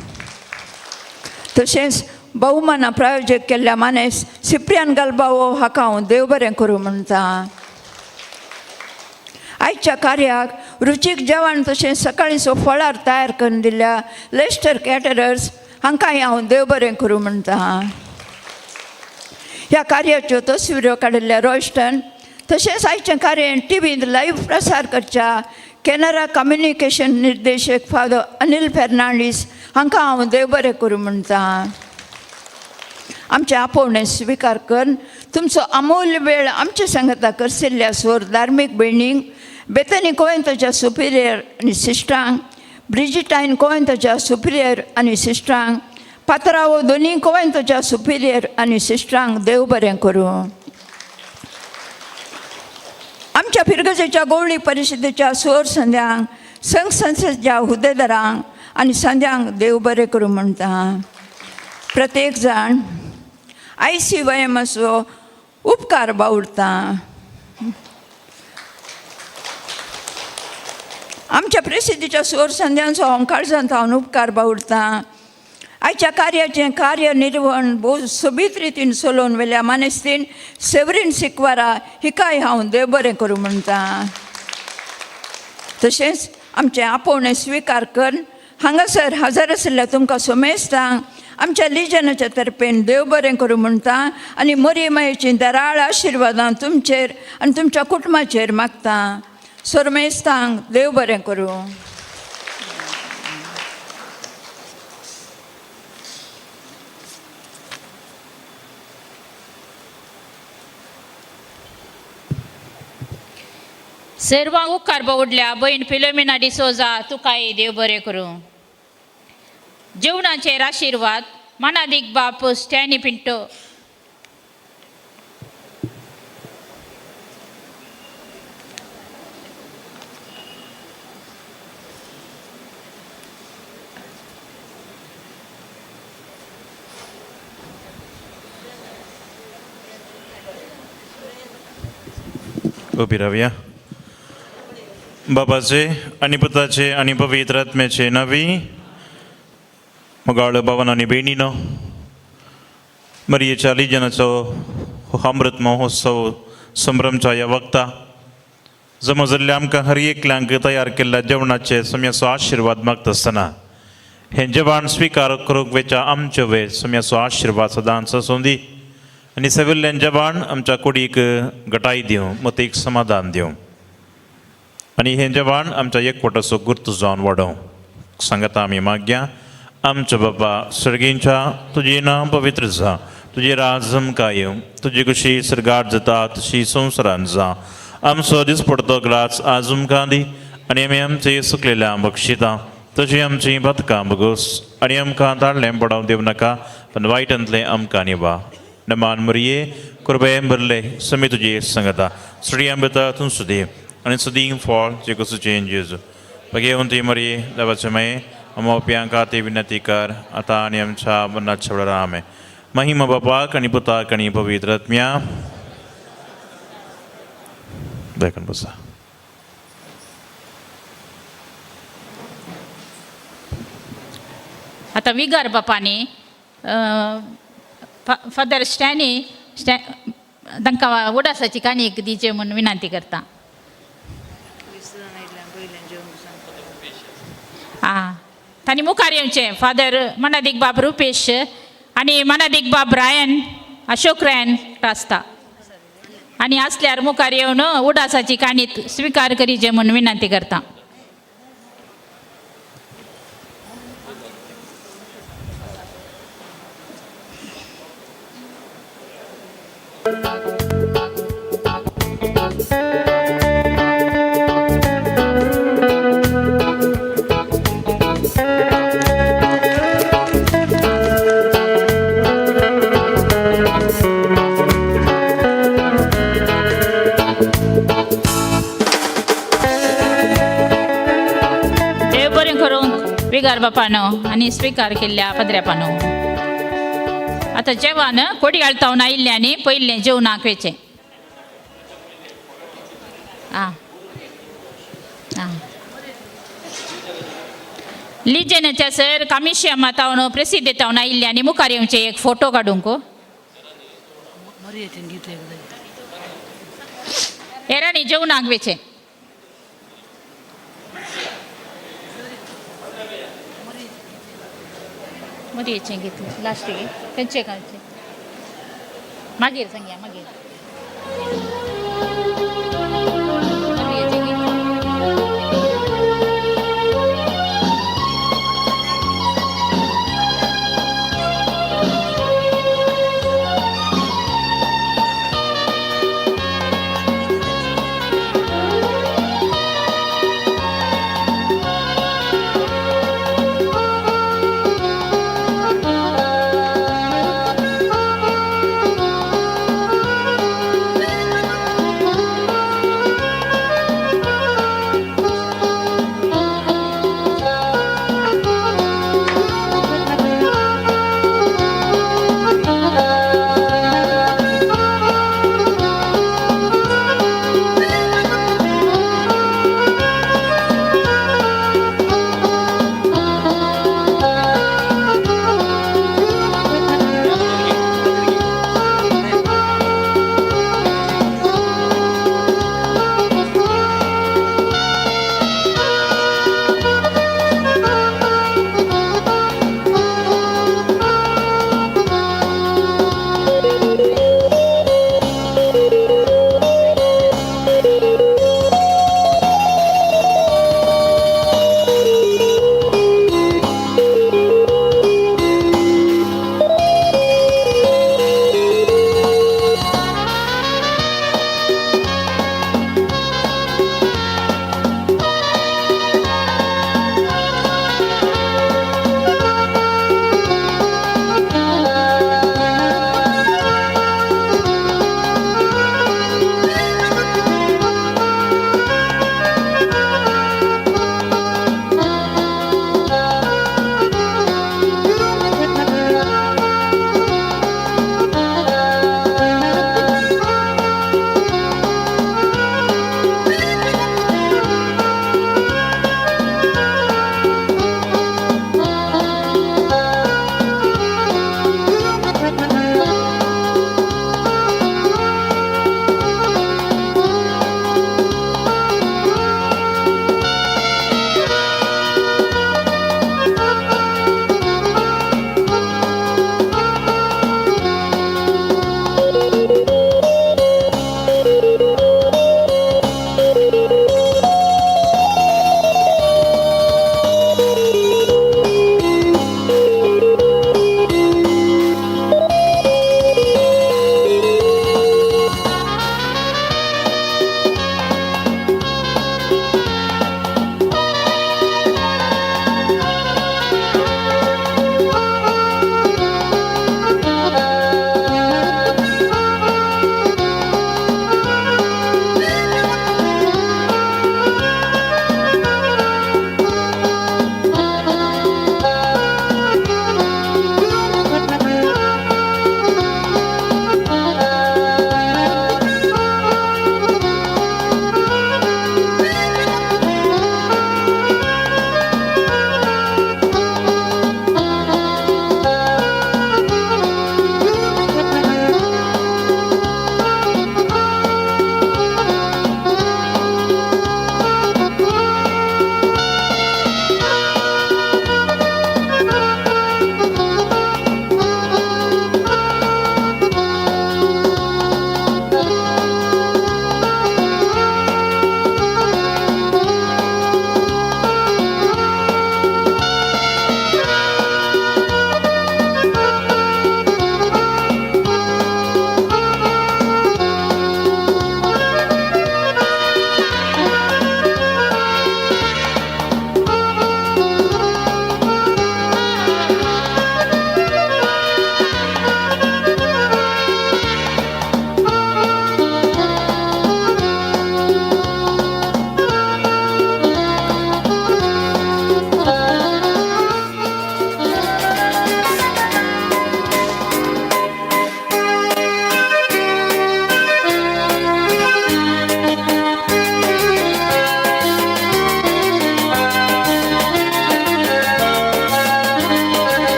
तशेंच बहुमाना प्रायोजक केल्ल्या मानेस सिप्रियान गालबावो हाका हांव देव बरें करूं म्हणटा. आयच्या कार्याक रुचीक जेवण तशेंच सकाळींचो फळार तयार करून दिल्या लेस्टर कॅटरर्स हांकांय हांव देव बरें करूं म्हणटा. ह्या कार्याच्यो तस्विरो काडिल्ल्या रॉयस्टन तशेंच आयचें कार्य टिवींत लायव्ह प्रसार करच्या कॅनरा कम्युनिकेशन निर्देशक फादर अनिल फेर्नांडीस हांकां हांव देव बरें करूं म्हणटा. आमचें आपोवणें स्विकार करून तुमचो अमूल्य वेळ आमचे सांगता करसिल्ल्या सोर धार्मीक भयणींक बेतनी कोयंताच्या सुपिरियर आनी सिस्टरांक, ब्रिजिटायन कोयंताच्या सुपिरियर आनी सिस्टरांक, पात्रावो दोनी कोयंताच्या सुपिरियर आनी सिस्टरांक देव बरें करूं. आमच्या फिरगजेच्या गोवळी परिशदेच्या सोर संद्यांक, संघ संस्थेच्या हुद्देदारांक आनी संद्यांक देव बरें करूं म्हणटा. प्रत्येक जाण I C वयमाचो उपकार बावडता. आमच्या प्रसिद्धीच्या सोर संद्यांचो हांव काळजांत हांव उपकार बावडता. आयच्या कार्याचें कार्य निर्वहण भोव सोबीत रितीन चलोवन वेल्या मानेस्तीन सेवरीन सिकवारा हिकाय हांव देव बरें करूं म्हणटा. तशेंच आमचें आपोवणें स्विकार करून हांगासर हजर आशिल्ल्या तुमकां सोमेस्तांक आमच्या लिजनाच्या तर्फेन देव बरें करूं म्हणटा आनी मोरी मायेचीं दराळ आशिर्वादां तुमचेर आनी तुमच्या कुटुंबाचेर मागता. सोरमेस्तांक देव बरें करूं. सर्वांक उपकार बावडल्या बहीण फिलोमिना डिसोजा तुकाय देव बरें करूं. जेवणाचेर आशिर्वाद मानादीक बाप स्टॅनी पिंटो. उबी रावया. बाबाचे आनी पुताचे आनी पवित्र आत्म्याचे नांवी मोगाळ बाबान आनी भयणीनो, मरियेच्या लिजनाचो अमृत महोत्सव संभ्रमच्या ह्या वक्ता जमा जाल्ल्या आमकां हर एकल्यांक तयार केल्ल्या जेवणाचे सम्याचो आशिर्वाद मागता आसतना हें जेवण स्विकार करूंक वेच्या आमचे वेळ सम्याचो आशिर्वाद सदांच आसूं दी आनी सगळ्यान जेवण आमच्या कुडीक गटाय दिवं, मतीक समाधान दिवं आनी हें जेवण आमच्या एकवटाचो गुर्त जावन वाडोवं. सांगता आमी मागया. आमच्या बाबा सर्गींच्या, तुजें नांव पवित्र जा, तुजें राज आमकां येवं, तुजी कशी सर्गात जाता तशी संवसारांत जा. आमचो दिसपडतो ग्लास आज आमकां दी आनी आमी आमचे सुकलेल्या बक्षिता तशी आमची बदकां बगोस आनी आमकां ताडलें पडोवं दिवं नाका पण वायटांतलें आमकां निवा. नमान मरिये, कृपयेन भरले, समी तुजी सांगता, स्त्रियां भितर तूं सुदी आनी सुदीं फळ जे कसुचें जेजू. भगेवंती मरिये, देवाचे माये, आमोप्यां खातीर विनंती कर आतां आनी आमच्या मरणाच्या वेळार. आमेन. महिमा बापाक आनी पुताक आनी पवित्र आत्म्या. देखून बसा. आतां विगार बापांनी फादर स्टॅनी तांकां उडासाची काणी एक दिवची म्हूण विनंती करता. आं, तांणी मुखार येवचें फादर मनादीक बाब रुपेश आनी मनादीक बाब ब्रायन. अशोक रायन रास्ता आनी आसल्यार मुखार येवन उडासाची काणीत स्विकार करीचे म्हूण विनंती करता. देव बरें करूंक विगार बापानो आनी स्विकार केल्ल्या पदऱ्यापानो. आतां जेवण कोडयाळ तावन आयिल्लें आनी पयलें जेवणाक वेचें. आं आं लिजनाच्या सर कामिशियमा तावन प्रसिद्ध तावन आयिल्लें आनी मुखार येवचें एक फोटो काडूंक. हेरांनी जेवणाक वेचें. मोरयेचें घेतलें लास्टीक खंयचें खंयचें मागीर सांगया मागीर.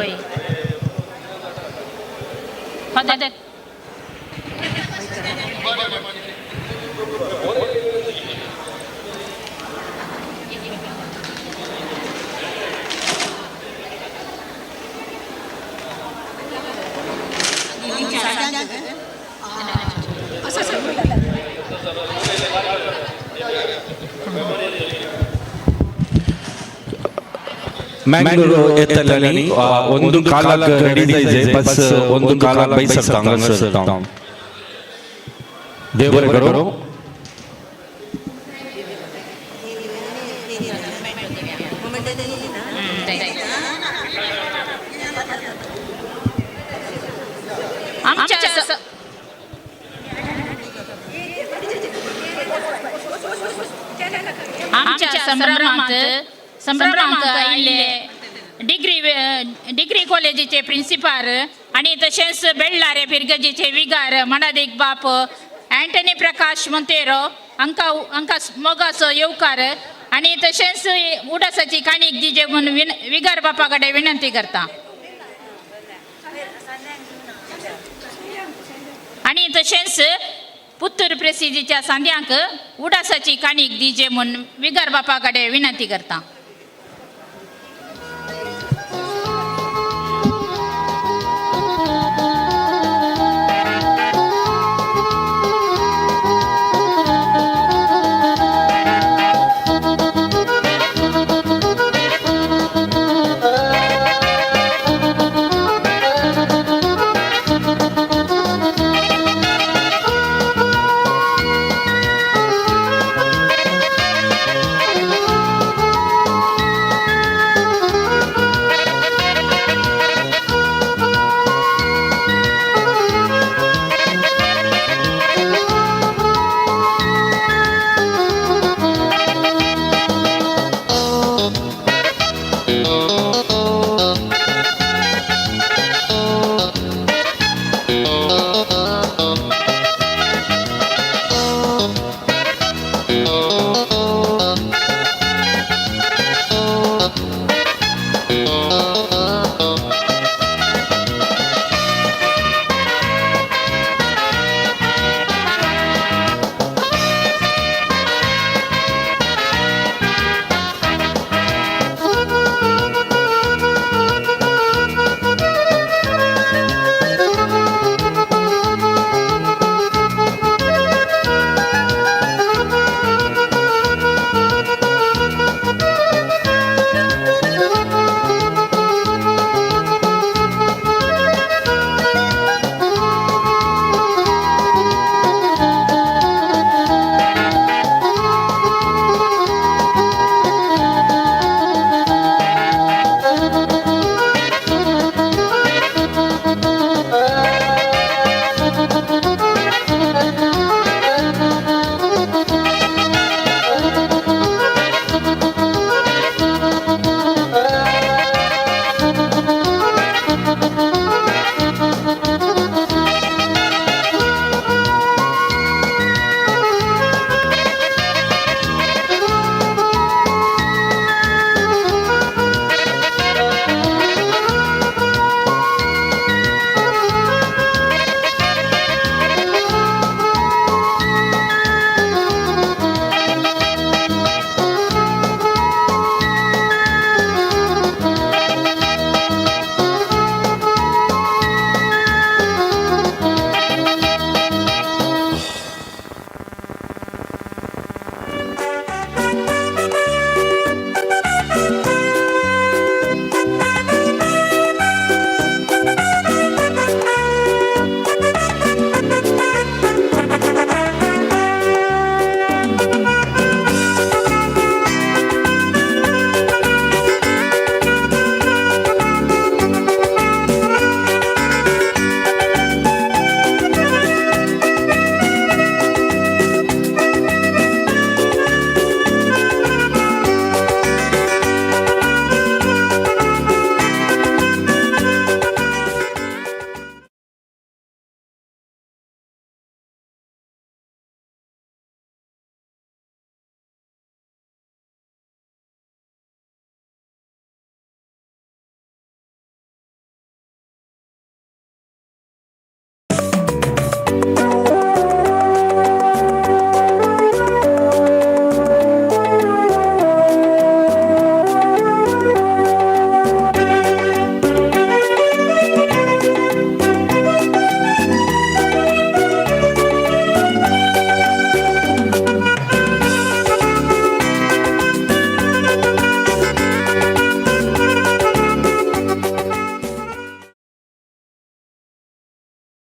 वय फादर. ಮ್ಯಾಂಗ್ಳೂರು ಎತ್ತಲನಿ ಒಂದು ಕಾಲಕ್ಕೆ ರೆಡಿ ಇದೆ ಬಸ್, ಒಂದು ಕಾಲ ಬೈಸರ್ ಹಂಗಸರ್ ದೇವರುಗಳು. आमच्या आमच्या संभ्रमांत संभ्रमांत आयिल्ले डिग्री डिग्री कॉलेजीचे प्रिन्सिपाल आनी तशेंच बेळ्ळारे फिरगजीचे विगार मणादीक बाप अँटनी प्रकाश मोंतेरो हांकां हांकां मोगाचो येवकार आनी तशेंच उडासाची काणीक दिजे म्हूण विगार बापा कडेन विनंती करता. आनी तशेंच पुत्तूर प्रेसिजीच्या सांद्यांक उडासाची काणीक दिजे म्हूण विगार बापा कडेन विनंती करता.